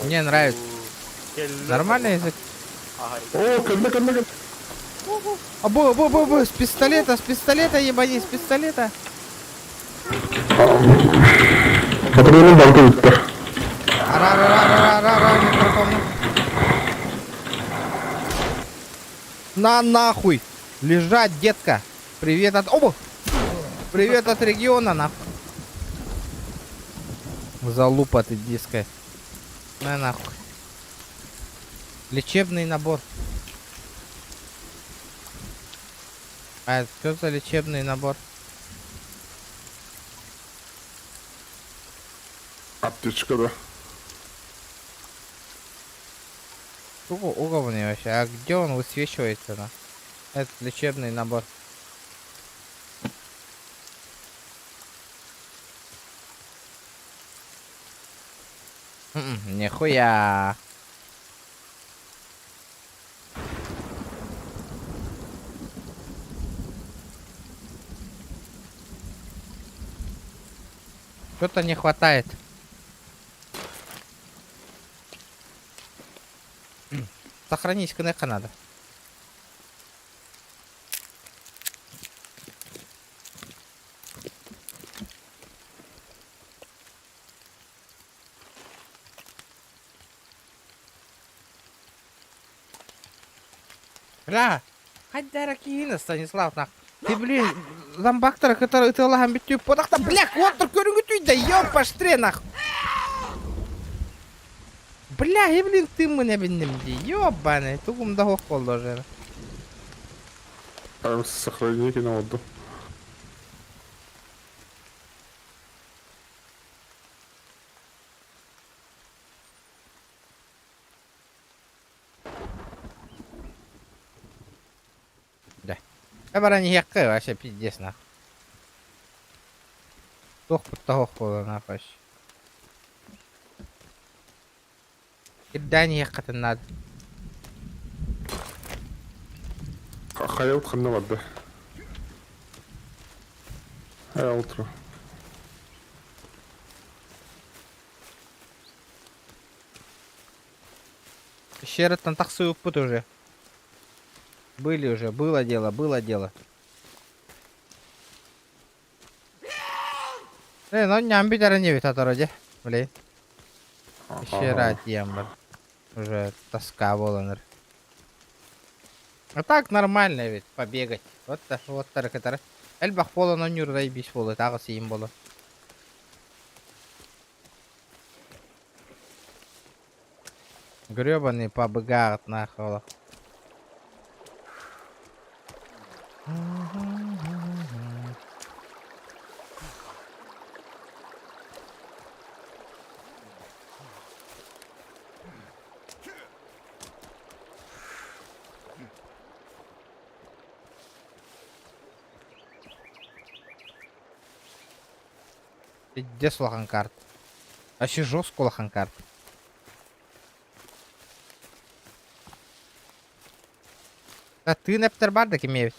[SPEAKER 1] Мне нравится. Нормальный язык.
[SPEAKER 3] О, кэннэ, кэннэ, кэннэ.
[SPEAKER 1] А, бо, бо, бо, бо, с пистолета, ебани, с пистолета.
[SPEAKER 3] Патронум балка бүттэ.
[SPEAKER 1] Ара, ара, ара, ара, ара, микрофон. На нахуй! Лежать, детка! Привет от... Оба! Привет от региона, нахуй. Залупа ты диская. На нахуй. Лечебный набор. А это что за лечебный набор?
[SPEAKER 3] Аптечка, да.
[SPEAKER 1] Сколько уровней вообще? А где он высвечивается на? Этот лечебный набор. Нихуя. Что-то не хватает. Сохранить КНК надо. Бля, хайдара киһини Станислав нах. Ты, блин, зомбактар, который ты лаган бүтүү подахта, бля, контр көрүнгүтүй да, ёпа нах. Бля, и блин, ты мне бинним ди, ёбаный, тугум да хох болду уже.
[SPEAKER 3] Сохранение на отду.
[SPEAKER 1] Да. Я баран якы вообще пиздец нах. Туох путта хох болду нах вообще. Кирдани яккатын надо.
[SPEAKER 3] Хайалт ханна барда. Хайалт.
[SPEAKER 1] Пещера-то тахсуют уже. Были уже, было дело, было дело. Э, ну не амбитера не вит вроде. Блин. Пещера тембр. Уже тоска воланер. А так нормально ведь, побегать. Вот так, вот так, это. Эльбах пола, но нюр заебись пола, тағы сейім бола. Гребаный побегат нахуй. Пиздец улахан карт. Вообще жестко улахан карт. А ты нептер бар да кимебит?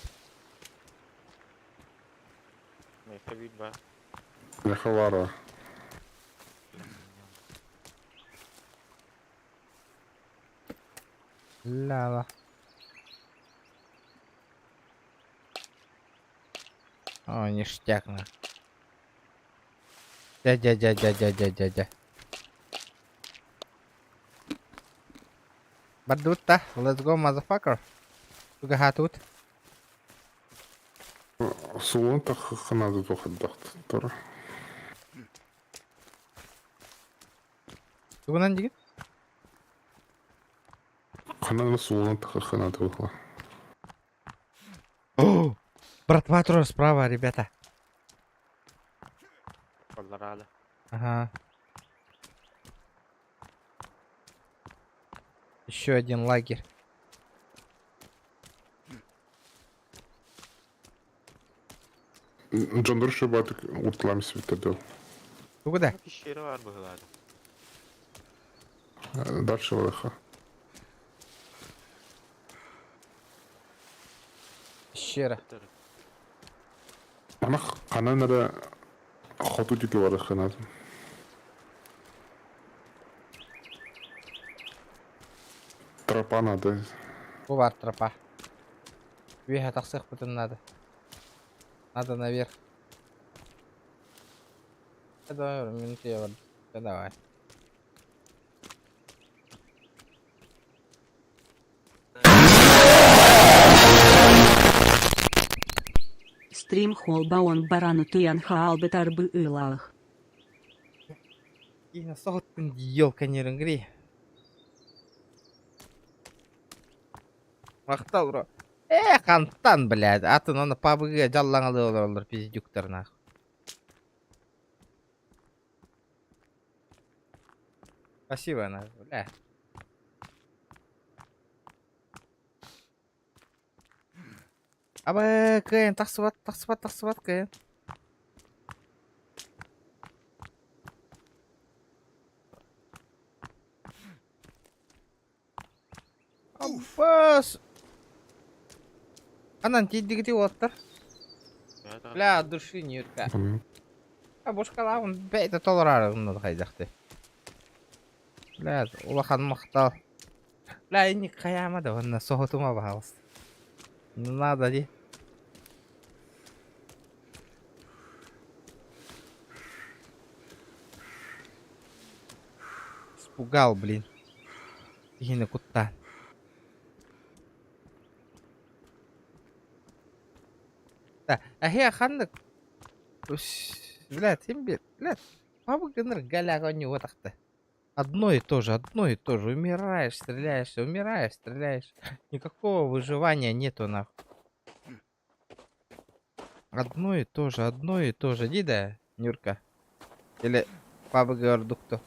[SPEAKER 3] Неховара.
[SPEAKER 1] Ля-ла. О, ништяк на. Дя дя дя дя дя дя дя дя. Бардутта, let's go, motherfucker. Тугаха тут.
[SPEAKER 3] Суолун таххахха наада дуо хайдах туттара.
[SPEAKER 1] Тугунан дигит?
[SPEAKER 3] Ханан эрэ суолун таххахха наада буолла.
[SPEAKER 1] О, братва турар справа, ребята.
[SPEAKER 6] Баллараала.
[SPEAKER 1] Ага. Еще один лагерь.
[SPEAKER 3] Дьоннор шыбатык урталаан испиттэр дуу.
[SPEAKER 1] Тугу да?
[SPEAKER 6] Пещера бар быһыылаах.
[SPEAKER 3] Дальше барыха.
[SPEAKER 1] Пещера.
[SPEAKER 3] Ана ханан эрэ хоту диэки барыахха наада. Тропа надо.
[SPEAKER 1] Бу бар тропа. Үөһэ тахсыахпытын наада. Надо наверх. Давай, минуту я Да давай.
[SPEAKER 5] Стрим холбаон барану туян хаалбыт арбы-ылаах.
[SPEAKER 1] Киинэ соһуттун елка нерынгри. Махтал, бро. Э, хантан, блядь. Атын оны пабыга дьаллаҥалыы олороллор пиздюктар нахуй. Спасибо, нахуй, бля. Абы, кыайан тахсыбат, тахсыбат, тахсыбат кыайан. Аббас! Анан тиийдигити уолаттар. Бля, от души Нюрка. А бушкалаабын бэйэтэ толороору гынна хайдахты. Бля, улахан махтал. Бля, инник хайаама да уонна соһутума баһаалыста. Не надо ди. Испугал, блин. Киһини куттаан. Да, эһиэ ханнык Бля, тем бля, пабы гыныр галяга оонньуубатахта. Одно и то же, одно и то же. Умираешь, стреляешься, умираешь, стреляешь. Никакого выживания нету нахуй. Одно и то же, одно и то же. Дида, Нюрка. Или пабы ордукто.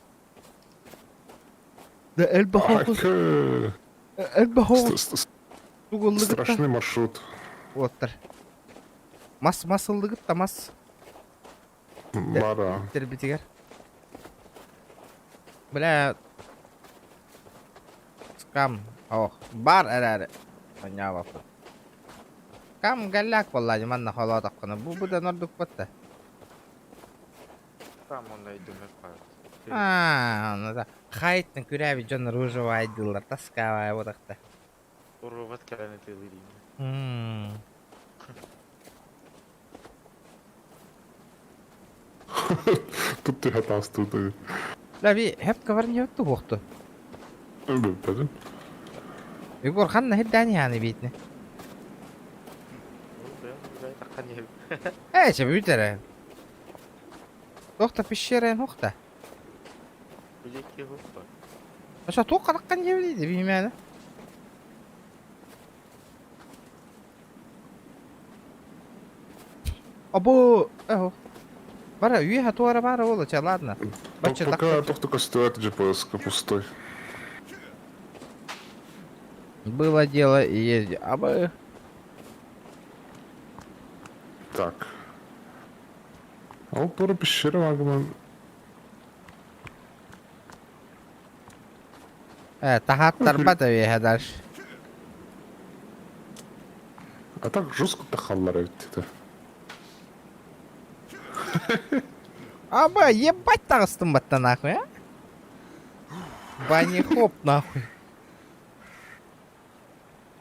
[SPEAKER 1] Да элбэх элбэх
[SPEAKER 3] Страшный маршрут.
[SPEAKER 1] Уоттар. Мас мас ыллыгыт да мас.
[SPEAKER 3] Бара.
[SPEAKER 1] Тербитигэр. Бля. Скам. Ох, бар эрээри. Манньаабаппын. Кам галляк буоллаа манна холоотоххуна. Бу быдан ордук батта.
[SPEAKER 6] Там онно өйдөммөт баар.
[SPEAKER 1] Аа, ну да. Хайттан күрээбит дьоннор выживайдыыллар, таскаабай буотахта.
[SPEAKER 6] Робот кэлэн ытыалыыр иҥнэ.
[SPEAKER 1] Мм.
[SPEAKER 3] Тут ты хатаастыы.
[SPEAKER 1] Лави, хэп каварньют туохту.
[SPEAKER 3] Билбэтим.
[SPEAKER 1] Егор ханна хирдээн иһааны биитини. Ээ, чэ бүт эрэ. Туох да пещера эн да. Ошо туох ханаккан диэбит билимээнэ. Або, эһо. Бара, үөһэ туора баара буолла, чэ, ладно. Бачча
[SPEAKER 3] Пока только стоит GPS пустой.
[SPEAKER 1] Было дело и есть. Абы.
[SPEAKER 3] Так. Ол тура пещера магман.
[SPEAKER 1] Э, таһааттарбат эбиэһэ дальше.
[SPEAKER 3] А так жестко тахаллар эбит это.
[SPEAKER 1] Аба, ебать таҕыстым батта нахуй, а? Бани хоп нахуй.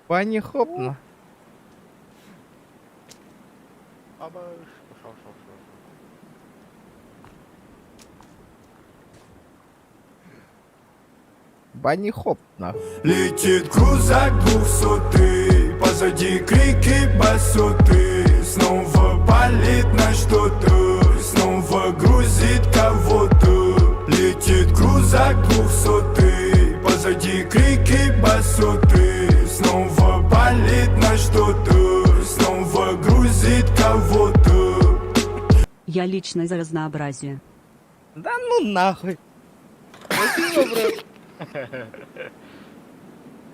[SPEAKER 1] Бани хоп на.
[SPEAKER 6] Абаш, ушел, ушел, ушел.
[SPEAKER 1] Банни хоп, нахуй.
[SPEAKER 8] Летит крузак двухсотый, позади крики басоты. Снова палит на что-то, снова грузит кого-то. Летит крузак двухсотый, позади крики басоты. Снова палит на что-то, снова грузит кого-то.
[SPEAKER 5] Я лично за разнообразие.
[SPEAKER 1] Да ну нахуй. Спасибо, брат.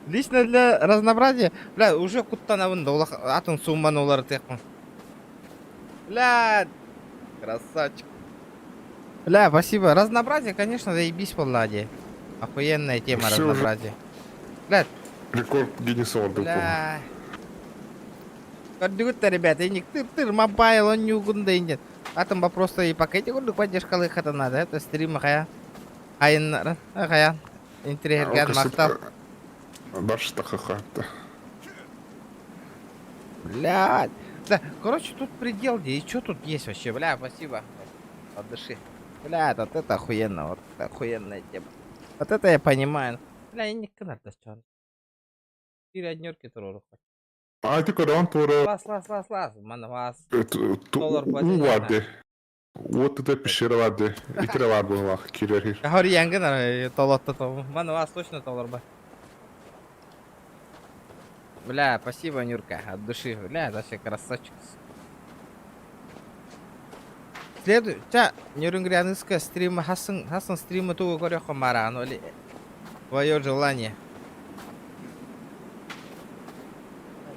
[SPEAKER 1] Лично для разнообразия. Бля, уже куттанабын да улах атын сумманы уларытыахпын. Бля, красавчик. Бля, спасибо. Разнообразие, конечно, заебись по Охуенная тема
[SPEAKER 3] Всё уже.
[SPEAKER 1] разнообразие. Бля,
[SPEAKER 3] Рекорд Гиннесса ордук.
[SPEAKER 1] бля. Көрдүгүт ребята, инник тыр-тыр мобайл он нюгун да инде. Атын вопрос и пакете курдук поддержкалы хата надо. Это стрим хая. Хайын хая. Интриһэргэн махтал.
[SPEAKER 3] Дальше так
[SPEAKER 1] Блядь. Да, короче, тут предел где. И что тут есть вообще? Бля, спасибо. От души. Бля, вот это охуенно. Вот это охуенная тема. Вот это я понимаю. Бля, я не канал достал. Четыре однерки турору.
[SPEAKER 3] А ты когда тура
[SPEAKER 1] Лас, лас, лас, лас. Манвас. Доллар платить
[SPEAKER 3] Увады. Вот это пещера вады. Итре var bunlar кирер.
[SPEAKER 1] Говори, янгын толотто то. Манвас точно доллар ба. Бля, спасибо, Нюрка, от души. Бля, вообще красавчик. Следу, ча, Нюрнгряныска стрима, хасын, хасын стрима тугу көрөхө маран, оли. Твое желание.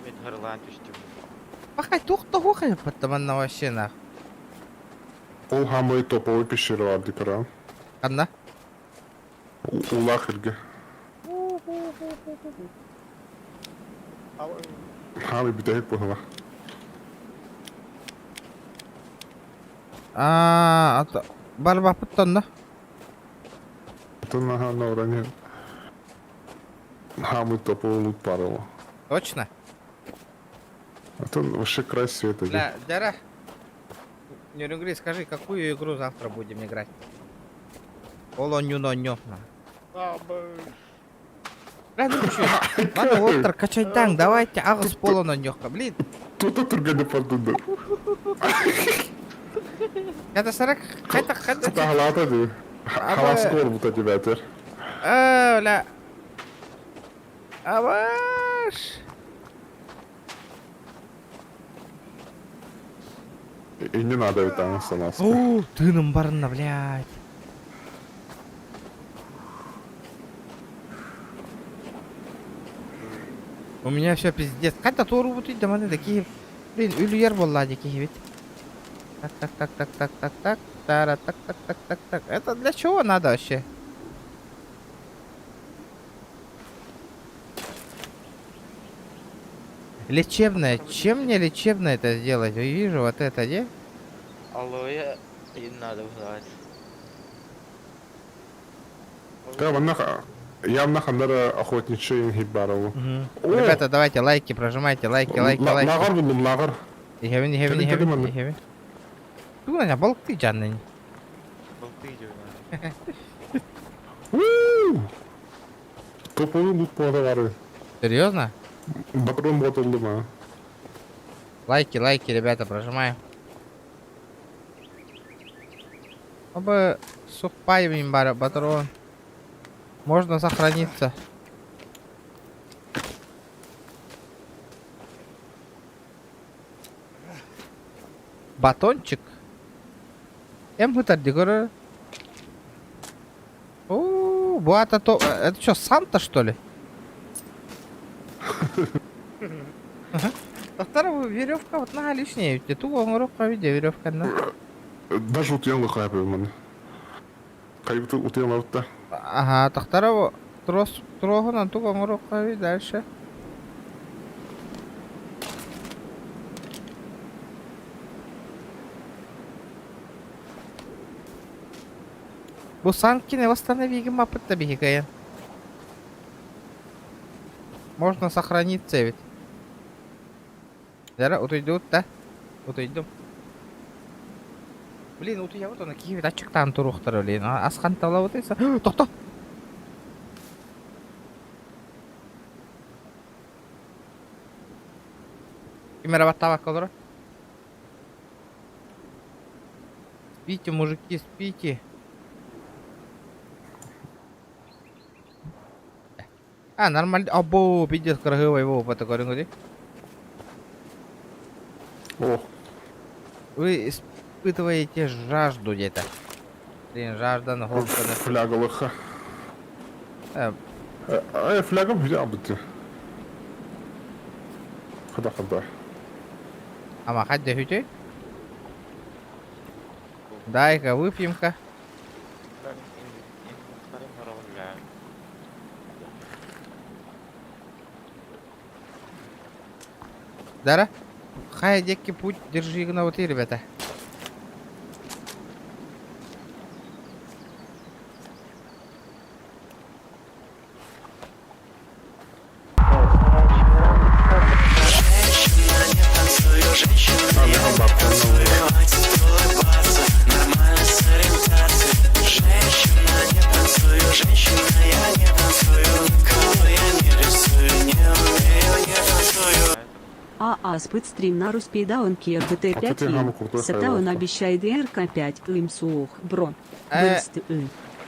[SPEAKER 6] Мен харлаан түстүм.
[SPEAKER 1] Пахай тух тухай, потому вообще нах.
[SPEAKER 3] Ол хамы топовый пещера вады кара.
[SPEAKER 1] Анна?
[SPEAKER 3] Улах ирге. Хамы битек була.
[SPEAKER 1] А, ата, барба пыттан да.
[SPEAKER 3] Это на на уроне. Хамы топовый лут парила.
[SPEAKER 1] Точно?
[SPEAKER 3] Это вообще край света.
[SPEAKER 1] Бля, Дяра. Нюрнгри, скажи, какую игру завтра будем играть? Оло ню но ню. Бля, ну чё? Ладно, Уолтер, качай танк, давайте агыс поло на нюхка. Блин,
[SPEAKER 3] Тут турганы пардунду.
[SPEAKER 1] это сарак, хайта, хайта.
[SPEAKER 3] Это халата ди. Халас кор бута тебя
[SPEAKER 1] А, бля. Аваш.
[SPEAKER 3] И не надо ведь там остановиться.
[SPEAKER 1] О, тыным барына, блядь. У меня все пиздец. Қайта тору бутый да маны такие. Блин, үлүер болла такие ведь. Так, так, так, так, так, так, так. Тара, так, так, так, так, так. Это для чего надо вообще? Лечебное. Чем мне лечебное это сделать? Я вижу вот это, где?
[SPEAKER 6] Алоэ и надо узнать.
[SPEAKER 3] Да, ванна явно хандара охотничий хибарову.
[SPEAKER 1] Ребята, давайте лайки прожимайте, лайки, лайки, лайки.
[SPEAKER 3] Лагар булдум, лагар.
[SPEAKER 1] Иһэбин, иһэбин,
[SPEAKER 3] Кэлин,
[SPEAKER 1] иһэбин,
[SPEAKER 3] кэлин манна.
[SPEAKER 1] иһэбин. Тугунан балыкты жаннын.
[SPEAKER 6] Болты идет.
[SPEAKER 3] Уу! Топовый лут буола бары.
[SPEAKER 1] Серьезно?
[SPEAKER 3] Патрон ботулду ма.
[SPEAKER 1] Лайки, лайки, ребята, прожимаем. Оба сухпай бара, патрон. Можно сохраниться. Батончик? Эм дигоры. О, буата то. Это что, Санта, что ли? Второго веревка вот на лишняя. Ту оңорук виде веревка на.
[SPEAKER 3] Даже утуян лыхай маны. Кайбыты утуян лавытта.
[SPEAKER 1] Ага, тахтарова трос трогана ту оңорук дальше. Бу санкины восстанови мапытта бихикаян. Можно сохраниться ведь. Зара, утуйдут, да? Утуйдум. Блин, утуйабыт оны киһибит аччыктаан туруохтара блин. Ас ханталабыт Тохто! Ким эрэ баттаабакка олорор? Спите, мужики, спите. А, нормально. Або, пиздец, красивый его по такой
[SPEAKER 3] Ох.
[SPEAKER 1] Вы испытываете жажду где-то. Блин, жажда на
[SPEAKER 3] Фляга лыха. Э, фляга взял бы ты. Хода, хода.
[SPEAKER 1] Ама хадда хүтэй. Дай-ка выпьем-ка. Дара, хай декки путь держи на вот и, ребята.
[SPEAKER 5] А спыт стрим на Руспейдаун Кир ГТ5 Сатаун обещает РК5 им суох бро.
[SPEAKER 1] Э,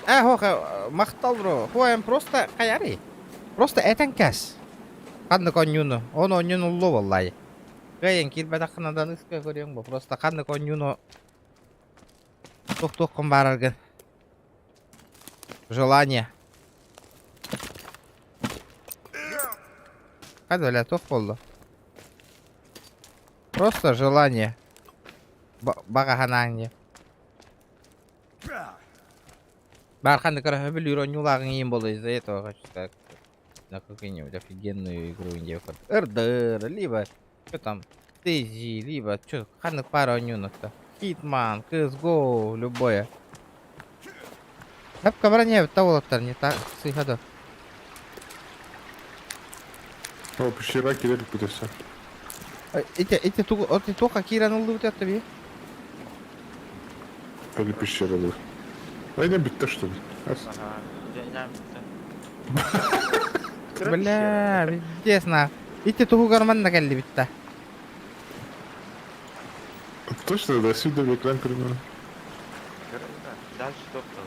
[SPEAKER 1] хоха, махтал бро. Хуаем просто каяри. Просто этен кэс. Ханнык онньууну, он онньуун уллу буоллаайы. Кыайан киирбэтэххинэ да ыныска көрүөҥ бу. Просто ханнык онньууну туох-туоххун баараргын. Желание. Хадваля туох буолла? Просто желание. Баҕа санааҥ диye. Баар ханнык эрэ сөбүлүүр оонньуулааҕыҥ иһин буолуо из-за этого хочу сказать на какую-нибудь офигенную игру индия РДР, либо что там, DayZ, либо что, ханнык пара оонньуунутта. Hitman, CSGO, любое. Хапка баран иһэбит уолаттар, не так сыыһа да.
[SPEAKER 3] О, пещера кирилл бүтөсө.
[SPEAKER 1] Ити, ити тугу, ити туохха киирэн ыллыбыт это би?
[SPEAKER 3] Или пещера был. Война бүттэ что ли?
[SPEAKER 6] Ага, бүттэ.
[SPEAKER 1] Бля, пиздец на. Ити туһугар манна кэллибит да.
[SPEAKER 3] Точно, да, сюда в экран примерно.
[SPEAKER 6] Дальше тоқтал.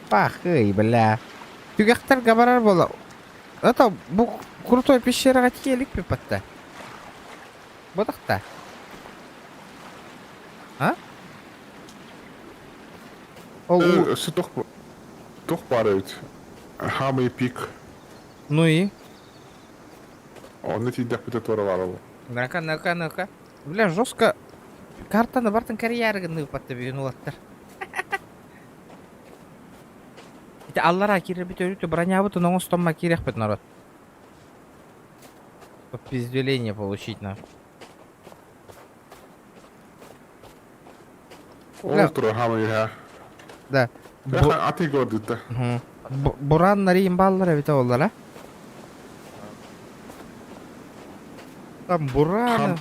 [SPEAKER 1] Пахый, бля. Түгэхтэргэ барар буола. Это бу крутой пещераҕа тиийэ пипатта. Бодахта. А? Ол
[SPEAKER 3] Өссө туох туох баар эбит? Хамый пик.
[SPEAKER 1] Ну и?
[SPEAKER 3] Онно тиийдэхпитэ туора баар
[SPEAKER 1] Ну-ка, ну-ка, ну-ка. Бля, жестко. Картаны бартын карьеры гынныыппатта бүгүн улаттар. Ити аллара киирэрбит өрүтү бронябытын оҥостоммо киириэхпит народ. Пиздюление получить на.
[SPEAKER 3] Ол тура хамый ха.
[SPEAKER 1] Да.
[SPEAKER 3] Аты көрдүттэ.
[SPEAKER 1] Бураннар иин бааллар эбитэ буоллар, Там бураны.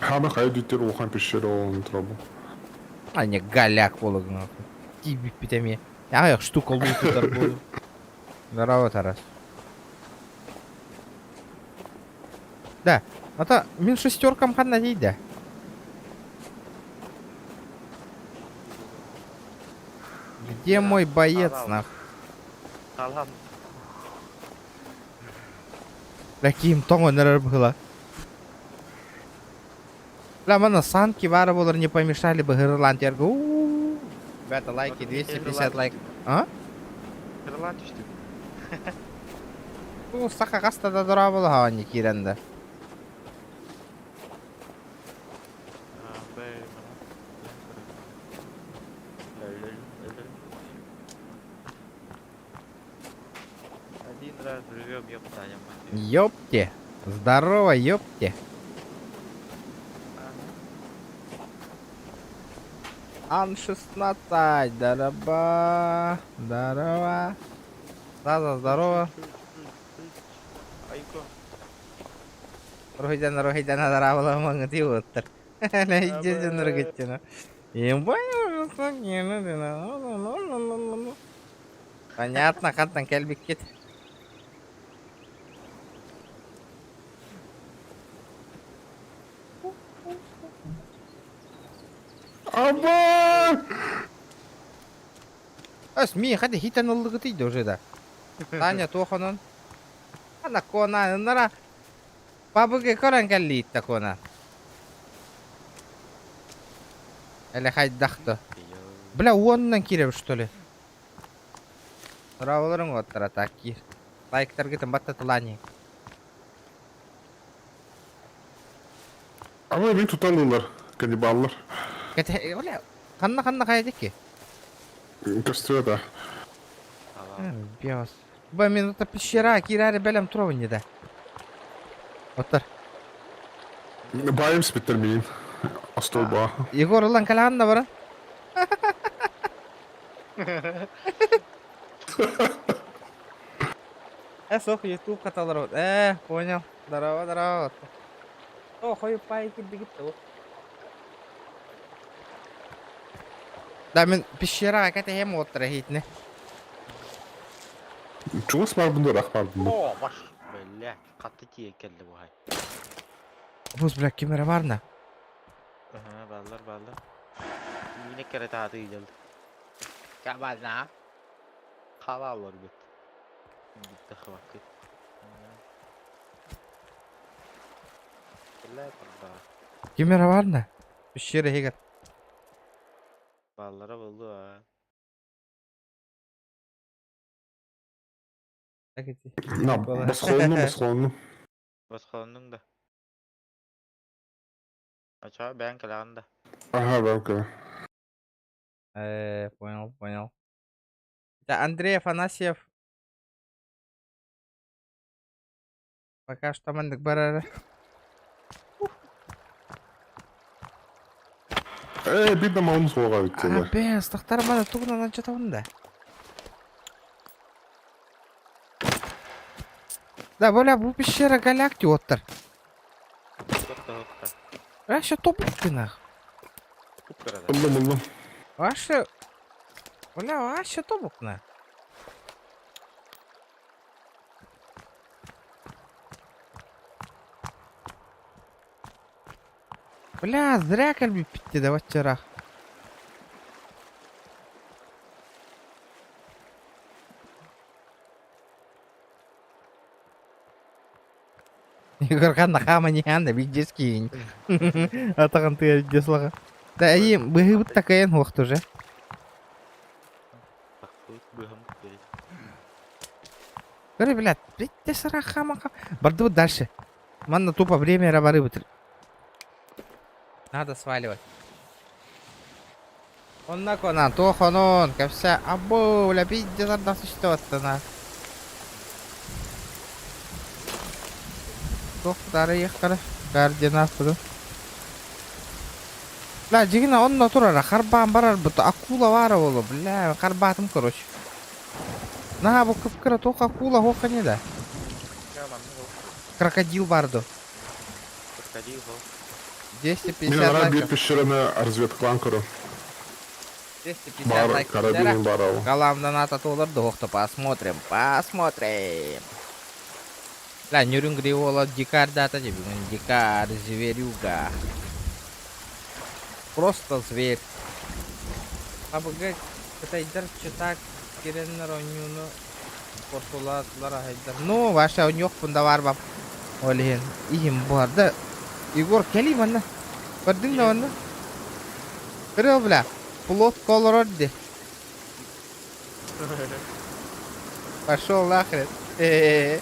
[SPEAKER 3] Хамы хайа дүттер улахан пещера ол турабу.
[SPEAKER 1] А не голяк буолугун. Тиийбиппит эмиэ. Аҕыйах штука луутутар буолу. Здорово, Тарас. Да, ата мин шестеркам ханна тиийдэ. Где мой боец, нах?
[SPEAKER 6] Салам.
[SPEAKER 1] Таким тоҥон эрэр быһыла. Бля, манна санки баара буолар не помешали бы Ирландиярга. У-у-у. Ребята, лайки, 250 лайк. А?
[SPEAKER 6] Ирланд түстүк.
[SPEAKER 1] Ну, саха хаста да дорооболоһо не киирэн да.
[SPEAKER 6] Один раз живем, ёпта,
[SPEAKER 1] Ёпте. Здорово, ёпте. Ан-16, здорово, здорово. Да, здорово.
[SPEAKER 6] Айко.
[SPEAKER 1] Ройдан, ройдан, адарабала маңыты оттар. Понятно, хантан кэлбиккит.
[SPEAKER 3] Аба!
[SPEAKER 1] Ас ми хати хитен ыллыгытый да уже да. Таня туохонон. Ана кона нара Пабыгы көрөн кэллиитта кона. Эле хайдахты. Бля, уонунан киирэр что ли? Браvolарың оттара так киир. Лайктаргытын баттатылаани.
[SPEAKER 3] Ама мин туталлылар, каннибаллар.
[SPEAKER 1] Кете, бля, ханна ханна хайдыки?
[SPEAKER 3] Көстүө да.
[SPEAKER 1] Биос. Бу минута пещера киирээри бэлэм туруо да. Оттор.
[SPEAKER 3] Байым спиттер миин. Остолба.
[SPEAKER 1] Егор ылан кэлэҕин да баран. Э, сох, ютуб каталар. Э, понял. Здорово, здорово. О, хой пай кирбигит то. Да, мен пещера кэтэһиэм уоттара иһитинэ.
[SPEAKER 3] Чугас барбын да ырах барбын да.
[SPEAKER 6] О, баш. Бля, хатты тиийэн кэллэ бу хай.
[SPEAKER 1] Бус, бля, ким эрэ баарна?
[SPEAKER 6] Аһа, бааллар, бааллар. Миинэ кэрэ тааты ыйдалды. Кабана. Халаллар бит. Битте хвакы. Бля, тогда.
[SPEAKER 1] Ким эрэ баарна? Пещера иһигэр.
[SPEAKER 6] Бааллара буолуо.
[SPEAKER 3] На, босхолонну, босхолонну.
[SPEAKER 6] Босхолоннуҥ да. Ачаа бэйэҥ кэлэҕин да.
[SPEAKER 3] Ага, да, окей.
[SPEAKER 1] Понял, понял. Да, Андрей Афанасьев. Пока что маннык барара.
[SPEAKER 3] Э, биир маҕын суоҕа эбит
[SPEAKER 1] А, бес, тахтар мана тугунан анчатабын да. Да, бля, бу пещера галакти оттар. Вообще топ ты нах.
[SPEAKER 3] Ыллым, ыллым.
[SPEAKER 1] Вообще... Бля, вообще тобук на. Бля, зря кэлбиппит да вчера. Егор ханна хаама ниханна видески. Атахан ты видеслага. Да и быһыбыт такайын хуохту уже. Говори, блядь, блядь, сара хама Бардыбыт дальше. Манна тупо время рабары бытыр. Надо сваливать. Онна кона, тохонон, кэпсэ, або, бля, пиздец, арда существовать-то Туох тары ехтара, координат Бля, дьигинэ онно турара, харбаан барар бут, акула баара буолуо, бля, харбаатым короче. Наһаа бу кып-кыра туох акула хуохха не да. Крокодил баар дуо?
[SPEAKER 6] Крокодил ол.
[SPEAKER 1] 250
[SPEAKER 3] Мин ара биир
[SPEAKER 1] лайков.
[SPEAKER 3] пещераны разведкалаан көрө.
[SPEAKER 1] 250
[SPEAKER 3] Бар,
[SPEAKER 1] лайков.
[SPEAKER 3] карабинын бар ол.
[SPEAKER 1] Галамдан ата толор дуохта посмотрим, посмотрим. Бля, Нюрюнгри ола дикарь дата тебе, дикарь, зверюга. Просто зверь. АБГ кытайдар чытак киреннер онньууну портулаатылар аһайдар. Ну, ваша онньуохпун да баар бап. Ол иһин иһим буһар да. Егор, кэлий манна. Көрдүҥ да манна? Көрөө бля, плотка олорор дии. Пошел нахрен. Э-э-э.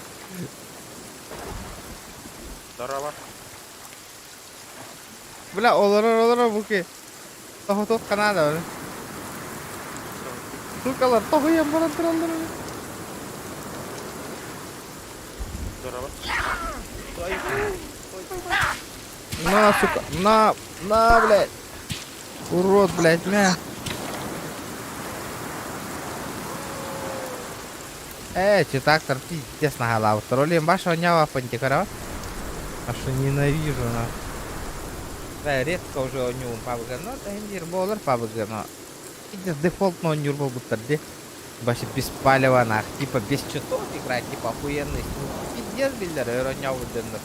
[SPEAKER 6] Здорово.
[SPEAKER 1] Бля, олорор олорор буки. Тоһутуох ханаада оны. Сукалар тоһуйан баран тураллар.
[SPEAKER 6] Здорово.
[SPEAKER 1] На, сука, на, на, блядь. Урод, блядь, мя. Ээ, читактар пиздец наһаалаабыттар. Ол иһин баш оонньообоппун дии көрөҕүт. Аж ненавижу на. Да, редко уже оонньуубун PUBG. Но да иһин диир буолар PUBG, но пиздец дефолтно оонньуур буолбуттар дии. Вообще без палева нах, типа без читов играть, типа охуенный. Пиздец биллэр, өр оонньообут дьоннор.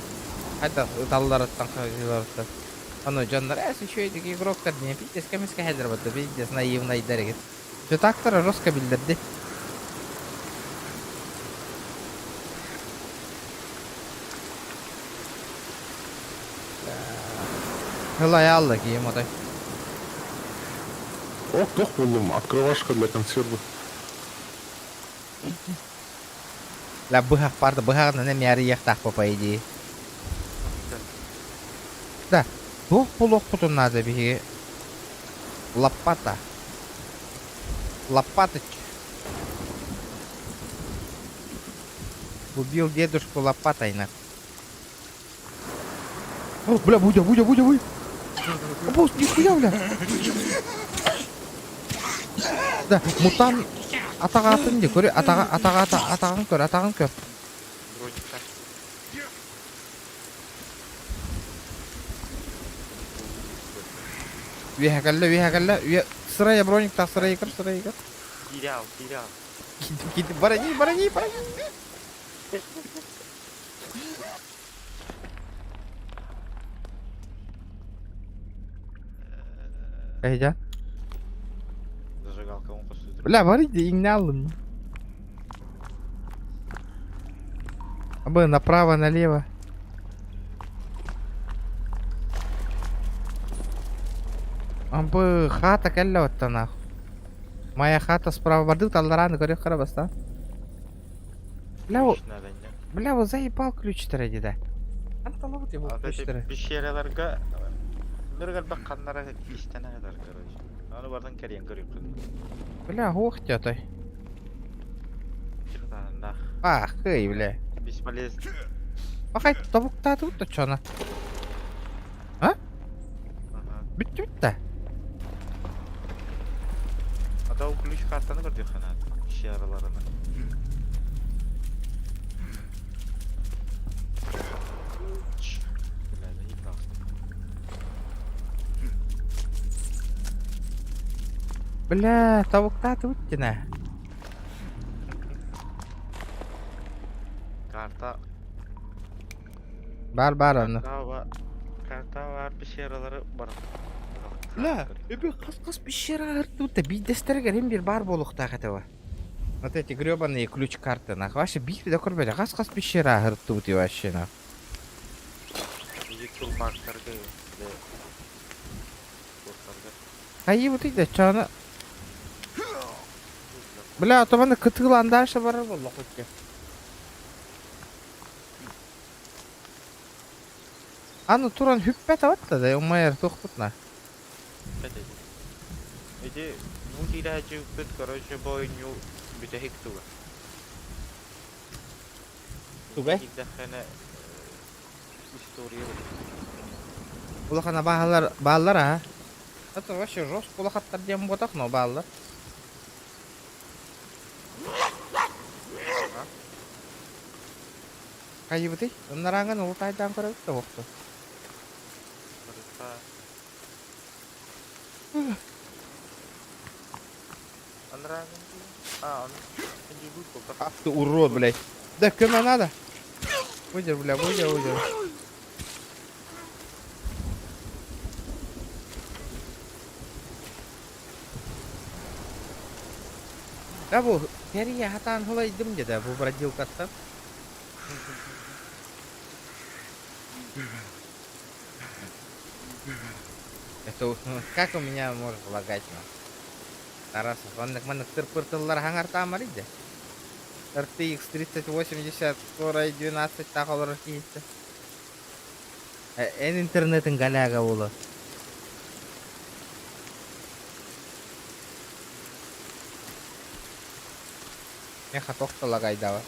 [SPEAKER 1] Хайдах ыталларыттан хаһыыларыттан. Ону дьоннор ээ үчүгэй игроктар диэн пиздец кэмискэһэллэр батта пиздец наивнайдар игит. Читактара жестко биллэрди. Ылайаалла киһим отой.
[SPEAKER 3] Ох, туох буллум, открывашка для консервы.
[SPEAKER 1] Ла быһах барды быһаҕынан эмиэ арыйыахтаах по идее. Да, туох булуохпутун наада биһиги лопата. Лопатыч. Убил дедушку лопатой на. О, бля, Будя, Будя, Будя, Будя. Босс, нихуя, бля. Да, мутан атаҕатын дии, көрү, атаҕа, атаҕа, атаҕын көр, атаҕын көр. Үөһэ кэллэ, үөһэ кэллэ. Үө... Сырайа брониктаах, сырайы көр, сырайы көр.
[SPEAKER 6] Киирэ ал, киирэ ал.
[SPEAKER 1] Киирдим, барани, барани, барани. Эйдя.
[SPEAKER 6] Зажигалка он қосты.
[SPEAKER 1] Бля, бар иди, иҥнэ аллым. Абы направо, налево. Абы хата кэллэ оттон нахуй. Моя хата справа бардык талларааны көрүөх кара баста. Бля,
[SPEAKER 6] Ключ надо, не?
[SPEAKER 1] бля, вот заебал ключтары деді. Анталабыт его
[SPEAKER 6] Вот эти
[SPEAKER 1] ключтары.
[SPEAKER 6] пещераларга ныргар ханнара истэн адар, короче. Аны бардан кэрийэн көрүөххүн.
[SPEAKER 1] Бля, ох тётой.
[SPEAKER 6] Нах.
[SPEAKER 1] Ах, эй, бля.
[SPEAKER 6] Бесполезно.
[SPEAKER 1] Пахай, тобуктаатыбыт да чона. А?
[SPEAKER 6] Ага.
[SPEAKER 1] Бүттүбүт да.
[SPEAKER 6] А то ключ картаны көрдүөххэ наада. Пещераларына. Бля, заебался.
[SPEAKER 1] Бля, тобуктаатыбыт дина.
[SPEAKER 6] Карта
[SPEAKER 1] Бар бар аны.
[SPEAKER 6] Карта бар. Карта бар пещералары бар.
[SPEAKER 1] Бля, эбе хас-хас пещера артыбыт биирдэстэригэр им бир бар буолуохтаах этэ Вот эти гребаные ключ-карты, нах. Вообще биир да көрбөтө хас-хас пещера артыбыт вообще нах.
[SPEAKER 6] Бизи тулбактарга Достарга.
[SPEAKER 1] Хайы вот иде чана. Бля, то маны кытыылаан дальше барар буолла хоть. Аны туран хүппэт аватта да, умайар туохпут на.
[SPEAKER 6] Ити бу киирээччиппит, короче, бу оонньуу бүтэһик туга.
[SPEAKER 1] Тугай?
[SPEAKER 6] Киирдэххинэ история
[SPEAKER 1] Улахан баалар бааллар а. Это вообще жестко улахаттар диэн буотах, но бааллар. Хайыбытый? Ыннараҥын улутайдаан көрөбүт да буохту.
[SPEAKER 6] Барыта. Анраагын А, он
[SPEAKER 1] Ах ты урод, блядь. Да, көмө надо. Выдер, бля, выдер, выдер. Да бу, кэрийэ хатаан хулайдым деді, бу бродилкаттан. Это как у меня может лагать, на? Тарасов, оннук маннык тырпыр тыллар хаҥартаамар иде. RTX 3080 Core 12 таах олорор киһиттэ. Эн интернетин галяга буолуо. Меха тохто лагайдава.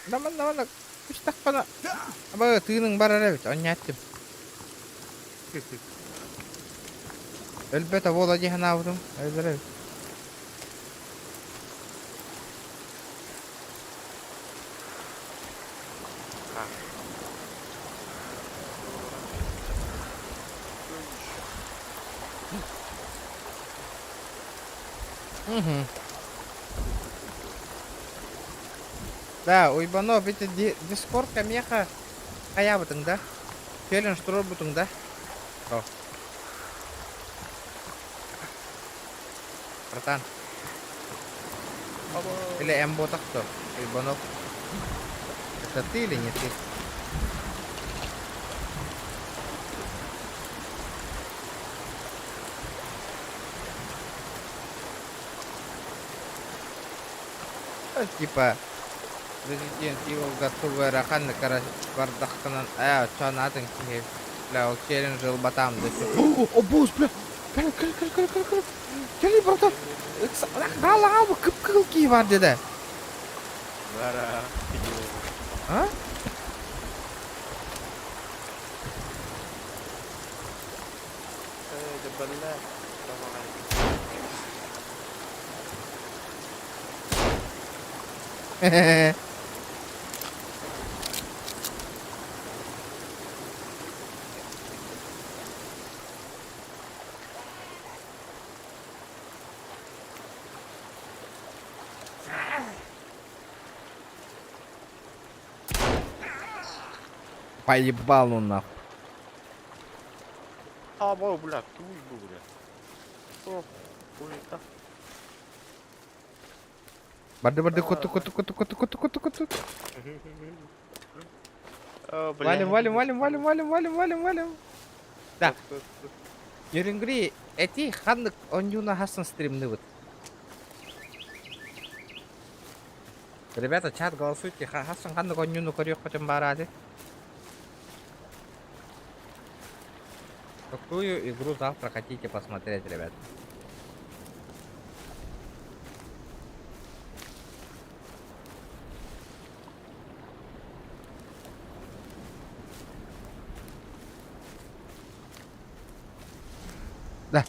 [SPEAKER 1] Да манна манна. Сыттахпына, аба тыыныҥ барар эбит, онньааттым. Өлбөт буола дии санаабытым, өлөр эбит. Угу. Да, Уйбанов, ити Дискордка миэхэ хайаабытыҥ да? Челлендж туруорбутуҥ да? О. Братан. Или эн буотах то, Уйбанов. Это ты или не ты? Типа Resident Evil тугу эрэ ханнык эрэ бардаххынан ээ оччоон атын киһи бля ол челлендж ылбатаам да О босс бля кэл кэл кэл кэл кэл кэл кэли братан хаалаҕа бу кып-кыһыл киһи бар деді
[SPEAKER 6] Бара
[SPEAKER 1] а Поебал он нахуй.
[SPEAKER 6] Або, бля, туй бу, бля. О, хуй-то.
[SPEAKER 1] Барды барды коту коту коту коту коту коту коту. Валим, валим, валим, валим, валим, валим, валим, валим. Да. Нерюнгри, эти ханнык онньууна хасан стримныбыт. Ребята, чат голосуйте, хасан ханнык онньууну көрүөххүтүн баараады. Какую игру завтра хотите посмотреть, ребят? Да.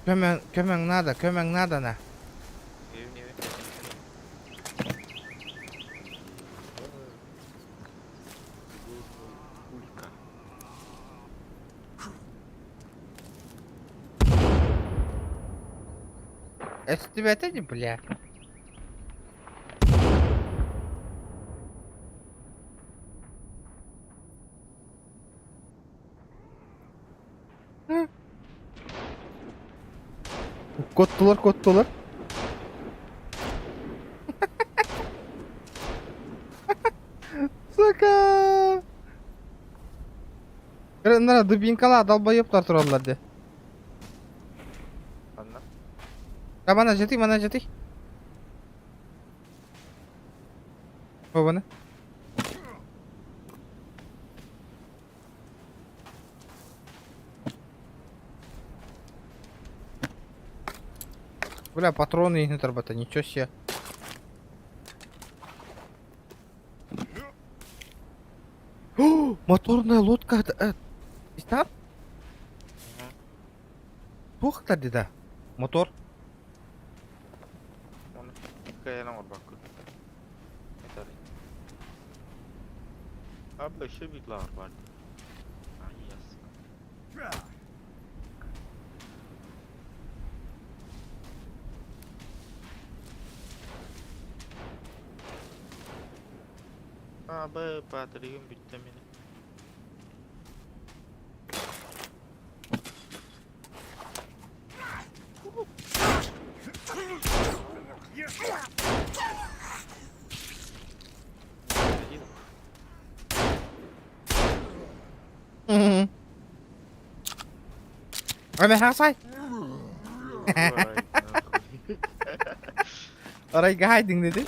[SPEAKER 1] Көмөҥ, көмөҥ надо, көмөҥ надо на. Эстибэтэ дии, бля. Куоттулар, куоттулар. Сука! Нара дубинкалаах долбоебтар тураллар дии.
[SPEAKER 6] Анна.
[SPEAKER 1] Да мана жати, мана жати. Бабаны. Бля, патроны не тарбата, ничего себе. О, моторная лодка. Это, там? Туох да? Мотор.
[SPEAKER 6] Оны кыайан оҥорбоккун. Этэрий. Абы өссө биир лааҕыр баар дии. Айас. Абы патригым бүттэ мин.
[SPEAKER 1] Ой, хасай. Арай гайдың dedi.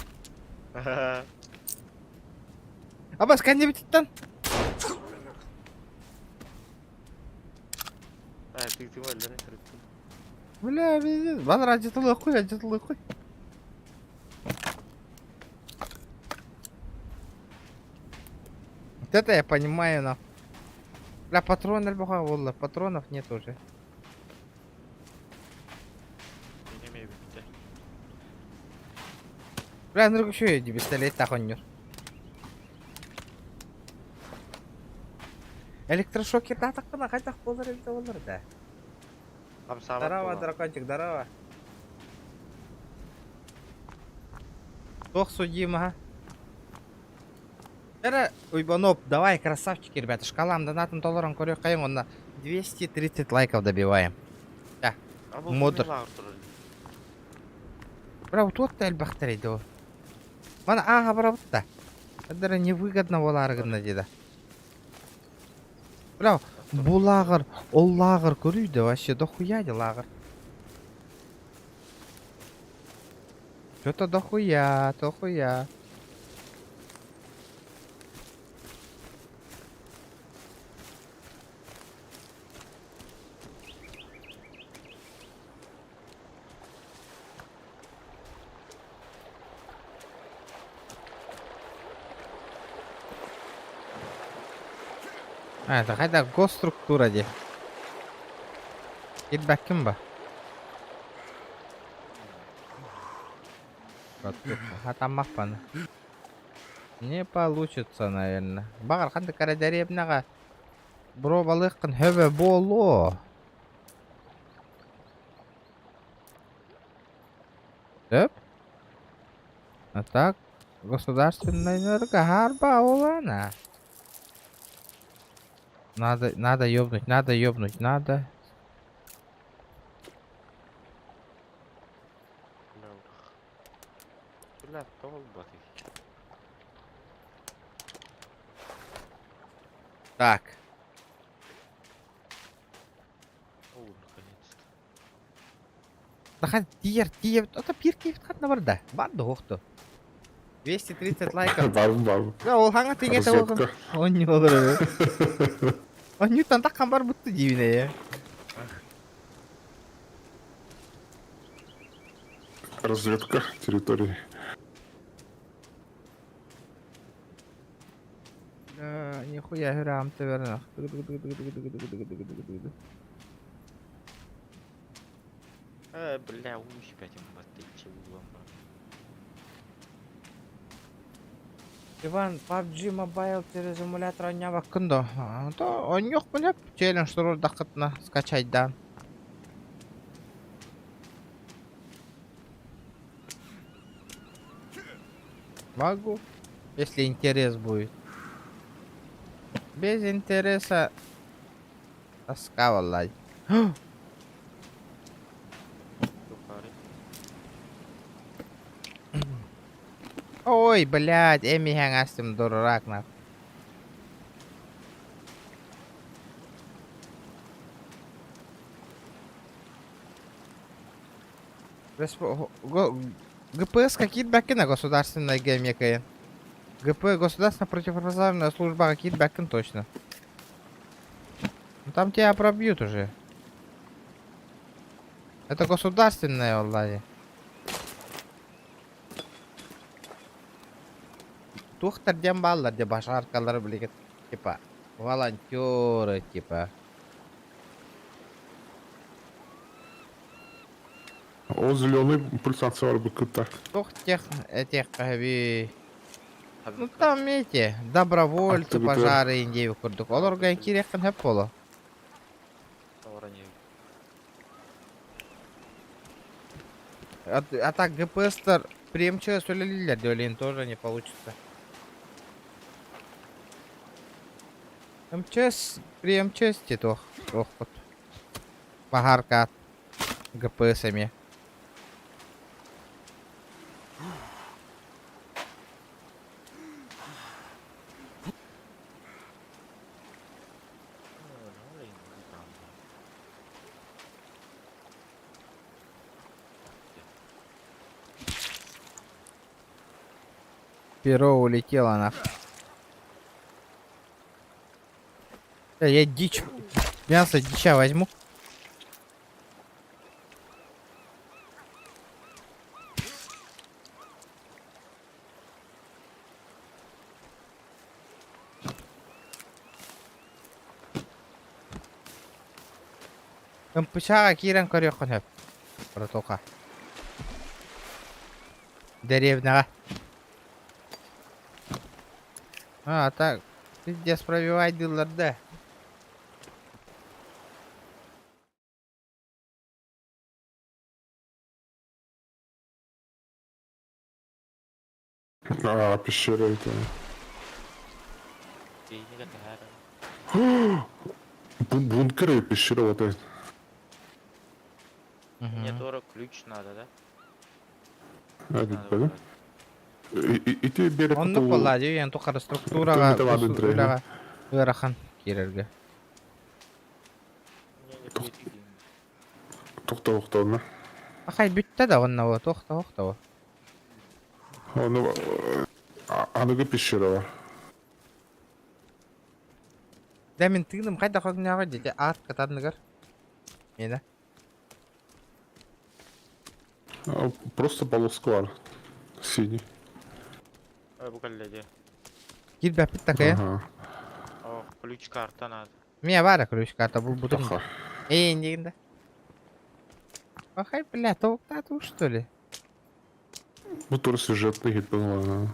[SPEAKER 1] Абас кэннибититтэн. Бля, пиздец. Бан радиотылы хуй, радиотылы хуй. Это я понимаю, на. Бля, патрон элбэҕэ буолла, патронов нет уже.
[SPEAKER 6] Мин эмиэ бүттэ.
[SPEAKER 1] Бля, ныргы үчүгэй дии, пистолеттаах оонньуур. Электрошокердаатаххына хайдах буолар эбитэ буоллар да.
[SPEAKER 6] Хамсаабат
[SPEAKER 1] Здорово,
[SPEAKER 6] буолан.
[SPEAKER 1] дракончик, здорово. Туох судимаһа? Эрэ, Уйбаноп, давай, красавчики, ребята, шкалам донатын толорон көрүөххэйиҥ уонна 230 лайков добиваем. Да,
[SPEAKER 6] А бу
[SPEAKER 1] модер.
[SPEAKER 6] кими лааҕыр турар?
[SPEAKER 1] Бра, туох да элбэхтэрий доо. Маны ааһа барабыт да. Это невыгодно буолаары гынна дии да. Бля, бу лааҕыр, ол лааҕыр көрүй да вообще дохуя де лааҕыр. Что-то дохуя, дохуя. А, это хайда госструктура дии. Кирбэккин ба? Хатаммаппын. Не получится, наверное. Баҕар ханнык эрэ дэриэбинэҕэ боруобалыаххын сөбө буолуо. Сөп. А так, государственныйларга хаарба буолаана. Надо, надо ёбнуть, надо ёбнуть, надо.
[SPEAKER 6] Бля, тоҕо
[SPEAKER 1] Так.
[SPEAKER 6] О, наконец-то.
[SPEAKER 1] Нахан тиер, тиер, это пир киев хатна барда. Бар да хохто. 230 лайков.
[SPEAKER 3] Бар, бар.
[SPEAKER 1] Да, ол хаңа тиңе
[SPEAKER 3] Разведка.
[SPEAKER 1] Онньу олорор. Онньуттан таккан бар бутты дибине.
[SPEAKER 3] Разведка территории.
[SPEAKER 1] Да, нихуя хөрам төбөрнах.
[SPEAKER 6] Э, бля, уч опять МБТ, чего
[SPEAKER 1] Иван, PUBG Mobile через эмулятор оонньообоккун дуо? То оонньуохпун сөп, челлендж туруордаххытына скачайдаан. Могу, если интерес будет. Без интереса тоска валлай. Ой, блядь, эми астым дурак нах. ГПС какие-то государственная гемекая. ГП Государственная противопожарная служба какие бэкин точно. Ну там тебя пробьют уже. Это государственная владе. Туохтар диэн бааллар дьэ башаркалар билигин типа волонтеры типа.
[SPEAKER 3] Ол зеленый пульсация бар быкыта.
[SPEAKER 1] Туох тех этих хаби. Ну там эти добровольцы пожары индеев курдук. Олорго кириэххин сөп буолуо. А так ГПС-тар приемчига үлэлииллэр диэн тоже не получится. МЧС при МЧС туох туохпут. Баһаарка ГПС эмиэ. Перо улетело нах. Я дичь. Мясо дича возьму. Ымпычааҕа киирэн көрүөххүн сөп. Братуха. Дэриэбинэҕэ. А, так, пиздец пробивайдыыллар да.
[SPEAKER 3] А, пещера это.
[SPEAKER 6] Киһини кэтэһэр.
[SPEAKER 3] Бункер и пещера вот это.
[SPEAKER 6] Мне тоже ключ надо, да?
[SPEAKER 3] Это,
[SPEAKER 6] Надо
[SPEAKER 3] да?
[SPEAKER 6] брать.
[SPEAKER 3] Ити берек
[SPEAKER 1] Оннук буолла дии, эн тухары структураҕа,
[SPEAKER 3] Түмүтэ баарын тирэйин.
[SPEAKER 1] үлэҕэ ыарахан киирэргэ.
[SPEAKER 6] Мне не будет денег.
[SPEAKER 3] Тохто-тохто,
[SPEAKER 1] Ахай бүттэ да онно вот, охто-охто.
[SPEAKER 3] Ону аныгы пещера бар.
[SPEAKER 1] Дэ мин тыыным хайдах өгнөөҕүй дии аат кытанныгар. Миэнэ.
[SPEAKER 3] Просто полоска бар. Синий.
[SPEAKER 6] Ой, бу кэллэ дии.
[SPEAKER 1] Киирбэппит такая.
[SPEAKER 3] Ага.
[SPEAKER 6] О, ключ карта надо.
[SPEAKER 1] Миэ баара ключ карта булбутум.
[SPEAKER 3] Таха.
[SPEAKER 1] Эй, иннигин да. Ахай, бля, толктату что ли?
[SPEAKER 3] Бу тур сюжетный хит было.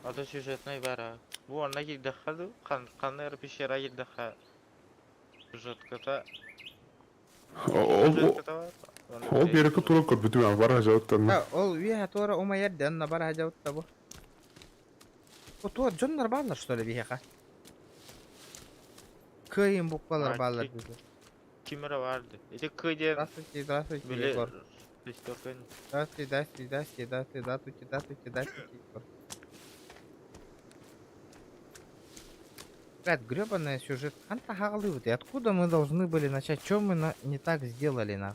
[SPEAKER 6] А то сюжетный бара. Бу онно киирдэххэ дуу, ханна эрэ пещера киирдэххэ сюжетката
[SPEAKER 3] Ол
[SPEAKER 6] сюжетката бар. Онно
[SPEAKER 3] ол береке тура көрбүтүм бар хажаттан.
[SPEAKER 1] Ол үөһэ туора умайар да онно бар хажабытта бу. Туо дьоннор бааллар что ли биһиэхэ? Кыайын буквалар бааллар дии.
[SPEAKER 6] Ким эрэ баар дии. Ити кы диэн
[SPEAKER 1] Здравствуйте, здравствуйте,
[SPEAKER 6] били
[SPEAKER 1] Егор.
[SPEAKER 6] шестерканы
[SPEAKER 1] Здравствуйте, здравствуйте, здравствуйте, здравствуйте, здравствуйте, здравствуйте, здравствуйте, Егор. Блядь, гребаный сюжет. Ханта хагалывает. Откуда мы должны были начать? Чем мы на... не так сделали, на?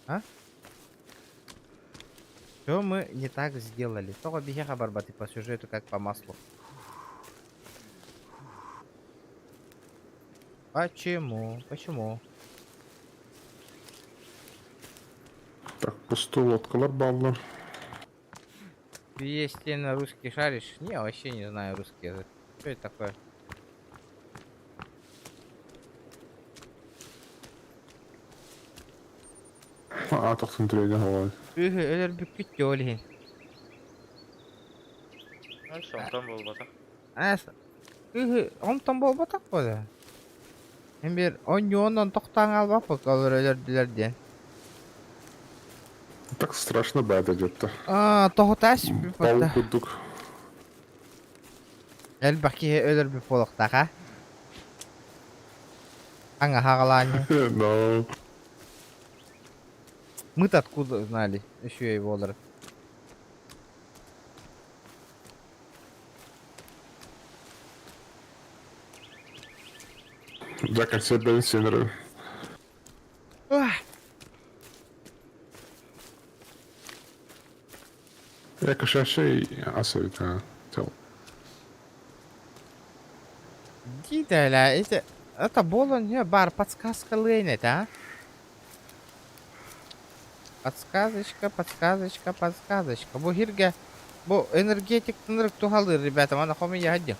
[SPEAKER 1] А? Что мы не так сделали? Только биһиэхэ барбаты по сюжету, как по маслу. Почему? Почему?
[SPEAKER 3] Так, пустой лодкалар бааллар.
[SPEAKER 1] Если на русский шаришь? Не, вообще не знаю русский язык. Что это такое?
[SPEAKER 3] А, тохтон түреген холой.
[SPEAKER 1] Үһү өлөрбүккүт ол иһин.
[SPEAKER 6] Ай, онтон буолбатах.
[SPEAKER 1] Аас үһү онтон буолбатах буолла. Эн биир онньуоннан тохтоон хаалбаппыт олор өлөрдүлэр диэн.
[SPEAKER 3] Так страшно бэдэ дьэтте.
[SPEAKER 1] Аа, тоһутаас
[SPEAKER 3] Паук курдук.
[SPEAKER 1] Элбэх киһи өлөрбүт буолуохтаах аа? Аҥа хаҕалаанньа.
[SPEAKER 3] No.
[SPEAKER 1] Мы-то откуда знали, еще и буолар.
[SPEAKER 3] Дьэ консервен сиэнэрэ. Я кошачий асовит, тел.
[SPEAKER 1] Дида, это, это было не бар, подсказка лынет, а? Подсказочка, подсказочка, подсказочка. Бу хирге, бу энергетик тынырык тухалыр, ребята, мана хоми яһаддин.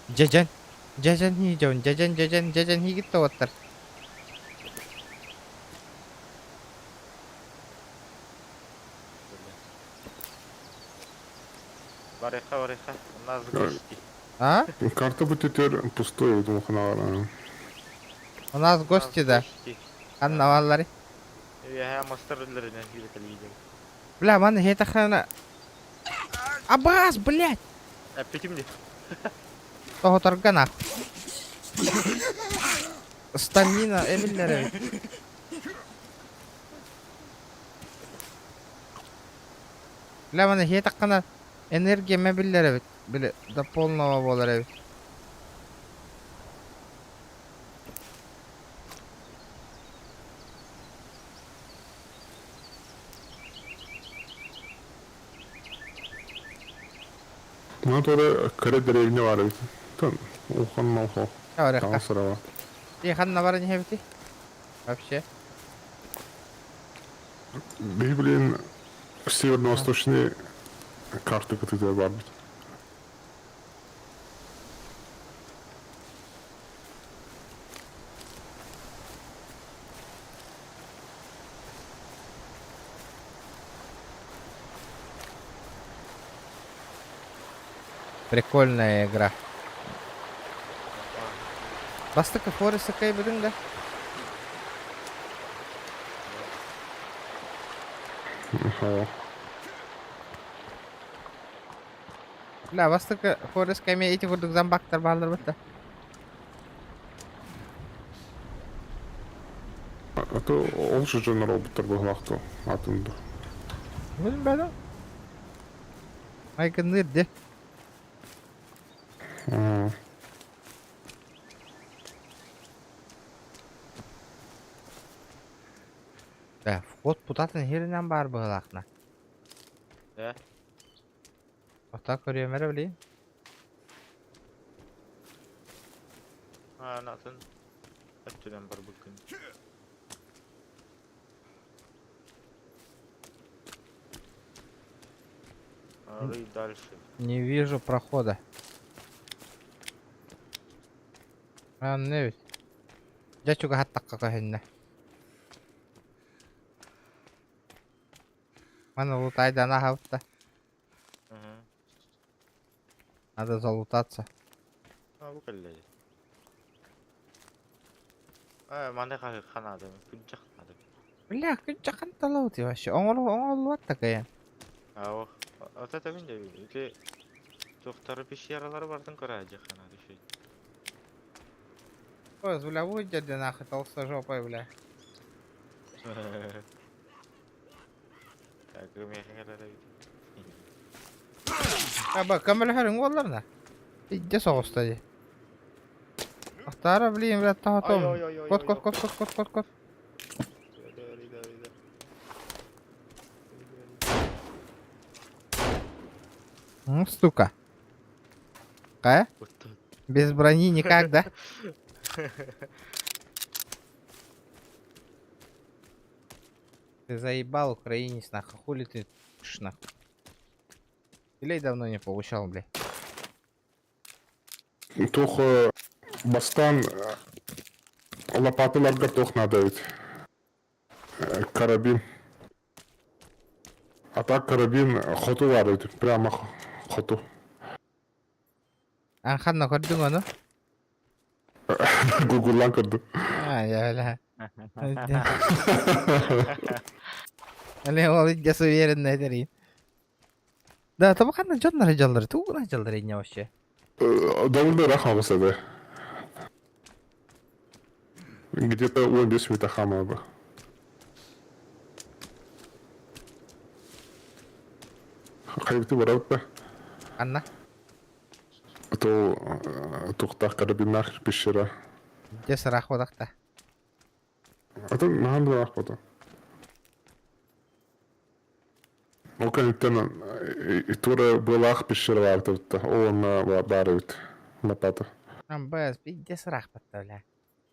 [SPEAKER 1] Дьэдьэн, дьэдьэн хиидьэбин, дьэдьэн, дьэдьэн, дьэдьэн хиигит тоҕоттор.
[SPEAKER 6] Барыха, барыха, у нас гости.
[SPEAKER 1] А?
[SPEAKER 3] Карта будет теперь пустой, думаю, хана.
[SPEAKER 1] У нас гости, да. Ханна бааллары.
[SPEAKER 6] Я мастер өлөрүнэн киирэтэлиидим.
[SPEAKER 1] Бля, маны хетахана. Абаас, блядь!
[SPEAKER 6] Эппитим дии.
[SPEAKER 1] Тоһоторго нах. Стамина эбиллэр эбит. Бля, маны хетаххана энергия эбиллэр эбит. Били до полного буолар эбит.
[SPEAKER 3] Мана туора кыра дэриэбинэ баар эбит. Тон улахан малхо.
[SPEAKER 1] Барыахха.
[SPEAKER 3] Таҥас сыраба.
[SPEAKER 1] Ти ханна баран иһэбитий? Вообще.
[SPEAKER 3] Биһи блин северно-восточный карта кытыытыгар баарбыт.
[SPEAKER 1] Прикольная игра. Бастакы Фореста кайбытыҥ да?
[SPEAKER 3] Ага.
[SPEAKER 1] Бля, бастакы Фореска эмиэ ити курдук зомбактар бааллар бытта.
[SPEAKER 3] А то ол же дьоннор олбуттар быһылаах то атын да.
[SPEAKER 1] Билбэтим. Майгынныыр де. Э, вход путатын херинэн баар быһылаахна.
[SPEAKER 6] Э?
[SPEAKER 1] Ота көрүөм эрэ билигин.
[SPEAKER 6] Аан атын өттүнэн барбыккын. Ары дальше.
[SPEAKER 1] Не вижу прохода. Анны эбит. Дьэ чугаһаттахха көһүннэ. Маны лутайдан аһабытта. Надо залутаться.
[SPEAKER 6] А, бу кэллэ. Э, маны хаһыахха наада, күрдьэх наада.
[SPEAKER 1] Бля, күрдьэх ханталаут вообще. Оҥору оҥорлубат такая.
[SPEAKER 6] А, вот это мин дебин. Ити туохтары пещералары бартын көрө наада еще.
[SPEAKER 1] Ой, бля, выйдет нахуй толстожопой, бля.
[SPEAKER 6] Так, миэхэ
[SPEAKER 1] Аба, көмөлөһөрүҥ буолларына. Идде соҕуста дии. Ахтаара, блин, бля, тоһотом. Кот, кот, кот, кот, кот, кот, кот. Ну, сука. А? Без брони никак, да? Ты заебал, украинец, нахуй. Хули ты, нахуй. Или давно не получал, бля.
[SPEAKER 3] Туох бастаан лопаталарга туох надо ведь. Карабин. А так карабин хоту бар ведь, прямо хоту.
[SPEAKER 1] А ханна көрдүҥ ону?
[SPEAKER 3] Гуглан көрдүм.
[SPEAKER 1] А, я, бля. Али ол идде уверенно этэрий. Да, тоба ханна дьоннор дьаллар, тугуна дьаллар инне вообще.
[SPEAKER 3] Довольно ыраах да. Где-то 15 минут хамаба. Хайбыты барабыта.
[SPEAKER 1] Анна?
[SPEAKER 3] То туохтаах карабиннаах пещера.
[SPEAKER 1] Дьэ сыраах бодахта.
[SPEAKER 3] Атын наһаа да ыраах бото. Ол кэнниттэн туора быалаах пещера баабыта Ол онно баар эбит лопата.
[SPEAKER 1] Амбас, пиздец ыраах батта бля.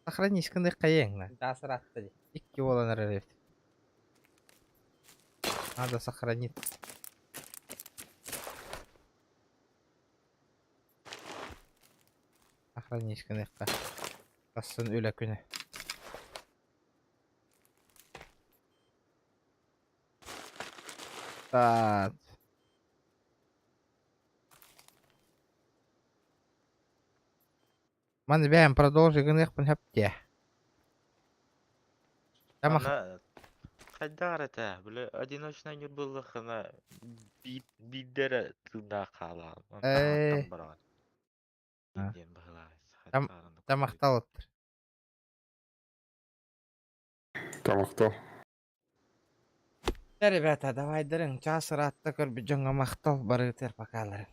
[SPEAKER 1] Сохранись гынык хайыаҥ Да сыраатта дии. Икки буолан эрэр эбит. Надо сохранить. Сохранись гыныахха. Тахсан үлэ күнэ. Так. Маны бэйэм продолжи гыныахпын сөп дии. Тамах
[SPEAKER 6] Ана хайдах этэ, били одиночнай ньурбуллахына биирдэрэ тыыннаах хаалаҕын, онтон
[SPEAKER 1] Э.
[SPEAKER 6] бараҕын.
[SPEAKER 1] А.
[SPEAKER 6] Диэн быһылаах
[SPEAKER 1] Там тамахтал оттор.
[SPEAKER 3] Тамахтал.
[SPEAKER 1] Да, ребята, давай дырың, час ыраатта көрбүт дьоҥҥо махтал барыытыар покаларын.